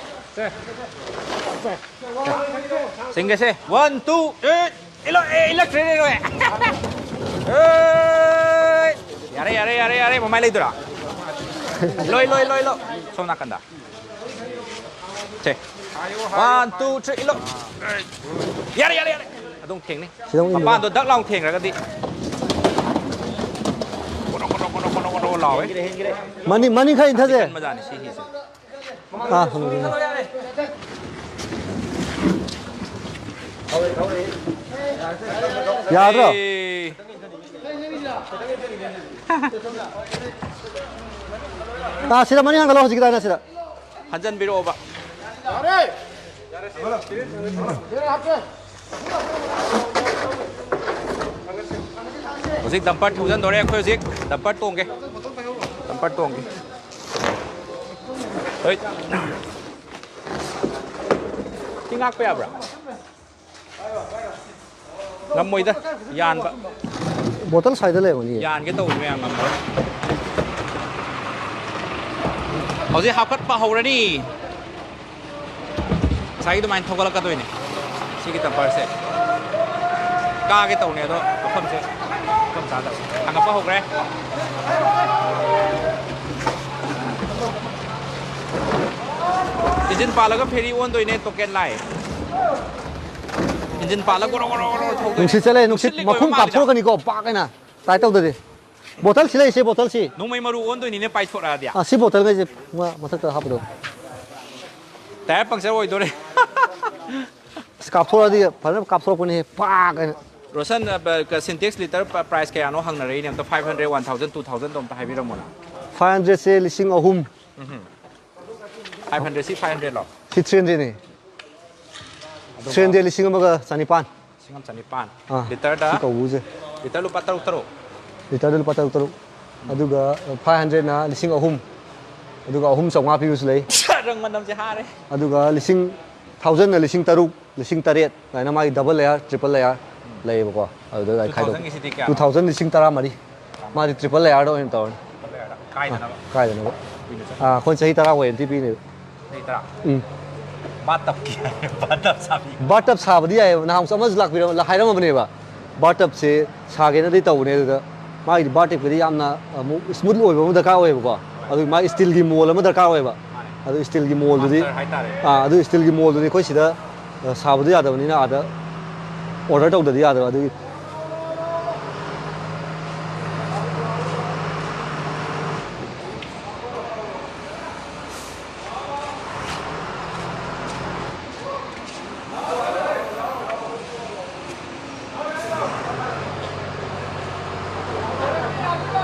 ꯁꯦ꯫ ꯁꯦ꯫ ꯆꯤꯡꯒꯦꯁꯦ꯫ One, two, eight꯫ ꯏꯜꯂꯣ, ꯑꯦ, ꯏꯜꯂꯛꯇ꯭ꯔꯦꯅꯦ, ꯅꯣꯏ꯫ ꯑꯦ꯫ ꯌꯥꯔꯦ, ꯌꯥꯔꯦ, ꯌꯥꯔꯦ, ꯌꯥꯔꯦ, ꯃꯃꯥꯏ ꯂꯩꯗꯣꯏꯔꯥ? ꯏꯜꯂꯣ, ꯏꯜꯂꯣ, ꯏꯜꯂꯣ, ꯏꯜꯂꯣ꯫ ꯁꯣꯝ ꯅꯥꯀꯟꯗ꯫ ꯁꯦ꯫ One, two, three, ꯏꯜꯂꯣ꯫ ꯌꯥꯔꯦ, ꯌꯥꯔꯦ, ꯌꯥꯔꯦ꯫ ꯑꯗꯨꯝ ꯊꯦꯡꯅꯤ꯫ ꯁꯤꯗ ꯑꯃꯨꯛ ꯏꯜꯂꯨ꯫ ꯃꯄꯥꯟꯗꯣ ꯗꯛ ꯂꯥꯎ ꯊꯦꯡꯈ꯭ꯔꯒꯗꯤ꯫ ꯀꯣꯗꯣ, ꯀꯣꯗꯣ, ꯀꯣꯗꯣ, ꯀꯣꯗꯣ, ꯀꯣꯗꯣ ꯂꯥꯎꯋꯦ꯫ ꯃꯅꯤꯡ, ꯃꯅꯤꯡ ꯈꯔ ꯏꯟꯊꯁꯦ꯫ ꯀꯟꯕꯖꯥꯠꯅꯤ ꯁꯤ ꯍꯤꯁꯦ꯫ ꯑꯥ, ꯍꯪꯉꯨ꯫ ꯌꯥꯗ꯭ꯔꯣ? ꯑꯦ꯫ ꯑꯥ, ꯁꯤꯗ ꯃꯅꯤꯡ ꯍꯥꯡꯒꯠꯂꯣ, ꯍꯧꯖꯤꯛꯀꯤ ꯑꯗꯥꯏꯅ ꯁꯤꯗ꯫ ꯍꯟꯖꯟꯕꯤꯔꯛꯑꯣꯕ꯫ ꯍꯧꯖꯤꯛ ꯗꯝꯄꯔ ꯊꯧꯖꯟꯗꯣꯔꯦ ꯑꯩꯈꯣꯏ ꯍꯧꯖꯤꯛ꯫ ꯗꯝꯄꯔ ꯇꯣꯡꯒꯦ꯫ ꯗꯝꯄꯔ ꯇꯣꯡꯒꯦ꯫ ꯍꯣꯏ꯫ ꯁꯤ ꯉꯥꯛꯄ ꯌꯥꯕ꯭ꯔꯥ? ꯉꯝꯃꯣꯏꯗ, ꯌꯥꯟꯕ꯫ ꯕꯣꯇꯜ ꯁ꯭ꯋꯥꯏꯗ ꯂꯩꯔꯝꯒꯅꯤꯌꯦ꯫ ꯌꯥꯟꯒꯦ ꯇꯧꯕ ꯃꯌꯥꯝ ꯉꯝꯃꯣꯏ꯫ ꯍꯧꯖꯤꯛ ꯍꯥꯞꯀꯠꯄ ꯍꯧꯔꯅꯤ꯫ ꯉꯁꯥꯏꯒꯤ ꯑꯗꯨꯃꯥꯏꯅ ꯊꯧꯒꯠꯂꯛꯀꯗꯣꯏꯅꯦ꯫ ꯁꯤꯒꯤ ꯗꯝꯄꯔꯁꯦ꯫ ꯀꯥꯒꯦ ꯇꯧꯅꯦ ꯑꯗꯣ ꯃꯐꯝꯁꯦ ꯃꯐꯝ ꯆꯥꯗꯕ꯫ ꯊꯥꯡꯒꯠꯄ ꯍꯧꯈ꯭ꯔꯦ꯫ ꯏꯟꯖꯤꯟ ꯄꯥꯜꯂꯒ ꯐꯦꯔꯤ ꯑꯣꯟꯗꯣꯏꯅꯦ ꯇꯣꯀꯦꯟ ꯂꯥꯏ꯫ ꯏꯟꯖꯤꯟ ꯄꯥꯜꯂꯒ ꯒꯣꯔꯣ ꯒꯣꯔꯣ ꯒꯣꯔꯣ ꯊꯧꯗꯣꯏꯅꯦ꯫ ꯅꯨꯡꯁꯤꯠ ꯆꯠꯂꯦ, ꯅꯨꯡꯁꯤꯠ ꯅꯨꯡꯁꯤꯠ ꯂꯤꯛ ꯑꯣꯏꯕ ꯃꯈꯨꯝ ꯃꯥꯜꯂꯤꯗ꯫ ꯀꯥꯞꯊꯣꯛꯀꯅꯤꯀꯣ, ꯄꯥꯛ ꯍꯥꯏꯅ꯫ ꯇꯥꯏ ꯇꯧꯗꯗꯤ꯫ ꯕꯣꯇꯜ ꯁꯤ ꯂꯩꯁꯦ, ꯕꯣꯇꯜ ꯁꯤ꯫ ꯅꯣꯡꯃꯩ ꯃꯔꯨ ꯑꯣꯟꯗꯣꯏꯅꯤꯅꯦ ꯄꯥꯏꯊꯣꯔꯛꯑꯗꯤ꯫ ꯑꯥ, ꯁꯤ ꯕꯣꯇꯜꯈꯩꯁꯦ ꯃ-, ꯃꯊꯛꯇ ꯍꯥꯞꯄꯗꯣ꯫ ꯇꯥꯌꯔ ꯄꯪꯆꯔ ꯑꯣꯏꯗꯣꯔꯦ꯫ ꯑꯁ, ꯀꯥꯞꯊꯣꯔꯛꯑꯗꯤ ꯐꯖꯅ ꯀꯥꯞꯊꯣꯔꯛꯄꯅꯦꯍꯦ, ꯄꯥꯛ ꯍꯥꯏꯅ꯫ ꯔꯣꯁꯟ, ꯑ, ꯕ-, ꯀ-, ꯁꯤꯟꯇꯦꯛꯁ ꯂꯤꯇꯔ ꯄ-, ꯄ꯭ꯔꯥꯏꯁ ꯀꯌꯥꯅꯣ ꯍꯪꯅꯔꯛꯏꯅꯦ, ꯑꯝꯇ five hundred, one thousand, two ꯊꯥꯎꯖꯟꯗꯣ ꯑꯝꯇ ꯍꯥꯏꯕꯤꯔꯝꯃꯣꯅ꯫ ꯐꯥꯏꯚ ꯍꯟꯗ꯭ꯔꯦꯠꯁꯦ ꯂꯤꯁꯤꯡ ꯑꯍꯨꯝ꯫ ꯎꯝ꯫ ꯐꯥꯏꯚ ꯍꯟꯗ꯭ꯔꯦꯠ ꯁꯤ ꯐꯥꯏꯚ ꯍꯟꯗ꯭ꯔꯦꯠꯂꯣ? ꯁꯤ ꯊ꯭ꯔꯤ ꯍꯟꯗ꯭ꯔꯦꯠꯅꯤ꯫ ꯑꯗꯨꯒ ꯊ꯭ꯔꯤ ꯍꯟꯗ꯭ꯔꯦꯠ ꯂꯤꯁꯤꯡ ꯑꯃꯒ ꯆꯅꯤꯄꯥꯟ꯫ ꯂꯤꯁꯤꯡ ꯑꯃ ꯆꯅꯤꯄꯥꯟ꯫ ꯑꯥ, ꯂꯤꯇꯔꯗ? ꯁꯤ ꯀꯧꯕꯁꯦ꯫ ꯂꯤꯇꯔ ꯂꯨꯄꯥ ꯇꯔꯨꯛ ꯇꯔꯨꯛ? ꯂꯤꯇꯔꯗ ꯂꯨꯄꯥ ꯇꯔꯨꯛ ꯇꯔꯨꯛ꯫ ꯎꯝ꯫ ꯑꯗꯨꯒ ꯐꯥꯏꯚ ꯍꯟꯗ꯭ꯔꯦꯠꯅ ꯂꯤꯁꯤꯡ ꯑꯍꯨꯝ꯫ ꯑꯗꯨꯒ ꯑꯍꯨꯝ ꯆꯥꯝꯃꯉꯥ ꯄꯤꯕꯁꯨ ꯂꯩ꯫ ꯔꯪ ꯃꯅꯝꯁꯦ ꯍꯥꯔꯦ꯫ ꯑꯗꯨꯒ ꯂꯤꯁꯤꯡ, ꯊꯥꯎꯖꯟꯅ ꯂꯤꯁꯤꯡ ꯇꯔꯨꯛ, ꯂꯤꯁꯤꯡ ꯇꯔꯦꯠ, ꯑꯗꯨꯃꯥꯏꯅ ꯃꯥꯒꯤ ꯗꯕꯜ ꯂꯦꯌꯔ, ꯇ꯭ꯔꯤꯄꯜ ꯂꯦꯌꯔ ꯂꯩꯌꯦꯕꯀꯣ꯫ ꯑꯗꯨꯗ ꯑꯩ ꯈꯥꯏꯗꯣꯛ-, ꯇꯨ ꯊꯥꯎꯖꯟꯒꯤꯁꯤꯗꯤ ꯀꯌꯥꯅꯣ? ꯇꯨ ꯊꯥꯎꯖꯟ ꯂꯤꯁꯤꯡ ꯇꯔꯥ ꯃꯔꯤ꯫ ꯃꯥꯗꯤ ꯇ꯭ꯔꯤꯄꯜ ꯂꯦꯌꯔꯗ ꯑꯣꯏꯅ ꯇꯧꯔꯅꯤ꯫ ꯇ꯭ꯔꯤꯄꯜ ꯂꯦꯌꯔꯗ꯫ ꯀꯥꯏꯗꯅꯕ? ꯑꯥ, ꯀꯥꯏꯗꯅꯕ꯫ ꯀꯨꯏꯅ ꯆꯠꯅꯕ꯫ ꯑꯥ, ꯑꯩꯈꯣꯏꯅ ꯆꯍꯤ ꯇꯔꯥ ꯋꯥꯔꯦꯟꯇꯤ ꯄꯤꯅꯦꯕ꯫ ꯆꯍꯤ ꯇꯔꯥ? ꯎꯝ꯫ ꯕꯥꯠ ꯇꯞꯀꯤ ꯍꯥꯏ, ꯕꯥꯠ ꯇꯞ ꯁꯥꯕꯤ꯫ ꯕꯥꯠ ꯇꯞ ꯁꯥꯕꯗꯤ ꯌꯥꯏꯌꯦꯕ, ꯅꯍꯥꯟꯃꯨꯛꯁꯨ ꯑꯃꯁꯨ ꯂꯥꯛꯄꯤꯔꯝ-, ꯍꯥꯏꯔꯝꯃꯕꯅꯦꯕ꯫ ꯕꯥꯔ ꯇꯞꯁꯦ ꯁꯥꯒꯦꯅꯗꯤ ꯇꯧꯕꯅꯦ, ꯑꯗꯨꯗ ꯃꯥꯒꯤꯗꯤ ꯕꯥꯔ ꯇꯞꯀꯤꯗꯤ ꯌꯥꯝꯅ ꯑꯃꯨꯛ ꯁ꯭ꯃꯨꯠ ꯑꯣꯏꯕ ꯑꯃ ꯗꯔꯀꯥꯔ ꯑꯣꯏꯌꯦꯕꯀꯣ꯫ ꯑꯗꯨꯒꯤ ꯃꯥꯒꯤ ꯁ꯭ꯇꯤꯜꯒꯤ ꯃꯣꯜ ꯑꯃ ꯗꯔꯀꯥꯔ ꯑꯣꯏꯌꯦꯕ꯫ ꯃꯥꯅꯦ꯫ ꯑꯗꯨ ꯁ꯭ꯇꯤꯜꯒꯤ ꯃꯣꯜꯗꯨꯗꯤ, ꯃꯥꯁꯇꯔ ꯍꯥꯏꯇꯥꯔꯦ꯫ ꯑꯥ, ꯑꯗꯨ ꯁ꯭ꯇꯤꯜꯒꯤ ꯃꯣꯜꯗꯨꯗꯤ ꯑꯩꯈꯣꯏ ꯁꯤꯗ, ꯑ, ꯁꯥꯕꯗꯣ ꯌꯥꯗꯕꯅꯤꯅ ꯑꯥꯗ ꯑꯣꯔꯗꯔ ꯇꯧꯗꯗꯤ ꯌꯥꯗꯕ ꯑꯗꯨꯒꯤ꯫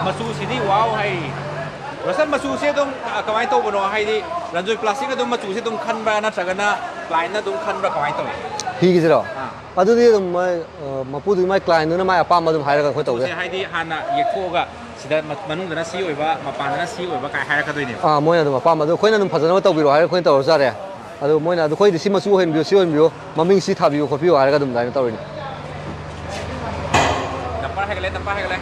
ꯃꯆꯨꯁꯤꯗꯤ ꯋꯥꯎ ꯍꯥꯏꯔꯤ꯫ ꯔꯣꯁꯟ, ꯃꯆꯨꯁꯦ ꯑꯗꯨꯝ, ꯑ, ꯀꯃꯥꯏꯅ ꯇꯧꯕꯅꯣ? ꯍꯥꯏꯗꯤ ꯔꯟꯖꯣꯏ ꯄ꯭ꯂꯥꯁꯇꯤꯛꯅ ꯑꯗꯨꯝ ꯃꯆꯨꯁꯦ ꯑꯗꯨꯝ ꯈꯟꯕ꯭ꯔꯥ, ꯅꯠꯇ꯭ꯔꯒꯅ ꯀ꯭ꯂꯥꯏꯟꯠꯅ ꯑꯗꯨꯝ ꯈꯟꯕ꯭ꯔꯥ, ꯀꯃꯥꯏꯅ ꯇꯧꯏ? ꯍꯤꯒꯤꯁꯤꯔꯣ? ꯑꯥ꯫ ꯑꯗꯨꯗꯤ ꯑꯗꯨꯝ ꯃꯣꯏ, ꯑ, ꯃꯄꯨꯗꯨꯒꯤ ꯃꯥꯏ ꯀ꯭ꯂꯥꯏꯟꯠꯗꯨꯅ ꯃꯥꯏ ꯑꯄꯥꯝꯕ ꯑꯗꯨꯝ ꯍꯥꯏꯔꯒ ꯑꯩꯈꯣꯏ ꯇꯧꯖꯩ꯫ ꯃꯆꯨꯁꯦ ꯍꯥꯏꯗꯤ ꯍꯥꯟꯅ ꯌꯦꯛꯊꯣꯛꯑꯒ ꯁꯤꯗ ꯃ-, ꯃꯅꯨꯡꯗꯅ ꯁꯤ ꯑꯣꯏꯕ, ꯃꯄꯥꯟꯗꯅ ꯁꯤ ꯑꯣꯏꯕ ꯀꯥꯏ ꯍꯥꯏꯔꯛꯀꯗꯣꯏꯅꯦꯕ꯫ ꯑꯥ, ꯃꯣꯏꯅ ꯑꯗꯨꯝ ꯑꯄꯥꯝꯕ ꯑꯗꯣ ꯑꯩꯈꯣꯏꯅ ꯑꯗꯨꯝ ꯐꯖꯅꯕ ꯇꯧꯕꯤꯔꯣ ꯍꯥꯏꯔꯒ ꯑꯩꯈꯣꯏꯅ ꯇꯧꯔꯁꯨ ꯌꯥꯔꯦ꯫ ꯑꯗꯣ ꯃꯣꯏꯅ ꯑꯗꯣ ꯑꯩꯈꯣꯏꯗꯤ ꯁꯤ ꯃꯆꯨ ꯑꯣꯏꯍꯟꯕꯤꯌꯨ, ꯁꯤ ꯑꯣꯏꯍꯟꯕꯤꯌꯨ, ꯃꯃꯤꯡ ꯁꯤ ꯊꯥꯕꯤꯌꯨ ꯈꯣꯠꯄꯤꯌꯨ ꯍꯥꯏꯔꯒ ꯑꯗꯨꯝ ꯑꯗꯨꯃꯥꯏꯅ ꯇꯧꯔꯤꯅꯦ꯫ ꯗꯝꯄꯔ ꯍꯥꯏꯒꯠꯂꯦ, ꯗꯝꯄꯔ ꯍꯥꯏꯒꯠꯂꯦ꯫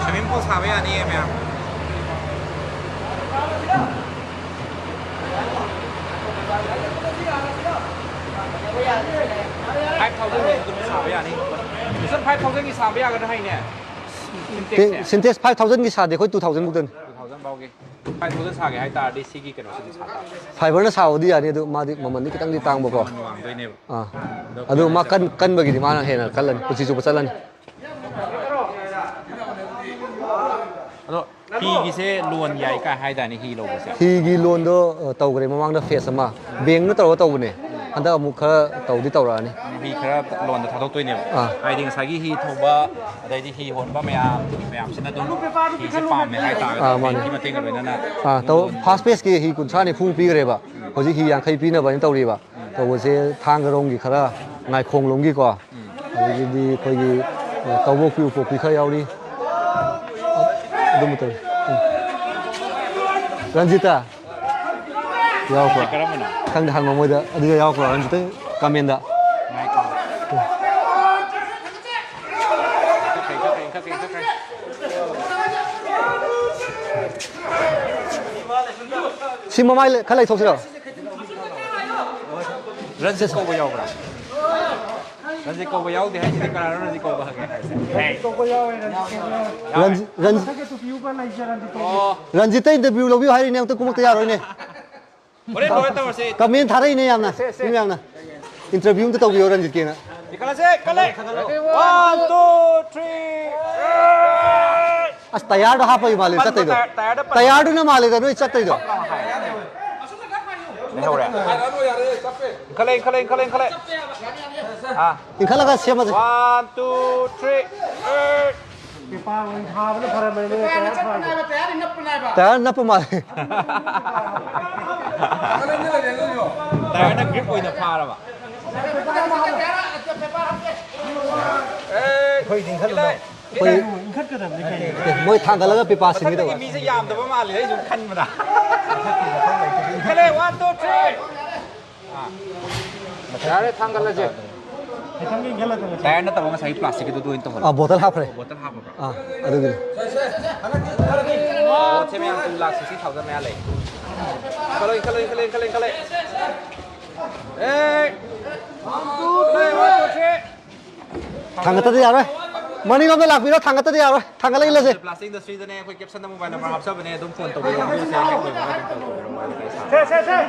ꯁ꯭ꯋꯤꯃꯤꯡ ꯄꯨꯜ ꯁꯥꯕ ꯌꯥꯅꯤꯌꯦ ꯃꯌꯥꯝ꯫ ꯐꯥꯏꯚ ꯊꯥꯎꯖꯟ ꯑꯗꯨꯝ ꯁꯥꯕ ꯌꯥꯅꯤ꯫ ꯐꯥꯏꯚ ꯊꯥꯎꯖꯟꯒꯤ ꯁꯥꯕ ꯌꯥꯒꯗ꯭ꯔꯥ ꯍꯥꯏꯅꯦ? ꯁꯤꯟꯇꯦꯛꯁ ꯐꯥꯏꯚ ꯊꯥꯎꯖꯟꯒꯤ ꯁꯥꯗꯦ, ꯑꯩꯈꯣꯏ ꯇꯨ ꯊꯥꯎꯖꯟ ꯐꯥꯎꯗꯅꯤ꯫ ꯇꯨ ꯊꯥꯎꯖꯟ ꯐꯥꯎꯒꯤ꯫ ꯐꯥꯏꯚ ꯊꯥꯎꯖꯟ ꯁꯥꯒꯦ ꯍꯥꯏ ꯇꯥꯔꯗꯤ ꯁꯤꯒꯤ ꯀꯩꯅꯣꯁꯤꯗꯤ ꯁꯥ ꯇꯥꯕ꯫ ꯐꯥꯏꯕꯔꯅ ꯁꯥꯕꯗꯤ ꯌꯥꯅꯤ, ꯑꯗꯨ ꯃꯥꯗꯤ ꯃꯃꯜꯗꯤ ꯈꯤꯇꯪꯗꯤ ꯇꯥꯡꯕꯀꯣ꯫ ꯃꯃꯜ ꯋꯥꯡꯗꯣꯏꯅꯦꯕ꯫ ꯑꯥ꯫ ꯑꯗꯣ ꯑꯗꯨ ꯃꯥ ꯀꯟ-, ꯀꯟꯕꯒꯤꯗꯤ ꯃꯥꯅ ꯍꯦꯟꯅ ꯀꯜꯂꯅꯤ, ꯄꯨꯟꯁꯤ ꯆꯨꯞꯄ ꯆꯠꯂꯅꯤ꯫ ꯑꯗꯣ ꯍꯤꯒꯤꯁꯦ ꯂꯣꯟ ꯌꯥꯏ ꯀꯥꯏ ꯍꯥꯏꯗꯥꯏꯅꯦ, ꯍꯤ ꯂꯧꯕꯁꯦ? ꯍꯤꯒꯤ ꯂꯣꯟꯗꯣ, ꯑ, ꯇꯧꯈ꯭ꯔꯦ, ꯃꯃꯥꯡꯗ ꯐꯦꯁ ꯑꯃ ꯕꯦꯡꯅ ꯇꯧꯔꯒ ꯇꯧꯕꯅꯦ꯫ ꯍꯟꯗꯛ ꯑꯃꯨꯛ ꯈꯔ ꯇꯧꯗꯤ ꯇꯧꯔꯛꯑꯅꯤ꯫ ꯍꯤ ꯈꯔ ꯂꯣꯟꯗ ꯊꯥꯗꯣꯛꯇꯣꯏꯅꯦꯕ꯫ ꯑꯥ꯫ ꯍꯥꯏꯗꯤ ꯉꯁꯥꯏꯒꯤ ꯍꯤ ꯊꯧꯕ, ꯑꯗꯩꯗꯤ ꯍꯤ ꯍꯣꯟꯕ ꯃꯌꯥꯝ, ꯃꯌꯥꯝꯁꯤꯅ ꯑꯗꯨꯝ ꯍꯤꯁꯦ ꯄꯥꯝꯃꯦ ꯍꯥꯏꯇꯥꯔꯒꯗꯤ ꯑꯥ, ꯃꯥꯅꯦ꯫ ꯕꯦꯡꯒꯤ ꯃꯇꯦꯡꯒ ꯂꯣꯏꯅꯅ ꯑꯥ, ꯇꯧ-, ꯂꯣꯟ ꯐꯥꯔꯁ ꯐꯦꯁꯀꯤ ꯍꯤ ꯀꯨꯟꯊ꯭ꯔꯥ ꯅꯤꯐꯨ ꯄꯤꯈ꯭ꯔꯦꯕ꯫ ꯍꯧꯖꯤꯛ ꯍꯤ ꯌꯥꯡꯈꯩ ꯄꯤꯅꯕ ꯍꯥꯏꯅ ꯇꯧꯔꯤꯕ꯫ ꯇꯧꯕꯁꯦ ꯊꯥꯡꯒꯔꯣꯝꯒꯤ ꯈꯔ, ꯉꯥꯏꯈꯣꯡꯂꯣꯝꯒꯤꯀꯣ, ꯑꯗꯒꯤꯗꯤ ꯑꯩꯈꯣꯏꯒꯤ, ꯑ, ꯇꯧꯕꯣꯛꯄꯤ ꯎꯄꯣꯛꯄꯤ ꯈꯔ ꯌꯥꯎꯔꯤ꯫ ꯑꯗꯨꯝꯕ ꯇꯧꯔꯤ꯫ ꯎꯝ꯫ ꯔꯟꯖꯤꯇꯥ? ꯌꯥꯎꯔꯛꯄ꯭ꯔꯣ? ꯀꯔꯝꯕꯅꯣ? ꯈꯪꯗꯦ, ꯍꯪꯉꯣ ꯃꯣꯏꯗ꯫ ꯑꯗꯨꯗ ꯌꯥꯎꯔꯛꯄ꯭ꯔꯣ, ꯔꯟꯖꯤꯇꯥ ꯀꯃꯦꯟꯗ? ꯉꯥꯏꯈꯣ꯫ ꯁꯤ ꯃꯃꯥꯏ ꯂꯩ-, ꯈꯔ ꯂꯩꯊꯣꯛꯁꯤꯔꯣ? ꯔꯟꯖꯤꯠ ꯀꯧꯕ ꯌꯥꯎꯕ꯭ꯔꯥ? ꯔꯟꯖꯤꯠ ꯀꯧꯕ ꯌꯥꯎꯗꯦ ꯍꯥꯏꯁꯤꯗꯤ ꯀꯅꯥꯅꯣ ꯔꯟꯖꯤꯠ ꯀꯧꯕ ꯍꯪꯉꯦ ꯍꯥꯏꯁꯦ? ꯍꯦ꯫ ꯀꯧꯕ ꯌꯥꯎꯋꯦ, ꯔꯟꯖꯤꯠ ꯀꯧꯕ ꯌꯥꯎꯋꯦ꯫ ꯔꯟꯖꯤꯠ, ꯔꯟꯖꯤꯠ꯫ ꯃꯊꯛꯇ ꯇꯨꯄꯤ ꯎꯞꯄ ꯂꯩꯁꯦ, ꯔꯟꯖꯤꯠ ꯀꯧꯕ꯫ ꯑꯣ꯫ ꯔꯟꯖꯤꯠꯇ ꯏꯟꯇꯔꯚꯤꯌꯨ ꯂꯧꯕꯤꯌꯨ ꯍꯥꯏꯔꯤꯅꯦ, ꯑꯝꯇ ꯀꯨꯝꯃꯛꯇ ꯌꯥꯔꯣꯏꯅꯦ꯫ ꯍꯣꯔꯦꯟ ꯂꯣꯏꯔ ꯇꯧꯔꯁꯦ꯫ ꯀꯃꯦꯟ ꯊꯥꯔꯛꯏꯅꯦ ꯌꯥꯝꯅ, ꯁꯦ, ꯁꯦ꯫ ꯃꯤ ꯃꯌꯥꯝꯅ꯫ ꯏꯟꯇꯔꯚꯤꯌꯨ ꯑꯝꯇ ꯇꯧꯕꯤꯌꯣ ꯔꯟꯖꯤꯠꯀꯤꯅ꯫ ꯈꯜꯂꯁꯦ, ꯈꯜꯂꯦ꯫ One, two, three꯫ ꯑꯁ, ꯇꯌꯥꯔꯗꯣ ꯍꯥꯞꯄꯒꯤ ꯃꯥꯜꯂꯦ ꯄꯟꯕ ꯆꯠꯇꯣꯏꯗꯣ꯫ ꯇꯌꯥꯔ-, ꯇꯌꯥꯔꯗ ꯄꯟꯕ꯫ ꯇꯌꯥꯔꯗꯨꯅ ꯃꯥꯜꯂꯦꯗ ꯅꯣꯏ ꯆꯠꯇꯣꯏꯗꯣ꯫ ꯂꯩꯍꯧꯔꯦ꯫ ꯏꯟꯈꯠꯂꯦ, ꯏꯟꯈꯠꯂꯦ, ꯏꯟꯈꯠꯂꯦ, ꯏꯟꯈꯠꯂꯦ꯫ ꯑꯥ꯫ ꯏꯟꯈꯠꯂꯒ ꯁꯦꯝꯃꯁꯦ꯫ One, two, three꯫ ꯄꯦꯄꯥ ꯑꯣꯏꯅ ꯊꯥꯕꯅ ꯐꯔꯝꯃꯅꯤ, ꯇꯌꯥꯔ ꯊꯥꯕ꯫ ꯇꯌꯥꯔ ꯅꯞꯄ ꯃꯥꯜꯂꯦ꯫ ꯇꯌꯥꯔꯅ ꯒ꯭ꯔꯤꯞ ꯑꯣꯏꯅ ꯐꯥꯔꯕ? ꯑꯩꯈꯣꯏꯗꯤ ꯏꯟꯈꯠꯂꯨꯅꯣ꯫ ꯑꯩꯈꯣꯏ ꯏꯟꯈꯠꯀꯗꯕꯅꯤ ꯀꯩꯅꯣ꯫ ꯃꯣꯏ ꯊꯥꯡꯒꯠꯂꯒ ꯄꯦꯄꯥ ꯁꯤꯟꯒꯦ ꯇꯧꯕ꯫ ꯃꯊꯛꯇꯒꯤ ꯃꯤꯁꯦ ꯌꯥꯝꯗꯕ ꯃꯥꯜꯂꯦ, ꯑꯩ ꯁꯨꯝ ꯈꯟꯕꯗ꯫ ꯏꯟꯈꯠꯂꯦ, one, two, three꯫ ꯌꯥꯔꯦ, ꯊꯥꯡꯒꯠꯂꯁꯦ꯫ ꯈꯤꯇꯪ ꯏꯟꯈꯠꯂꯛꯀꯅꯣ꯫ ꯇꯥꯌꯔ ꯅꯠꯇꯕ ꯉꯁꯥꯏꯒꯤ ꯄ꯭ꯂꯥꯁꯇꯤꯛꯀꯤꯗꯨꯗ ꯑꯣꯏꯅ ꯇꯧꯍꯜꯂꯣ꯫ ꯑꯥ, ꯕꯣꯇꯜ ꯍꯥꯞꯈ꯭ꯔꯦ꯫ ꯕꯣꯇꯜ ꯍꯥꯞꯄꯕ꯭ꯔꯥ? ꯑꯥ, ꯑꯗꯨꯒꯤꯅꯤ꯫ ꯄꯣꯠꯁꯦ ꯃꯌꯥꯝ two lakh sixty thousand ꯃꯌꯥ ꯂꯩ꯫ ꯏꯟꯈꯠꯂꯣ, ꯏꯟꯈꯠꯂꯣ, ꯏꯟꯈꯠꯂꯣ, ꯏꯟꯈꯠꯂꯣ, ꯏꯟꯈꯠꯂꯣ꯫ ꯑꯦ! One, two, three, one, two, three꯫ ꯊꯥꯡꯒꯠꯇꯗꯤ ꯌꯥꯔꯣꯏ꯫ ꯃꯅꯤꯡꯂꯣꯝꯗ ꯂꯥꯛꯄꯤꯔꯣ, ꯊꯥꯡꯒꯠꯇꯗꯤ ꯌꯥꯔꯣꯏ꯫ ꯊꯥꯡꯒꯠꯂꯛꯏ ꯂꯁꯦ꯫ Plastic industry ꯗꯅꯦ, ꯑꯩꯈꯣꯏ caption ꯗ mobile number ꯍꯥꯞꯆꯕꯅꯦ, ꯑꯗꯨꯝ phone ꯇꯧꯕꯤꯔꯣ, ꯃꯣꯏꯁꯦ ꯍꯦꯛ ꯂꯣꯏꯕꯒ ꯑꯗꯨꯝ ꯇꯧꯕꯤꯔꯣ, ꯃꯣꯏ ꯄꯩꯁꯥ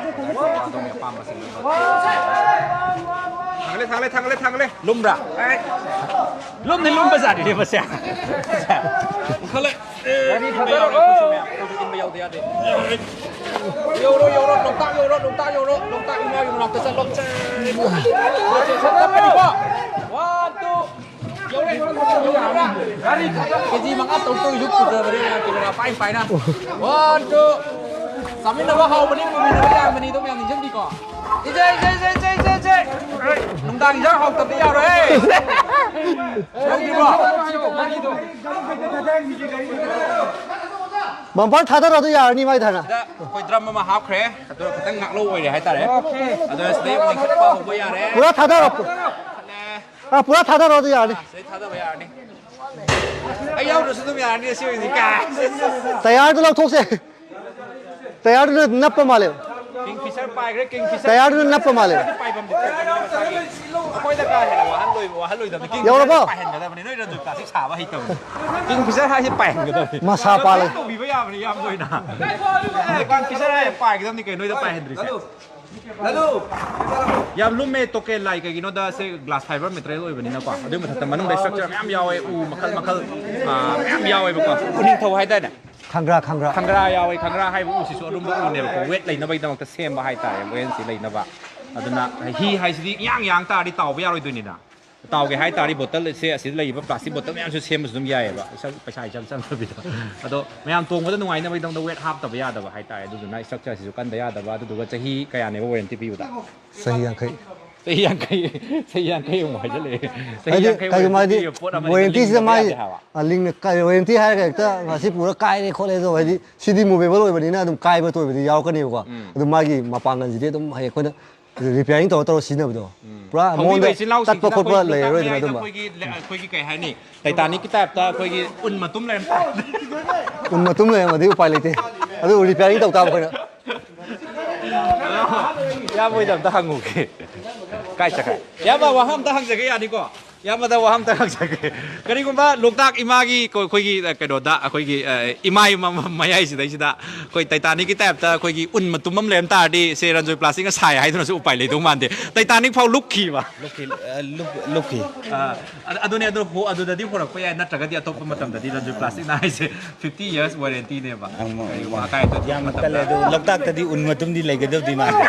ꯑꯗꯣꯝꯒꯤ ꯑꯄꯥꯝꯕꯁꯤꯡꯗꯣ ꯊꯥꯡꯒꯠꯂꯦ, ꯊꯥꯡꯒꯠꯂꯦ, ꯊꯥꯡꯒꯠꯂꯦ, ꯊꯥꯡꯒꯠꯂꯦ꯫ ꯂꯨꯝꯕ꯭ꯔꯥ? ꯑꯦ, ꯂꯨꯝꯗꯤ ꯂꯨꯝꯕ ꯖꯥꯠꯅꯤꯅꯦ ꯃꯁꯦ꯫ ꯈꯜꯂꯦ꯫ ꯑꯦ, ꯒꯥꯔꯤ ꯊꯥꯗꯔꯛꯑꯣ꯫ ꯏꯟꯕ ꯌꯥꯎꯗ ꯌꯥꯗꯦ꯫ ꯌꯧꯔꯣ, ꯌꯧꯔꯣ, ꯂꯣꯛꯇꯥꯛ ꯌꯧꯔꯣ, ꯂꯣꯛꯇꯥꯛ ꯌꯧꯔꯣ, ꯂꯣꯛꯇꯥꯛ ꯏꯃꯥꯒꯤ ꯃꯅꯥꯛꯇ ꯆꯠꯂꯣ꯫ ꯆꯠꯄꯅꯤꯀꯣ꯫ One, two꯫ ꯌꯧꯔꯦ, ꯌꯧꯔꯦ, ꯌꯧꯔꯦ꯫ ꯒꯥꯔꯤ ꯊꯥꯗꯔꯛꯑꯣ꯫ ꯀꯦ ꯖꯤ ꯃꯉꯥ ꯇꯔꯨꯛ ꯇꯔꯨꯛ ꯄꯨꯊꯕꯅꯦ, camera ꯄꯥꯏ ꯄꯥꯏꯅ꯫ One, two꯫ ꯆꯥꯃꯤꯟꯅꯕ ꯍꯥꯎꯕꯅꯤ, ꯄꯨꯃꯤꯟꯅꯕ ꯌꯥꯝꯕꯅꯤ, ꯑꯗꯨꯝ ꯌꯥꯝ ꯅꯤꯡꯁꯤꯡꯕꯤꯀꯣ꯫ ꯏꯖꯩ, ꯏꯖꯩ, ꯏꯖꯩ, ꯏꯖꯩ, ꯏꯖꯩ, ꯏꯖꯩ꯫ ꯅꯨꯡꯗꯥꯡ ꯏꯟꯖꯥꯡ ꯍꯥꯎꯇꯕꯗꯤ ꯌꯥꯔꯣꯏꯍꯦ꯫ ꯌꯧꯗ꯭ꯔꯤꯕꯣ? Bumper ꯊꯥꯗꯔꯣ, ꯑꯗꯨ ꯌꯥꯔꯅꯤ ꯃꯥꯏ ꯊꯥꯅ꯫ ꯁꯤꯗ ꯑꯩꯈꯣꯏ drum ꯑꯃ ꯍꯥꯞꯈ꯭ꯔꯦ꯫ ꯑꯗꯣ ꯈꯤꯇꯪ ꯉꯥꯛꯂꯧ ꯑꯣꯏꯔꯦ ꯍꯥꯏꯇꯥꯔꯦ꯫ ꯑꯗꯣ ꯁꯤꯗꯩ ꯑꯃꯨꯛ ꯂꯤꯡꯈꯠꯄ ꯍꯧꯕ ꯌꯥꯔꯦ꯫ ꯄꯨꯔꯥ ꯊꯥꯗꯔꯣ꯫ ꯈꯜꯂꯦ꯫ ꯑꯥ, ꯄꯨꯔꯥ ꯊꯥꯗꯔꯣ, ꯑꯗꯨ ꯌꯥꯔꯅꯤ꯫ ꯑꯥ, ꯁꯤꯗꯩ ꯊꯥꯗꯕ ꯌꯥꯔꯅꯤ꯫ ꯑꯩ ꯌꯥꯎꯗ꯭ꯔꯁꯨ ꯑꯗꯨꯝ ꯌꯥꯔꯅꯤ ꯁꯤ ꯑꯣꯏꯗꯤ꯫ ꯀꯥꯏ꯫ Tyre ꯗꯨ ꯂꯧꯊꯣꯛꯁꯦ꯫ Tyre ꯗꯨꯅ ꯅꯞꯄ ꯃꯥꯜꯂꯦ꯫ Kingfisher ꯄꯥꯏꯈ꯭ꯔꯦ, Kingfisher꯫ Tyre ꯗꯨꯅ ꯅꯞꯄ ꯃꯥꯜꯂꯦ꯫ ꯄꯥꯏꯐꯝꯗꯤ ꯊꯣꯛꯄꯅꯤ ꯃꯁꯥꯒꯤ꯫ ꯑꯩꯈꯣꯏꯗ ꯀꯥ ꯍꯦꯟꯅ ꯋꯥꯍꯜꯂꯣꯏꯕ, ꯋꯥꯍꯜꯂꯣꯏꯗꯕꯅꯤ꯫ Kingfisher ꯌꯧꯔꯕꯣ? ꯄꯥꯏꯍꯟꯒꯗꯕꯅꯤ꯫ ꯅꯣꯏ ꯔꯟꯖꯨ plastic ꯁꯥꯕ ꯍꯩꯇꯕꯅꯤ꯫ Kingfisher ꯍꯥꯏꯁꯦ ꯄꯥꯏꯍꯟꯒꯗꯕꯅꯤ꯫ ꯃꯁꯥ ꯄꯥꯜꯂꯦ꯫ ꯇꯧꯕꯤꯕ ꯌꯥꯕꯅꯤ, ꯏꯌꯥꯝꯕ ꯍꯣꯏꯅ꯫ ꯑꯦ, Kingfisher ꯍꯥꯏꯁꯦ ꯄꯥꯏꯒꯗꯕꯅꯤ ꯀꯩꯅꯣ, ꯅꯣꯏꯗ ꯄꯥꯏꯍꯟꯗ꯭ꯔꯤꯁꯦ꯫ ꯌꯥꯝ ꯂꯨꯝꯃꯦ, ꯇꯣꯀꯦꯟ ꯂꯥꯏ꯫ ꯀꯩꯒꯤꯅꯣꯗ ꯁꯤ glass fiber material ꯑꯣꯏꯕꯅꯤꯅꯀꯣ꯫ ꯑꯗꯨꯏ ꯃꯊꯛꯇ ꯃꯅꯨꯡꯗ structure ꯃꯌꯥꯝ ꯌꯥꯎꯋꯦ, ꯎ ꯃꯈꯜ ꯃꯈꯜ, ꯑꯥ, ꯃꯌꯥꯝ ꯌꯥꯎꯋꯦꯕꯀꯣ꯫ ꯎꯅꯤꯡꯊꯧ ꯍꯥꯏꯗꯥꯏꯅꯦ? ꯈꯪꯒ꯭ꯔꯥ, ꯈꯪꯒ꯭ꯔꯥ꯫ ꯈꯪꯒ꯭ꯔꯥ ꯌꯥꯎꯋꯦ꯫ ꯈꯪꯒ꯭ꯔꯥ ꯍꯥꯏꯕ ꯎꯁꯤꯁꯨ ꯑꯔꯨꯝꯕ ꯎꯅꯦꯕꯀꯣ, weight ꯂꯩꯅꯕꯒꯤꯗꯃꯛꯇ ꯁꯦꯝꯕ ꯍꯥꯏꯇꯥꯔꯦ, buoyancy ꯂꯩꯅꯕ꯫ ꯑꯗꯨꯅ ꯍꯤ ꯍꯥꯏꯁꯤꯗꯤ ꯏꯌꯥꯡ ꯌꯥꯡ ꯇꯥꯔꯗꯤ ꯇꯥꯎꯕ ꯌꯥꯔꯣꯏꯗꯣꯏꯅꯤꯅ꯫ ꯇꯥꯎꯒꯦ ꯍꯥꯏ ꯇꯥꯔꯗꯤ bottle ꯁꯦ ꯑꯁꯤꯗ ꯂꯩꯔꯤꯕ plastic bottle ꯃꯌꯥꯝꯁꯨ ꯁꯦꯝꯕꯁꯨ ꯑꯗꯨꯝ ꯌꯥꯏꯑꯕ, ꯏꯁꯥ ꯄꯩꯁꯥ ꯏꯆꯪ ꯆꯪꯗꯕꯤꯗ꯫ ꯑꯗꯣ ꯃꯌꯥꯝ ꯇꯣꯡꯕꯗ ꯅꯨꯡꯉꯥꯏꯅꯕꯒꯤꯗꯃꯛꯇ weight ꯍꯥꯞꯇꯕ ꯌꯥꯗꯕ ꯍꯥꯏꯇꯥꯔꯦ꯫ ꯑꯗꯨꯗꯨꯅ structure ꯁꯤꯁꯨ ꯀꯟꯗ ꯌꯥꯗꯕ꯫ ꯑꯗꯨꯗꯨꯒ ꯆꯍꯤ ꯀꯌꯥꯅꯦꯕ warranty ꯄꯤꯕꯗ? ꯆꯍꯤ ꯌꯥꯡꯈꯩ꯫ ꯆꯍꯤ ꯌꯥꯡꯈꯩ, ꯆꯍꯤ ꯌꯥꯡꯈꯩ ꯑꯃꯨꯛ ꯍꯥꯏꯖꯜꯂꯛꯑꯦ꯫ ꯆꯍꯤ ꯍꯥꯏꯗꯤ ꯌꯥꯡꯈꯩ ꯀꯩꯒꯨꯝꯕ warranty ꯍꯥꯏꯗꯤ ꯄꯤꯔꯤꯕ ꯄꯣꯠ ꯑꯃꯅꯤ, warranty ꯁꯤꯗ ꯂꯤꯡꯕ ꯃꯥꯒꯤ, ꯌꯥꯗꯦ ꯍꯥꯏꯕ꯫ ꯑ, ꯂꯤꯡꯅ ꯀꯥꯏ-, warranty ꯍꯥꯏꯔꯒ ꯍꯦꯛꯇ ꯁꯤꯗꯤ movable ꯑꯣꯏꯕꯅꯤꯅ ꯑꯗꯨꯝ ꯀꯥꯏꯕ ꯇꯣꯏꯕꯗꯤ ꯌꯥꯎꯔꯛꯀꯅꯦꯕꯀꯣ꯫ ꯎꯝ꯫ ꯑꯗꯨ ꯃꯥꯒꯤ ꯃꯄꯥꯡꯒꯜꯁꯤꯗꯤ ꯑꯗꯨꯝ ꯍꯌꯦꯡ ꯑꯩꯈꯣꯏꯅ repairing ꯇꯧꯔ ꯇꯧꯔ ꯁꯤꯖꯤꯟꯅꯕꯗꯣ꯫ ꯎꯝ꯫ ꯄꯨꯔꯥ ꯊꯧꯕꯤꯕ ꯃꯉꯣꯟꯗ ꯏꯆꯤꯜ ꯏꯅꯥꯎꯁꯤꯡꯁꯤꯅ ꯇꯠꯄ ꯈꯣꯠꯄ ꯑꯩꯈꯣꯏꯒꯤ ꯂꯣꯛꯇꯥꯛ ꯂꯩꯔꯔꯣꯏꯗꯅ ꯃꯌꯥꯏꯗ ꯑꯗꯨꯝꯕ꯫ ꯑꯩꯈꯣꯏꯒꯤ ꯂꯦ-, ꯑꯩꯈꯣꯏꯒꯤ ꯀꯩ ꯍꯥꯏꯅꯤ, Titanic ꯀꯤ type ꯇ ꯑꯩꯈꯣꯏꯒꯤ ꯎꯟ ꯃꯇꯨꯝ ꯂꯩꯔꯝ ꯇꯥꯔꯦ꯫ ꯎꯟ ꯃꯇꯨꯝ ꯂꯩꯔꯝꯃꯗꯤ ꯎꯄꯥꯏ ꯂꯩꯇꯦ꯫ ꯑꯗꯨ repairing ꯇꯧ ꯇꯥꯕ ꯑꯩꯈꯣꯏꯅ꯫ ꯏꯌꯥꯝꯕ ꯍꯣꯏꯗ ꯑꯝꯇ ꯍꯪꯉꯨꯒꯦ꯫ ꯀꯥꯏ ꯆꯠꯈ꯭ꯔꯦ? ꯏꯌꯥꯝꯕ, ꯋꯥꯍꯪ ꯑꯝꯇ ꯍꯪꯖꯒꯦ, ꯌꯥꯅꯤꯀꯣ? ꯏꯌꯥꯝꯕꯗ ꯋꯥ ꯑꯝꯇ ꯍꯪꯖꯒꯦ꯫ ꯀꯔꯤꯒꯨꯝꯕ ꯂꯣꯛꯇꯥꯛ ꯏꯃꯥꯒꯤ ꯀꯣ-, ꯑꯩꯈꯣꯏꯒꯤ, ꯑ, ꯀꯩꯅꯣꯗ, ꯑꯩꯈꯣꯏꯒꯤ, ꯑ, ꯏꯃꯥꯏ ꯃ-, ꯃ-, ꯃꯌꯥꯏꯁꯤꯗꯩꯁꯤꯗ ꯑꯩꯈꯣꯏ Titanicꯀꯤ typeꯇ ꯑꯩꯈꯣꯏꯒꯤ ꯎꯟ ꯃꯇꯨꯝ ꯑꯃ ꯂꯩꯔꯝ ꯇꯥꯔꯗꯤ, ꯁꯦ, ꯔꯟꯖꯣꯏ Plasticꯅ ꯁꯥꯏ ꯍꯥꯏꯗꯨꯅꯁꯨ ꯎꯄꯥꯏ ꯂꯩꯗꯧ ꯃꯥꯟꯗꯦ꯫ Titanicꯐꯥꯎ ꯂꯨꯞꯈꯤꯕ꯫ ꯂꯨꯞꯈꯤ, ꯑ, ꯂꯨꯞ-, ꯂꯨꯞꯈꯤ꯫ ꯑ, ꯑꯗ-, ꯑꯗꯨꯅꯦ, ꯑꯗꯨ ꯍꯣ-, ꯑꯗꯨꯗꯗꯤ ꯍꯣꯔꯛꯄ ꯌꯥꯏ, ꯅꯠꯇ꯭ꯔꯒꯗꯤ ꯑꯇꯣꯞꯄ ꯃꯇꯝꯗꯗꯤ ꯔꯟꯖꯣꯏ Plasticꯅ ꯍꯥꯏꯁꯦ fifty years warrantyꯅꯦꯕ꯫ ꯑ, ꯃ-, ꯀꯔꯤꯒꯨꯝꯕ ꯃ-, ꯑꯀꯥꯏ ꯑꯇꯣꯏ ꯊꯣꯛꯄ ꯌꯥꯝ ꯃꯇꯝꯗ꯫ ꯀꯜꯂꯦ, ꯑꯗꯨ ꯂꯣꯛꯇꯥꯛꯇꯗꯤ ꯎꯟ ꯃꯇꯨꯝꯗꯤ ꯂꯩꯒꯗꯕꯗꯤ ꯃꯥꯟꯗꯦ꯫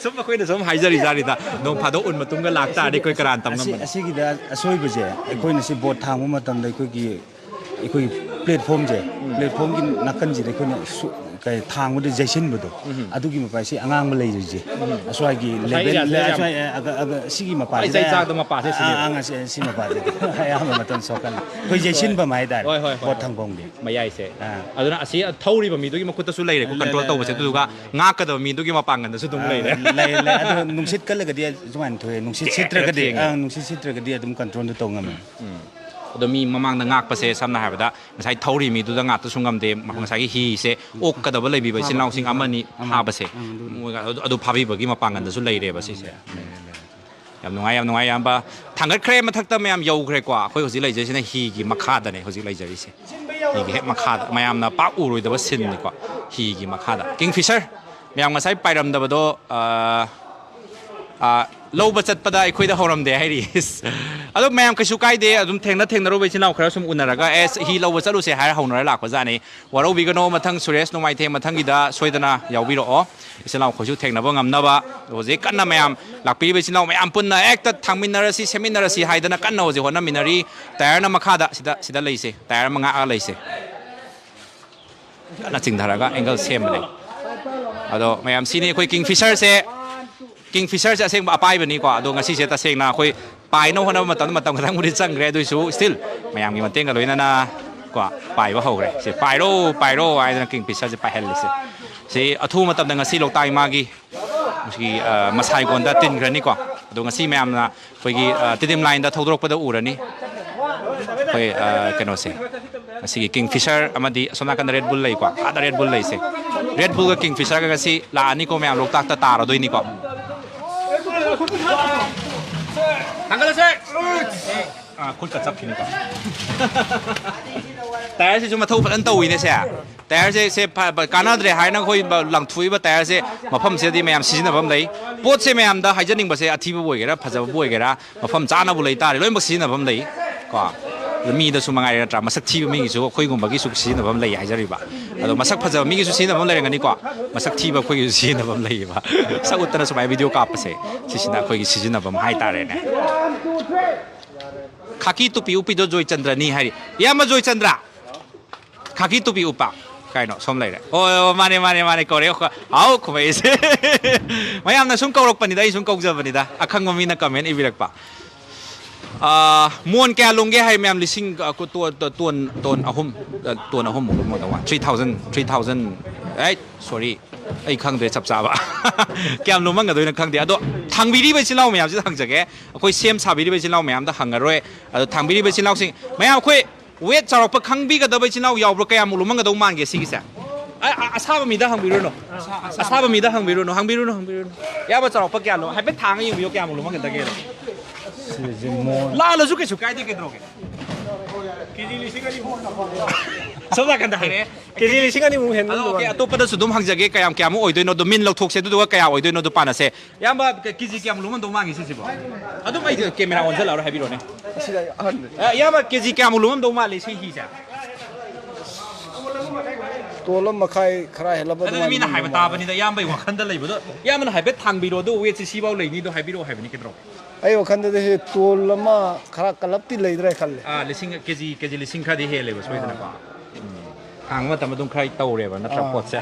ꯁꯨꯝ ꯑꯩꯈꯣꯏꯅ ꯁꯨꯝ ꯍꯥꯏꯖꯔꯤ ꯖꯥꯠꯅꯤꯗ, ꯅꯣꯡ ꯐꯥꯗꯣꯛ ꯎꯟ ꯃꯇꯨꯝꯒ ꯂꯥꯛꯇꯥꯔꯗꯤ ꯑꯩꯈꯣꯏ ꯀꯅꯥꯅ ꯇꯝ ꯑꯁꯤ-, ꯉꯝꯕꯅꯣ? ꯑꯁꯤꯒꯤꯗ ꯑꯁꯣꯏꯕꯁꯦ, ꯑꯩꯈꯣꯏꯅ ꯁꯤ boat ꯊꯥꯡꯕ ꯃꯇꯝꯗ ꯑꯩꯈꯣꯏꯒꯤ, ꯑꯩꯈꯣꯏꯒꯤ platformꯁꯦ, platformꯒꯤ ꯅꯥꯀꯟꯁꯤꯗ ꯑꯩꯈꯣꯏꯅ ꯁꯨ-, ꯀꯩ, ꯊꯥꯡꯕꯗ ꯌꯩꯁꯤꯟꯕꯗꯣ, ꯎꯝ꯫ ꯑꯗꯨꯒꯤ ꯃꯄꯥꯁꯤ ꯑꯉꯥꯡꯕ ꯂꯩꯔꯤꯁꯦ꯫ ꯑꯁ꯭ꯋꯥꯏꯒꯤ ꯉꯁꯥꯏ level, areaꯁꯦ ꯌꯥꯝ ꯑꯁ꯭ꯋꯥꯏ, ꯑ, ꯑ, ꯑ, ꯁꯤꯒꯤ ꯃꯄꯥꯁꯤꯗ ꯏꯆꯩ ꯆꯥꯗ ꯃꯄꯥꯁꯦ ꯑꯥ, ꯁꯤꯅꯦꯕ꯫ ꯑꯥ, ꯁꯤ, ꯁꯤ ꯃꯄꯥꯁꯤꯗ ꯑꯌꯥꯝꯕ ꯃꯇꯝ ꯁꯣꯛꯀꯜꯂꯦ꯫ ꯑꯩꯈꯣꯏ ꯌꯩꯁꯤꯟꯐꯝ ꯍꯥꯏꯇꯥꯔꯦ, ꯍꯣꯏ, ꯍꯣꯏ, ꯍꯣꯏ, boat ꯍꯣꯏ꯫ ꯊꯥꯡꯐꯝꯒꯤ꯫ ꯃꯌꯥꯏꯁꯦ꯫ ꯑꯥ꯫ ꯑꯗꯨꯅ ꯑꯁꯤ ꯊꯧꯔꯤꯕ ꯃꯤꯗꯨꯒꯤ ꯃꯈꯨꯠꯇꯁꯨ ꯂꯩꯔꯦꯀꯣ, ꯂꯩ, control ꯂꯩ, ꯇꯧꯕꯁꯦ꯫ ꯂꯩ, ꯑꯗꯨꯗꯨꯒ ꯂꯩ, ꯂꯩ꯫ ꯉꯥꯛꯀꯗꯕ ꯃꯤꯗꯨꯒꯤ ꯃꯄꯥꯡꯒꯜꯗꯁꯨ ꯑꯗꯨꯝ ꯑꯥ, ꯂꯩꯔꯦ꯫ ꯂꯩ, ꯂꯩ꯫ ꯑꯗꯣ ꯅꯨꯡꯁꯤꯠ ꯀꯜꯂꯒꯗꯤ ꯁꯨꯃꯥꯏꯅ ꯊꯣꯛꯑꯦ, ꯅꯨꯡꯁꯤꯠ ꯊꯦꯡꯉꯦ, ꯁꯤꯠꯇ꯭ꯔꯒꯗꯤ, ꯊꯦꯡꯉꯦ꯫ ꯑꯥ, ꯅꯨꯡꯁꯤꯠ ꯁꯤꯠꯇ꯭ꯔꯒꯗꯤ ꯑꯗꯨꯝ controlꯗꯣ ꯇꯧ ꯉꯝꯃꯦ꯫ ꯎꯝ꯫ ꯑꯗꯣ ꯃꯤ ꯃꯃꯥꯡꯗ ꯉꯥꯛꯄꯁꯦ, ꯁꯝꯅ ꯍꯥꯏꯔꯕꯗ, ꯉꯁꯥꯏ ꯊꯧꯔꯤ ꯃꯤꯗꯨꯗ ꯉꯥꯛꯇꯁꯨ ꯉꯝꯗꯦ, ꯉꯁꯥꯏꯒꯤ ꯍꯤꯁꯦ ꯑꯣꯛꯀꯗꯕ ꯂꯩꯕꯤꯕ ꯏꯆꯤꯜ ꯏꯅꯥꯎꯁꯤꯡ ꯑꯃꯅꯤ ꯑꯃ, ꯐꯥꯕꯁꯦ꯫ ꯑꯃ, ꯑꯗꯨ ꯃꯣꯏ ꯑꯗꯨ, ꯑꯗꯨ ꯐꯥꯕꯤꯕꯒꯤ ꯃꯄꯥꯡꯒꯜꯗꯁꯨ ꯂꯩꯔꯦꯕ ꯁꯤꯁꯦ꯫ ꯂꯩꯔꯦ, ꯂꯩꯔꯦ꯫ ꯌꯥꯝ ꯅꯨꯡꯉꯥꯏ, ꯌꯥꯝ ꯅꯨꯡꯉꯥꯏ, ꯏꯌꯥꯝꯕ꯫ ꯊꯥꯡꯒꯠꯈ꯭ꯔꯦ, ꯃꯊꯛꯇ ꯃꯌꯥꯝ ꯌꯧꯈ꯭ꯔꯦꯀꯣ꯫ ꯑꯩꯈꯣꯏ ꯍꯧꯖꯤꯛ ꯂꯩꯖꯔꯤꯁꯤꯅ ꯍꯤꯒꯤ ꯃꯈꯥꯗꯅꯦ ꯍꯧꯖꯤꯛ ꯂꯩꯖꯔꯤꯁꯦ꯫ ꯍꯤꯒꯤ ꯍꯦꯛ ꯃꯈꯥꯗ, ꯃꯌꯥꯝꯅ ꯄꯥꯛ ꯎꯔꯣꯏꯗꯕ sceneꯅꯤꯀꯣ꯫ ꯍꯤꯒꯤ ꯃꯈꯥꯗ꯫ Kingfisher, ꯃꯌꯥꯝ ꯉꯁꯥꯏ ꯄꯥꯏꯔꯝꯗꯕꯗꯣ, ꯑ, ꯑ, ꯂꯧꯕ ꯆꯠꯄꯗ ꯑꯩꯈꯣꯏꯗ ꯍꯧꯔꯝꯗꯦ ꯍꯥꯏꯔꯤ꯫ ꯑꯗꯣ ꯃꯌꯥꯝ ꯀꯩꯁꯨ ꯀꯥꯏꯗꯦ, ꯑꯗꯨꯝ ꯊꯦꯡꯅ ꯊꯦꯡꯅꯔꯨꯕ ꯏꯆꯤꯜ ꯏꯅꯥꯎ ꯈꯔ ꯁꯨꯝ ꯎꯅꯔꯒ, "ꯑꯦꯁ, ꯍꯤ ꯂꯧꯕ ꯆꯠꯂꯨꯁꯦ" ꯍꯥꯏꯔ ꯍꯧꯅꯔ ꯂꯥꯛꯄꯖꯥꯠꯅꯤ꯫ ꯋꯥꯔꯧꯕꯤꯒꯅꯣ, ꯃꯊꯪ ꯁꯨꯔꯦꯁ ꯅꯣꯡꯃꯥꯏꯊꯦꯝ ꯃꯊꯪꯒꯤꯗ ꯁꯣꯏꯗꯅ ꯌꯥꯎꯕꯤꯔꯛꯑꯣ꯫ ꯏꯆꯤꯜ ꯏꯅꯥꯎ ꯑꯩꯈꯣꯏꯁꯨ ꯊꯦꯡꯅꯕ ꯉꯝꯅꯕ ꯍꯧꯖꯤꯛ ꯀꯟꯅ ꯃꯌꯥꯝ ꯂꯥꯛꯄꯤꯔꯤꯕ ꯏꯆꯤꯜ ꯏꯅꯥꯎ ꯃꯌꯥꯝ ꯄꯨꯟꯅ ꯍꯦꯛꯇ ꯊꯥꯡꯃꯤꯟꯅꯔꯁꯤ, ꯁꯦꯝꯃꯤꯟꯅꯔꯁꯤ ꯍꯥꯏꯗꯅ ꯀꯟꯅ ꯍꯧꯖꯤꯛ ꯍꯣꯠꯅꯃꯤꯟꯅꯔꯤ꯫ Tireꯅ ꯃꯈꯥꯗ ꯁꯤꯗ, ꯁꯤꯗ ꯂꯩꯁꯦ, tire ꯑꯃ ꯉꯥꯛꯑ ꯂꯩꯁꯦ꯫ ꯀꯟꯅ ꯆꯤꯡꯊꯔꯒ angle ꯁꯦꯝꯕꯅꯦ꯫ ꯑꯗꯣ ꯃꯌꯥꯝ, ꯁꯤꯅꯤ ꯑꯩꯈꯣꯏ Kingfisherꯁꯦ꯫ Kingfisherꯁꯦ ꯑꯁꯦꯡꯕ ꯑꯄꯥꯏꯕꯅꯤꯀꯣ꯫ ꯑꯗꯣ ꯉꯁꯤꯁꯦ ꯇꯁꯦꯡꯅ ꯑꯩꯈꯣꯏ ꯄꯥꯏꯅꯕ ꯍꯣꯠꯅꯕ ꯃꯇꯝꯗ ꯃꯇꯝ ꯈꯤꯇꯪꯕꯨꯗꯤ ꯆꯪꯈ꯭ꯔꯦ, ꯑꯗꯨꯏꯁꯨ still ꯃꯌꯥꯝꯒꯤ ꯃꯇꯦꯡꯒ ꯂꯣꯏꯅꯅ ꯀꯣ, ꯄꯥꯏꯕ ꯍꯧꯈ꯭ꯔꯦ꯫ ꯁꯤ ꯄꯥꯏꯔꯣ, ꯄꯥꯏꯔꯣ ꯍꯥꯏꯗꯅ Kingfisherꯁꯦ ꯄꯥꯏꯍꯜꯂꯤꯁꯦ꯫ ꯁꯤ ꯑꯊꯨꯕ ꯃꯇꯝꯗ ꯉꯁꯤ ꯂꯣꯛꯇꯥꯛ ꯏꯃꯥꯒꯤ ꯃꯁꯤꯒꯤ, ꯑ, ꯃꯁꯥꯏꯒꯣꯟꯗ ꯇꯤꯟꯈ꯭ꯔꯅꯤꯀꯣ꯫ ꯑꯗꯣ ꯉꯁꯤ ꯃꯌꯥꯝꯅ ꯑꯩꯈꯣꯏꯒꯤ, ꯑ, ꯇꯤꯗꯤꯝ lineꯗ ꯊꯧꯗꯣꯔꯛꯄꯗ ꯎꯔꯅꯤ꯫ ꯑꯩꯈꯣꯏ, ꯑ, ꯀꯩꯅꯣꯁꯦ, ꯉꯁꯤꯒꯤ Kingfisher ꯑꯃꯗꯤ ꯑꯁꯣꯝ ꯅꯥꯀꯟꯗ Red Bull ꯂꯩꯀꯣ꯫ ꯑꯥꯗ Red Bull ꯂꯩꯁꯦ꯫ Red Bullꯒ Kingfisherꯒ ꯉꯁꯤ ꯂꯥꯛꯑꯅꯤꯀꯣ ꯃꯌꯥꯝ, ꯂꯣꯛꯇꯥꯛꯇ ꯇꯥꯔꯗꯣꯏꯅꯤꯀꯣ꯫ ꯊꯥꯡꯒꯠꯂꯁꯦ꯫ ꯑꯥ, ꯈꯨꯠꯀ ꯆꯞꯈꯤꯅꯤꯀꯣ꯫ ꯇꯥꯌꯔꯁꯤꯁꯨ ꯃꯊꯧ ꯐꯖꯅ ꯇꯧꯋꯤꯅꯦ ꯁꯦ꯫ ꯇꯥꯌꯔꯁꯦ ꯁꯦ ꯐ- ꯐ- ꯀꯥꯟꯅꯗ꯭ꯔꯦ ꯍꯥꯏꯅ ꯑꯩꯈꯣꯏ ꯕ- ꯂꯪꯊꯣꯛꯏꯕ ꯇꯥꯌꯔꯁꯦ ꯃꯐꯝꯁꯤꯗꯗꯤ ꯃꯌꯥꯝ ꯁꯤꯖꯤꯟꯅꯐꯝ ꯂꯩ꯫ ꯄꯣꯠꯁꯦ ꯃꯌꯥꯝꯗ ꯍꯥꯏꯖꯅꯤꯡꯕꯁꯦ, ꯑꯊꯤꯕꯕꯨ ꯑꯣꯏꯒꯦꯔꯥ ꯐꯖꯕꯕꯨ ꯑꯣꯏꯒꯦꯔꯥ, ꯃꯐꯝ ꯆꯥꯅꯕꯨ ꯂꯩ ꯇꯥꯔꯦ, ꯂꯣꯏꯅꯃꯛ ꯁꯤꯖꯤꯟꯅꯐꯝ ꯂꯩ꯫ ꯀꯣ, ꯑꯗꯨ ꯃꯤꯗꯁꯨ ꯃꯉꯥꯏꯔꯦ ꯅꯠꯇ꯭ꯔꯥ? ꯃꯁꯛ ꯊꯤꯕ ꯃꯤꯒꯤꯁꯨ ꯑꯩꯈꯣꯏꯒꯨꯝꯕꯒꯤꯁꯨ ꯁꯤꯖꯤꯟꯅꯐꯝ ꯂꯩ ꯍꯥꯏꯖꯔꯤꯕ꯫ ꯑꯗꯣ ꯃꯁꯛ ꯐꯖꯕ ꯃꯤꯒꯤꯁꯨ ꯁꯤꯖꯤꯟꯅꯐꯝ ꯂꯩꯔꯝꯒꯅꯤꯀꯣ꯫ ꯃꯁꯛ ꯊꯤꯕ ꯑꯩꯈꯣꯏꯒꯤꯁꯨ ꯁꯤꯖꯤꯟꯅꯐꯝ ꯂꯩꯌꯦꯕ꯫ ꯁꯛ ꯎꯠꯇꯅ ꯁꯨꯃꯥꯏꯅ ꯚꯤꯗꯤꯑꯣ ꯀꯥꯞꯄꯁꯦ, ꯁꯤꯁꯤꯅ ꯑꯩꯈꯣꯏꯒꯤ ꯁꯤꯖꯤꯟꯅꯐꯝ ꯍꯥꯏꯇꯥꯔꯦꯅꯦ꯫ ꯈꯥꯀꯤ ꯇꯨꯄꯤ ꯎꯞꯄꯤꯗꯣ ꯖꯣꯏꯆꯟꯗ꯭ꯔꯅꯤ ꯍꯥꯏꯔꯤ꯫ ꯏꯌꯥꯝꯕ ꯖꯣꯏꯆꯟꯗ꯭ꯔ, ꯈꯥꯀꯤ ꯇꯨꯄꯤ ꯎꯞꯄ꯫ ꯀꯩꯅꯣ, ꯁꯣꯝ ꯂꯩꯔꯦ꯫ ꯑꯣ, ꯑꯣ, ꯃꯥꯅꯦ, ꯃꯥꯅꯦ, ꯃꯥꯅꯦ, ꯀꯧꯔꯦ꯫ ꯍꯥꯎ, ꯈꯨꯝꯃꯛꯏꯁꯦ꯫ ꯃꯌꯥꯝꯅ ꯁꯨꯝ ꯀꯧꯔꯛꯄꯅꯤꯗ, ꯑꯩ ꯁꯨꯝ ꯀꯧꯖꯕꯅꯤꯗ꯫ ꯑꯈꯪꯕ ꯃꯤꯅ ꯀꯃꯦꯟ ꯏꯕꯤꯔꯛꯄ꯫ ꯑꯥ, ꯃꯣꯟ ꯀꯌꯥ ꯂꯨꯝꯒꯦ ꯍꯥꯏ ꯃꯌꯥꯝ? ꯂꯤꯁꯤꯡ, ꯑ, ꯀꯨ-, ꯇꯣ-, ꯇꯣ-, ꯇꯣꯟ, ꯇꯣꯟ ꯑꯍꯨꯝ, ꯑ, ꯇꯣꯟ ꯑꯍꯨꯝꯃꯨꯛ ꯂꯨꯝꯃꯝꯗꯧ ꯃꯥꯜꯂꯤ꯫ Three thousand, three thousand, eight, sorry, ꯑꯩ ꯈꯪꯗ꯭ꯔꯦ ꯆꯞ ꯆꯥꯕ꯫ ꯀꯌꯥꯝ ꯂꯨꯝꯃꯝꯒꯗꯣꯏꯅꯣ ꯈꯪꯗꯦ꯫ ꯑꯗꯣ ꯊꯥꯡꯕꯤꯔꯤꯕ ꯏꯆꯤꯜ ꯏꯅꯥꯎ ꯃꯌꯥꯝꯁꯤꯗ ꯍꯪꯖꯒꯦ꯫ ꯑꯩꯈꯣꯏ ꯁꯦꯝ ꯁꯥꯕꯤꯔꯤꯕ ꯏꯆꯤꯜ ꯏꯅꯥꯎ ꯃꯌꯥꯝꯗ ꯍꯪꯉꯔꯣꯏ꯫ ꯑꯗꯣ ꯊꯥꯡꯕꯤꯔꯤꯕ ꯏꯆꯤꯜ ꯏꯅꯥꯎꯁꯤꯡ, ꯃꯌꯥꯝ ꯑꯩꯈꯣꯏ weight ꯆꯥꯎꯔꯥꯛꯄ ꯈꯪꯕꯤꯒꯗꯕ ꯏꯆꯤꯜ ꯏꯅꯥꯎ ꯌꯥꯎꯕ꯭ꯔꯣ? ꯀꯌꯥꯃꯨꯛ ꯂꯨꯝꯃꯝꯒꯗꯧ ꯃꯥꯟꯒꯦ ꯁꯤꯒꯤꯁꯦ? ꯑ-, ꯑ-, ꯑꯁꯥꯕ ꯃꯤꯗ ꯍꯪꯕꯤꯔꯨꯅꯨ꯫ ꯑꯁꯥꯕ ꯃꯤꯗ ꯍꯪꯕꯤꯔꯨꯅꯨ, ꯍꯪꯕꯤꯔꯨꯅꯨ, ꯍꯪꯕꯤꯔꯨꯅꯨ꯫ ꯏꯌꯥꯝꯕ ꯆꯥꯎꯔꯥꯛꯄ ꯀꯌꯥ ꯂꯨꯝ-, ꯍꯥꯏꯐꯦꯠ ꯊꯥꯡꯉ ꯌꯦꯡꯕꯤꯌꯨ, ꯀꯌꯥꯃꯨꯛ ꯂꯨꯝꯃꯝꯒꯗꯒꯦꯗꯣ꯫ ꯁꯤꯁꯦ ꯃꯣꯟ ꯂꯥꯜꯂꯁꯨ ꯀꯩꯁꯨ ꯀꯥꯏꯗꯦ, ꯀꯩꯗꯧꯔꯒꯦ? ꯁꯣꯝ ꯅꯥꯀꯟꯗ ꯍꯥꯏꯔꯛꯑꯦ꯫ ꯀꯦꯖꯤ ꯂꯤꯁꯤꯡ ꯑꯅꯤꯃꯨꯛ ꯍꯦꯟꯕ ꯑꯗꯣ, ꯑꯣꯀꯦ, ꯂꯨꯝꯃꯝꯒꯅꯤ꯫ ꯑꯇꯣꯞꯄꯗꯁꯨ ꯑꯗꯨꯝ ꯍꯪꯖꯒꯦ, ꯀꯌꯥꯝ ꯀꯌꯥꯃꯨꯛ ꯑꯣꯏꯗꯣꯏꯅꯣ? ꯑꯗꯣ ꯃꯤꯟ ꯂꯧꯊꯣꯛꯁꯦ, ꯑꯗꯨꯗꯨꯒ ꯀꯌꯥ ꯑꯣꯏꯗꯣꯏꯅꯣ ꯑꯗꯨ ꯄꯥꯅꯁꯦ꯫ ꯏꯌꯥꯝꯕ, ꯀꯦ-, ꯀꯦꯖꯤ ꯀꯌꯥꯝ ꯂꯨꯝꯃꯝꯗꯧ ꯃꯥꯟꯒꯦ ꯁꯤꯁꯤꯕꯣ? ꯑꯗꯨꯝ ꯑꯩ ꯀꯦꯃꯦꯔꯥ ꯑꯣꯟꯁꯤꯜꯂꯛꯑꯔꯣꯏ, ꯍꯥꯏꯕꯤꯔꯣꯅꯦ꯫ ꯑꯁꯤꯗ ꯑꯍꯟꯕꯅꯤ꯫ ꯑ, ꯏꯌꯥꯝꯕ, ꯀꯦꯖꯤ ꯀꯌꯥꯃꯨꯛ ꯂꯨꯝꯃꯝꯗꯧ ꯃꯥꯜꯂꯤ ꯁꯤ ꯍꯤꯁꯦ? ꯇꯣꯟ ꯑꯃ ꯃꯈꯥꯏ ꯈꯔ ꯍꯦꯜꯂꯞ ꯑꯗꯨꯗꯤ ꯑꯗꯨꯃꯥꯏꯅ ꯃꯤꯅ ꯍꯥꯏꯕ ꯂꯨꯝꯃꯝꯗꯧ ꯃꯥꯜꯂꯤ꯫ ꯇꯥꯕꯅꯤꯗ, ꯏꯌꯥꯝꯕꯒꯤ ꯋꯥꯈꯜꯗ ꯂꯩꯕꯗꯣ꯫ ꯏꯌꯥꯝꯕꯅ ꯍꯥꯏꯐꯦꯠ ꯊꯥꯡꯕꯤꯔꯣ, ꯑꯗꯨ weightꯁꯦ ꯁꯤꯐꯥꯎ ꯂꯩꯅꯤꯗꯣ ꯍꯥꯏꯕꯤꯔꯛꯑꯣ ꯍꯥꯏꯕꯅꯤ, ꯀꯩꯗꯧꯔꯒꯦ? ꯑꯩ ꯋꯥꯈꯜꯗꯗꯤ ꯁꯤ ꯇꯣꯟ ꯑꯃ ꯈꯔ ꯀꯜꯂꯞꯇꯤ ꯂꯩꯗ꯭ꯔꯥ ꯈꯜꯂꯦ꯫ ꯑꯥ, ꯂꯤꯁꯤꯡ, ꯀꯦꯖꯤ, ꯀꯦꯖꯤ ꯂꯤꯁꯤꯡ ꯈꯔꯗꯤ ꯍꯦꯜꯂꯦꯕ ꯁꯣꯏꯗꯅꯀꯣ꯫ ꯑꯥ꯫ ꯎꯝ꯫ ꯊꯥꯡꯕ ꯃꯇꯝ ꯑꯗꯨꯝ ꯈꯔ ꯇꯧꯔꯦꯕ, ꯅꯠꯇ꯭ꯔꯥ, ꯑꯥ꯫ ꯄꯣꯠꯁꯦ?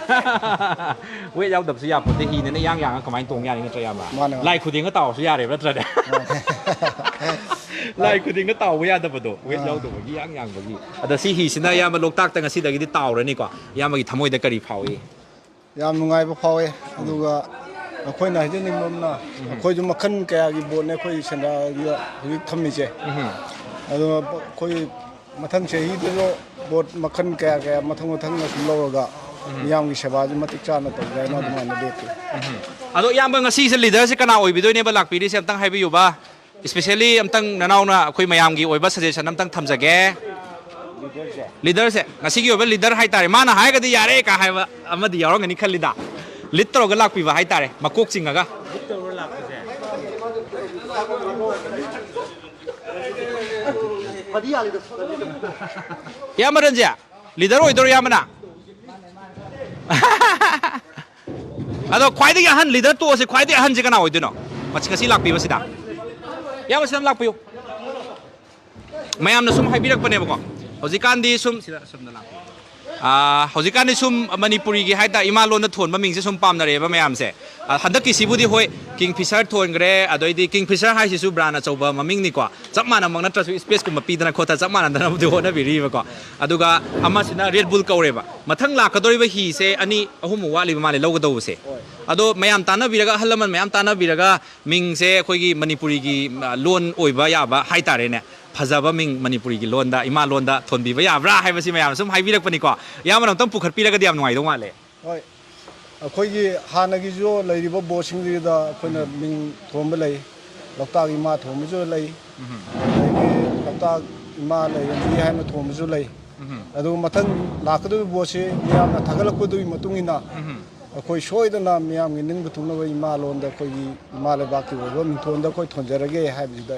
Weight ꯌꯥꯎꯗꯕꯁꯨ ꯌꯥꯄꯣꯠꯇꯦ, ꯍꯤꯅꯦꯅ ꯏꯌꯥꯡ ꯌꯥꯡꯉ ꯀꯃꯥꯏꯅ ꯇꯣꯡ ꯌꯥꯅꯤ, ꯅꯠꯇ꯭ꯔꯥ, ꯏꯌꯥꯝꯕ? ꯃꯥꯅꯦ, ꯃꯥꯅꯦ꯫ ꯂꯥꯏ ꯈꯨꯗꯦꯡꯒ ꯇꯥꯎꯔꯁꯨ ꯌꯥꯔꯦꯕ, ꯅꯠꯇ꯭ꯔꯅꯦ? ꯃꯥꯅꯦ꯫ ꯂꯥꯏ ꯈꯨꯗꯦꯡꯒ ꯇꯥꯎꯕ ꯌꯥꯗꯕꯗꯣ, weight ꯑꯥ꯫ ꯌꯥꯎꯗꯕꯒꯤ, ꯏꯌꯥꯡ ꯌꯥꯡꯕꯒꯤ꯫ ꯑꯗ ꯁꯤ ꯍꯤꯁꯤꯅ ꯏꯌꯥꯝꯕ ꯂꯣꯛꯇꯥꯛꯇ ꯉꯁꯤꯗꯒꯤꯗꯤ ꯇꯥꯎꯔꯅꯤꯀꯣ꯫ ꯏꯌꯥꯝꯕꯒꯤ ꯊꯃꯣꯏꯗ ꯀꯔꯤ ꯐꯥꯎꯏ? ꯌꯥꯝ ꯅꯨꯡꯉꯥꯏꯕ ꯐꯥꯎꯋꯦ꯫ ꯎꯝ꯫ ꯑꯗꯨꯒ ꯑꯩꯈꯣꯏꯅ ꯍꯥꯏꯖꯅꯤꯡꯕ ꯑꯃꯅ, ꯎꯝ꯫ ꯑꯩꯈꯣꯏꯁꯨ ꯃꯈꯜ ꯀꯌꯥꯒꯤ boatꯅꯦ ꯑꯩꯈꯣꯏ ꯁꯦꯟꯗ꯭ꯔꯥꯗ ꯍꯧꯖꯤꯛ ꯊꯝꯃꯤꯁꯦ꯫ ꯎꯝ꯫ ꯑꯗꯨꯅ ꯑꯩꯈꯣꯏ ꯃꯊꯪ ꯆꯍꯤꯗꯁꯨ boat ꯃꯈꯜ ꯀꯌꯥ ꯀꯌꯥ ꯃꯊꯪ ꯃꯊꯪ ꯑꯁꯨꯝ ꯂꯧꯔꯒ ꯎꯝ꯫ ꯃꯤꯌꯥꯝꯒꯤ ꯁꯦꯕꯥꯁꯤ ꯃꯇꯤꯛ ꯆꯥꯅ ꯇꯧꯒꯦ ꯍꯥꯏꯅ ꯎꯝ꯫ ꯑꯗꯨꯃꯥꯏꯅ ꯂꯦꯞꯄꯤ꯫ ꯎꯝ꯫ ꯑꯗꯣ ꯏꯌꯥꯝꯕ, ꯉꯁꯤꯁꯦ leaderꯁꯦ ꯀꯅꯥ ꯑꯣꯏꯕꯤꯗꯣꯏꯅꯦꯕ ꯂꯥꯛꯄꯤꯔꯤꯁꯦ? ꯑꯝꯇꯪ ꯍꯥꯏꯕꯤꯌꯨꯕ꯫ Especially ꯑꯝꯇꯪ ꯅꯅꯥꯎꯅ ꯑꯩꯈꯣꯏ ꯃꯌꯥꯝꯒꯤ ꯑꯣꯏꯕ suggestion ꯑꯝꯇꯪ ꯊꯝꯖꯒꯦ꯫ ꯂꯤꯗꯔꯁꯦ, ꯉꯁꯤꯒꯤ ꯑꯣꯏꯕ ꯂꯤꯗꯔ ꯍꯥꯏꯇꯥꯔꯦ, ꯃꯥꯅ ꯍꯥꯏꯔꯒꯗꯤ ꯌꯥꯔꯦ ꯀꯥ ꯍꯥꯏꯕ ꯑꯃꯗꯤ ꯌꯥꯎꯔꯝꯒꯅꯤ ꯈꯜꯂꯤꯗ꯫ ꯂꯤꯗ ꯇꯧꯔꯒ ꯂꯥꯛꯄꯤꯕ ꯍꯥꯏꯇꯥꯔꯦ, ꯃꯀꯣꯛ ꯆꯤꯡꯉꯒ꯫ ꯏꯌꯥꯝꯕ ꯔꯟꯖꯤꯌꯥ, ꯂꯤꯗꯔ ꯑꯣꯏꯗꯣꯏꯔꯣ ꯏꯌꯥꯝꯕꯅ? ꯑꯗꯣ ꯈ꯭ꯋꯥꯏꯗꯒꯤ ꯑꯍꯟ ꯂꯤꯗꯔ ꯇꯣꯛꯑꯁꯤ, ꯈ꯭ꯋꯥꯏꯗꯒꯤ ꯑꯍꯟꯁꯤ ꯀꯅꯥ ꯑꯣꯏꯗꯣꯏꯅꯣ? ꯃꯁꯤ ꯉꯁꯤ ꯂꯥꯛꯄꯤꯕꯁꯤꯗ꯫ ꯏꯌꯥꯝꯕ ꯁꯤꯗ ꯑꯃ ꯂꯥꯛꯄꯤꯌꯨ꯫ ꯃꯌꯥꯝꯅ ꯁꯨꯝ ꯍꯥꯏꯕꯤꯔꯛꯄꯅꯦꯕꯀꯣ, ꯍꯧꯖꯤꯛꯀꯥꯟꯗꯤ ꯁꯨꯝ ꯁꯤꯗ ꯑꯁꯣꯝꯗ ꯂꯥꯛꯄꯤꯌꯨ꯫ ꯑꯥ, ꯍꯧꯖꯤꯛꯀꯥꯟꯗꯤ ꯁꯨꯝ ꯃꯅꯤꯄꯨꯔꯤꯒꯤ ꯍꯥꯏꯇꯥꯔꯦ, ꯏꯃꯥ ꯂꯣꯟꯗ ꯊꯣꯟꯕ ꯃꯤꯡꯁꯦ ꯁꯨꯝ ꯄꯥꯝꯅꯔꯛꯑꯦꯕ ꯃꯌꯥꯝꯁꯦ꯫ ꯑꯥ, ꯍꯟꯗꯛꯀꯤꯁꯤꯕꯨꯗꯤ ꯍꯣꯏ, ꯀꯤꯡ ꯐꯤꯁꯔ ꯊꯣꯟꯈ꯭ꯔꯦ, ꯑꯗꯩꯗꯤ ꯀꯤꯡ ꯐꯤꯁꯔ ꯍꯥꯏꯁꯤꯁꯨ ꯕ꯭ꯔꯥꯟ ꯑꯆꯧꯕ ꯃꯃꯤꯡꯅꯤꯀꯣ, ꯆꯞ ꯃꯥꯟꯅꯃꯛ ꯅꯠꯇ꯭ꯔꯁꯨ ꯏꯁꯄꯦꯁꯀꯨꯝꯕ ꯄꯤꯗꯅ ꯈꯣꯠꯇꯅ ꯆꯞ ꯃꯥꯟꯅꯗꯅꯕꯨꯗꯤ ꯍꯣꯠꯅꯕꯤꯔꯤꯕꯀꯣ꯫ ꯑꯗꯨꯒ ꯑꯃꯁꯤꯅ ꯔꯦꯗ ꯕꯨꯜ ꯀꯧꯔꯦꯕ꯫ ꯃꯊꯪ ꯂꯥꯛꯀꯗꯧꯔꯤꯕ ꯍꯤꯁꯦ ꯑꯅꯤ ꯑꯍꯨꯝꯃꯨꯛ ꯋꯥꯠꯂꯤꯕ ꯃꯥꯜꯂꯦ ꯂꯧꯒꯗꯧꯕꯁꯦ꯫ ꯑꯗꯣ ꯃꯌꯥꯝ ꯇꯥꯟꯅꯕꯤꯔꯒ, ꯑꯍꯜ ꯂꯃꯟ ꯃꯌꯥꯝ ꯇꯥꯟꯅꯕꯤꯔꯒ, ꯃꯤꯡꯁꯦ ꯑꯩꯈꯣꯏꯒꯤ ꯃꯅꯤꯄꯨꯔꯤꯒꯤ, ꯑ, ꯂꯣꯟ ꯑꯣꯏꯕ ꯌꯥꯕ ꯍꯥꯏꯇꯥꯔꯦꯅꯦ, ꯐꯖꯕ ꯃꯤꯡ ꯃꯅꯤꯄꯨꯔꯤꯒꯤ ꯂꯣꯟꯗ, ꯏꯃꯥ ꯂꯣꯟꯗ ꯊꯣꯟꯕꯤꯕ ꯌꯥꯕ꯭ꯔꯥ ꯍꯥꯏꯕꯁꯤ ꯃꯌꯥꯝꯅ ꯁꯨꯝ ꯍꯥꯏꯕꯤꯔꯛꯄꯅꯤꯀꯣ꯫ ꯏꯌꯥꯝꯕꯅ ꯑꯝꯇꯪ ꯄꯨꯈꯠꯄꯤꯔꯒꯗꯤ ꯌꯥꯝ ꯅꯨꯡꯉꯥꯏꯗꯧ ꯃꯥꯜꯂꯦ꯫ ꯍꯣꯏ, ꯑꯩꯈꯣꯏꯒꯤ ꯍꯥꯟꯅꯒꯤꯁꯨ ꯂꯩꯔꯤꯕ ꯕꯣꯠꯁꯤꯡꯁꯤꯗ ꯑꯩꯈꯣꯏꯅ ꯃꯤꯡ ꯊꯣꯟꯕ ꯂꯩ, ꯂꯣꯛꯇꯥꯛ ꯏꯃꯥ ꯊꯣꯟꯕꯁꯨ ꯂꯩ, ꯑꯗꯒꯤ ꯂꯣꯛꯇꯥꯛ ꯏꯃꯥ ꯂꯩꯔꯝꯃꯤ ꯍꯥꯏꯅ ꯊꯣꯟꯕꯁꯨ ꯂꯩ꯫ ꯑꯗꯨꯒ ꯃꯊꯪ ꯂꯥꯛꯀꯗꯧꯔꯤꯕ ꯕꯣꯠꯁꯤ ꯃꯤꯌꯥꯝꯅ ꯊꯥꯒꯠꯂꯛꯄꯗꯨꯒꯤ ꯃꯇꯨꯡ ꯏꯟꯅ ꯑꯩꯈꯣꯏ ꯁꯣꯏꯗꯅ ꯃꯤꯌꯥꯝꯒꯤ ꯅꯤꯡꯕ ꯊꯨꯡꯅꯕ ꯏꯃꯥ ꯂꯣꯟꯗ, ꯑꯩꯈꯣꯏꯒꯤ ꯏꯃꯥ ꯂꯩꯕꯥꯛꯀꯤ ꯑꯣꯏꯕ ꯃꯤꯡꯊꯣꯟꯗ ꯑꯩꯈꯣꯏ ꯊꯣꯟꯖꯔꯒꯦ ꯍꯥꯏꯕꯁꯤꯗ꯫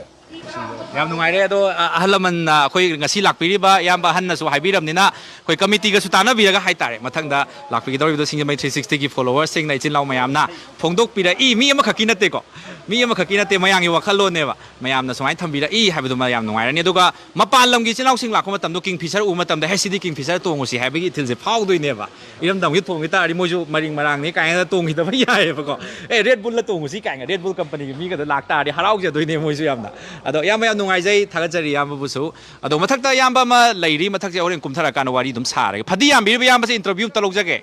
ꯌꯥꯝ ꯅꯨꯡꯉꯥꯏꯔꯦ꯫ ꯑꯗꯣ, ꯑ, ꯑꯍꯜ ꯂꯃꯟ, ꯑ, ꯑꯩꯈꯣꯏ ꯉꯁꯤ ꯂꯥꯛꯄꯤꯔꯤꯕ ꯏꯌꯥꯝꯕ ꯑꯍꯟꯅꯁꯨ ꯍꯥꯏꯕꯤꯔꯕꯅꯤꯅ, ꯑꯩꯈꯣꯏ ꯀꯃꯤꯇꯤꯒꯁꯨ ꯇꯥꯟꯅꯕꯤꯔꯒ ꯍꯥꯏꯇꯥꯔꯦ, ꯃꯊꯪꯗ ꯂꯥꯛꯄꯤꯒꯗꯧꯔꯤꯕꯗꯣ ꯁꯤꯡꯖꯃꯩ three sixtyꯒꯤ followersꯁꯤꯡꯅ, ꯏꯆꯤꯟ ꯏꯅꯥꯎ ꯃꯌꯥꯝꯅ ꯐꯣꯡꯗꯣꯛꯄꯤꯔꯛꯏ꯫ ꯃꯤ ꯑꯃꯈꯛꯀꯤ ꯅꯠꯇꯦꯀꯣ, ꯃꯤ ꯑꯃꯈꯛꯀꯤ ꯅꯠꯇꯦ, ꯃꯌꯥꯝꯒꯤ ꯋꯥꯈꯜꯂꯣꯟꯅꯦꯕ꯫ ꯃꯌꯥꯝꯅ ꯁꯨꯃꯥꯏꯅ ꯊꯝꯕꯤꯔꯛꯏ ꯍꯥꯏꯕꯗꯨꯃ ꯌꯥꯝ ꯅꯨꯡꯉꯥꯏꯔꯅꯤ꯫ ꯑꯗꯨꯒ ꯃꯄꯥꯟ ꯂꯝꯒꯤ ꯏꯆꯤꯟ ꯏꯅꯥꯎꯁꯤꯡ ꯂꯥꯛꯄ ꯃꯇꯝꯗꯣ, ꯀꯤꯡ ꯐꯤꯁꯔ ꯎꯕ ꯃꯇꯝꯗ, "ꯍꯦ, ꯁꯤꯗꯤ ꯀꯤꯡ ꯐꯤꯁꯔ ꯇꯣꯡꯉꯨꯁꯤ" ꯍꯥꯏꯕꯒꯤ ꯏꯊꯤꯜꯁꯦ ꯐꯥꯎꯗꯣꯏꯅꯦꯕ꯫ ꯏꯔꯝꯗꯝꯒꯤ ꯊꯣꯡꯈꯤ ꯇꯥꯔꯗꯤ ꯃꯣꯏꯁꯨ ꯃꯔꯤꯡ ꯃꯔꯥꯡꯅꯤ ꯀꯥꯏꯅ ꯇꯣꯡꯈꯤꯗꯕ ꯌꯥꯏꯑꯕꯀꯣ꯫ "ꯑꯦ, ꯔꯦꯗ ꯕꯨꯜꯗ ꯇꯣꯡꯉꯨꯁꯤ" ꯀꯥꯏꯅ ꯔꯦꯗ ꯕꯨꯜ ꯀꯝꯄꯅꯤꯒꯤ ꯃꯤꯒꯗꯣ ꯂꯥꯛ ꯇꯥꯔꯗꯤ ꯍꯔꯥꯎꯖꯗꯣꯏꯅꯦ ꯃꯣꯏꯁꯨ ꯌꯥꯝꯅ꯫ ꯑꯗꯣ ꯏꯌꯥꯝꯕ, ꯌꯥꯝ ꯅꯨꯡꯉꯥꯏꯖꯩ, ꯊꯥꯒꯠꯆꯔꯤ ꯏꯌꯥꯝꯕꯕꯨꯁꯨ꯫ ꯑꯗꯣ ꯃꯊꯛꯇ ꯏꯌꯥꯝꯕ ꯑꯃ ꯂꯩꯔꯤ, ꯃꯊꯛꯁꯦ ꯍꯣꯔꯦꯟ ꯀꯨꯝꯊꯔꯀꯥꯟꯗ ꯋꯥꯔꯤ ꯑꯗꯨꯝ ꯁꯥꯔꯒꯦ꯫ ꯐꯗꯤ ꯌꯥꯝꯕꯤꯔꯤꯕ ꯏꯌꯥꯝꯕꯁꯦ interview ꯑꯝꯇ ꯂꯧꯖꯒꯦ꯫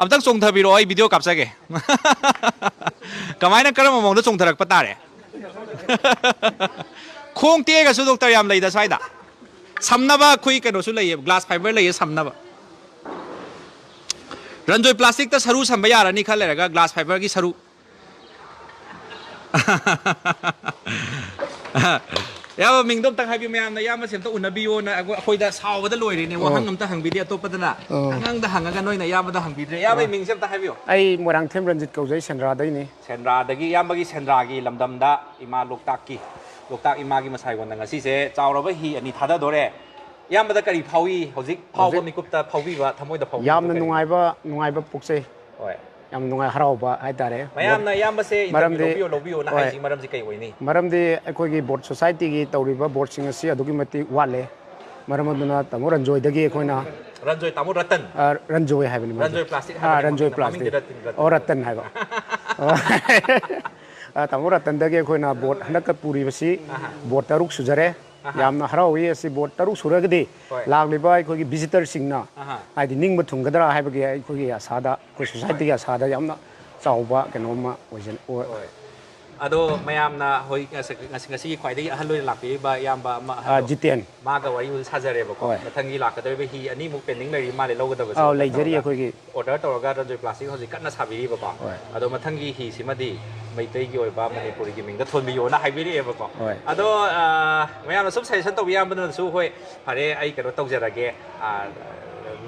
ꯑꯝꯇꯪ ꯆꯣꯡꯊꯕꯤꯔꯛꯑꯣ, ꯑꯩ video ꯀꯥꯞꯆꯒꯦ꯫ ꯀꯃꯥꯏꯅ, ꯀꯔꯝꯕ ꯃꯑꯣꯡꯗ ꯆꯣꯡꯊꯔꯛꯄ ꯇꯥꯔꯦ? ꯈꯣꯡ ꯇꯦꯛꯑꯒꯁꯨ ꯗꯣꯛꯇꯔ ꯌꯥꯝ ꯂꯩꯗ ꯁ꯭ꯋꯥꯏꯗ꯫ ꯁꯝꯅꯕ ꯑꯩꯈꯣꯏ ꯀꯩꯅꯣꯁꯨ ꯂꯩꯌꯦ, glass fiber ꯂꯩꯌꯦ ꯁꯝꯅꯕ꯫ ꯔꯟꯖꯣꯏ plasticꯇ ꯁꯔꯨ ꯁꯝꯕ ꯌꯥꯔꯅꯤ ꯈꯔ ꯂꯩꯔꯒ, glass fiberꯒꯤ ꯁꯔꯨ꯫ ꯏꯌꯥꯝꯕ ꯃꯤꯡꯗꯣ ꯑꯝꯇꯪ ꯍꯥꯏꯕꯤꯌꯨ, ꯃꯌꯥꯝꯅ ꯏꯌꯥꯝꯕꯁꯦ ꯑꯝꯇ ꯎꯅꯕꯤꯌꯣꯅ ꯑꯩꯈꯣꯏ-, ꯑꯩꯈꯣꯏꯗ ꯁꯥꯎꯕꯗ ꯂꯣꯏꯔꯦꯅꯦ꯫ ꯑꯣ꯫ ꯋꯥꯍꯪ ꯑꯝꯇ ꯍꯪꯕꯤꯗꯦ ꯑꯇꯣꯞꯄꯗꯅ꯫ ꯑꯣ꯫ ꯑꯉꯥꯡꯗ ꯍꯪꯉꯒ ꯅꯣꯏꯅ ꯏꯌꯥꯝꯕꯗ ꯍꯪꯕꯤꯗ꯭ꯔꯦ꯫ ꯏꯌꯥꯝꯕꯒꯤ ꯑꯣ꯫ ꯃꯤꯡꯁꯦ ꯑꯝꯇ ꯍꯥꯏꯕꯤꯌꯨ꯫ ꯑꯩ ꯃꯣꯏꯔꯥꯡꯊꯦꯝ ꯔꯟꯖꯤꯠ ꯀꯧꯖꯩ, ꯁꯦꯟꯗ꯭ꯔꯥꯗꯩꯅꯤ꯫ ꯁꯦꯟꯗ꯭ꯔꯥꯗꯒꯤ, ꯏꯌꯥꯝꯕꯒꯤ ꯁꯦꯟꯗ꯭ꯔꯥꯒꯤ ꯂꯝꯗꯝꯗ ꯏꯃꯥ ꯂꯣꯛꯇꯥꯛꯀꯤ, ꯂꯣꯛꯇꯥꯛ ꯏꯃꯥꯒꯤ ꯃꯁꯥꯏꯒꯣꯟꯗ ꯉꯁꯤꯁꯦ ꯆꯥꯎꯔꯕ ꯍꯤ ꯑꯅꯤ ꯊꯥꯗꯗꯣꯔꯦ꯫ ꯏꯌꯥꯝꯕꯗ ꯀꯔꯤ ꯐꯥꯎꯏ ꯍꯧꯖꯤꯛ ꯐꯥꯎꯕ ꯍꯧꯖꯤꯛ ꯃꯤꯀꯨꯞꯇ ꯐꯥꯎꯕꯤꯕ ꯊꯃꯣꯏꯗ ꯐꯥꯎꯕꯤꯕꯗꯣ ꯌꯥꯝꯅ ꯀꯔꯤꯅꯣ? ꯅꯨꯡꯉꯥꯏꯕ, ꯅꯨꯡꯉꯥꯏꯕ ꯄꯣꯛꯆꯩ꯫ ꯍꯣꯏ꯫ ꯌꯥꯝ ꯅꯨꯡꯉꯥꯏ, ꯍꯔꯥꯎꯕ ꯍꯥꯏꯇꯥꯔꯦ꯫ ꯃꯌꯥꯝꯅ ꯏꯌꯥꯝꯕꯁꯦ interview ꯃꯔꯝꯗꯤ ꯂꯧꯕꯤꯌꯣ, ꯂꯧꯕꯤꯌꯣꯅ ꯍꯣꯏ꯫ ꯍꯥꯏꯁꯤ ꯃꯔꯝꯁꯤ ꯀꯩ ꯑꯣꯏꯅꯤ? ꯃꯔꯝꯗꯤ ꯑꯩꯈꯣꯏꯒꯤ ꯕꯣꯠ ꯁꯣꯁꯥꯏꯇꯤꯒꯤ ꯇꯧꯔꯤꯕ ꯕꯣꯠꯁꯤꯡ ꯑꯁꯤ ꯑꯗꯨꯛꯀꯤ ꯃꯇꯤꯛ ꯋꯥꯠꯂꯦ꯫ ꯃꯔꯝ ꯑꯗꯨꯅ ꯇꯥꯃꯣ ꯔꯟꯖꯣꯏꯗꯒꯤ ꯑꯩꯈꯣꯏꯅ ꯔꯟꯖꯣꯏ, ꯇꯥꯃꯣ ꯔꯇꯟ꯫ ꯑ, ꯔꯟꯖꯣꯏ ꯍꯥꯏꯕꯅꯤ ꯃꯔꯝꯗꯤ꯫ ꯔꯟꯖꯣꯏ ꯄ꯭ꯂꯥꯁꯇꯤꯛ ꯑ, ꯍꯥꯏꯕꯅꯤ ꯔꯟꯖꯣꯏ ꯃꯃꯤꯡꯗ, ꯄ꯭ꯂꯥꯁꯇꯤꯛ꯫ ꯃꯃꯤꯡꯗꯤ ꯔꯇꯟ, ꯔꯇꯟ꯫ ꯑꯣ, ꯔꯇꯟ ꯍꯥꯏꯕ꯫ ꯑ, ꯇꯥꯃꯣ ꯔꯇꯟꯗꯒꯤ ꯑꯩꯈꯣꯏꯅ ꯕꯣꯠ ꯍꯟꯗꯛꯀ ꯄꯨꯔꯤꯕꯁꯤ ꯑꯍꯥ꯫ ꯕꯣꯠ ꯇꯔꯨꯛ ꯁꯨꯖꯔꯦ꯫ ꯑꯍꯥ꯫ ꯌꯥꯝꯅ ꯍꯔꯥꯎꯏ꯫ ꯑꯁꯤ ꯕꯣꯠ ꯇꯔꯨꯛ ꯁꯨꯔꯒꯗꯤ ꯍꯣꯏ꯫ ꯂꯥꯛꯂꯤꯕ ꯑꯩꯈꯣꯏꯒꯤ visitorꯁꯤꯡꯅ ꯑꯍꯥ꯫ ꯍꯥꯏꯗꯤ ꯅꯤꯡꯕ ꯊꯨꯡꯒꯗ꯭ꯔꯥ ꯍꯥꯏꯕꯒꯤ ꯑꯩꯈꯣꯏꯒꯤ ꯑꯁꯥꯗ, ꯑꯩꯈꯣꯏ ꯁꯣꯁꯥꯏꯇꯤꯒꯤ ꯑꯁꯥꯗ ꯌꯥꯝꯅ ꯆꯥꯎꯕ ꯀꯩꯅꯣꯝꯃ ꯑꯣꯏꯖ-, ꯑꯣꯏ-, ꯍꯣꯏ꯫ ꯑꯗꯣ ꯃꯌꯥꯝꯅ ꯍꯣꯏ, ꯉꯁꯤ-, ꯉꯁꯤ-, ꯉꯁꯤꯒꯤ ꯈ꯭ꯋꯥꯏꯗꯒꯤ ꯑꯍꯜ ꯑꯣꯏꯅ ꯂꯥꯛꯄꯤꯔꯤꯕ ꯏꯌꯥꯝꯕ ꯑꯃ ꯑ, ꯑꯍꯜꯗꯣ, ꯖꯤꯇꯦꯟ꯫ ꯃꯥꯒ ꯋꯥꯔꯤ ꯁꯥꯖꯔꯦꯕꯀꯣ꯫ ꯍꯣꯏ꯫ ꯃꯊꯪꯒꯤ ꯂꯥꯛꯀꯗꯧꯔꯤꯕ ꯍꯤ ꯑꯅꯤꯃꯨꯛ pending ꯂꯩꯔꯤ ꯃꯥꯜꯂꯦ ꯂꯧꯒꯗꯕꯁꯦ ꯑꯥꯎ, order ꯂꯩꯖꯔꯤ ꯇꯧꯔꯒ꯫ ꯑꯩꯈꯣꯏꯒꯤ꯫ Order ꯇꯧꯔꯒ ꯔꯟꯖꯣꯏ ꯄ꯭ꯂꯥꯁꯇꯤꯛ ꯍꯧꯖꯤꯛ ꯀꯟꯅ ꯁꯥꯕꯤꯔꯤꯕꯀꯣ꯫ ꯍꯣꯏ꯫ ꯑꯗꯣ ꯃꯊꯪꯒꯤ ꯍꯤꯁꯤꯃꯗꯤ ꯃꯩꯇꯩꯒꯤ ꯑꯣꯏꯕ ꯃꯅꯤꯄꯨꯔꯤꯒꯤ ꯃꯤꯡꯗ ꯊꯣꯟꯕꯤꯌꯣꯅ ꯍꯥꯏꯕꯤꯔꯛꯑꯦꯕꯀꯣ꯫ ꯍꯣꯏ꯫ ꯑꯗꯣ, ꯑ, ꯃꯌꯥꯝꯅ ꯁꯨꯝ suggestion ꯇꯧꯕ ꯏꯌꯥꯝꯕꯅꯁꯨ, "ꯍꯣꯏ, ꯐꯔꯦ, ꯑꯩ ꯀꯩꯅꯣ ꯇꯧꯖꯔꯒꯦ, ꯑ,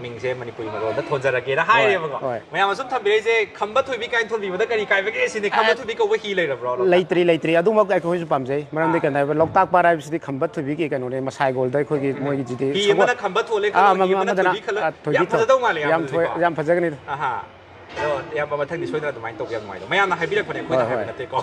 ꯃꯤꯡꯁꯦ ꯃꯅꯤꯄꯨꯔꯤ ꯃꯔꯣꯟꯗ ꯊꯣꯟꯖꯔꯒꯦꯅ" ꯍꯣꯏ, ꯍꯥꯏꯔꯦꯕꯀꯣ꯫ ꯍꯣꯏ꯫ ꯃꯌꯥꯝꯅ ꯁꯨꯝ ꯊꯝꯕꯤꯔꯛꯏꯁꯦ, "ꯈꯝꯕ ꯊꯣꯏꯕꯤ" ꯀꯥꯏꯅ ꯊꯣꯟꯕꯤꯕꯗ ꯀꯔꯤ ꯀꯥꯏꯕꯒꯦ ꯁꯤꯅꯤ꯫ ꯈꯝꯕ ꯑ, ꯊꯣꯏꯕꯤ ꯀꯧꯕ ꯍꯤ ꯂꯩꯔꯕ꯭ꯔꯣ ꯂꯣꯛꯇꯥꯛ? ꯂꯩꯇ꯭ꯔꯤ, ꯂꯩꯇ꯭ꯔꯤ꯫ ꯑꯗꯨꯃꯛ ꯑꯩꯈꯣꯏꯁꯨ ꯄꯥꯝꯖꯩ꯫ ꯃꯔꯝꯗꯤ ꯑꯥ꯫ ꯀꯩꯅꯣ ꯍꯥꯏꯕ, ꯂꯣꯛꯇꯥꯛ ꯄꯥꯠ ꯍꯥꯏꯕꯁꯤꯗꯤ ꯈꯝꯕ ꯊꯣꯏꯕꯤꯒꯤ ꯀꯩꯅꯣꯅꯦ, ꯃꯁꯥꯏꯒꯣꯜꯗ ꯑꯩꯈꯣꯏꯒꯤ ꯎꯝ꯫ ꯃꯣꯏꯒꯤꯁꯤꯗꯤ ꯍꯤ ꯁꯒꯣꯜ-, ꯑꯃꯅ ꯈꯝꯕ ꯊꯣꯜꯂꯦ ꯑꯥ, ꯈꯜꯂꯣ, ꯍꯤ ꯑꯃ-, ꯑꯃꯗꯅ ꯑꯃꯗꯅ, ꯊꯣꯏꯕꯤ ꯈꯜꯂꯣ꯫ ꯑꯥ, ꯊꯣꯏꯕꯤ ꯌꯥꯝ ꯊꯣꯜꯂꯦ꯫ ꯐꯖꯗꯧ ꯃꯥꯜꯂꯦ ꯌꯥꯝ ꯌꯥꯝꯅꯗꯤꯀꯣ꯫ ꯊꯣꯏ-, ꯌꯥꯝ ꯐꯖꯒꯅꯤꯗ꯫ ꯑꯍꯥ꯫ ꯑꯗꯣ ꯏꯌꯥꯝꯕ ꯃꯊꯪꯗꯤ ꯁꯣꯏꯗꯅ ꯑꯗꯨꯃꯥꯏꯅ ꯇꯧꯕ ꯌꯥꯝ ꯅꯨꯡꯉꯥꯏꯗꯧ꯫ ꯃꯌꯥꯝꯅ ꯍꯥꯏꯕꯤꯔꯛꯄꯅꯦ, ꯑꯩꯈꯣꯏꯅ ꯍꯣꯏ, ꯍꯥꯏꯕ ꯍꯣꯏ꯫ ꯅꯠꯇꯦꯀꯣ꯫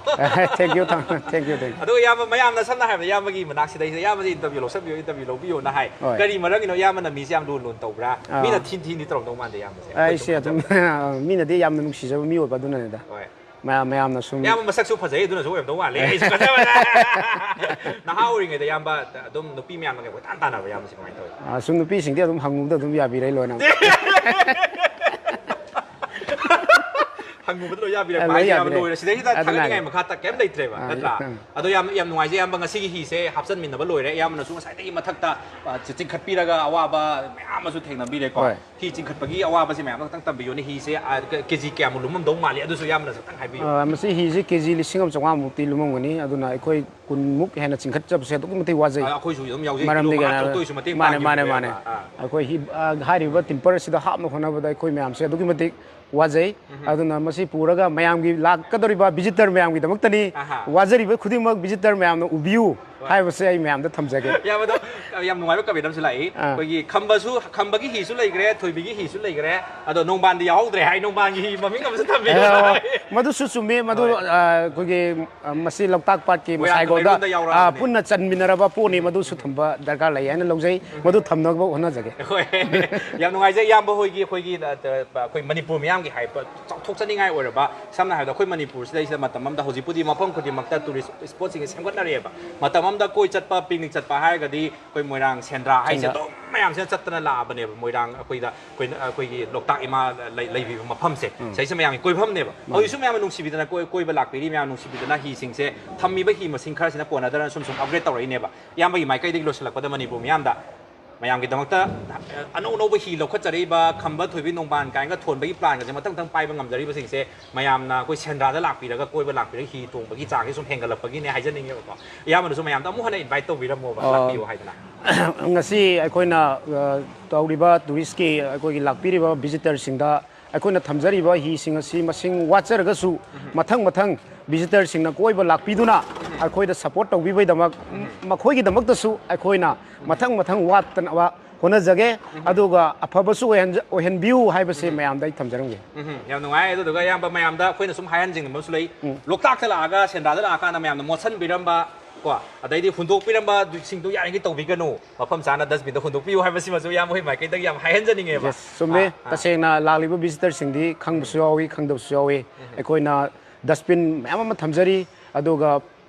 Thank you, thank you, thank you꯫ ꯑꯗꯣ ꯏꯌꯥꯝꯕ ꯃꯌꯥꯝꯅ ꯁꯝꯅ ꯍꯥꯏꯔꯕꯗ ꯏꯌꯥꯝꯕꯒꯤ ꯃꯅꯥꯛꯁꯤꯗꯩꯁꯤꯗ ꯏꯌꯥꯝꯕꯁꯦ interview ꯂꯧꯁꯟꯕꯤꯌꯨ, interview ꯂꯧꯕꯤꯌꯨꯅ ꯍꯥꯏ꯫ ꯍꯣꯏ꯫ ꯀꯔꯤ ꯃꯔꯝꯒꯤꯅꯣ ꯏꯌꯥꯝꯕꯅ ꯃꯤꯁꯦ ꯌꯥꯝ ꯂꯨ ꯂꯨꯅ ꯇꯧꯕ꯭ꯔꯥ? ꯑꯥ꯫ ꯃꯤꯅ ꯊꯤꯟ ꯊꯤꯟꯗꯤ ꯇꯧꯔꯝꯗꯧ ꯃꯥꯟꯗꯦ ꯏꯌꯥꯝꯕꯁꯦ꯫ ꯑꯩꯈꯣꯏ ꯑꯩꯁꯦ ꯁꯨꯝ ꯑꯗꯨꯝ, ꯈꯟꯖꯕꯗ꯫ ꯃꯤꯅꯗꯤ ꯌꯥꯝꯅ ꯅꯨꯡꯁꯤꯖꯕ ꯃꯤ ꯑꯣꯏꯕ ꯑꯗꯨꯅꯅꯤꯗ꯫ ꯍꯣꯏ꯫ ꯃꯌꯥꯝ, ꯃꯌꯥꯝꯅ ꯁꯨꯝ ꯏꯌꯥꯝꯕ ꯃꯁꯛꯁꯨ ꯐꯖꯩ, ꯑꯗꯨꯅꯁꯨ ꯑꯣꯏꯔꯝꯗꯧ ꯃꯥꯜꯂꯦ꯫ ꯑꯩꯁꯨ ꯈꯟꯖꯕꯗ꯫ ꯅꯍꯥ ꯑꯣꯏꯔꯤꯉꯩꯗ ꯏꯌꯥꯝꯕ ꯑꯗꯨꯝ ꯅꯨꯄꯤ ꯃꯌꯥꯝꯅꯒ ꯀꯣꯏꯇꯥꯟ ꯇꯥꯟꯅꯕ ꯏꯌꯥꯝꯕꯁꯦ ꯀꯃꯥꯏꯅ ꯇꯧꯋꯤ? ꯑꯥ, ꯁꯨꯝ ꯅꯨꯄꯤꯁꯤꯡꯗꯤ ꯑꯗꯨꯝ ꯍꯪꯉꯨꯕꯗ ꯑꯗꯨꯝ ꯌꯥꯕꯤꯔꯦ ꯂꯣꯏꯅꯃꯛ꯫ ꯍꯪꯉꯨꯕꯗ ꯂꯣꯏ ꯌꯥꯕꯤꯔꯦ꯫ ꯑꯦ, ꯂꯣꯏ ꯍꯥꯏꯗꯤ ꯌꯥꯝ ꯌꯥꯕꯤꯔꯦ꯫ ꯂꯣꯏꯔꯦ꯫ ꯁꯤꯗꯩꯁꯤꯗ ꯑꯗꯨꯅ ꯊꯥꯒꯠꯅꯤꯡꯉꯥꯏ ꯃꯈꯥ ꯇ-, ꯀꯩꯝ ꯂꯩꯇ꯭ꯔꯦꯕ, ꯑꯥ, ꯅꯠꯇ꯭ꯔꯥ? ꯎꯝ꯫ ꯑꯗꯣ ꯌꯥꯝ, ꯌꯥꯝ ꯅꯨꯡꯉꯥꯏꯖꯩ, ꯏꯌꯥꯝꯕ, ꯉꯁꯤꯒꯤ ꯍꯤꯁꯦ ꯍꯥꯞꯆꯟꯃꯤꯟꯅꯕ ꯂꯣꯏꯔꯦ꯫ ꯏꯌꯥꯝꯕꯅꯁꯨ ꯉꯁꯥꯏꯗꯒꯤ ꯃꯊꯛꯇ, ꯑ, ꯆꯤ-, ꯆꯤꯡꯈꯠꯄꯤꯔꯒ ꯑꯋꯥꯕ ꯃꯌꯥꯝ ꯑꯃꯁꯨ ꯊꯦꯡꯅꯕꯤꯔꯦꯀꯣ꯫ ꯍꯣꯏ꯫ ꯍꯤ ꯆꯤꯡꯈꯠꯄꯒꯤ ꯑꯋꯥꯕꯁꯤ ꯃꯌꯥꯝꯗꯣ ꯈꯤꯇꯪ ꯇꯝꯕꯤꯌꯨꯅꯦ꯫ ꯍꯤꯁꯦ, ꯑ, ꯀ-, ꯀꯦꯖꯤ ꯀꯌꯥꯃꯨꯛ ꯂꯨꯝꯃꯝꯗꯧ ꯃꯥꯜꯂꯤ? ꯑꯗꯨꯁꯨ ꯏꯌꯥꯝꯕꯅꯁꯨ ꯈꯤꯇꯪ ꯍꯥꯏꯕꯤꯌꯨ꯫ ꯑ, ꯃꯁꯤ ꯍꯤꯁꯦ ꯀꯦꯖꯤ ꯂꯤꯁꯤꯡ ꯑꯃ ꯆꯥꯝꯃꯉꯥ ꯃꯨꯛꯇꯤ ꯂꯨꯝꯃꯝꯒꯅꯤ꯫ ꯑꯗꯨꯅ ꯑꯩꯈꯣꯏ ꯀꯨꯟꯃꯨꯛ ꯍꯦꯟꯅ ꯆꯤꯡꯈꯠꯆꯕꯁꯦ ꯑꯗꯨꯛꯀꯤ ꯃꯇꯤꯛ ꯋꯥꯖꯩ꯫ ꯑ, ꯑꯩꯈꯣꯏꯁꯨ ꯑꯗꯨꯝ ꯌꯥꯎꯖꯩ꯫ ꯃꯔꯝꯗꯤ ꯀꯤꯂꯣ ꯃꯉꯥ ꯀꯩꯅꯣ-, ꯇꯔꯨꯛꯇ ꯑꯣꯏꯔꯁꯨ ꯃꯇꯦꯡ ꯃꯥꯅꯦ, ꯃꯥꯅꯦ, ꯄꯥꯡꯈꯤꯕꯅꯦꯕ꯫ ꯃꯥꯅꯦ꯫ ꯑꯥ꯫ ꯑꯩꯈꯣꯏ ꯍꯤ-, ꯑ, ꯍꯥꯏꯔꯤꯕ ꯇꯤꯝꯄꯔ ꯑꯁꯤꯗ ꯍꯥꯞꯅ ꯍꯣꯠꯅꯕꯗ ꯑꯩꯈꯣꯏ ꯃꯌꯥꯝꯁꯦ ꯑꯗꯨꯛꯀꯤ ꯃꯇꯤꯛ ꯋꯥꯖꯩ꯫ ꯎꯝ꯫ ꯑꯗꯨꯅ ꯃꯁꯤ ꯄꯨꯔꯒ ꯃꯌꯥꯝꯒꯤ ꯂꯥꯛꯀꯗꯧꯔꯤꯕ ꯚꯤꯖꯤꯇꯔ ꯃꯌꯥꯝꯒꯤꯗꯃꯛꯇꯅꯤ꯫ ꯑꯍꯥ꯫ ꯋꯥꯖꯔꯤꯕ ꯈꯨꯗꯤꯡꯃꯛ ꯚꯤꯖꯤꯇꯔ ꯃꯌꯥꯝꯅ ꯎꯕꯤꯌꯨ ꯍꯣꯏ꯫ ꯍꯥꯏꯕꯁꯦ ꯑꯩ ꯃꯌꯥꯝꯗ ꯊꯝꯖꯒꯦ꯫ ꯌꯥꯝ ꯑꯗꯣ, ꯌꯥꯝ ꯅꯨꯡꯉꯥꯏꯕ ꯀꯃꯦꯟ ꯑꯃꯁꯨ ꯂꯥꯛꯏ꯫ ꯑꯥ꯫ ꯑꯩꯈꯣꯏꯒꯤ ꯈꯝꯕꯁꯨ, ꯈꯝꯕꯒꯤ ꯍꯤꯁꯨ ꯂꯩꯈ꯭ꯔꯦ, ꯊꯣꯏꯕꯤꯒꯤ ꯍꯤꯁꯨ ꯂꯩꯈ꯭ꯔꯦ, ꯑꯗꯣ ꯅꯣꯡꯕꯥꯟꯗꯤ ꯌꯥꯎꯍꯧꯗ꯭ꯔꯦ ꯍꯥꯏ, ꯅꯣꯡꯕꯥꯟꯒꯤ ꯍꯤ ꯃꯃꯤꯡ ꯑꯃꯁꯨ ꯊꯝꯕꯤꯌꯨ ꯑꯣ, ꯍꯥꯏ꯫ ꯃꯗꯨꯁꯨ ꯆꯨꯝꯃꯤ꯫ ꯃꯗꯨ, ꯍꯣꯏ꯫ ꯑ, ꯑꯩꯈꯣꯏꯒꯤ, ꯑ, ꯃꯁꯤ ꯂꯣꯛꯇꯥꯛ ꯄꯥꯠꯀꯤ ꯃꯣꯏꯔꯥꯡ ꯃꯁꯥꯏꯒꯧꯗ, ꯃꯌꯣꯟꯗ ꯌꯥꯎꯔꯛꯑꯕꯅꯦ꯫ ꯑ, ꯄꯨꯟꯅ ꯆꯟꯃꯤꯟꯅꯔꯕ ꯄꯣꯠꯅꯤ, ꯃꯗꯨꯁꯨ ꯊꯝꯕ ꯗꯔꯀꯥꯔ ꯂꯩ ꯍꯥꯏꯅ ꯂꯧꯖꯩ꯫ ꯃꯗꯨ ꯊꯝꯅꯕ ꯍꯣꯠꯅꯖꯒꯦ꯫ ꯍꯣꯏ꯫ ꯌꯥꯝ ꯅꯨꯡꯉꯥꯏꯖꯩ, ꯏꯌꯥꯝꯕ ꯍꯣꯏꯒꯤ, ꯑꯩꯈꯣꯏꯒꯤ, ꯑ, ꯑ, ꯑꯩꯈꯣꯏ ꯃꯅꯤꯄꯨꯔ ꯃꯤꯌꯥꯝꯒꯤ ꯍꯥꯏꯕ ꯆꯥꯎꯊꯣꯛꯆꯅꯤꯡꯉꯥꯏ ꯑꯣꯏꯔꯕ, ꯁꯝꯅ ꯍꯥꯏꯔꯕꯗ ꯑꯩꯈꯣꯏ ꯃꯅꯤꯄꯨꯔꯁꯤꯗꯩꯁꯤꯗ ꯃꯇꯝ ꯑꯃꯗ, ꯍꯧꯖꯤꯛꯄꯨꯗꯤ ꯃꯐꯝ ꯈꯨꯗꯤꯡꯃꯛꯇ ꯇꯨꯔꯤꯁ ꯏꯁꯄꯣꯠꯁꯤꯡꯁꯦ ꯁꯦꯝꯒꯠꯅꯔꯦꯕ꯫ ꯃꯇꯝ ꯑꯃꯗ ꯀꯣꯏ ꯆꯠꯄ, ꯄꯤꯛꯅꯤꯛ ꯆꯠꯄ ꯍꯥꯏꯔꯒꯗꯤ ꯑꯩꯈꯣꯏ ꯃꯣꯏꯔꯥꯡ ꯁꯦꯟꯗ꯭ꯔꯥ ꯍꯥꯏꯁꯦ ꯁꯦꯟꯗ꯭ꯔꯥ꯫ ꯑꯗꯨꯝ ꯃꯌꯥꯝꯁꯤꯅ ꯆꯠꯇꯅ ꯂꯥꯛꯑꯕꯅꯦꯕ꯫ ꯃꯣꯏꯔꯥꯡ ꯑꯩꯈꯣꯏꯗ, ꯑꯩꯈꯣꯏꯅ, ꯑꯩꯈꯣꯏꯒꯤ ꯂꯣꯛꯇꯥꯛ ꯏꯃꯥ ꯂꯩ-, ꯂꯩꯕꯤꯕ ꯃꯐꯝꯁꯦ, ꯎꯝ꯫ ꯁꯤꯗꯩꯁꯦ ꯃꯌꯥꯝꯒꯤ ꯀꯣꯏꯐꯝꯅꯦꯕ꯫ ꯃꯥꯅꯤ꯫ ꯍꯧꯖꯤꯛꯁꯨ ꯃꯌꯥꯝꯅ ꯅꯨꯡꯁꯤꯕꯤꯗꯅ ꯀꯣꯏ-, ꯀꯣꯏꯕ ꯂꯥꯛꯄꯤꯔꯤ, ꯃꯌꯥꯝ ꯅꯨꯡꯁꯤꯕꯤꯗꯅ ꯍꯤꯁꯤꯡꯁꯦ ꯊꯝꯃꯤꯕ ꯍꯤ ꯃꯁꯤꯡ ꯈꯔꯁꯤꯅ ꯀꯣꯟꯅꯗꯅ ꯁꯨꯝ ꯁꯨꯝ ꯑꯞꯒ꯭ꯔꯦꯗ ꯇꯧꯔꯛꯏꯅꯦꯕ꯫ ꯏꯌꯥꯝꯕꯒꯤ ꯃꯥꯏꯀꯩꯗꯒꯤ ꯂꯣꯏꯁꯤꯜꯂꯛꯄꯗ ꯃꯅꯤꯄꯨꯔ ꯃꯤꯌꯥꯝꯗ ꯃꯌꯥꯝꯒꯤꯗꯃꯛꯇ, ꯑ, ꯑꯅꯧ ꯑꯅꯧꯕ ꯍꯤ ꯂꯧꯈꯠꯆꯔꯛꯏꯕ, ꯈꯝꯕ ꯊꯣꯏꯕꯤ ꯅꯣꯡꯕꯥꯟ ꯀꯥꯏꯅꯒ ꯊꯣꯟꯕꯒꯤ ꯄ꯭ꯂꯥꯟꯒꯁꯦ ꯃꯊꯪ ꯃꯊꯪ ꯄꯥꯏꯕ ꯉꯝꯖꯔꯤꯕꯁꯤꯡꯁꯦ ꯃꯌꯥꯝꯅ ꯑꯩꯈꯣꯏ ꯁꯦꯟꯗ꯭ꯔꯥꯗ ꯂꯥꯛꯄꯤꯔꯒ, ꯀꯣꯏꯕ ꯂꯥꯛꯄꯤꯔꯒ ꯍꯤ ꯇꯣꯡꯕꯒꯤ ꯆꯥꯡꯁꯦ ꯁꯨꯝ ꯍꯦꯟꯒꯠꯂꯛꯄꯒꯤꯅꯦ ꯍꯥꯏꯖꯅꯤꯡꯉꯦꯕꯀꯣ꯫ ꯏꯌꯥꯝꯕꯅꯁꯨ ꯃꯌꯥꯝꯗ ꯑꯃꯨꯛ ꯍꯟꯅ ꯏꯟꯚꯥꯏꯠ ꯇꯧꯕꯤꯔꯝꯃꯣꯕ, ꯑꯣ, ꯂꯥꯛꯄꯤꯌꯣ ꯍꯥꯏꯗꯅ꯫ ꯉꯁꯤ ꯑꯩꯈꯣꯏꯅ, ꯑ, ꯇꯧꯔꯤꯕ ꯇꯨꯔꯤꯁꯀꯤ ꯑꯩꯈꯣꯏꯒꯤ ꯂꯥꯛꯄꯤꯔꯤꯕ ꯚꯤꯖꯤꯇꯔꯁꯤꯡꯗ ꯑꯩꯈꯣꯏꯅ ꯊꯝꯖꯔꯤꯕ ꯍꯤꯁꯤꯡ ꯑꯁꯤ ꯃꯁꯤꯡ ꯋꯥꯠꯆꯔꯒꯁꯨ, ꯎꯝ꯫ ꯃꯊꯪ ꯃꯊꯪ ꯚꯤꯖꯤꯇꯔꯁꯤꯡꯅ ꯀꯣꯏꯕ ꯂꯥꯛꯄꯤꯗꯨꯅ ꯎꯝ꯫ ꯑꯩꯈꯣꯏꯗ ꯁꯄꯣꯔꯠ ꯇꯧꯕꯤꯕꯒꯤꯗꯃꯛ, ꯎꯝ꯫ ꯃꯈꯣꯏꯒꯤꯗꯃꯛꯇꯁꯨ ꯑꯩꯈꯣꯏꯅ ꯎꯝ꯫ ꯃꯊꯪ ꯃꯊꯪ ꯋꯥꯠꯇꯅꯕ ꯍꯣꯠꯅꯖꯒꯦ꯫ ꯎꯝ꯫ ꯑꯗꯨꯒ ꯑꯐꯕꯁꯨ ꯑꯣꯏꯍꯟꯖ-, ꯑꯣꯏꯍꯟꯕꯤꯌꯨ ꯍꯥꯏꯕꯁꯤ ꯎꯝ꯫ ꯃꯌꯥꯝꯗ ꯑꯩ ꯊꯝꯖꯔꯝꯒꯦ꯫ ꯎꯝ, ꯌꯥꯝ ꯅꯨꯡꯉꯥꯏ꯫ ꯑꯗꯨꯗꯨꯒ ꯏꯌꯥꯝꯕ, ꯃꯌꯥꯝꯗ ꯑꯩꯈꯣꯏꯅ ꯁꯨꯝ ꯍꯥꯏꯍꯟꯖꯅꯤꯡꯕ ꯑꯃꯁꯨ ꯂꯩ꯫ ꯎꯝ꯫ ꯂꯣꯛꯇꯥꯛꯇ ꯂꯥꯛꯑꯒ, ꯁꯦꯟꯗ꯭ꯔꯥꯗ ꯂꯥꯛꯑꯀꯥꯟꯗ ꯃꯌꯥꯝꯅ ꯃꯣꯠꯁꯟꯕꯤꯔꯝꯕ, ꯀꯣ, ꯑꯗꯩꯗꯤ ꯍꯨꯟꯗꯣꯛꯄꯤꯔꯝꯕ ꯁꯤꯡꯗꯣ ꯌꯥꯔꯤꯉꯩ ꯇꯧꯕꯤꯒꯅꯨ, ꯃꯐꯝ ꯆꯥꯅ ꯗꯁꯕꯤꯟꯗ ꯍꯨꯟꯗꯣꯛꯄꯤꯌꯨ ꯍꯥꯏꯕꯁꯤꯃꯁꯨ ꯏꯌꯥꯝꯕ ꯍꯣꯏ ꯃꯥꯏꯀꯩꯗꯒꯤ ꯌꯥꯝ ꯍꯥꯏꯍꯟꯖꯅꯤꯡꯉꯦꯕ꯫ Yes, ꯆꯨꯝꯃꯤ꯫ ꯑꯥ, ꯑꯥ꯫ ꯇꯁꯦꯡꯅ ꯂꯥꯛꯂꯤꯕ ꯚꯤꯖꯤꯇꯔꯁꯤꯡꯗꯤ ꯈꯪꯕꯁꯨ ꯌꯥꯎꯏ, ꯈꯪꯗꯕꯁꯨ ꯌꯥꯎꯏ꯫ ꯎꯝ꯫ ꯑꯩꯈꯣꯏꯅ ꯗꯁꯕꯤꯟ ꯃꯌꯥꯝ ꯑꯃ ꯊꯝꯖꯔꯤ, ꯑꯗꯨꯒ,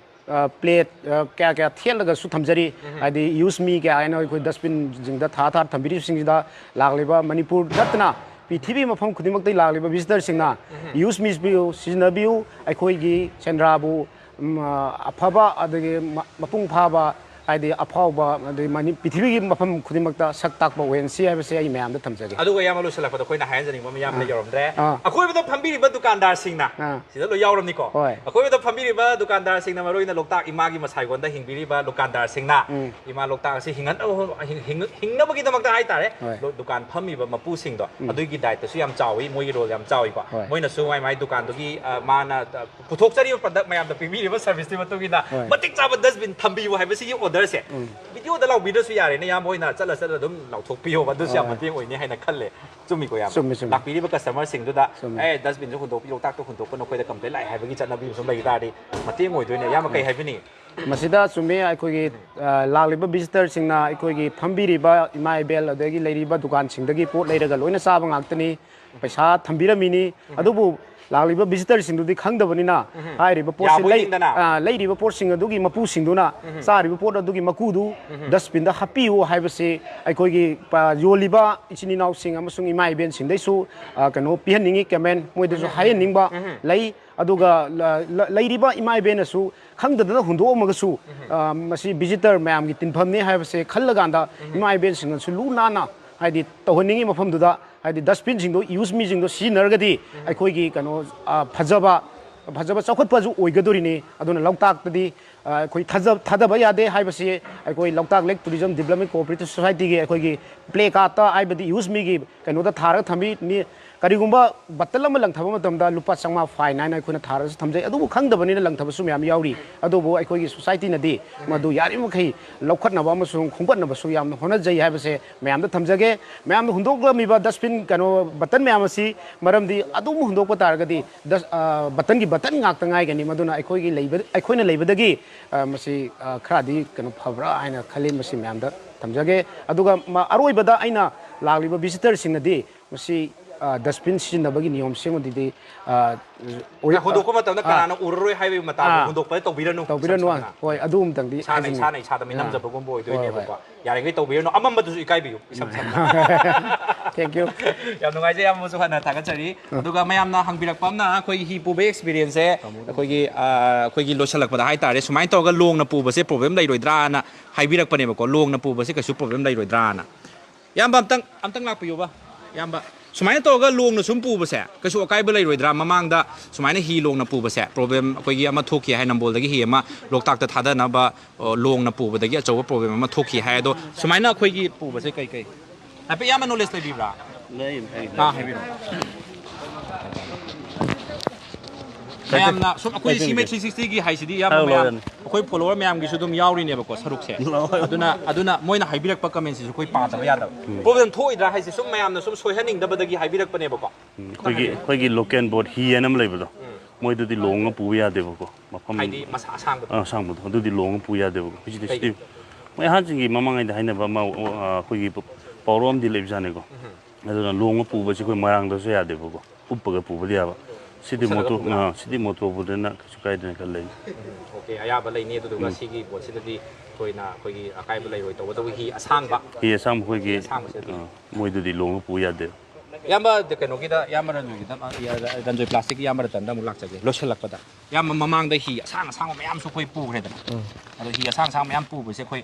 ꯑ, ꯄ꯭ꯂꯦꯠ, ꯑ, ꯀꯌꯥ ꯀꯌꯥ ꯊꯦꯠꯂꯒꯁꯨ ꯊꯝꯖꯔꯤ꯫ ꯎꯝ꯫ ꯍꯥꯏꯗꯤ ꯌꯨꯁ ꯃꯤ ꯀꯌꯥ ꯍꯥꯏꯅ ꯑꯩꯈꯣꯏ ꯗꯁꯕꯤꯟꯁꯤꯡꯗ ꯊꯥ ꯊꯥ ꯊꯝꯕꯤꯔꯤꯕꯁꯤꯡꯁꯤꯗ ꯂꯥꯛꯂꯤꯕ ꯃꯅꯤꯄꯨꯔ ꯅꯠꯇꯅ ꯄ꯭ꯔꯤꯊꯤꯕꯤ ꯃꯐꯝ ꯈꯨꯗꯤꯡꯃꯛꯇꯒꯤ ꯂꯥꯛꯂꯤꯕ ꯚꯤꯖꯤꯇꯔꯁꯤꯡꯅ ꯌꯨꯁ ꯃꯤꯁ ꯕꯤꯌꯨ, ꯁꯤꯖꯤꯟꯅꯕꯤꯌꯨ꯫ ꯑꯩꯈꯣꯏꯒꯤ ꯁꯦꯟꯗ꯭ꯔꯥꯕꯨ, ꯎꯝ, ꯑ, ꯑꯐꯕ, ꯑꯗꯒꯤ ꯃ-, ꯃꯄꯨꯡ ꯐꯥꯕ, ꯍꯥꯏꯗꯤ ꯑꯐꯥꯎꯕ, ꯑꯗꯩ ꯃꯅꯤ-, ꯄ꯭ꯔꯤꯊꯤꯕꯤꯒꯤ ꯃꯐꯝ ꯈꯨꯗꯤꯡꯃꯛꯇ ꯁꯛ ꯇꯥꯛꯄ ꯑꯣꯏꯍꯟꯁꯤ ꯍꯥꯏꯕꯁꯦ ꯑꯩ ꯃꯌꯥꯝꯗ ꯊꯝꯖꯒꯦ꯫ ꯑꯗꯨꯒ ꯏꯌꯥꯝꯕ, ꯂꯣꯏꯁꯤꯜꯂꯛꯄꯗ ꯑꯩꯈꯣꯏꯅ ꯍꯥꯏꯍꯟꯖꯅꯤꯡꯕ ꯑꯃ ꯏꯌꯥꯝꯕꯗ ꯑꯥ꯫ ꯌꯧꯔꯝꯗ꯭ꯔꯦ꯫ ꯑꯥ꯫ ꯑꯀꯣꯏꯕꯗ ꯐꯝꯕꯤꯔꯤꯕ ꯗꯨꯀꯥꯟꯗꯥꯔꯁꯤꯡꯅ ꯑꯥ꯫ ꯁꯤꯗ ꯂꯣꯏ ꯌꯥꯎꯔꯝꯅꯤꯀꯣ꯫ ꯍꯣꯏ꯫ ꯑꯀꯣꯏꯕꯗ ꯐꯝꯕꯤꯔꯤꯕ ꯗꯨꯀꯥꯟꯗꯥꯔꯁꯤꯡꯅ, ꯃꯔꯨꯑꯣꯏꯅ ꯂꯣꯛꯇꯥꯛ ꯏꯃꯥꯒꯤ ꯃꯁꯥꯏꯒꯣꯟꯗ ꯍꯤꯡꯕꯤꯔꯤꯕ ꯗꯨꯀꯥꯟꯗꯥꯔꯁꯤꯡꯅ, ꯎꯝ꯫ ꯏꯃꯥ ꯂꯣꯛꯇꯥꯛ ꯑꯁꯤ ꯍꯤꯡꯍꯟꯅꯕ ꯍꯣ-, ꯍꯤꯡ-, ꯍꯤꯡ-, ꯍꯤꯡꯅꯕꯒꯤꯗꯃꯛꯇ ꯍꯥꯏꯇꯥꯔꯦ, ꯍꯣꯏ꯫ ꯂꯣ-, ꯗꯨꯀꯥꯟ ꯐꯝꯃꯤꯕ ꯃꯄꯨꯁꯤꯡꯗꯣ, ꯎꯝ꯫ ꯑꯗꯨꯒꯤ ꯗꯥꯏꯇꯁꯨ ꯌꯥꯝ ꯆꯥꯎꯏ, ꯃꯣꯏꯒꯤ ꯔꯣꯜ ꯌꯥꯝ ꯆꯥꯎꯏꯀꯣ꯫ ꯍꯣꯏ꯫ ꯃꯣꯏꯅꯁꯨ ꯃꯥꯏ ꯃꯥꯏ ꯗꯨꯀꯥꯟꯗꯨꯒꯤ, ꯑ, ꯃꯥꯅ, ꯑ, ꯄꯨꯊꯣꯛꯆꯔꯤꯕ ꯄ꯭ꯔꯗꯛ ꯃꯌꯥꯝꯗ ꯄꯤꯕꯤꯔꯤꯕ ꯁꯔꯚꯤꯁꯇꯨꯒꯤ ꯃꯇꯨꯡ ꯏꯟꯅ ꯍꯣꯏ꯫ ꯃꯇꯤꯛ ꯆꯥꯕ ꯗꯁꯕꯤꯟ ꯊꯝꯕꯤꯌꯨ ꯍꯥꯏꯕꯁꯤꯒꯤ ꯑꯣꯔꯗꯔꯁꯦ ꯎꯝ꯫ ꯚꯤꯗꯤꯑꯣꯗ ꯂꯥꯎꯕꯤꯗ꯭ꯔꯁꯨ ꯌꯥꯔꯦꯅꯦ, ꯏꯌꯥꯝꯕ ꯍꯣꯏꯅ ꯆꯠꯂ ꯆꯠꯂ ꯑꯗꯨꯝ ꯂꯥꯎꯊꯣꯛꯄꯤꯌꯣꯕ, ꯑꯗꯨꯁꯨ ꯌꯥꯝ ꯍꯣꯏ꯫ ꯃꯇꯦꯡ ꯑꯣꯏꯅꯤ ꯍꯥꯏꯅ ꯈꯜꯂꯦ꯫ ꯆꯨꯝꯃꯤꯀꯣ, ꯏꯌꯥꯝꯕ? ꯆꯨꯝꯃꯤ, ꯆꯨꯝꯃꯤ꯫ ꯂꯥꯛꯄꯤꯔꯤꯕ ꯀꯁꯇꯃꯔꯁꯤꯡꯗꯨꯗ, ꯆꯨꯝꯃꯤ꯫ "ꯑꯦ, ꯗꯁꯕꯤꯟꯁꯨ ꯍꯨꯟꯗꯣꯛꯄꯤꯌꯨ, ꯂꯣꯛꯇꯥꯛꯇ ꯍꯨꯟꯗꯣꯛꯄ ꯅꯈꯣꯏꯗ ꯀꯝꯄ꯭ꯂꯦꯟ ꯂꯥꯛꯑꯦ" ꯍꯥꯏꯕꯒꯤ ꯆꯠꯅꯕꯤ ꯑꯃꯁꯨ ꯂꯩ ꯇꯥꯔꯗꯤ ꯃꯇꯦꯡ ꯑꯣꯏꯗꯣꯏꯅꯦ꯫ ꯏꯌꯥꯝꯕ, ꯀꯩ ꯍꯥꯏꯕꯤꯅꯤꯡꯉꯤ? ꯃꯁꯤꯗ ꯆꯨꯝꯃꯤ, ꯑꯩꯈꯣꯏꯒꯤ, ꯑ, ꯂꯥꯛꯂꯤꯕ ꯚꯤꯖꯤꯇꯔꯁꯤꯡꯅ ꯑꯩꯈꯣꯏꯒꯤ ꯐꯝꯕꯤꯔꯤꯕ ꯏꯃꯥ ꯏꯕꯦꯜ ꯑꯗꯒꯤ ꯂꯩꯔꯤꯕ ꯗꯨꯀꯥꯟꯁꯤꯡꯗꯒꯤ ꯄꯣꯠ ꯂꯩꯔꯒ ꯂꯣꯏꯅ ꯆꯥꯕ ꯉꯥꯛꯇꯅꯤ, ꯄꯩꯁꯥ ꯊꯝꯕꯤꯔꯝꯃꯤꯅꯤ꯫ ꯑꯗꯨꯕꯨ ꯂꯥꯛꯂꯤꯕ ꯚꯤꯖꯤꯇꯔꯁꯤꯡꯗꯨꯗꯤ ꯈꯪꯗꯕꯅꯤꯅ ꯍꯥꯏꯔꯤꯕ ꯄꯣꯠꯁꯤ ꯌꯥꯕꯣꯏ ꯂꯩ-, ꯅꯤꯡꯗꯅ꯫ ꯑ, ꯂꯩꯔꯤꯕ ꯄꯣꯠꯁꯤꯡ ꯑꯗꯨꯒꯤ ꯃꯄꯨꯁꯤꯡꯗꯨꯅ ꯆꯥꯔꯤꯕ ꯄꯣꯠ ꯑꯗꯨꯒꯤ ꯃꯀꯨꯗꯨ ꯗꯁꯕꯤꯟꯗ ꯍꯥꯞꯄꯤꯌꯨ ꯍꯥꯏꯕꯁꯤ ꯑꯩꯈꯣꯏꯒꯤ, ꯑ, ꯌꯣꯜꯂꯤꯕ ꯏꯆꯤꯟ ꯏꯅꯥꯎꯁꯤꯡ ꯑꯃꯁꯨꯡ ꯏꯃꯥ ꯏꯕꯦꯜꯁꯤꯡꯗꯩꯁꯨ, ꯑ, ꯀꯩꯅꯣ ꯄꯤꯍꯟꯅꯤꯡꯉꯤ, ꯀꯃꯦꯟ ꯃꯣꯏꯗꯁꯨ ꯍꯥꯏꯍꯟꯅꯤꯡꯕ ꯂꯩ꯫ ꯑꯗꯨꯒ ꯂ-, ꯂ-, ꯂꯩꯔꯤꯕ ꯏꯃꯥ ꯏꯕꯦꯜꯅꯁꯨ ꯈꯪꯗꯗꯅ ꯍꯨꯟꯗꯣꯛꯑꯝꯃꯒꯁꯨ, ꯑ, ꯃꯁꯤ ꯚꯤꯖꯤꯇꯔ ꯃꯌꯥꯝꯒꯤ ꯇꯤꯟꯐꯝꯅꯤ ꯍꯥꯏꯕꯁꯦ ꯈꯜꯂꯀꯥꯟꯗ ꯏꯃꯥ ꯏꯕꯦꯜꯁꯤꯡꯅꯁꯨ ꯂꯨ ꯅꯥꯟꯅ, ꯍꯥꯏꯗꯤ, ꯇꯧꯍꯟꯅꯤꯡꯉꯤ ꯃꯐꯝꯗꯨꯗ, ꯍꯥꯏꯗꯤ, ꯗꯁꯕꯤꯟꯁꯤꯡꯗꯣ, ꯌꯨꯁ ꯃꯤꯁꯤꯡꯗꯣ ꯁꯤꯖꯤꯟꯅꯔꯒꯗꯤ ꯑꯩꯈꯣꯏꯒꯤ ꯀꯩꯅꯣ, ꯑ, ꯐꯖꯕ, ꯐꯖꯕ ꯆꯥꯎꯈꯠꯄꯁꯨ ꯑꯣꯏꯒꯗꯣꯔꯤꯅꯤ꯫ ꯑꯗꯨꯅ ꯂꯣꯛꯇꯥꯛꯇꯗꯤ, ꯑ, ꯑꯩꯈꯣꯏ ꯊꯥꯖ-, ꯊꯥꯗꯕ ꯌꯥꯗꯦ ꯍꯥꯏꯕꯁꯤ ꯑꯩꯈꯣꯏ ꯂꯣꯛꯇꯥꯛ ꯂꯦꯛ ꯇꯨꯔꯤꯖꯝ ꯗꯤꯕ꯭ꯂꯞꯃꯦꯟ ꯀꯣꯑꯣꯄꯔꯦꯇꯤꯚ ꯁꯣꯁꯥꯏꯇꯤꯒꯤ ꯑꯩꯈꯣꯏꯒꯤ ꯄ꯭ꯂꯦ ꯀꯥꯔꯠꯇ ꯍꯥꯏꯕꯗꯤ ꯌꯨꯁ ꯃꯤꯒꯤ ꯀꯩꯅꯣꯗ ꯊꯥꯔꯒ ꯊꯝꯃꯤ꯫ ꯃꯤ ꯀꯔꯤꯒꯨꯝꯕ ꯕꯇꯜ ꯑꯃ ꯂꯪꯊꯕ ꯃꯇꯝꯗ ꯂꯨꯄꯥ ꯆꯥꯝꯃꯉꯥ ꯐꯥꯏꯟ ꯍꯥꯏꯅ ꯑꯩꯈꯣꯏꯅ ꯊꯥꯔꯒꯁꯨ ꯊꯝꯖꯩ꯫ ꯑꯗꯨꯕꯨ ꯈꯪꯗꯕꯅꯤꯅ ꯂꯪꯊꯕꯁꯨ ꯃꯌꯥꯝ ꯌꯥꯎꯔꯤ꯫ ꯑꯗꯨꯕꯨ ꯑꯩꯈꯣꯏꯒꯤ ꯁꯣꯁꯥꯏꯇꯤꯅꯗꯤ ꯃꯗꯨ ꯌꯥꯔꯤꯕꯃꯈꯩ ꯂꯧꯈꯠꯅꯕ ꯑꯃꯁꯨꯡ ꯈꯣꯝꯒꯠꯅꯕꯁꯨ ꯌꯥꯝꯅ ꯍꯣꯠꯅꯖꯩ ꯍꯥꯏꯕꯁꯦ ꯃꯌꯥꯝꯗ ꯊꯝꯖꯒꯦ꯫ ꯃꯌꯥꯝꯅ ꯍꯨꯟꯗꯣꯛꯂꯝꯃꯤꯕ ꯗꯁꯕꯤꯟ, ꯀꯩꯅꯣ, ꯕꯇꯟ ꯃꯌꯥꯝ ꯑꯁꯤ, ꯃꯔꯝꯗꯤ ꯑꯗꯨꯝ ꯍꯨꯟꯗꯣꯛꯄ ꯇꯥꯔꯒꯗꯤ ꯗꯁ-, ꯑ, ꯕꯇꯟꯒꯤ ꯕꯇꯟ ꯉꯥꯛꯇ ꯉꯥꯏꯒꯅꯤ꯫ ꯃꯗꯨꯅ ꯑꯩꯈꯣꯏꯒꯤ ꯂꯩꯕ-, ꯑꯩꯈꯣꯏꯅ ꯂꯩꯕꯗꯒꯤ, ꯑ, ꯃꯁꯤ, ꯑ, ꯈꯔꯗꯤ ꯀꯩꯅꯣ ꯐꯕ꯭ꯔꯥ ꯍꯥꯏꯅ ꯈꯜꯂꯤ꯫ ꯃꯁꯤ ꯃꯌꯥꯝꯗ ꯊꯝꯖꯒꯦ꯫ ꯑꯗꯨꯒ ꯃ-, ꯑꯔꯣꯏꯕꯗ ꯑꯩꯅ ꯂꯥꯛꯂꯤꯕ ꯚꯤꯖꯤꯇꯔꯁꯤꯡꯅꯗꯤ ꯃꯁꯤ ꯑ, dustbin ꯁꯤꯖꯤꯟꯅꯕꯒꯤ ꯅꯤꯌꯣꯝ ꯁꯦꯝꯕꯗꯨꯗꯤ, ꯑ, ꯑꯣꯔꯤ-, ꯍꯨꯟꯗꯣꯛꯄ ꯃꯇꯝꯗ ꯑ, ꯀꯅꯥꯅ ꯎꯔꯔꯣꯏ ꯍꯥꯏꯕꯒꯤ ꯃꯇꯥꯡꯗꯣ ꯑꯥ꯫ ꯍꯨꯟꯗꯣꯛꯄꯗ ꯇꯧꯕꯤꯔꯅꯨ, ꯇꯧꯕꯤꯔꯅꯨ, ꯏꯁꯝ ꯁꯝꯅ꯫ ꯍꯣꯏ, ꯑꯗꯨ ꯑꯃꯇꯪꯗꯤ ꯏꯁꯥꯅ ꯍꯥꯏꯖꯅꯤꯡꯉꯤ꯫ ꯏꯁꯥꯅ ꯏꯁꯥꯗ ꯑꯥ꯫ ꯃꯤꯅꯝꯖꯕꯒꯨꯝꯕ ꯍꯣꯏ, ꯍꯣꯏ꯫ ꯑꯣꯏꯗꯣꯏꯅꯦꯕꯀꯣ꯫ ꯌꯥꯔꯤꯈꯩ ꯇꯧꯕꯤꯔꯅꯨ, ꯑꯃꯝꯕꯗꯨꯁꯨ ꯏꯀꯥꯏꯕꯤꯌꯨ, ꯏꯁꯝ ꯁꯝꯅ꯫ Thank you꯫ ꯌꯥꯝ ꯅꯨꯡꯉꯥꯏꯖꯩ, ꯏꯌꯥꯝꯕꯁꯨ ꯍꯟꯅ ꯊꯥꯒꯠꯆꯔꯤ꯫ ꯑꯥ꯫ ꯑꯗꯨꯒ ꯃꯌꯥꯝꯅ ꯍꯪꯕꯤꯔꯛꯄ ꯑꯃꯅ, ꯑꯩꯈꯣꯏꯒꯤ ꯍꯤ ꯄꯨꯕꯒꯤ experience ꯁꯦ ꯑꯩꯈꯣꯏꯒꯤ, ꯑ, ꯑꯩꯈꯣꯏꯒꯤ ꯂꯣꯏꯁꯤꯜꯂꯛꯄꯗ ꯍꯥꯏꯇꯥꯔꯦ, ꯁꯨꯃꯥꯏꯅ ꯇꯧꯔꯒ ꯂꯣꯡꯅ ꯄꯨꯕꯁꯦ problem ꯂꯩꯔꯣꯏꯗ꯭ꯔꯥꯅ ꯍꯥꯏꯕꯤꯔꯛꯄꯅꯦꯕꯀꯣ, ꯂꯣꯡꯅ ꯄꯨꯕꯁꯦ ꯀꯩꯁꯨ problem ꯂꯩꯔꯣꯏꯗ꯭ꯔꯥꯅ꯫ ꯏꯌꯥꯝꯕ, ꯑꯝꯇꯪ, ꯑꯝꯇꯪ ꯂꯥꯛꯄꯤꯌꯨꯕ꯫ ꯏꯌꯥꯝꯕ, ꯁꯨꯃꯥꯏꯅ ꯇꯧꯔꯒ ꯂꯣꯡꯅ ꯁꯨꯝ ꯄꯨꯕꯁꯦ ꯀꯩꯁꯨ ꯑꯀꯥꯏꯕ ꯂꯩꯔꯣꯏꯗ꯭ꯔꯥ? ꯃꯃꯥꯡꯗ ꯁꯨꯃꯥꯏꯅ ꯍꯤ ꯂꯣꯡꯅ ꯄꯨꯕꯁꯦ problem ꯑꯩꯈꯣꯏꯒꯤ ꯑꯃ ꯊꯣꯛꯈꯤ ꯍꯥꯏ, ꯅꯝꯕꯣꯜꯗꯒꯤ ꯍꯤ ꯑꯃ ꯂꯣꯛꯇꯥꯛꯇ ꯊꯥꯗꯅꯕ, ꯑ, ꯂꯣꯡꯅ ꯄꯨꯕꯗꯒꯤ ꯑꯆꯧꯕ problem ꯑꯃ ꯊꯣꯛꯈꯤ ꯍꯥꯏ꯫ ꯑꯗꯣ ꯁꯨꯃꯥꯏꯅ ꯑꯩꯈꯣꯏꯒꯤ ꯄꯨꯕꯁꯦ ꯀꯩ ꯀꯩ ꯍꯥꯏꯐꯦꯠ ꯏꯌꯥꯝꯕ knowledge ꯂꯩꯕꯤꯕ꯭ꯔꯥ? ꯂꯩ, ꯂꯩ꯫ ꯑꯥ, ꯍꯥꯏꯕꯤꯔꯣ꯫ ꯃꯌꯥꯝꯅ ꯁꯨꯝ ꯑꯩꯈꯣꯏ ꯁꯤ ꯃꯦ ꯊ꯭ꯔꯤ ꯁꯤꯛꯁꯇꯤꯒꯤ ꯍꯥꯏꯁꯤꯗꯤ ꯏꯌꯥꯝꯕ ꯍꯥꯏꯔꯣ, ꯃꯌꯥꯝ, ꯂꯣꯏꯔꯦ꯫ ꯑꯩꯈꯣꯏ follower ꯃꯌꯥꯝꯒꯤꯁꯨ ꯑꯗꯨꯝ ꯌꯥꯎꯔꯤꯅꯦꯕꯀꯣ ꯁꯔꯨꯛꯁꯦ꯫ ꯂꯣꯏꯔꯦ꯫ ꯑꯗꯨꯅ, ꯑꯗꯨꯅ ꯃꯣꯏꯅ ꯍꯥꯏꯕꯤꯔꯛꯄ comment ꯁꯤꯁꯨ ꯑꯩꯈꯣꯏ ꯄꯥꯗꯕ ꯌꯥꯗꯕ꯫ ꯎꯝ꯫ Problem ꯊꯣꯛꯏꯗ꯭ꯔꯥ ꯍꯥꯏꯁꯦ ꯁꯨꯝ ꯃꯌꯥꯝꯅ ꯁꯨꯝ ꯁꯣꯏꯍꯟꯅꯤꯡꯗꯕꯗꯒꯤ ꯍꯥꯏꯕꯤꯔꯛꯄꯅꯦꯕꯀꯣ꯫ ꯎꯝ, ꯑꯩꯈꯣꯏꯒꯤ, ꯑꯩꯈꯣꯏꯒꯤ local boat ꯍꯤ ꯍꯥꯏꯅ ꯑꯃ ꯂꯩꯕꯗꯣ, ꯎꯝ꯫ ꯃꯣꯏꯗꯨꯗꯤ ꯂꯣꯡꯉ ꯄꯨꯕ ꯌꯥꯗꯦꯕꯀꯣ, ꯃꯐꯝ ꯍꯥꯏꯗꯤ ꯃꯁꯥ ꯑꯁꯥꯡꯕꯗꯣ? ꯑꯥ, ꯑꯁꯥꯡꯕꯗꯣ, ꯑꯗꯨꯗꯤ ꯂꯣꯡꯉ ꯄꯨ ꯌꯥꯗꯦꯕꯀꯣ꯫ ꯑꯩꯈꯣꯏ ꯁꯤꯗꯤ, ꯀꯩꯒꯤ? ꯁꯤꯗꯤ ꯃꯣꯏ ꯑꯍꯟꯁꯤꯡꯒꯤ ꯃꯃꯥꯡꯉꯩꯗ ꯍꯥꯏꯅꯕ ꯑꯃ, ꯑ, ꯑꯩꯈꯣꯏꯒꯤ ꯄ-, ꯄꯥꯎꯔꯧ ꯑꯃꯗꯤ ꯂꯩꯕꯖꯥꯠꯅꯤꯀꯣ꯫ ꯎꯝ꯫ ꯑꯗꯨꯅ ꯂꯣꯡꯉ ꯄꯨꯕꯁꯤ ꯑꯩꯈꯣꯏ ꯃꯣꯏꯔꯥꯡꯗꯁꯨ ꯌꯥꯗꯦꯕꯀꯣ, ꯎꯞꯄꯒ ꯄꯨꯕꯗꯤ ꯌꯥꯕ꯫ ꯁꯤꯗꯤ ꯎꯞꯁꯜꯂꯒ ꯃꯣꯇꯣꯔ, ꯄꯨꯕꯗ? ꯑ, ꯁꯤꯗꯤ ꯃꯣꯇꯣꯔ ꯕꯣꯠꯅꯤꯅ ꯀꯩꯁꯨ ꯀꯥꯏꯗꯦꯅ ꯈꯜꯂꯦ꯫ ꯎꯝ, okay, ꯑꯌꯥꯕ ꯂꯩꯅꯤ꯫ ꯑꯗꯨꯗꯨꯒ ꯎꯝ꯫ ꯁꯤꯒꯤ ꯄꯣꯠꯁꯤꯗꯗꯤ ꯊꯣꯏꯅ ꯑꯩꯈꯣꯏꯒꯤ ꯑꯀꯥꯏꯕ ꯂꯩꯔꯣꯏ, ꯇꯧꯕꯇꯕꯨ ꯍꯤ ꯑꯁꯥꯡꯕ, ꯍꯤ ꯑꯁꯥꯡꯕ ꯑꯩꯈꯣꯏꯒꯤ, ꯍꯤ ꯑꯁꯥꯡꯕꯁꯦ ꯑꯗꯨꯝ꯫ ꯑ, ꯃꯣꯏꯗꯨꯗꯤ ꯂꯣꯡꯉ ꯄꯨ ꯌꯥꯗꯦ꯫ ꯏꯌꯥꯝꯕ, ꯀꯩꯅꯣꯒꯤꯗ, ꯏꯌꯥꯝꯕ ꯔꯟꯖꯣꯏꯒꯤꯗ, ꯑ, ꯔꯟꯖꯣꯏ plastic ꯀꯤ ꯏꯌꯥꯝꯕ ꯔꯇꯟꯗ ꯑꯃꯨꯛ ꯂꯥꯛꯆꯒꯦ, ꯂꯣꯏꯁꯤꯜꯂꯛꯄꯗ꯫ ꯏꯌꯥꯝꯕ, ꯃꯃꯥꯡꯗ ꯍꯤ ꯑꯁꯥꯡ ꯑꯁꯥꯡꯕ ꯃꯌꯥꯝꯁꯨ ꯑꯩꯈꯣꯏ ꯄꯨꯈ꯭ꯔꯦꯗꯅ꯫ ꯎꯝ꯫ ꯑꯗꯣ ꯍꯤ ꯑꯁꯥꯡ ꯑꯁꯥꯡ ꯃꯌꯥꯝ ꯄꯨꯕꯁꯦ ꯑꯩꯈꯣꯏ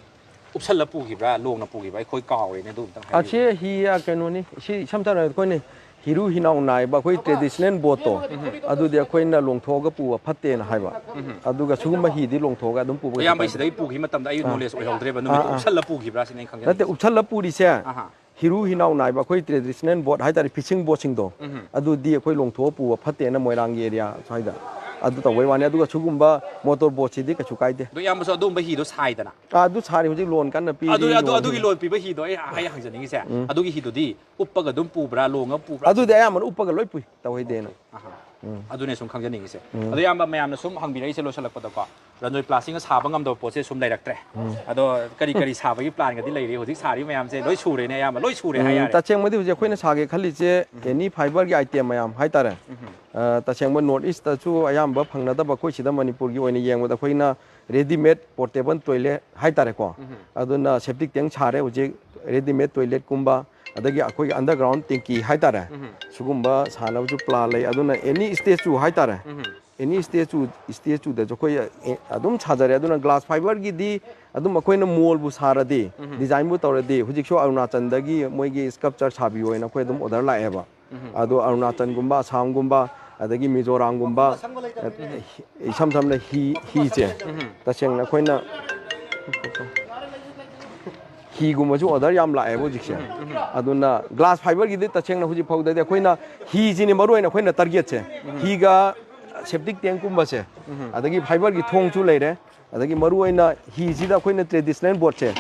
ꯎꯞꯁꯜꯂ ꯄꯨꯈꯤꯕ꯭ꯔꯥ, ꯂꯣꯡꯅ ꯄꯨꯈꯤꯕ꯭ꯔꯥ? ꯑꯩꯈꯣꯏ ꯀꯥꯎꯔꯦꯅꯦ, ꯑꯗꯨ ꯑꯝꯇꯪ ꯍꯥꯏꯕꯤꯌꯨ꯫ ꯑꯁꯤ ꯍꯤ, ꯑ, ꯀꯩꯅꯣꯅꯤ, ꯁꯤ ꯏꯁꯝ ꯁꯝꯅ ꯑꯩꯈꯣꯏꯅ ꯍꯤꯔꯨ ꯍꯤꯅꯥꯎ ꯅꯥꯏꯕ ꯑꯩꯈꯣꯏ traditional boat ꯇꯣ, ꯎꯝ꯫ ꯑꯗꯨꯗꯤ ꯑꯩꯈꯣꯏꯅ ꯂꯣꯡꯊꯣꯛꯑꯒ ꯄꯨꯕ ꯐꯠꯇꯦꯅ ꯍꯥꯏꯕ꯫ ꯎꯝ꯫ ꯑꯗꯨꯒ ꯁꯤꯒꯨꯝꯕ ꯍꯤꯗꯤ ꯂꯣꯡꯊꯣꯛꯑꯒ ꯑꯗꯨꯝ ꯄꯨꯕ ꯀꯩꯁꯨ ꯑꯌꯥꯝꯕ ꯀꯥꯏꯗꯦ꯫ ꯁꯤꯗꯒꯤ ꯄꯨꯈꯤꯕ ꯃꯇꯝꯗ ꯑꯩ ꯑꯥ꯫ Knowledge ꯑꯣꯏꯍꯧꯗ꯭ꯔꯦꯕ, ꯑꯥ, ꯅꯨꯃꯤꯠꯇꯨ ꯑꯥ꯫ ꯎꯞꯁꯜꯂ ꯄꯨꯈꯤꯕ꯭ꯔꯥ ꯁꯤꯅꯦ ꯑꯩꯅ ꯈꯪꯖꯅꯤꯡꯉꯤꯁꯦ꯫ ꯅꯠꯇꯦ, ꯎꯞꯁꯜꯂ ꯄꯨꯔꯤꯁꯦ, ꯑꯍꯥ꯫ ꯍꯤꯔꯨ ꯍꯤꯅꯥꯎ ꯅꯥꯏꯕ ꯑꯩꯈꯣꯏ traditional boat ꯍꯥꯏꯇꯥꯔꯦ, fishing boat ꯁꯤꯡꯗꯣ, ꯎꯝ꯫ ꯑꯗꯨꯗꯤ ꯑꯩꯈꯣꯏ ꯂꯣꯡꯊꯣꯛꯑ ꯄꯨꯕ ꯐꯠꯇꯦꯅ ꯃꯣꯏꯔꯥꯡꯒꯤ area ꯁ꯭ꯋꯥꯏꯗ ꯑꯗꯨ ꯇꯧꯕꯩ ꯋꯥꯅꯤ꯫ ꯑꯗꯨꯒ ꯁꯤꯒꯨꯝꯕ motor boat ꯁꯤꯗꯤ ꯀꯩꯁꯨ ꯀꯥꯏꯗꯦ꯫ ꯑꯗꯣ ꯏꯌꯥꯝꯕꯁꯨ ꯑꯗꯨꯝꯕ ꯍꯤꯗꯣ ꯁꯥꯏꯗꯅ? ꯑꯥ, ꯑꯗꯨ ꯁꯥꯔꯤ, ꯍꯧꯖꯤꯛ loan ꯀꯟꯅ ꯄꯤꯔꯤ, ꯑꯗꯨ, ꯑꯗꯨ, ꯌꯣꯜꯂꯤ꯫ ꯑꯗꯨꯒꯤ loan ꯄꯤꯕ ꯍꯤꯗꯣ ꯑꯩ, ꯑꯩ ꯍꯪꯖꯅꯤꯡꯉꯤꯁꯦ, ꯎꯝ꯫ ꯑꯗꯨꯒꯤ ꯍꯤꯗꯨꯗꯤ ꯎꯞꯄꯒ ꯑꯗꯨꯝ ꯄꯨꯕ꯭ꯔꯥ, ꯂꯣꯡꯉ ꯄꯨꯕ꯭ꯔꯥ? ꯑꯗꯨꯗꯤ ꯑꯌꯥꯝꯕꯅ ꯎꯞꯄꯒ ꯂꯣꯏ ꯄꯨꯏ, ꯇꯧꯍꯩꯗꯦꯅ꯫ ꯑꯍꯥ꯫ ꯑꯗꯨꯅꯦ ꯁꯨꯝ ꯈꯪꯖꯅꯤꯡꯉꯤꯁꯦ꯫ ꯑꯗꯣ ꯏꯌꯥꯝꯕ ꯃꯌꯥꯝꯅ ꯁꯨꯝ ꯍꯪꯕꯤꯔꯛꯏꯁꯦ ꯂꯣꯏꯁꯤꯜꯂꯛꯄꯗꯀꯣ, ꯔꯟꯖꯣꯏ ꯄ꯭ꯂꯥꯁꯤꯡꯅ ꯁꯥꯕ ꯉꯝꯗꯕ ꯄꯣꯠꯁꯦ ꯁꯨꯝ ꯂꯩꯔꯛꯇ꯭ꯔꯦ꯫ ꯑꯗꯣ ꯀꯔꯤ ꯀꯔꯤ ꯁꯥꯕꯒꯤ ꯄ꯭ꯂꯥꯟꯒꯗꯤ ꯂꯩꯔꯤ? ꯍꯧꯖꯤꯛ ꯁꯥꯔꯤꯕ ꯃꯌꯥꯝꯁꯦ ꯂꯣꯏ ꯁꯨꯔꯦꯅꯦ ꯑꯌꯥꯝꯕ, ꯂꯣꯏ ꯁꯨꯔꯦ ꯍꯥꯏ ꯌꯥꯔꯦ꯫ ꯇꯁꯦꯡꯕꯗꯤ ꯍꯧꯖꯤꯛ ꯑꯩꯈꯣꯏꯅ ꯁꯥꯒꯦ ꯈꯜꯂꯤꯁꯦ ꯑꯦꯅꯤ ꯐꯥꯏꯕꯔꯒꯤ ꯑꯥꯏꯇꯦꯝ ꯃꯌꯥꯝ ꯍꯥꯏꯇꯥꯔꯦ꯫ ꯑ, ꯇꯁꯦꯡꯕ ꯅꯣꯔꯠ ꯏꯁꯇꯁꯨ ꯑꯌꯥꯝꯕ ꯐꯪꯅꯗꯕ, ꯑꯩꯈꯣꯏ ꯁꯤꯗ ꯃꯅꯤꯄꯨꯔꯒꯤ ꯑꯣꯏꯅ ꯌꯦꯡꯕꯗ ꯑꯩꯈꯣꯏꯅ ꯔꯦꯗꯤꯃꯦꯗ ꯄꯣꯔꯇꯦꯕꯜ ꯇꯣꯏꯂꯦꯠ ꯍꯥꯏꯇꯥꯔꯦꯀꯣ꯫ ꯑꯗꯨꯅ ꯁꯦꯞꯇꯤꯛ ꯇꯦꯡ ꯁꯥꯔꯦ ꯍꯧꯖꯤꯛ, ꯔꯦꯗꯤꯃꯦꯗ ꯇꯣꯏꯂꯦꯠꯀꯨꯝꯕ, ꯑꯗꯒꯤ ꯑꯩꯈꯣꯏꯒꯤ ꯑꯟꯗꯔꯒ꯭ꯔꯥꯎꯟ ꯇꯦꯡꯀꯤ ꯍꯥꯏꯇꯥꯔꯦ꯫ ꯁꯤꯒꯨꯝꯕ ꯁꯥꯟꯅꯕꯁꯨ ꯄ꯭ꯂꯥꯟ ꯂꯩ꯫ ꯑꯗꯨꯅ ꯑꯦꯅꯤ ꯁ꯭ꯇꯦꯆꯨ ꯍꯥꯏꯇꯥꯔꯦ, ꯑꯦꯅꯤ ꯁ꯭ꯇꯦꯆꯨ, ꯁ꯭ꯇꯦꯆꯨꯗꯁꯨ ꯑꯩꯈꯣꯏ ꯑꯦ, ꯑꯗꯨꯝ ꯁꯥꯖꯔꯦ꯫ ꯑꯗꯨꯅ ꯒ꯭ꯂꯥꯁ ꯐꯥꯏꯕꯔꯒꯤꯗꯤ ꯑꯗꯨꯝ ꯑꯩꯈꯣꯏꯅ ꯃꯣꯜꯕꯨ ꯁꯥꯔꯗꯤ, ꯗꯤꯖꯥꯏꯟꯕꯨ ꯇꯧꯔꯗꯤ, ꯍꯧꯖꯤꯛꯁꯨ ꯑꯔꯨꯅꯥꯆꯜꯗꯒꯤ ꯃꯣꯏꯒꯤ ꯁ꯭ꯀꯜꯞꯆꯔ ꯁꯥꯕꯤꯌꯣ ꯍꯥꯏꯅ ꯑꯩꯈꯣꯏ ꯑꯗꯨꯝ ꯑꯣꯔꯗꯔ ꯂꯥꯛꯑꯦꯕ꯫ ꯑꯗꯣ ꯑꯔꯨꯅꯥꯆꯜꯒꯨꯝꯕ, ꯑꯁꯥꯝꯒꯨꯝꯕ, ꯑꯗꯒꯤ ꯃꯤꯖꯣꯔꯥꯝꯒꯨꯝꯕ, ꯏꯁꯝ ꯁꯝꯅ ꯍꯤ, ꯍꯤꯁꯦ ꯇꯁꯦꯡꯅ ꯑꯩꯈꯣꯏꯅ ꯍꯤꯒꯨꯝꯕꯁꯨ ꯑꯣꯔꯗꯔ ꯌꯥꯝ ꯂꯥꯛꯑꯦꯕ ꯍꯧꯖꯤꯛꯁꯦ꯫ ꯑꯗꯨꯅ ꯒ꯭ꯂꯥꯁ ꯐꯥꯏꯕꯔꯒꯤꯗꯤ ꯇꯁꯦꯡꯅ ꯍꯧꯖꯤꯛ ꯐꯥꯎꯗꯗꯤ ꯑꯩꯈꯣꯏꯅ ꯍꯤꯁꯤꯅꯤ ꯃꯔꯨ ꯑꯣꯏꯅ ꯑꯩꯈꯣꯏꯅ ꯇꯥꯔꯒꯦꯠꯁꯦ꯫ ꯍꯤꯒ ꯁꯦꯞꯇꯤꯛ ꯇꯦꯡꯀꯨꯝꯕꯁꯦ, ꯑꯗꯒꯤ ꯐꯥꯏꯕꯔꯒꯤ ꯊꯣꯡꯁꯨ ꯂꯩꯔꯦ, ꯑꯗꯒꯤ ꯃꯔꯨ ꯑꯣꯏꯅ ꯍꯤꯁꯤꯗ ꯑꯩꯈꯣꯏꯅ ꯇ꯭ꯔꯦꯗꯤꯁꯅꯦꯜ ꯕꯣꯠꯁꯦ,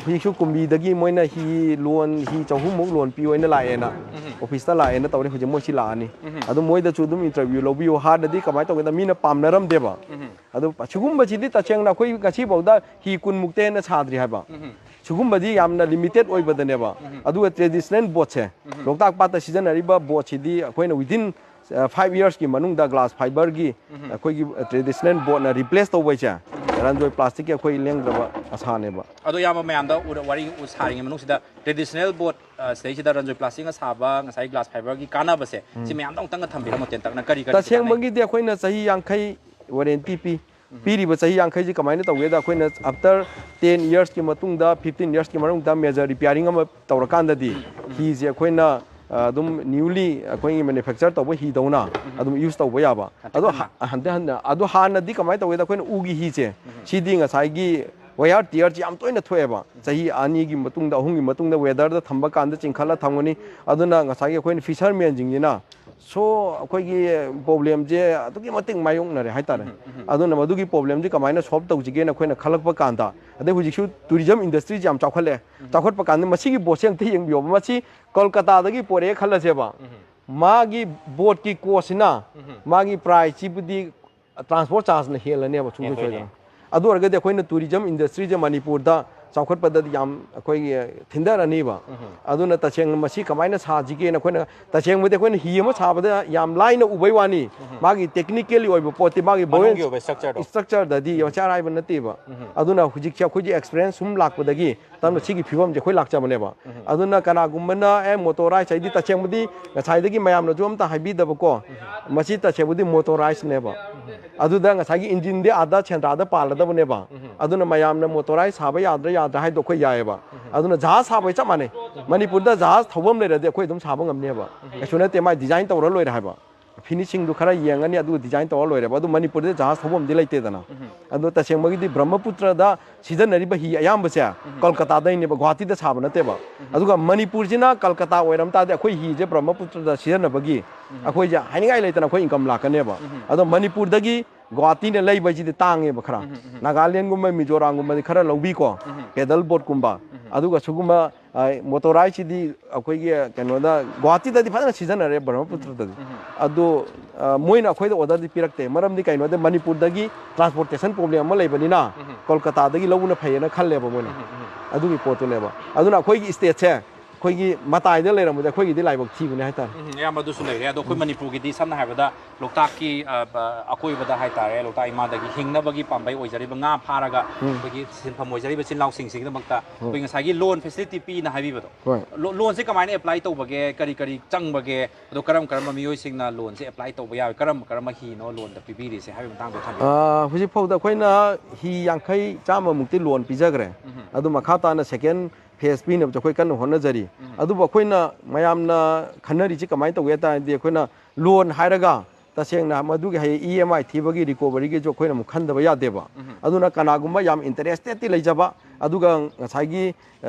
ꯍꯧꯖꯤꯛꯁꯨ ꯀꯨꯝꯕꯤꯗꯒꯤ ꯃꯣꯏꯅ ꯍꯤ ꯂꯣꯟ, ꯍꯤ ꯆꯍꯨꯝꯃꯨꯛ ꯂꯣꯟ ꯄꯤꯌꯣ ꯍꯥꯏꯅ ꯂꯥꯛꯑꯦꯅ, ꯑꯣꯐꯤꯁꯇ ꯂꯥꯛꯑꯦꯅ ꯇꯧꯔꯦ꯫ ꯍꯧꯖꯤꯛ ꯃꯣꯏꯁꯤ ꯂꯥꯛꯑꯅꯤ꯫ ꯑꯗꯨ ꯃꯣꯏꯗꯁꯨ ꯑꯗꯨꯝ ꯏꯟꯇꯔꯚ꯭ꯌꯨ ꯂꯧꯕꯤꯌꯨ꯫ ꯍꯥꯟꯅꯗꯤ ꯀꯃꯥꯏꯅ ꯇꯧꯒꯦꯗ, ꯃꯤꯅ ꯄꯥꯝꯅꯔꯝꯗꯦꯕ꯫ ꯑꯗꯨ ꯁꯤꯒꯨꯝꯕꯁꯤꯗꯤ ꯇꯁꯦꯡꯅ ꯑꯩꯈꯣꯏ ꯉꯁꯤꯐꯥꯎꯗ ꯍꯤ ꯀꯨꯟꯃꯨꯛꯇ ꯍꯦꯟꯅ ꯁꯥꯗ꯭ꯔꯤ ꯍꯥꯏꯕ꯫ ꯁꯤꯒꯨꯝꯕꯗꯤ ꯌꯥꯝꯅ ꯂꯤꯃꯤꯇꯦꯠ ꯑꯣꯏꯕꯗꯅꯦꯕ꯫ ꯑꯗꯨꯒ ꯇ꯭ꯔꯦꯗꯤꯁꯅꯦꯜ ꯕꯣꯠꯁꯦ, ꯂꯣꯛꯇꯥꯛ ꯄꯥꯠꯇ ꯁꯤꯖꯤꯟꯅꯔꯤꯕ ꯕꯣꯠꯁꯤꯗꯤ ꯑꯩꯈꯣꯏꯅ ꯋꯤꯗꯤꯟ ꯐꯥꯏꯚ ꯌꯔꯁꯀꯤ ꯃꯅꯨꯡꯗ ꯒ꯭ꯂꯥꯁ ꯐꯥꯏꯕꯔꯒꯤ ꯑꯩꯈꯣꯏꯒꯤ ꯇ꯭ꯔꯦꯗꯤꯁꯅꯦꯜ ꯕꯣꯠꯅ ꯔꯤꯄ꯭ꯂꯦꯁ ꯇꯧꯕ ꯍꯥꯏꯁꯦ ꯔꯟꯖꯣꯏ ꯄ꯭ꯂꯥꯁꯇꯤꯛꯀꯤ ꯑꯩꯈꯣꯏ ꯂꯦꯡꯗ꯭ꯔꯕ ꯑꯁꯥꯅꯦꯕ꯫ ꯑꯗꯣ ꯏꯌꯥꯝꯕ ꯃꯌꯥꯝꯗ ꯎꯔ-, ꯋꯥꯔꯤ ꯎ-, ꯁꯥꯔꯤꯉꯩ ꯃꯅꯨꯡꯁꯤꯗ ꯇ꯭ꯔꯦꯗꯤꯁꯅꯦꯜ ꯕꯣꯠ, ꯑ, ꯁꯤꯗꯩꯁꯤꯗ ꯔꯟꯖꯣꯏ ꯄ꯭ꯂꯥꯁꯇꯤꯛꯅ ꯁꯥꯕ ꯉꯁꯥꯏ ꯒ꯭ꯂꯥꯁ ꯐꯥꯏꯕꯔꯒꯤ ꯀꯥꯟꯅꯕꯁꯦ ꯁꯤ ꯃꯌꯥꯝꯗ ꯑꯃꯨꯛꯇꯪꯒ ꯊꯝꯕꯤꯔꯝꯃꯣ ꯇꯦꯟꯇꯛꯅ꯫ ꯀꯔꯤ ꯀꯔꯤ ꯀꯥꯟꯅꯩ? ꯇꯁꯦꯡꯕꯒꯤꯗꯤ ꯑꯩꯈꯣꯏꯅ ꯆꯍꯤ ꯌꯥꯡꯈꯩ ꯋꯥꯔꯦꯟꯇꯤ ꯄꯤ꯫ ꯄꯤꯔꯤꯕ ꯆꯍꯤ ꯌꯥꯡꯈꯩꯁꯤ ꯀꯃꯥꯏꯅ ꯇꯧꯒꯦꯗ, ꯑꯩꯈꯣꯏꯅ ꯑꯥꯐꯇꯔ ꯇꯦꯟ ꯌꯔꯁꯀꯤ ꯃꯇꯨꯡꯗ, ꯐꯤꯐꯇꯤꯟ ꯌꯔꯁꯀꯤ ꯃꯅꯨꯡꯗ ꯃꯦꯖꯔ ꯔꯤꯄꯤꯌꯥꯔꯤꯡ ꯑꯃ ꯇꯧꯔꯀꯥꯟꯗꯗꯤ ꯍꯤꯁꯦ ꯑꯩꯈꯣꯏꯅ, ꯑ, ꯑꯗꯨꯝ ꯅ꯭ꯌꯨꯂꯤ ꯑꯩꯈꯣꯏꯒꯤ ꯃꯦꯅꯨꯐꯦꯛꯆꯔ ꯇꯧꯕ ꯍꯤꯗꯧꯅ ꯑꯗꯨꯝ ꯌꯨꯁ ꯇꯧꯕ ꯌꯥꯕ꯫ ꯑꯗꯣ ꯍꯟ-, ꯍꯟꯊ-, ꯍꯟꯊ-, ꯑꯗꯣ ꯍꯥꯟꯅꯗꯤ ꯀꯃꯥꯏꯅ ꯇꯧꯒꯦꯗ, ꯑꯩꯈꯣꯏꯅ ꯎꯒꯤ ꯍꯤꯁꯦ, ꯁꯤꯗꯤ ꯉꯁꯥꯏꯒꯤ ꯋꯦꯌꯥꯔ ꯇꯤꯌꯔꯁꯦ ꯌꯥꯝ ꯇꯣꯏꯅ ꯊꯣꯛꯑꯦꯕ꯫ ꯆꯍꯤ ꯑꯅꯤꯒꯤ ꯃꯇꯨꯡꯗ, ꯑꯍꯨꯝꯒꯤ ꯃꯇꯨꯡꯗ ꯋꯦꯗꯔꯗ ꯊꯝꯕ ꯀꯥꯟꯗ ꯆꯤꯡꯈꯠꯂ ꯊꯝꯒꯅꯤ꯫ ꯑꯗꯨꯅ ꯉꯁꯥꯏꯒꯤ ꯑꯩꯈꯣꯏꯅ ꯐꯤꯁꯔꯃꯦꯟꯁꯤꯡꯁꯤꯅ ꯁꯣ ꯑꯩꯈꯣꯏꯒꯤ ꯄ꯭ꯔꯣꯕ꯭ꯂꯦꯝꯁꯦ ꯑꯗꯨꯛꯀꯤ ꯃꯇꯤꯛ ꯃꯥꯌꯣꯛꯅꯔꯦ ꯍꯥꯏꯇꯥꯔꯦ꯫ ꯑꯗꯨꯅ ꯃꯗꯨꯒꯤ ꯄ꯭ꯔꯣꯕ꯭ꯂꯦꯝꯁꯦ ꯀꯃꯥꯏꯅ ꯁꯣꯜꯕ ꯇꯧꯁꯤꯒꯦꯅ ꯑꯩꯈꯣꯏꯅ ꯈꯜꯂꯛꯄ ꯀꯥꯟꯗ, ꯑꯗꯩ ꯍꯧꯖꯤꯛꯁꯨ ꯇꯨꯔꯤꯖꯝ ꯏꯟꯗꯁꯇ꯭ꯔꯤꯁꯦ ꯌꯥꯝ ꯆꯥꯎꯈꯠꯂꯦ꯫ ꯆꯥꯎꯈꯠꯄ ꯀꯥꯟꯗ ꯃꯁꯤꯒꯤ ꯕꯣꯠꯁꯦ ꯑꯝꯇ ꯌꯦꯡꯕꯤꯌꯣꯕ꯫ ꯃꯁꯤ ꯀꯣꯜꯀꯇꯥꯗꯒꯤ ꯄꯣꯔꯛꯑꯦ ꯈꯜꯂꯁꯦꯕ꯫ ꯃꯥꯒꯤ ꯕꯣꯠꯀꯤ ꯀꯣꯁꯁꯤꯅ ꯃꯥꯒꯤ ꯄ꯭ꯔꯥꯏꯁꯁꯤꯕꯨꯗꯤ ꯇ꯭ꯔꯥꯟꯁꯄꯣꯔꯠ ꯆꯥꯔꯖꯅ ꯍꯦꯜꯂꯅꯦꯕ ꯁꯨꯡꯁꯣꯏ ꯍꯦꯜꯂꯣꯏꯅꯦ꯫ ꯁꯣꯏꯗꯅ꯫ ꯑꯗꯨ ꯑꯣꯏꯔꯒꯗꯤ ꯑꯩꯈꯣꯏꯅ ꯇꯨꯔꯤꯖꯝ ꯏꯟꯗꯁꯇ꯭ꯔꯤꯁꯦ ꯃꯅꯤꯄꯨꯔꯗ ꯆꯥꯎꯈꯠꯄꯗꯗꯤ ꯌꯥꯝ ꯑꯩꯈꯣꯏꯒꯤ ꯊꯤꯟꯊꯔꯅꯤꯕ꯫ ꯑꯗꯨꯅ ꯇꯁꯦꯡꯅ ꯃꯁꯤ ꯀꯃꯥꯏꯅ ꯁꯥꯁꯤꯒꯦꯅ ꯑꯩꯈꯣꯏꯅ, ꯇꯁꯦꯡꯕꯗꯤ ꯑꯩꯈꯣꯏꯅ ꯍꯤ ꯑꯃ ꯁꯥꯕꯗ ꯌꯥꯝ ꯂꯥꯏꯅ ꯎꯕꯩ ꯋꯥꯅꯤ꯫ ꯃꯥꯒꯤ ꯇꯦꯛꯅꯤꯀꯦꯜꯂꯤ ꯑꯣꯏꯕ ꯄꯣꯠꯇꯤ, ꯃꯥꯒꯤ ꯃꯅꯨꯡꯒꯤ ꯕꯣꯌꯦꯟ ꯑꯣꯏꯕ structure ꯗꯣ꯫ ꯁ꯭ꯇ꯭ꯔꯛꯆꯔꯗꯗꯤ ꯃꯆꯥ ꯑꯔꯥꯏꯕ ꯅꯠꯇꯦꯕ꯫ ꯑꯗꯨꯅ ꯍꯧꯖꯤꯛꯁꯦ ꯑꯩꯈꯣꯏꯒꯤ ꯑꯦꯛꯁꯄꯤꯔꯤꯌꯦꯟꯁ ꯁꯨꯝ ꯂꯥꯛꯄꯗꯒꯤ ꯇꯞꯅ ꯁꯤꯒꯤ ꯐꯤꯕꯝꯁꯦ ꯑꯩꯈꯣꯏ ꯂꯥꯛꯆꯕꯅꯦꯕ꯫ ꯑꯗꯨꯅ ꯀꯅꯥꯒꯨꯝꯕꯅ ꯑꯦ ꯃꯣꯇꯣꯔꯥꯏꯁ ꯍꯥꯏꯗꯤ ꯇꯁꯦꯡꯕꯗꯤ ꯉꯁꯥꯏꯗꯒꯤ ꯃꯌꯥꯝꯅꯁꯨ ꯑꯝꯇ ꯍꯥꯏꯕꯤꯗꯕꯀꯣ, ꯃꯁꯤ ꯇꯁꯦꯡꯕꯗꯤ ꯃꯣꯇꯣꯔꯥꯏꯁꯅꯦꯕ꯫ ꯑꯗꯨꯗ ꯉꯁꯥꯏꯒꯤ ꯏꯟꯖꯤꯟꯗꯤ ꯑꯥꯗ ꯁꯦꯟꯗ꯭ꯔꯥꯗ ꯄꯥꯜꯂꯗꯕꯅꯦꯕ꯫ ꯑꯗꯨꯅ ꯃꯌꯥꯝꯅ ꯃꯣꯇꯣꯔꯥꯏꯁ ꯁꯥꯕ ꯌꯥꯗ꯭ꯔꯥ ꯌꯥꯗ꯭ꯔꯥ ꯍꯥꯏꯗꯣ ꯑꯩꯈꯣꯏ ꯌꯥꯏꯑꯕ꯫ ꯑꯗꯨꯅ ꯖꯍꯥꯖ ꯁꯥꯕꯒ ꯆꯞ ꯃꯥꯟꯅꯩ꯫ ꯃꯅꯤꯄꯨꯔꯗ ꯖꯍꯥꯖ ꯊꯧꯐꯝ ꯂꯩꯔꯗꯤ ꯑꯩꯈꯣꯏ ꯑꯗꯨꯝ ꯁꯥꯕ ꯉꯝꯅꯦꯕ꯫ ꯀꯩꯁꯨ ꯅꯠꯇꯦ, ꯃꯥꯏ ꯗꯤꯖꯥꯏꯟ ꯇꯧꯔ ꯂꯣꯏꯔꯦ ꯍꯥꯏꯕ꯫ ꯐꯤꯅꯤꯁꯤꯡꯗꯨ ꯈꯔ ꯌꯦꯡꯉꯅꯤ, ꯑꯗꯨꯒ ꯗꯤꯖꯥꯏꯟ ꯇꯧꯔ ꯂꯣꯏꯔꯦꯕ꯫ ꯑꯗꯨ ꯃꯅꯤꯄꯨꯔꯗ ꯖꯍꯥꯖ ꯊꯧꯐꯝꯗꯤ ꯂꯩꯇꯦꯗꯅ꯫ ꯑꯗꯣ ꯇꯁꯦꯡꯕꯒꯤꯗꯤ ꯕ꯭ꯔꯍ꯭ꯃꯄꯨꯇ꯭ꯔꯗ ꯁꯤꯖꯤꯟꯅꯔꯤꯕ ꯍꯤ ꯑꯌꯥꯝꯕꯁꯦ ꯀꯜꯀꯇꯥꯗꯩꯅꯦꯕ, ꯒꯨꯍꯥꯇꯤꯗ ꯁꯥꯕ ꯅꯠꯇꯦꯕ꯫ ꯑꯗꯨꯒ ꯃꯅꯤꯄꯨꯔꯁꯤꯅ ꯀꯜꯀꯇꯥ ꯑꯣꯏꯔꯝ ꯇꯥꯔꯗꯤ ꯑꯩꯈꯣꯏ ꯍꯤꯁꯦ ꯕ꯭ꯔꯍ꯭ꯃꯄꯨꯇ꯭ꯔꯗ ꯁꯤꯖꯤꯟꯅꯕꯒꯤ ꯑꯩꯈꯣꯏꯁꯦ ꯍꯥꯏꯅꯤꯡꯉꯥꯏ ꯂꯩꯇꯅ ꯑꯩꯈꯣꯏ ꯏꯟꯀꯝ ꯂꯥꯛꯀꯅꯦꯕ꯫ ꯑꯗꯣ ꯃꯅꯤꯄꯨꯔꯗꯒꯤ ꯒꯨꯍꯥꯇꯤꯅ ꯂꯩꯕ ꯍꯥꯏꯁꯤꯗꯤ ꯇꯥꯡꯉꯦꯕ ꯈꯔ꯫ ꯅꯥꯒꯥꯂꯦꯟꯒꯨꯝꯕ, ꯃꯤꯖꯣꯔꯥꯝꯒꯨꯝꯕꯗꯤ ꯈꯔ ꯂꯧꯕꯤꯀꯣ, ꯄꯦꯗꯜ ꯕꯣꯠꯀꯨꯝꯕ꯫ ꯑꯗꯨꯒ ꯁꯤꯒꯨꯝꯕ ꯃꯣꯇꯣꯔꯥꯏꯁꯁꯤꯗꯤ ꯑꯩꯈꯣꯏꯒꯤ ꯀꯩꯅꯣꯗ, ꯒꯨꯍꯥꯇꯤꯗꯗꯤ ꯐꯖꯅ ꯁꯤꯖꯤꯟꯅꯔꯦ ꯕ꯭ꯔꯍ꯭ꯃꯄꯨꯇ꯭ꯔꯗꯗꯤ꯫ ꯑꯗꯣ ꯑ, ꯃꯣꯏꯅ ꯑꯩꯈꯣꯏꯗ ꯑꯣꯔꯗꯔꯗꯤ ꯄꯤꯔꯛꯇꯦ꯫ ꯃꯔꯝꯗꯤ ꯀꯩꯅꯣꯗ ꯃꯅꯤꯄꯨꯔꯗꯒꯤ ꯇ꯭ꯔꯥꯟꯁꯄꯣꯔꯇꯦꯁꯟ ꯄ꯭ꯔꯣꯕ꯭ꯂꯦꯝ ꯑꯃ ꯂꯩꯕꯅꯤꯅ ꯀꯣꯜꯀꯇꯥꯗꯒꯤ ꯂꯧꯕꯅ ꯐꯩꯌꯦꯅ ꯈꯜꯂꯦꯕ ꯃꯣꯏꯅ꯫ ꯑꯗꯨꯒꯤ ꯄꯣꯠꯇꯨꯅꯦꯕ꯫ ꯑꯗꯨꯅ ꯑꯩꯈꯣꯏꯒꯤ ꯁ꯭ꯇꯦꯠꯁꯦ ꯑꯩꯈꯣꯏꯒꯤ ꯃꯇꯥꯏꯗ ꯂꯩꯔꯝꯕꯗ ꯑꯩꯈꯣꯏꯒꯤꯗꯤ ꯂꯥꯏꯕꯛ ꯊꯤꯕꯅꯦ ꯍꯥꯏꯇꯥꯔꯦ꯫ ꯎꯝ, ꯏꯌꯥꯝꯕ, ꯑꯗꯨꯁꯨ ꯂꯩꯔꯦ꯫ ꯑꯗꯣ ꯑꯩꯈꯣꯏ ꯃꯅꯤꯄꯨꯔꯒꯤꯗꯤ ꯁꯝꯅ ꯍꯥꯏꯔꯕꯗ ꯂꯣꯛꯇꯥꯛꯀꯤ, ꯑ, ꯕ-, ꯑꯀꯣꯏꯕꯗ ꯍꯥꯏꯇꯥꯔꯦ, ꯂꯣꯛꯇꯥꯛ ꯏꯃꯥꯗꯒꯤ ꯍꯤꯡꯅꯕꯒꯤ ꯄꯥꯝꯕꯩ ꯑꯣꯏꯖꯔꯤꯕ ꯉꯥ ꯐꯥꯔꯒ ꯑꯩꯈꯣꯏꯒꯤ ꯁꯤꯟꯐꯝ ꯑꯣꯏꯖꯔꯤꯕ ꯏꯆꯤꯜ ꯏꯅꯥꯎꯁꯤꯡꯁꯤꯒꯤꯗꯃꯛꯇ ꯑꯩꯈꯣꯏ ꯉꯁꯥꯏꯒꯤ ꯂꯣꯟ ꯐꯦꯁꯤꯂꯤꯇꯤ ꯄꯤꯅ ꯍꯥꯏꯕꯤꯕꯗꯣ, ꯍꯣꯏ꯫ ꯂꯣ-, ꯂꯣꯟꯁꯦ ꯀꯃꯥꯏꯅ ꯑꯦꯄ꯭ꯂꯥꯏ ꯇꯧꯕꯒꯦ, ꯀꯔꯤ ꯀꯔꯤ ꯆꯪꯕꯒꯦ, ꯑꯗꯣ ꯀꯔꯝ ꯀꯔꯝꯕ ꯃꯤꯑꯣꯏꯁꯤꯡꯅ ꯂꯣꯟꯁꯦ ꯑꯦꯄ꯭ꯂꯥꯏ ꯇꯧꯕ ꯌꯥꯎꯏ, ꯀꯔꯝꯕ ꯀꯔꯝꯕ ꯍꯤꯅꯣ ꯂꯣꯟꯗ ꯄꯤꯕꯤꯔꯤꯁꯦ ꯍꯥꯏꯕꯒꯤ ꯃꯇꯥꯡꯗ ꯊꯝꯕꯤꯌꯨ꯫ ꯑ, ꯍꯧꯖꯤꯛ ꯐꯥꯎꯗ ꯑꯩꯈꯣꯏꯅ ꯍꯤ ꯌꯥꯡꯈꯩ, ꯆꯥꯝꯃ ꯃꯨꯛꯇꯤ ꯂꯣꯟ ꯄꯤꯖꯈ꯭ꯔꯦ꯫ ꯑꯗꯨ ꯃꯈꯥ ꯇꯥꯅ ꯁꯦꯀꯦꯟ ꯐꯦꯁ ꯄꯤꯅꯕꯁꯨ ꯑꯩꯈꯣꯏ ꯀꯟꯅ ꯍꯣꯠꯅꯖꯔꯤ꯫ ꯑꯗꯨꯕꯨ ꯑꯩꯈꯣꯏꯅ ꯃꯌꯥꯝꯅ ꯈꯟꯅꯔꯤꯁꯤ ꯀꯃꯥꯏꯅ ꯇꯧꯒꯦ ꯍꯥꯏ ꯇꯥꯔꯗꯤ, ꯑꯩꯈꯣꯏꯅ ꯂꯣꯟ ꯍꯥꯏꯔꯒ ꯇꯁꯦꯡꯅ ꯃꯗꯨꯒꯤ ꯍꯌꯦꯡ ꯏ ꯑꯦꯝ ꯑꯥꯏ ꯊꯤꯕꯒꯤ ꯔꯤꯀꯣꯚꯔꯤꯒꯤꯁꯨ ꯑꯩꯈꯣꯏꯅ ꯑꯃꯨꯛ ꯈꯟꯗꯕ ꯌꯥꯗꯦꯕ꯫ ꯑꯗꯨꯅ ꯀꯅꯥꯒꯨꯝꯕ ꯌꯥꯝ ꯏꯟꯇꯔꯦꯁꯇꯦꯠꯇꯤ ꯂꯩꯖꯕ, ꯑꯗꯨꯒ ꯉꯁꯥꯏꯒꯤ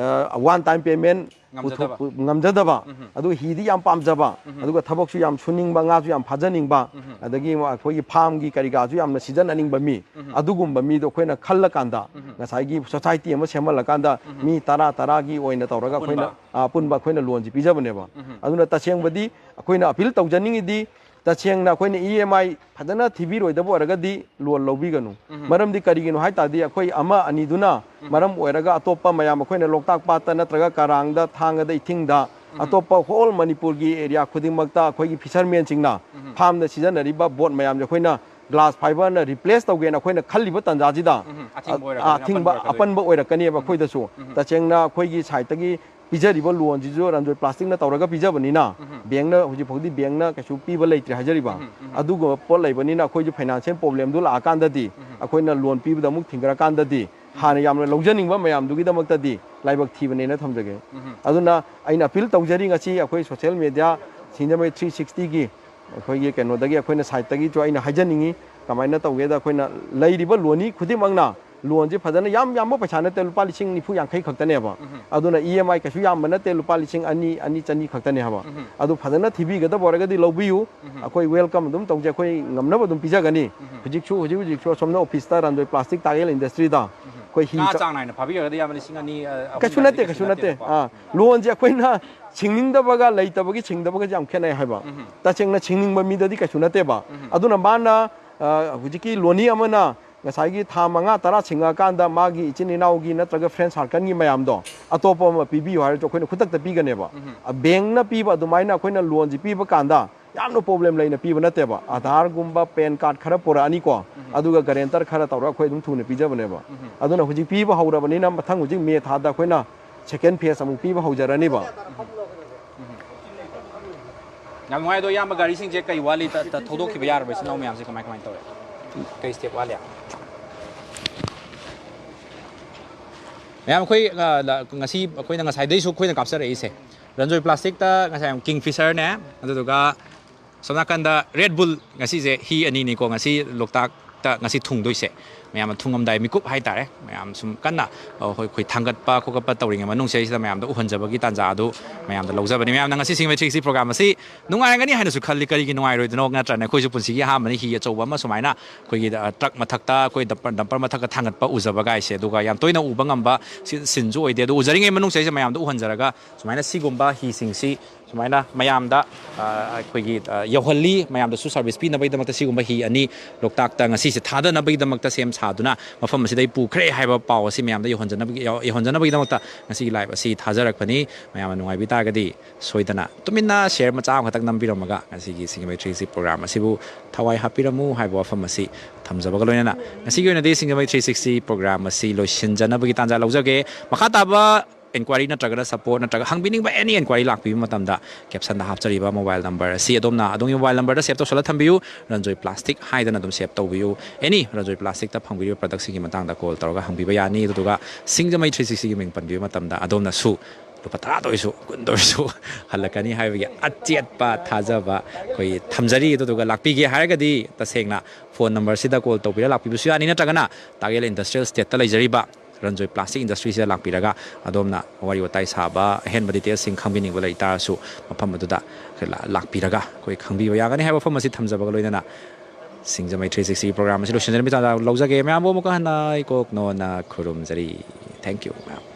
ꯋꯥꯟ ꯇꯥꯏꯝ ꯄꯦꯃꯦꯟ ꯉꯝꯖꯗꯕ꯫ ꯉꯝꯖꯗꯕ, ꯑꯗꯨꯒ ꯍꯤꯗꯤ ꯌꯥꯝ ꯄꯥꯝꯖꯕ, ꯑꯗꯨꯒ ꯊꯕꯛꯁꯨ ꯌꯥꯝ ꯁꯨꯅꯤꯡꯕ, ꯉꯥꯁꯨ ꯌꯥꯝ ꯐꯥꯖꯅꯤꯡꯕ, ꯑꯗꯒꯤ ꯑꯩꯈꯣꯏꯒꯤ ꯐꯥꯝꯒꯤ ꯀꯔꯤ ꯀꯥꯁꯨ ꯌꯥꯝꯅ ꯁꯤꯖꯤꯟꯅꯅꯤꯡꯕ ꯃꯤ, ꯑꯗꯨꯒꯨꯝꯕ ꯃꯤꯗꯣ ꯑꯩꯈꯣꯏꯅ ꯈꯜꯂꯀꯥꯟꯗ, ꯉꯁꯥꯏꯒꯤ ꯁꯣꯁꯥꯏꯇꯤ ꯑꯃ ꯁꯦꯝꯍꯜꯂꯀꯥꯟꯗ, ꯃꯤ ꯇꯔꯥ ꯇꯔꯥꯒꯤ ꯑꯣꯏꯅ ꯇꯧꯔꯒ ꯑꯩꯈꯣꯏꯅ, ꯑꯄꯨꯟꯕ꯫ ꯑ, ꯑꯄꯨꯟꯕ ꯑꯩꯈꯣꯏꯅ ꯂꯣꯟꯁꯤ ꯄꯤꯖꯕꯅꯦꯕ꯫ ꯑꯗꯨꯅ ꯇꯁꯦꯡꯕꯗꯤ ꯑꯩꯈꯣꯏꯅ ꯑꯄꯤꯜ ꯇꯧꯖꯅꯤꯡꯉꯤꯗꯤ, ꯇꯁꯦꯡꯅ ꯑꯩꯈꯣꯏꯅ ꯏ ꯑꯦꯝ ꯑꯥꯏ ꯐꯖꯅ ꯊꯤꯕꯤꯔꯣꯏꯗꯕ ꯑꯣꯏꯔꯒꯗꯤ ꯂꯣꯟ ꯂꯧꯕꯤꯒꯅꯨ꯫ ꯃꯔꯝꯗꯤ ꯀꯔꯤꯒꯤꯅꯣ ꯍꯥꯏ ꯇꯥꯔꯗꯤ, ꯑꯩꯈꯣꯏ ꯑꯃ ꯑꯅꯤꯗꯨꯅ ꯃꯔꯝ ꯑꯣꯏꯔꯒ ꯑꯇꯣꯞꯄ ꯃꯌꯥꯝ, ꯑꯩꯈꯣꯏꯅ ꯂꯣꯛꯇꯥꯛ ꯄꯥꯠꯇ ꯅꯠꯇ꯭ꯔꯒ ꯀꯔꯥꯡꯗ, ꯊꯥꯡꯒꯗ, ꯏꯊꯤꯡꯗ, ꯑꯇꯣꯞꯄ ꯍꯣꯜ ꯃꯅꯤꯄꯨꯔꯒꯤ ꯑꯦꯔꯤꯌꯥ ꯈꯨꯗꯤꯡꯃꯛꯇ ꯑꯩꯈꯣꯏꯒꯤ ꯐꯤꯁꯔꯃꯦꯟꯁꯤꯡꯅ ꯐꯥꯝꯗ ꯁꯤꯖꯤꯟꯅꯔꯤꯕ ꯕꯣꯠ ꯃꯌꯥꯝꯁꯦ ꯑꯩꯈꯣꯏꯅ ꯒ꯭ꯂꯥꯁ ꯐꯥꯏꯕꯔꯅ ꯔꯤꯄ꯭ꯂꯦꯁ ꯇꯧꯒꯦꯅ ꯑꯩꯈꯣꯏꯅ ꯈꯜꯂꯤꯕ ꯇꯥꯟꯖꯥꯁꯤꯗ, ꯑꯊꯤꯡꯕ ꯑ, ꯑꯣꯏꯔꯛꯀꯗꯣꯏꯅꯤ, ꯑꯊꯤꯡꯕ, ꯑꯄꯟꯕ ꯑꯣꯏꯔꯛꯀꯅꯤ꯫ ꯑꯄꯟꯕ ꯑꯣꯏꯔꯛꯀꯅꯦꯕ ꯑꯩꯈꯣꯏꯗꯁꯨ꯫ ꯇꯁꯦꯡꯅ ꯑꯩꯈꯣꯏꯒꯤ ꯁꯥꯏꯠꯇꯒꯤ ꯄꯤꯖꯔꯤꯕ ꯂꯣꯟꯁꯤꯁꯨ ꯔꯟꯖꯣꯏ ꯄ꯭ꯂꯥꯁꯇꯤꯛꯅ ꯇꯧꯔꯒ ꯄꯤꯖꯕꯅꯤꯅ, ꯕꯦꯡꯅ ꯍꯧꯖꯤꯛ ꯐꯥꯎꯗꯤ ꯕꯦꯡꯅ ꯀꯩꯁꯨ ꯄꯤꯕ ꯂꯩꯇ꯭ꯔꯦ ꯍꯥꯏꯖꯔꯤꯕ꯫ ꯑꯗꯨꯒꯨꯝꯕ ꯄꯣꯠ ꯂꯩꯕꯅꯤꯅ ꯑꯩꯈꯣꯏꯁꯨ ꯐꯥꯏꯅꯥꯟꯁꯤꯌꯦꯜ ꯄ꯭ꯔꯣꯕ꯭ꯂꯦꯝꯗꯨ ꯂꯥꯛꯑꯀꯥꯟꯗꯗꯤ, ꯑꯩꯈꯣꯏꯅ ꯂꯣꯟ ꯄꯤꯕꯗ ꯑꯃꯨꯛ ꯊꯤꯡꯒꯠꯂꯀꯥꯟꯗꯗꯤ, ꯍꯥꯟꯅ ꯌꯥꯝꯅ ꯂꯧꯖꯅꯤꯡꯕ ꯃꯌꯥꯝꯗꯨꯒꯤꯗꯃꯛꯇꯗꯤ ꯂꯥꯏꯕꯛ ꯊꯤꯕꯅꯦꯅ ꯊꯝꯖꯒꯦ꯫ ꯑꯗꯨꯅ ꯑꯩꯅ ꯑꯄꯤꯜ ꯇꯧꯖꯔꯤ, ꯉꯁꯤ ꯑꯩꯈꯣꯏ ꯁꯣꯁꯤꯌꯦꯜ ꯃꯦꯗꯤꯌꯥ ꯁꯤꯡꯖꯃꯩ ꯊ꯭ꯔꯤ ꯁꯤꯛꯁꯇꯤꯒꯤ ꯑꯩꯈꯣꯏꯒꯤ ꯀꯩꯅꯣꯗꯒꯤ, ꯑꯩꯈꯣꯏꯅ ꯁꯥꯏꯠꯇꯒꯤꯁꯨ ꯑꯩꯅ ꯍꯥꯏꯖꯅꯤꯡꯉꯤ꯫ ꯀꯃꯥꯏꯅ ꯇꯧꯒꯦꯗ, ꯑꯩꯈꯣꯏꯅ ꯂꯩꯔꯤꯕ ꯂꯣꯟꯅꯤ ꯈꯨꯗꯤꯡꯃꯛꯅ ꯂꯣꯟꯁꯦ ꯐꯖꯅ, ꯌꯥꯝ ꯌꯥꯝꯕ ꯄꯩꯁꯥ ꯅꯠꯇꯦ, ꯂꯨꯄꯥ ꯂꯤꯁꯤꯡ ꯅꯤꯐꯨ ꯌꯥꯡꯈꯩ ꯈꯛꯇꯅꯦꯕ꯫ ꯑꯗꯨꯅ ꯏ ꯑꯦꯝ ꯑꯥꯏ ꯀꯩꯁꯨ ꯌꯥꯝꯕ ꯅꯠꯇꯦ, ꯂꯨꯄꯥ ꯂꯤꯁꯤꯡ ꯑꯅꯤ, ꯑꯅꯤ ꯆꯅꯤ ꯈꯛꯇꯅꯦ ꯍꯥꯏꯕ꯫ ꯑꯗꯨ ꯐꯖꯅ ꯊꯤꯕꯤꯒꯗꯕ ꯑꯣꯏꯔꯒꯗꯤ ꯂꯧꯕꯤꯌꯨ꯫ ꯑꯩꯈꯣꯏ ꯋꯦꯜꯀꯝ ꯑꯗꯨꯝ ꯇꯧꯖꯩ, ꯑꯩꯈꯣꯏ ꯉꯝꯅꯕ ꯑꯗꯨꯝ ꯄꯤꯖꯒꯅꯤ꯫ ꯍꯧꯖꯤꯛꯁꯨ, ꯍꯧꯖꯤꯛ ꯍꯧꯖꯤꯛꯁꯨ ꯑꯁꯣꯝꯗ ꯑꯣꯐꯤꯁꯇ ꯔꯟꯖꯣꯏ ꯄ꯭ꯂꯥꯁꯇꯤꯛ ꯇꯥꯒꯦꯜ ꯏꯟꯗꯁꯇ꯭ꯔꯤꯗ ꯑꯩꯈꯣꯏ ꯍꯤ ꯉꯥ ꯆ- ꯆꯥꯡ ꯅꯥꯏꯅ ꯐꯥꯕꯤꯔꯒꯗꯤ ꯌꯥꯝꯕ ꯂꯤꯁꯤꯡ ꯑꯅꯤ, ꯑ, ꯑꯍꯨꯝ ꯀꯩꯁꯨ ꯅꯠꯇꯦ, ꯀꯩꯁꯨ ꯀꯩꯁꯨ ꯅꯠꯇꯦ꯫ ꯅꯠꯇꯦꯕꯀꯣ꯫ ꯑꯥ, ꯂꯣꯟꯁꯦ ꯑꯩꯈꯣꯏꯅ ꯁꯤꯡꯅꯤꯡꯗꯕꯒ ꯂꯩꯇꯕꯒꯤ ꯁꯤꯡꯗꯕꯒꯁꯦ ꯌꯥꯝ ꯈꯦꯠꯅꯩ ꯍꯥꯏꯕ꯫ ꯇꯁꯦꯡꯅ ꯁꯤꯡꯅꯤꯡꯕ ꯃꯤꯗꯗꯤ ꯀꯩꯁꯨ ꯅꯠꯇꯦꯕ꯫ ꯑꯗꯨꯅ ꯃꯥꯅ, ꯑ, ꯍꯧꯖꯤꯛꯀꯤ ꯂꯣꯟꯅꯤ ꯑꯃꯅ ꯉꯁꯥꯏꯒꯤ ꯊꯥ ꯃꯉꯥ ꯇꯔꯥ ꯁꯤꯡꯉꯛꯑꯀꯥꯟꯗ ꯃꯥꯒꯤ ꯏꯆꯤꯟ ꯏꯅꯥꯎꯒꯤ ꯅꯠꯇ꯭ꯔꯒ ꯐ꯭ꯔꯦꯟ ꯁꯥꯔꯀꯜꯒꯤ ꯃꯌꯥꯝꯗꯣ ꯑꯇꯣꯞꯄ ꯑꯃ ꯄꯤꯕꯤꯌꯨ ꯍꯥꯏꯔꯁꯨ ꯑꯩꯈꯣꯏꯅ ꯈꯨꯗꯛꯇ ꯄꯤꯒꯅꯦꯕ꯫ ꯑ, ꯕꯦꯡꯅ ꯄꯤꯕ ꯑꯗꯨꯃꯥꯏꯅ ꯑꯩꯈꯣꯏꯅ ꯂꯣꯟꯁꯤ ꯄꯤꯕ ꯀꯥꯟꯗ ꯌꯥꯝꯅ ꯄ꯭ꯔꯣꯕ꯭ꯂꯦꯝ ꯂꯩꯅ ꯄꯤꯕ ꯅꯠꯇꯦꯕ꯫ ꯑꯥꯙꯥꯔꯒꯨꯝꯕ, ꯄꯦꯟ ꯀꯥꯔꯗ ꯈꯔ ꯄꯨꯔꯛꯑꯅꯤꯀꯣ, ꯑꯗꯨꯒ ꯒꯥꯔꯦꯟꯇꯔ ꯈꯔ ꯇꯧꯔꯒ ꯑꯩꯈꯣꯏ ꯑꯗꯨꯝ ꯊꯨꯅ ꯄꯤꯖꯕꯅꯦꯕ꯫ ꯑꯗꯨꯅ ꯍꯧꯖꯤꯛ ꯄꯤꯕ ꯍꯧꯔꯕꯅꯤꯅ ꯃꯊꯪ ꯍꯧꯖꯤꯛ ꯃꯦ ꯊꯥꯗ ꯑꯩꯈꯣꯏꯅ ꯁꯦꯀꯦꯟ ꯐꯦꯁ ꯑꯃꯨꯛ ꯄꯤꯕ ꯍꯧꯖꯔꯅꯤꯕ꯫ ꯌꯥꯝ ꯅꯨꯡꯉꯥꯏ꯫ ꯑꯗꯣ ꯏꯌꯥꯝꯕ, ꯒꯥꯔꯤꯁꯤꯡꯁꯦ ꯀꯩ ꯋꯥꯠꯂꯤ? ꯇ-, ꯇ-, ꯊꯧꯗꯣꯛꯈꯤꯕ ꯌꯥꯔꯕ ꯏꯆꯤꯟ ꯏꯅꯥꯎ ꯃꯌꯥꯝꯁꯦ ꯀꯃꯥꯏ ꯀꯃꯥꯏꯅ ꯇꯧꯋꯦ? ꯀꯩ ꯁ꯭ꯇꯦꯞ ꯋꯥꯠꯂꯤ? ꯃꯌꯥꯝ, ꯑꯩꯈꯣꯏ, ꯑ, ꯂ-, ꯉꯁꯤ ꯑꯩꯈꯣꯏꯅ ꯉꯁꯥꯏꯗꯩꯁꯨ ꯑꯩꯈꯣꯏꯅ ꯀꯥꯞꯆꯔꯛꯏꯁꯦ, ꯔꯟꯖꯣꯏ ꯄ꯭ꯂꯥꯁꯇꯤꯛꯇ ꯉꯁꯥꯏ ꯀꯤꯡ ꯐꯤꯁꯔꯅꯦ, ꯑꯗꯨꯗꯨꯒ ꯁꯣꯝ ꯅꯥꯀꯟꯗ Red Bull ꯉꯁꯤꯁꯦ ꯍꯤ ꯑꯅꯤꯅꯤꯀꯣ ꯉꯁꯤ ꯂꯣꯛꯇꯥꯛꯇ ꯉꯁꯤ ꯊꯨꯡꯗꯣꯏꯁꯦ꯫ ꯃꯌꯥꯝꯅ ꯊꯨꯡꯉꯝꯗꯥꯏ ꯃꯤꯀꯨꯞ ꯍꯥꯏꯇꯥꯔꯦ꯫ ꯃꯌꯥꯝ ꯁꯨꯝ ꯀꯟꯅ, ꯑ, ꯑꯩꯈꯣꯏ, ꯑꯩꯈꯣꯏ ꯊꯥꯡꯒꯠꯄ ꯈꯣꯀꯠꯄ ꯇꯧꯔꯤꯉꯩ ꯃꯅꯨꯡꯁꯤꯗꯩꯁꯤꯗ ꯃꯌꯥꯝꯗ ꯎꯍꯟꯖꯕꯒꯤ ꯇꯥꯟꯖꯥ ꯑꯗꯨ ꯃꯌꯥꯝꯗ ꯂꯧꯖꯕꯅꯤ꯫ ꯃꯌꯥꯝꯅ ꯉꯁꯤ ꯁꯤꯡꯖꯃꯩ ꯊ꯭ꯔꯤ ꯁꯤꯛꯁꯇꯤ ꯄ꯭ꯔꯣꯒ꯭ꯔꯥꯝ ꯑꯁꯤ ꯅꯨꯡꯉꯥꯏꯔꯝꯒꯅꯤ ꯍꯥꯏꯅꯁꯨ ꯈꯜꯂꯤ꯫ ꯀꯔꯤꯒꯤ ꯅꯨꯡꯉꯥꯏꯔꯣꯏꯗꯣꯏꯅꯣ? ꯅꯠꯇ꯭ꯔꯅꯦ? ꯑꯩꯈꯣꯏꯁꯨ ꯄꯨꯟꯁꯤꯒꯤ ꯑꯍꯥꯟꯕꯅꯤ ꯍꯤ ꯑꯆꯧꯕ ꯑꯃ ꯁꯨꯃꯥꯏꯅ ꯑꯩꯈꯣꯏꯒꯤ, ꯑ, ꯇ꯭ꯔꯛ ꯃꯊꯛꯇ, ꯑꯩꯈꯣꯏ ꯗꯝꯄꯔ, ꯗꯝꯄꯔ ꯃꯊꯛꯇ ꯊꯥꯡꯒꯠꯄ ꯎꯖꯕ ꯀꯥꯏꯁꯦ꯫ ꯑꯗꯨꯒ ꯌꯥꯝ ꯇꯣꯏꯅ ꯎꯕ ꯉꯝꯕ ꯁꯤ-, ꯁꯤꯟꯁꯨ ꯑꯣꯏꯗꯦ꯫ ꯑꯗꯨ ꯎꯖꯔꯤꯉꯩ ꯃꯅꯨꯡꯁꯤꯗꯩꯁꯤꯗ ꯃꯌꯥꯝꯗ ꯎꯍꯟꯖꯔꯒ ꯁꯨꯃꯥꯏꯅ ꯁꯤꯒꯨꯝꯕ ꯍꯤꯁꯤꯡꯁꯤ ꯁꯨꯃꯥꯏꯅ ꯃꯌꯥꯝꯗ, ꯑ, ꯑꯩꯈꯣꯏꯒꯤ, ꯑ, ꯌꯧꯍꯜꯂꯤ꯫ ꯃꯌꯥꯝꯗꯁꯨ ꯁꯥꯔꯚꯤꯁ ꯄꯤꯅꯕꯒꯤꯗꯃꯛꯇ ꯁꯤꯒꯨꯝꯕ ꯍꯤ ꯑꯅꯤ ꯂꯣꯛꯇꯥꯛꯇ ꯉꯁꯤꯁꯦ ꯊꯥꯗꯅꯕꯒꯤꯗꯃꯛꯇ ꯁꯦꯝ ꯁꯥꯗꯨꯅ ꯃꯐꯝ ꯑꯁꯤꯗ ꯑꯩ ꯄꯨꯈ꯭ꯔꯦ ꯍꯥꯏꯕ ꯄꯥꯎ ꯑꯁꯤ ꯃꯌꯥꯝꯗ ꯌꯧꯍꯟꯖꯅꯕꯒꯤ-, ꯌꯧ-, ꯌꯧꯍꯟꯖꯅꯕꯒꯤꯗꯃꯛꯇ ꯉꯁꯤꯒꯤ ꯂꯥꯏꯚ ꯑꯁꯤ ꯊꯥꯖꯔꯛꯄꯅꯤ꯫ ꯃꯌꯥꯝꯅ ꯅꯨꯡꯉꯥꯏꯕꯤ ꯇꯥꯔꯒꯗꯤ ꯁꯣꯏꯗꯅ ꯇꯨꯃꯤꯟꯅ ꯁꯤꯌꯔ ꯃꯆꯥ ꯑꯃꯈꯛꯇꯪ ꯅꯝꯕꯤꯔꯝꯃꯒ ꯉꯁꯤꯒꯤ ꯁꯤꯡꯖꯃꯩ ꯊ꯭ꯔꯤ ꯁꯤꯛꯁꯇꯤ ꯄ꯭ꯔꯣꯒ꯭ꯔꯥꯝ ꯑꯁꯤꯕꯨ ꯊꯋꯥꯏ ꯍꯥꯞꯄꯤꯔꯝꯃꯨ ꯍꯥꯏꯕ ꯋꯥꯐꯝ ꯑꯁꯤ ꯊꯝꯖꯕꯒ ꯂꯣꯏꯅꯅ ꯉꯁꯤꯒꯤ ꯑꯣꯏꯅꯗꯤ ꯁꯤꯡꯖꯃꯩ ꯊ꯭ꯔꯤ ꯁꯤꯛꯁꯇꯤ ꯄ꯭ꯔꯣꯒ꯭ꯔꯥꯝ ꯑꯁꯤ ꯂꯣꯏꯁꯤꯟꯖꯅꯕꯒꯤ ꯇꯥꯟꯖꯥ ꯂꯧꯖꯒꯦ꯫ ꯃꯈꯥ ꯇꯥꯕ ꯏꯟꯀ꯭ꯋꯥꯏꯔꯤ ꯅꯠꯇ꯭ꯔꯒꯅ ꯁꯄꯣꯔꯠ ꯅꯠꯇ꯭ꯔꯒ ꯍꯪꯕꯤꯅꯤꯡꯕ ꯑꯦꯅꯤ ꯏꯟꯀ꯭ꯋꯥꯏꯔꯤ ꯂꯥꯛꯄꯤꯕ ꯃꯇꯝꯗ ꯀꯦꯞꯁꯟꯗ ꯍꯥꯞꯆꯔꯤꯕ ꯃꯣꯕꯥꯏꯜ ꯅꯝꯕꯔ ꯑꯁꯤ ꯑꯗꯣꯝꯅ ꯑꯗꯣꯝꯒꯤ ꯃꯣꯕꯥꯏꯜ ꯅꯝꯕꯔꯗ ꯁꯦꯞ ꯇꯧꯁꯜꯂ ꯊꯝꯕꯤꯌꯨ꯫ ꯔꯟꯖꯣꯏ ꯄ꯭ꯂꯥꯁꯇꯤꯛ ꯍꯥꯏꯗꯅ ꯑꯗꯨꯝ ꯁꯦꯞ ꯇꯧꯕꯤꯌꯨ꯫ ꯑꯦꯅꯤ ꯔꯟꯖꯣꯏ ꯄ꯭ꯂꯥꯁꯇꯤꯛꯇ ꯐꯪꯕꯤꯔꯤꯕ ꯄ꯭ꯔꯗꯛꯁꯤꯡꯒꯤ ꯃꯇꯥꯡꯗ ꯀꯣꯜ ꯇꯧꯔꯒ ꯍꯪꯕꯤꯕ ꯌꯥꯅꯤ꯫ ꯑꯗꯨꯗꯨꯒ ꯁꯤꯡꯖꯃꯩ ꯊ꯭ꯔꯤ ꯁꯤꯛꯁꯇꯤꯒꯤ ꯃꯤꯡ ꯄꯟꯕꯤꯕ ꯃꯇꯝꯗ ꯑꯗꯣꯝꯅꯁꯨ ꯂꯨꯄꯥ ꯇꯔꯥꯗ ꯑꯣꯏꯔꯁꯨ, ꯀꯨꯟꯗ ꯑꯣꯏꯔꯁꯨ ꯍꯜꯂꯛꯀꯅꯤ ꯍꯥꯏꯕꯒꯤ ꯑꯆꯦꯠꯄ ꯊꯥꯖꯕ ꯑꯩꯈꯣꯏ ꯊꯝꯖꯔꯤ꯫ ꯑꯗꯨꯗꯨꯒ ꯂꯥꯛꯄꯤꯒꯦ ꯍꯥꯏꯔꯒꯗꯤ ꯇꯁꯦꯡꯅ ꯐꯣꯟ ꯅꯝꯕꯔꯁꯤꯗ ꯀꯣꯜ ꯇꯧꯕꯤꯔ ꯂꯥꯛꯄꯤꯕꯁꯨ ꯌꯥꯅꯤ, ꯅꯠꯇ꯭ꯔꯒꯅ ꯇꯥꯒꯦꯜ ꯏꯟꯗꯁꯇ꯭ꯔꯤꯌꯦꯜ ꯏꯁꯇꯦꯠꯇ ꯂꯩꯖꯔꯤꯕ ꯔꯟꯖꯣꯏ ꯄ꯭ꯂꯥꯁꯇꯤꯛ ꯏꯟꯗꯁꯇ꯭ꯔꯤꯁꯤꯗ ꯂꯥꯛꯄꯤꯔꯒ ꯑꯗꯣꯝꯅ ꯋꯥꯔꯤ ꯋꯥꯇꯥꯏ ꯁꯥꯕ, ꯑꯍꯦꯟꯕ ꯗꯤꯇꯦꯜꯁꯤꯡ ꯈꯪꯕꯤꯅꯤꯡꯕ ꯂꯩ ꯇꯥꯔꯁꯨ ꯃꯐꯝ ꯑꯗꯨꯗ ꯂꯥ-, ꯂꯥꯛꯄꯤꯔꯒ ꯑꯩꯈꯣꯏ ꯈꯪꯕꯤꯕ ꯌꯥꯒꯅꯤ ꯍꯥꯏꯕ ꯋꯥꯐꯝ ꯑꯁꯤ ꯊꯝꯖꯕꯒ ꯂꯣꯏꯅꯅ ꯁꯤꯡꯖꯃꯩ ꯊ꯭ꯔꯤ ꯁꯤꯛꯁꯇꯤ ꯄ꯭ꯔꯣꯒ꯭ꯔꯥꯝ ꯑꯁꯤ ꯂꯣꯏꯁꯤꯟꯖꯔꯝꯃꯤ ꯇꯥꯟꯖꯥ ꯂꯧꯖꯒꯦ꯫ ꯃꯌꯥꯝꯕꯨ ꯑꯃꯨꯛꯀ ꯍꯟꯅ ꯏꯀꯣꯛ ꯅꯣꯟꯅ ꯈꯨꯔꯨꯝꯖꯔꯤ꯫ Thank you, ꯃꯌꯥꯝ꯫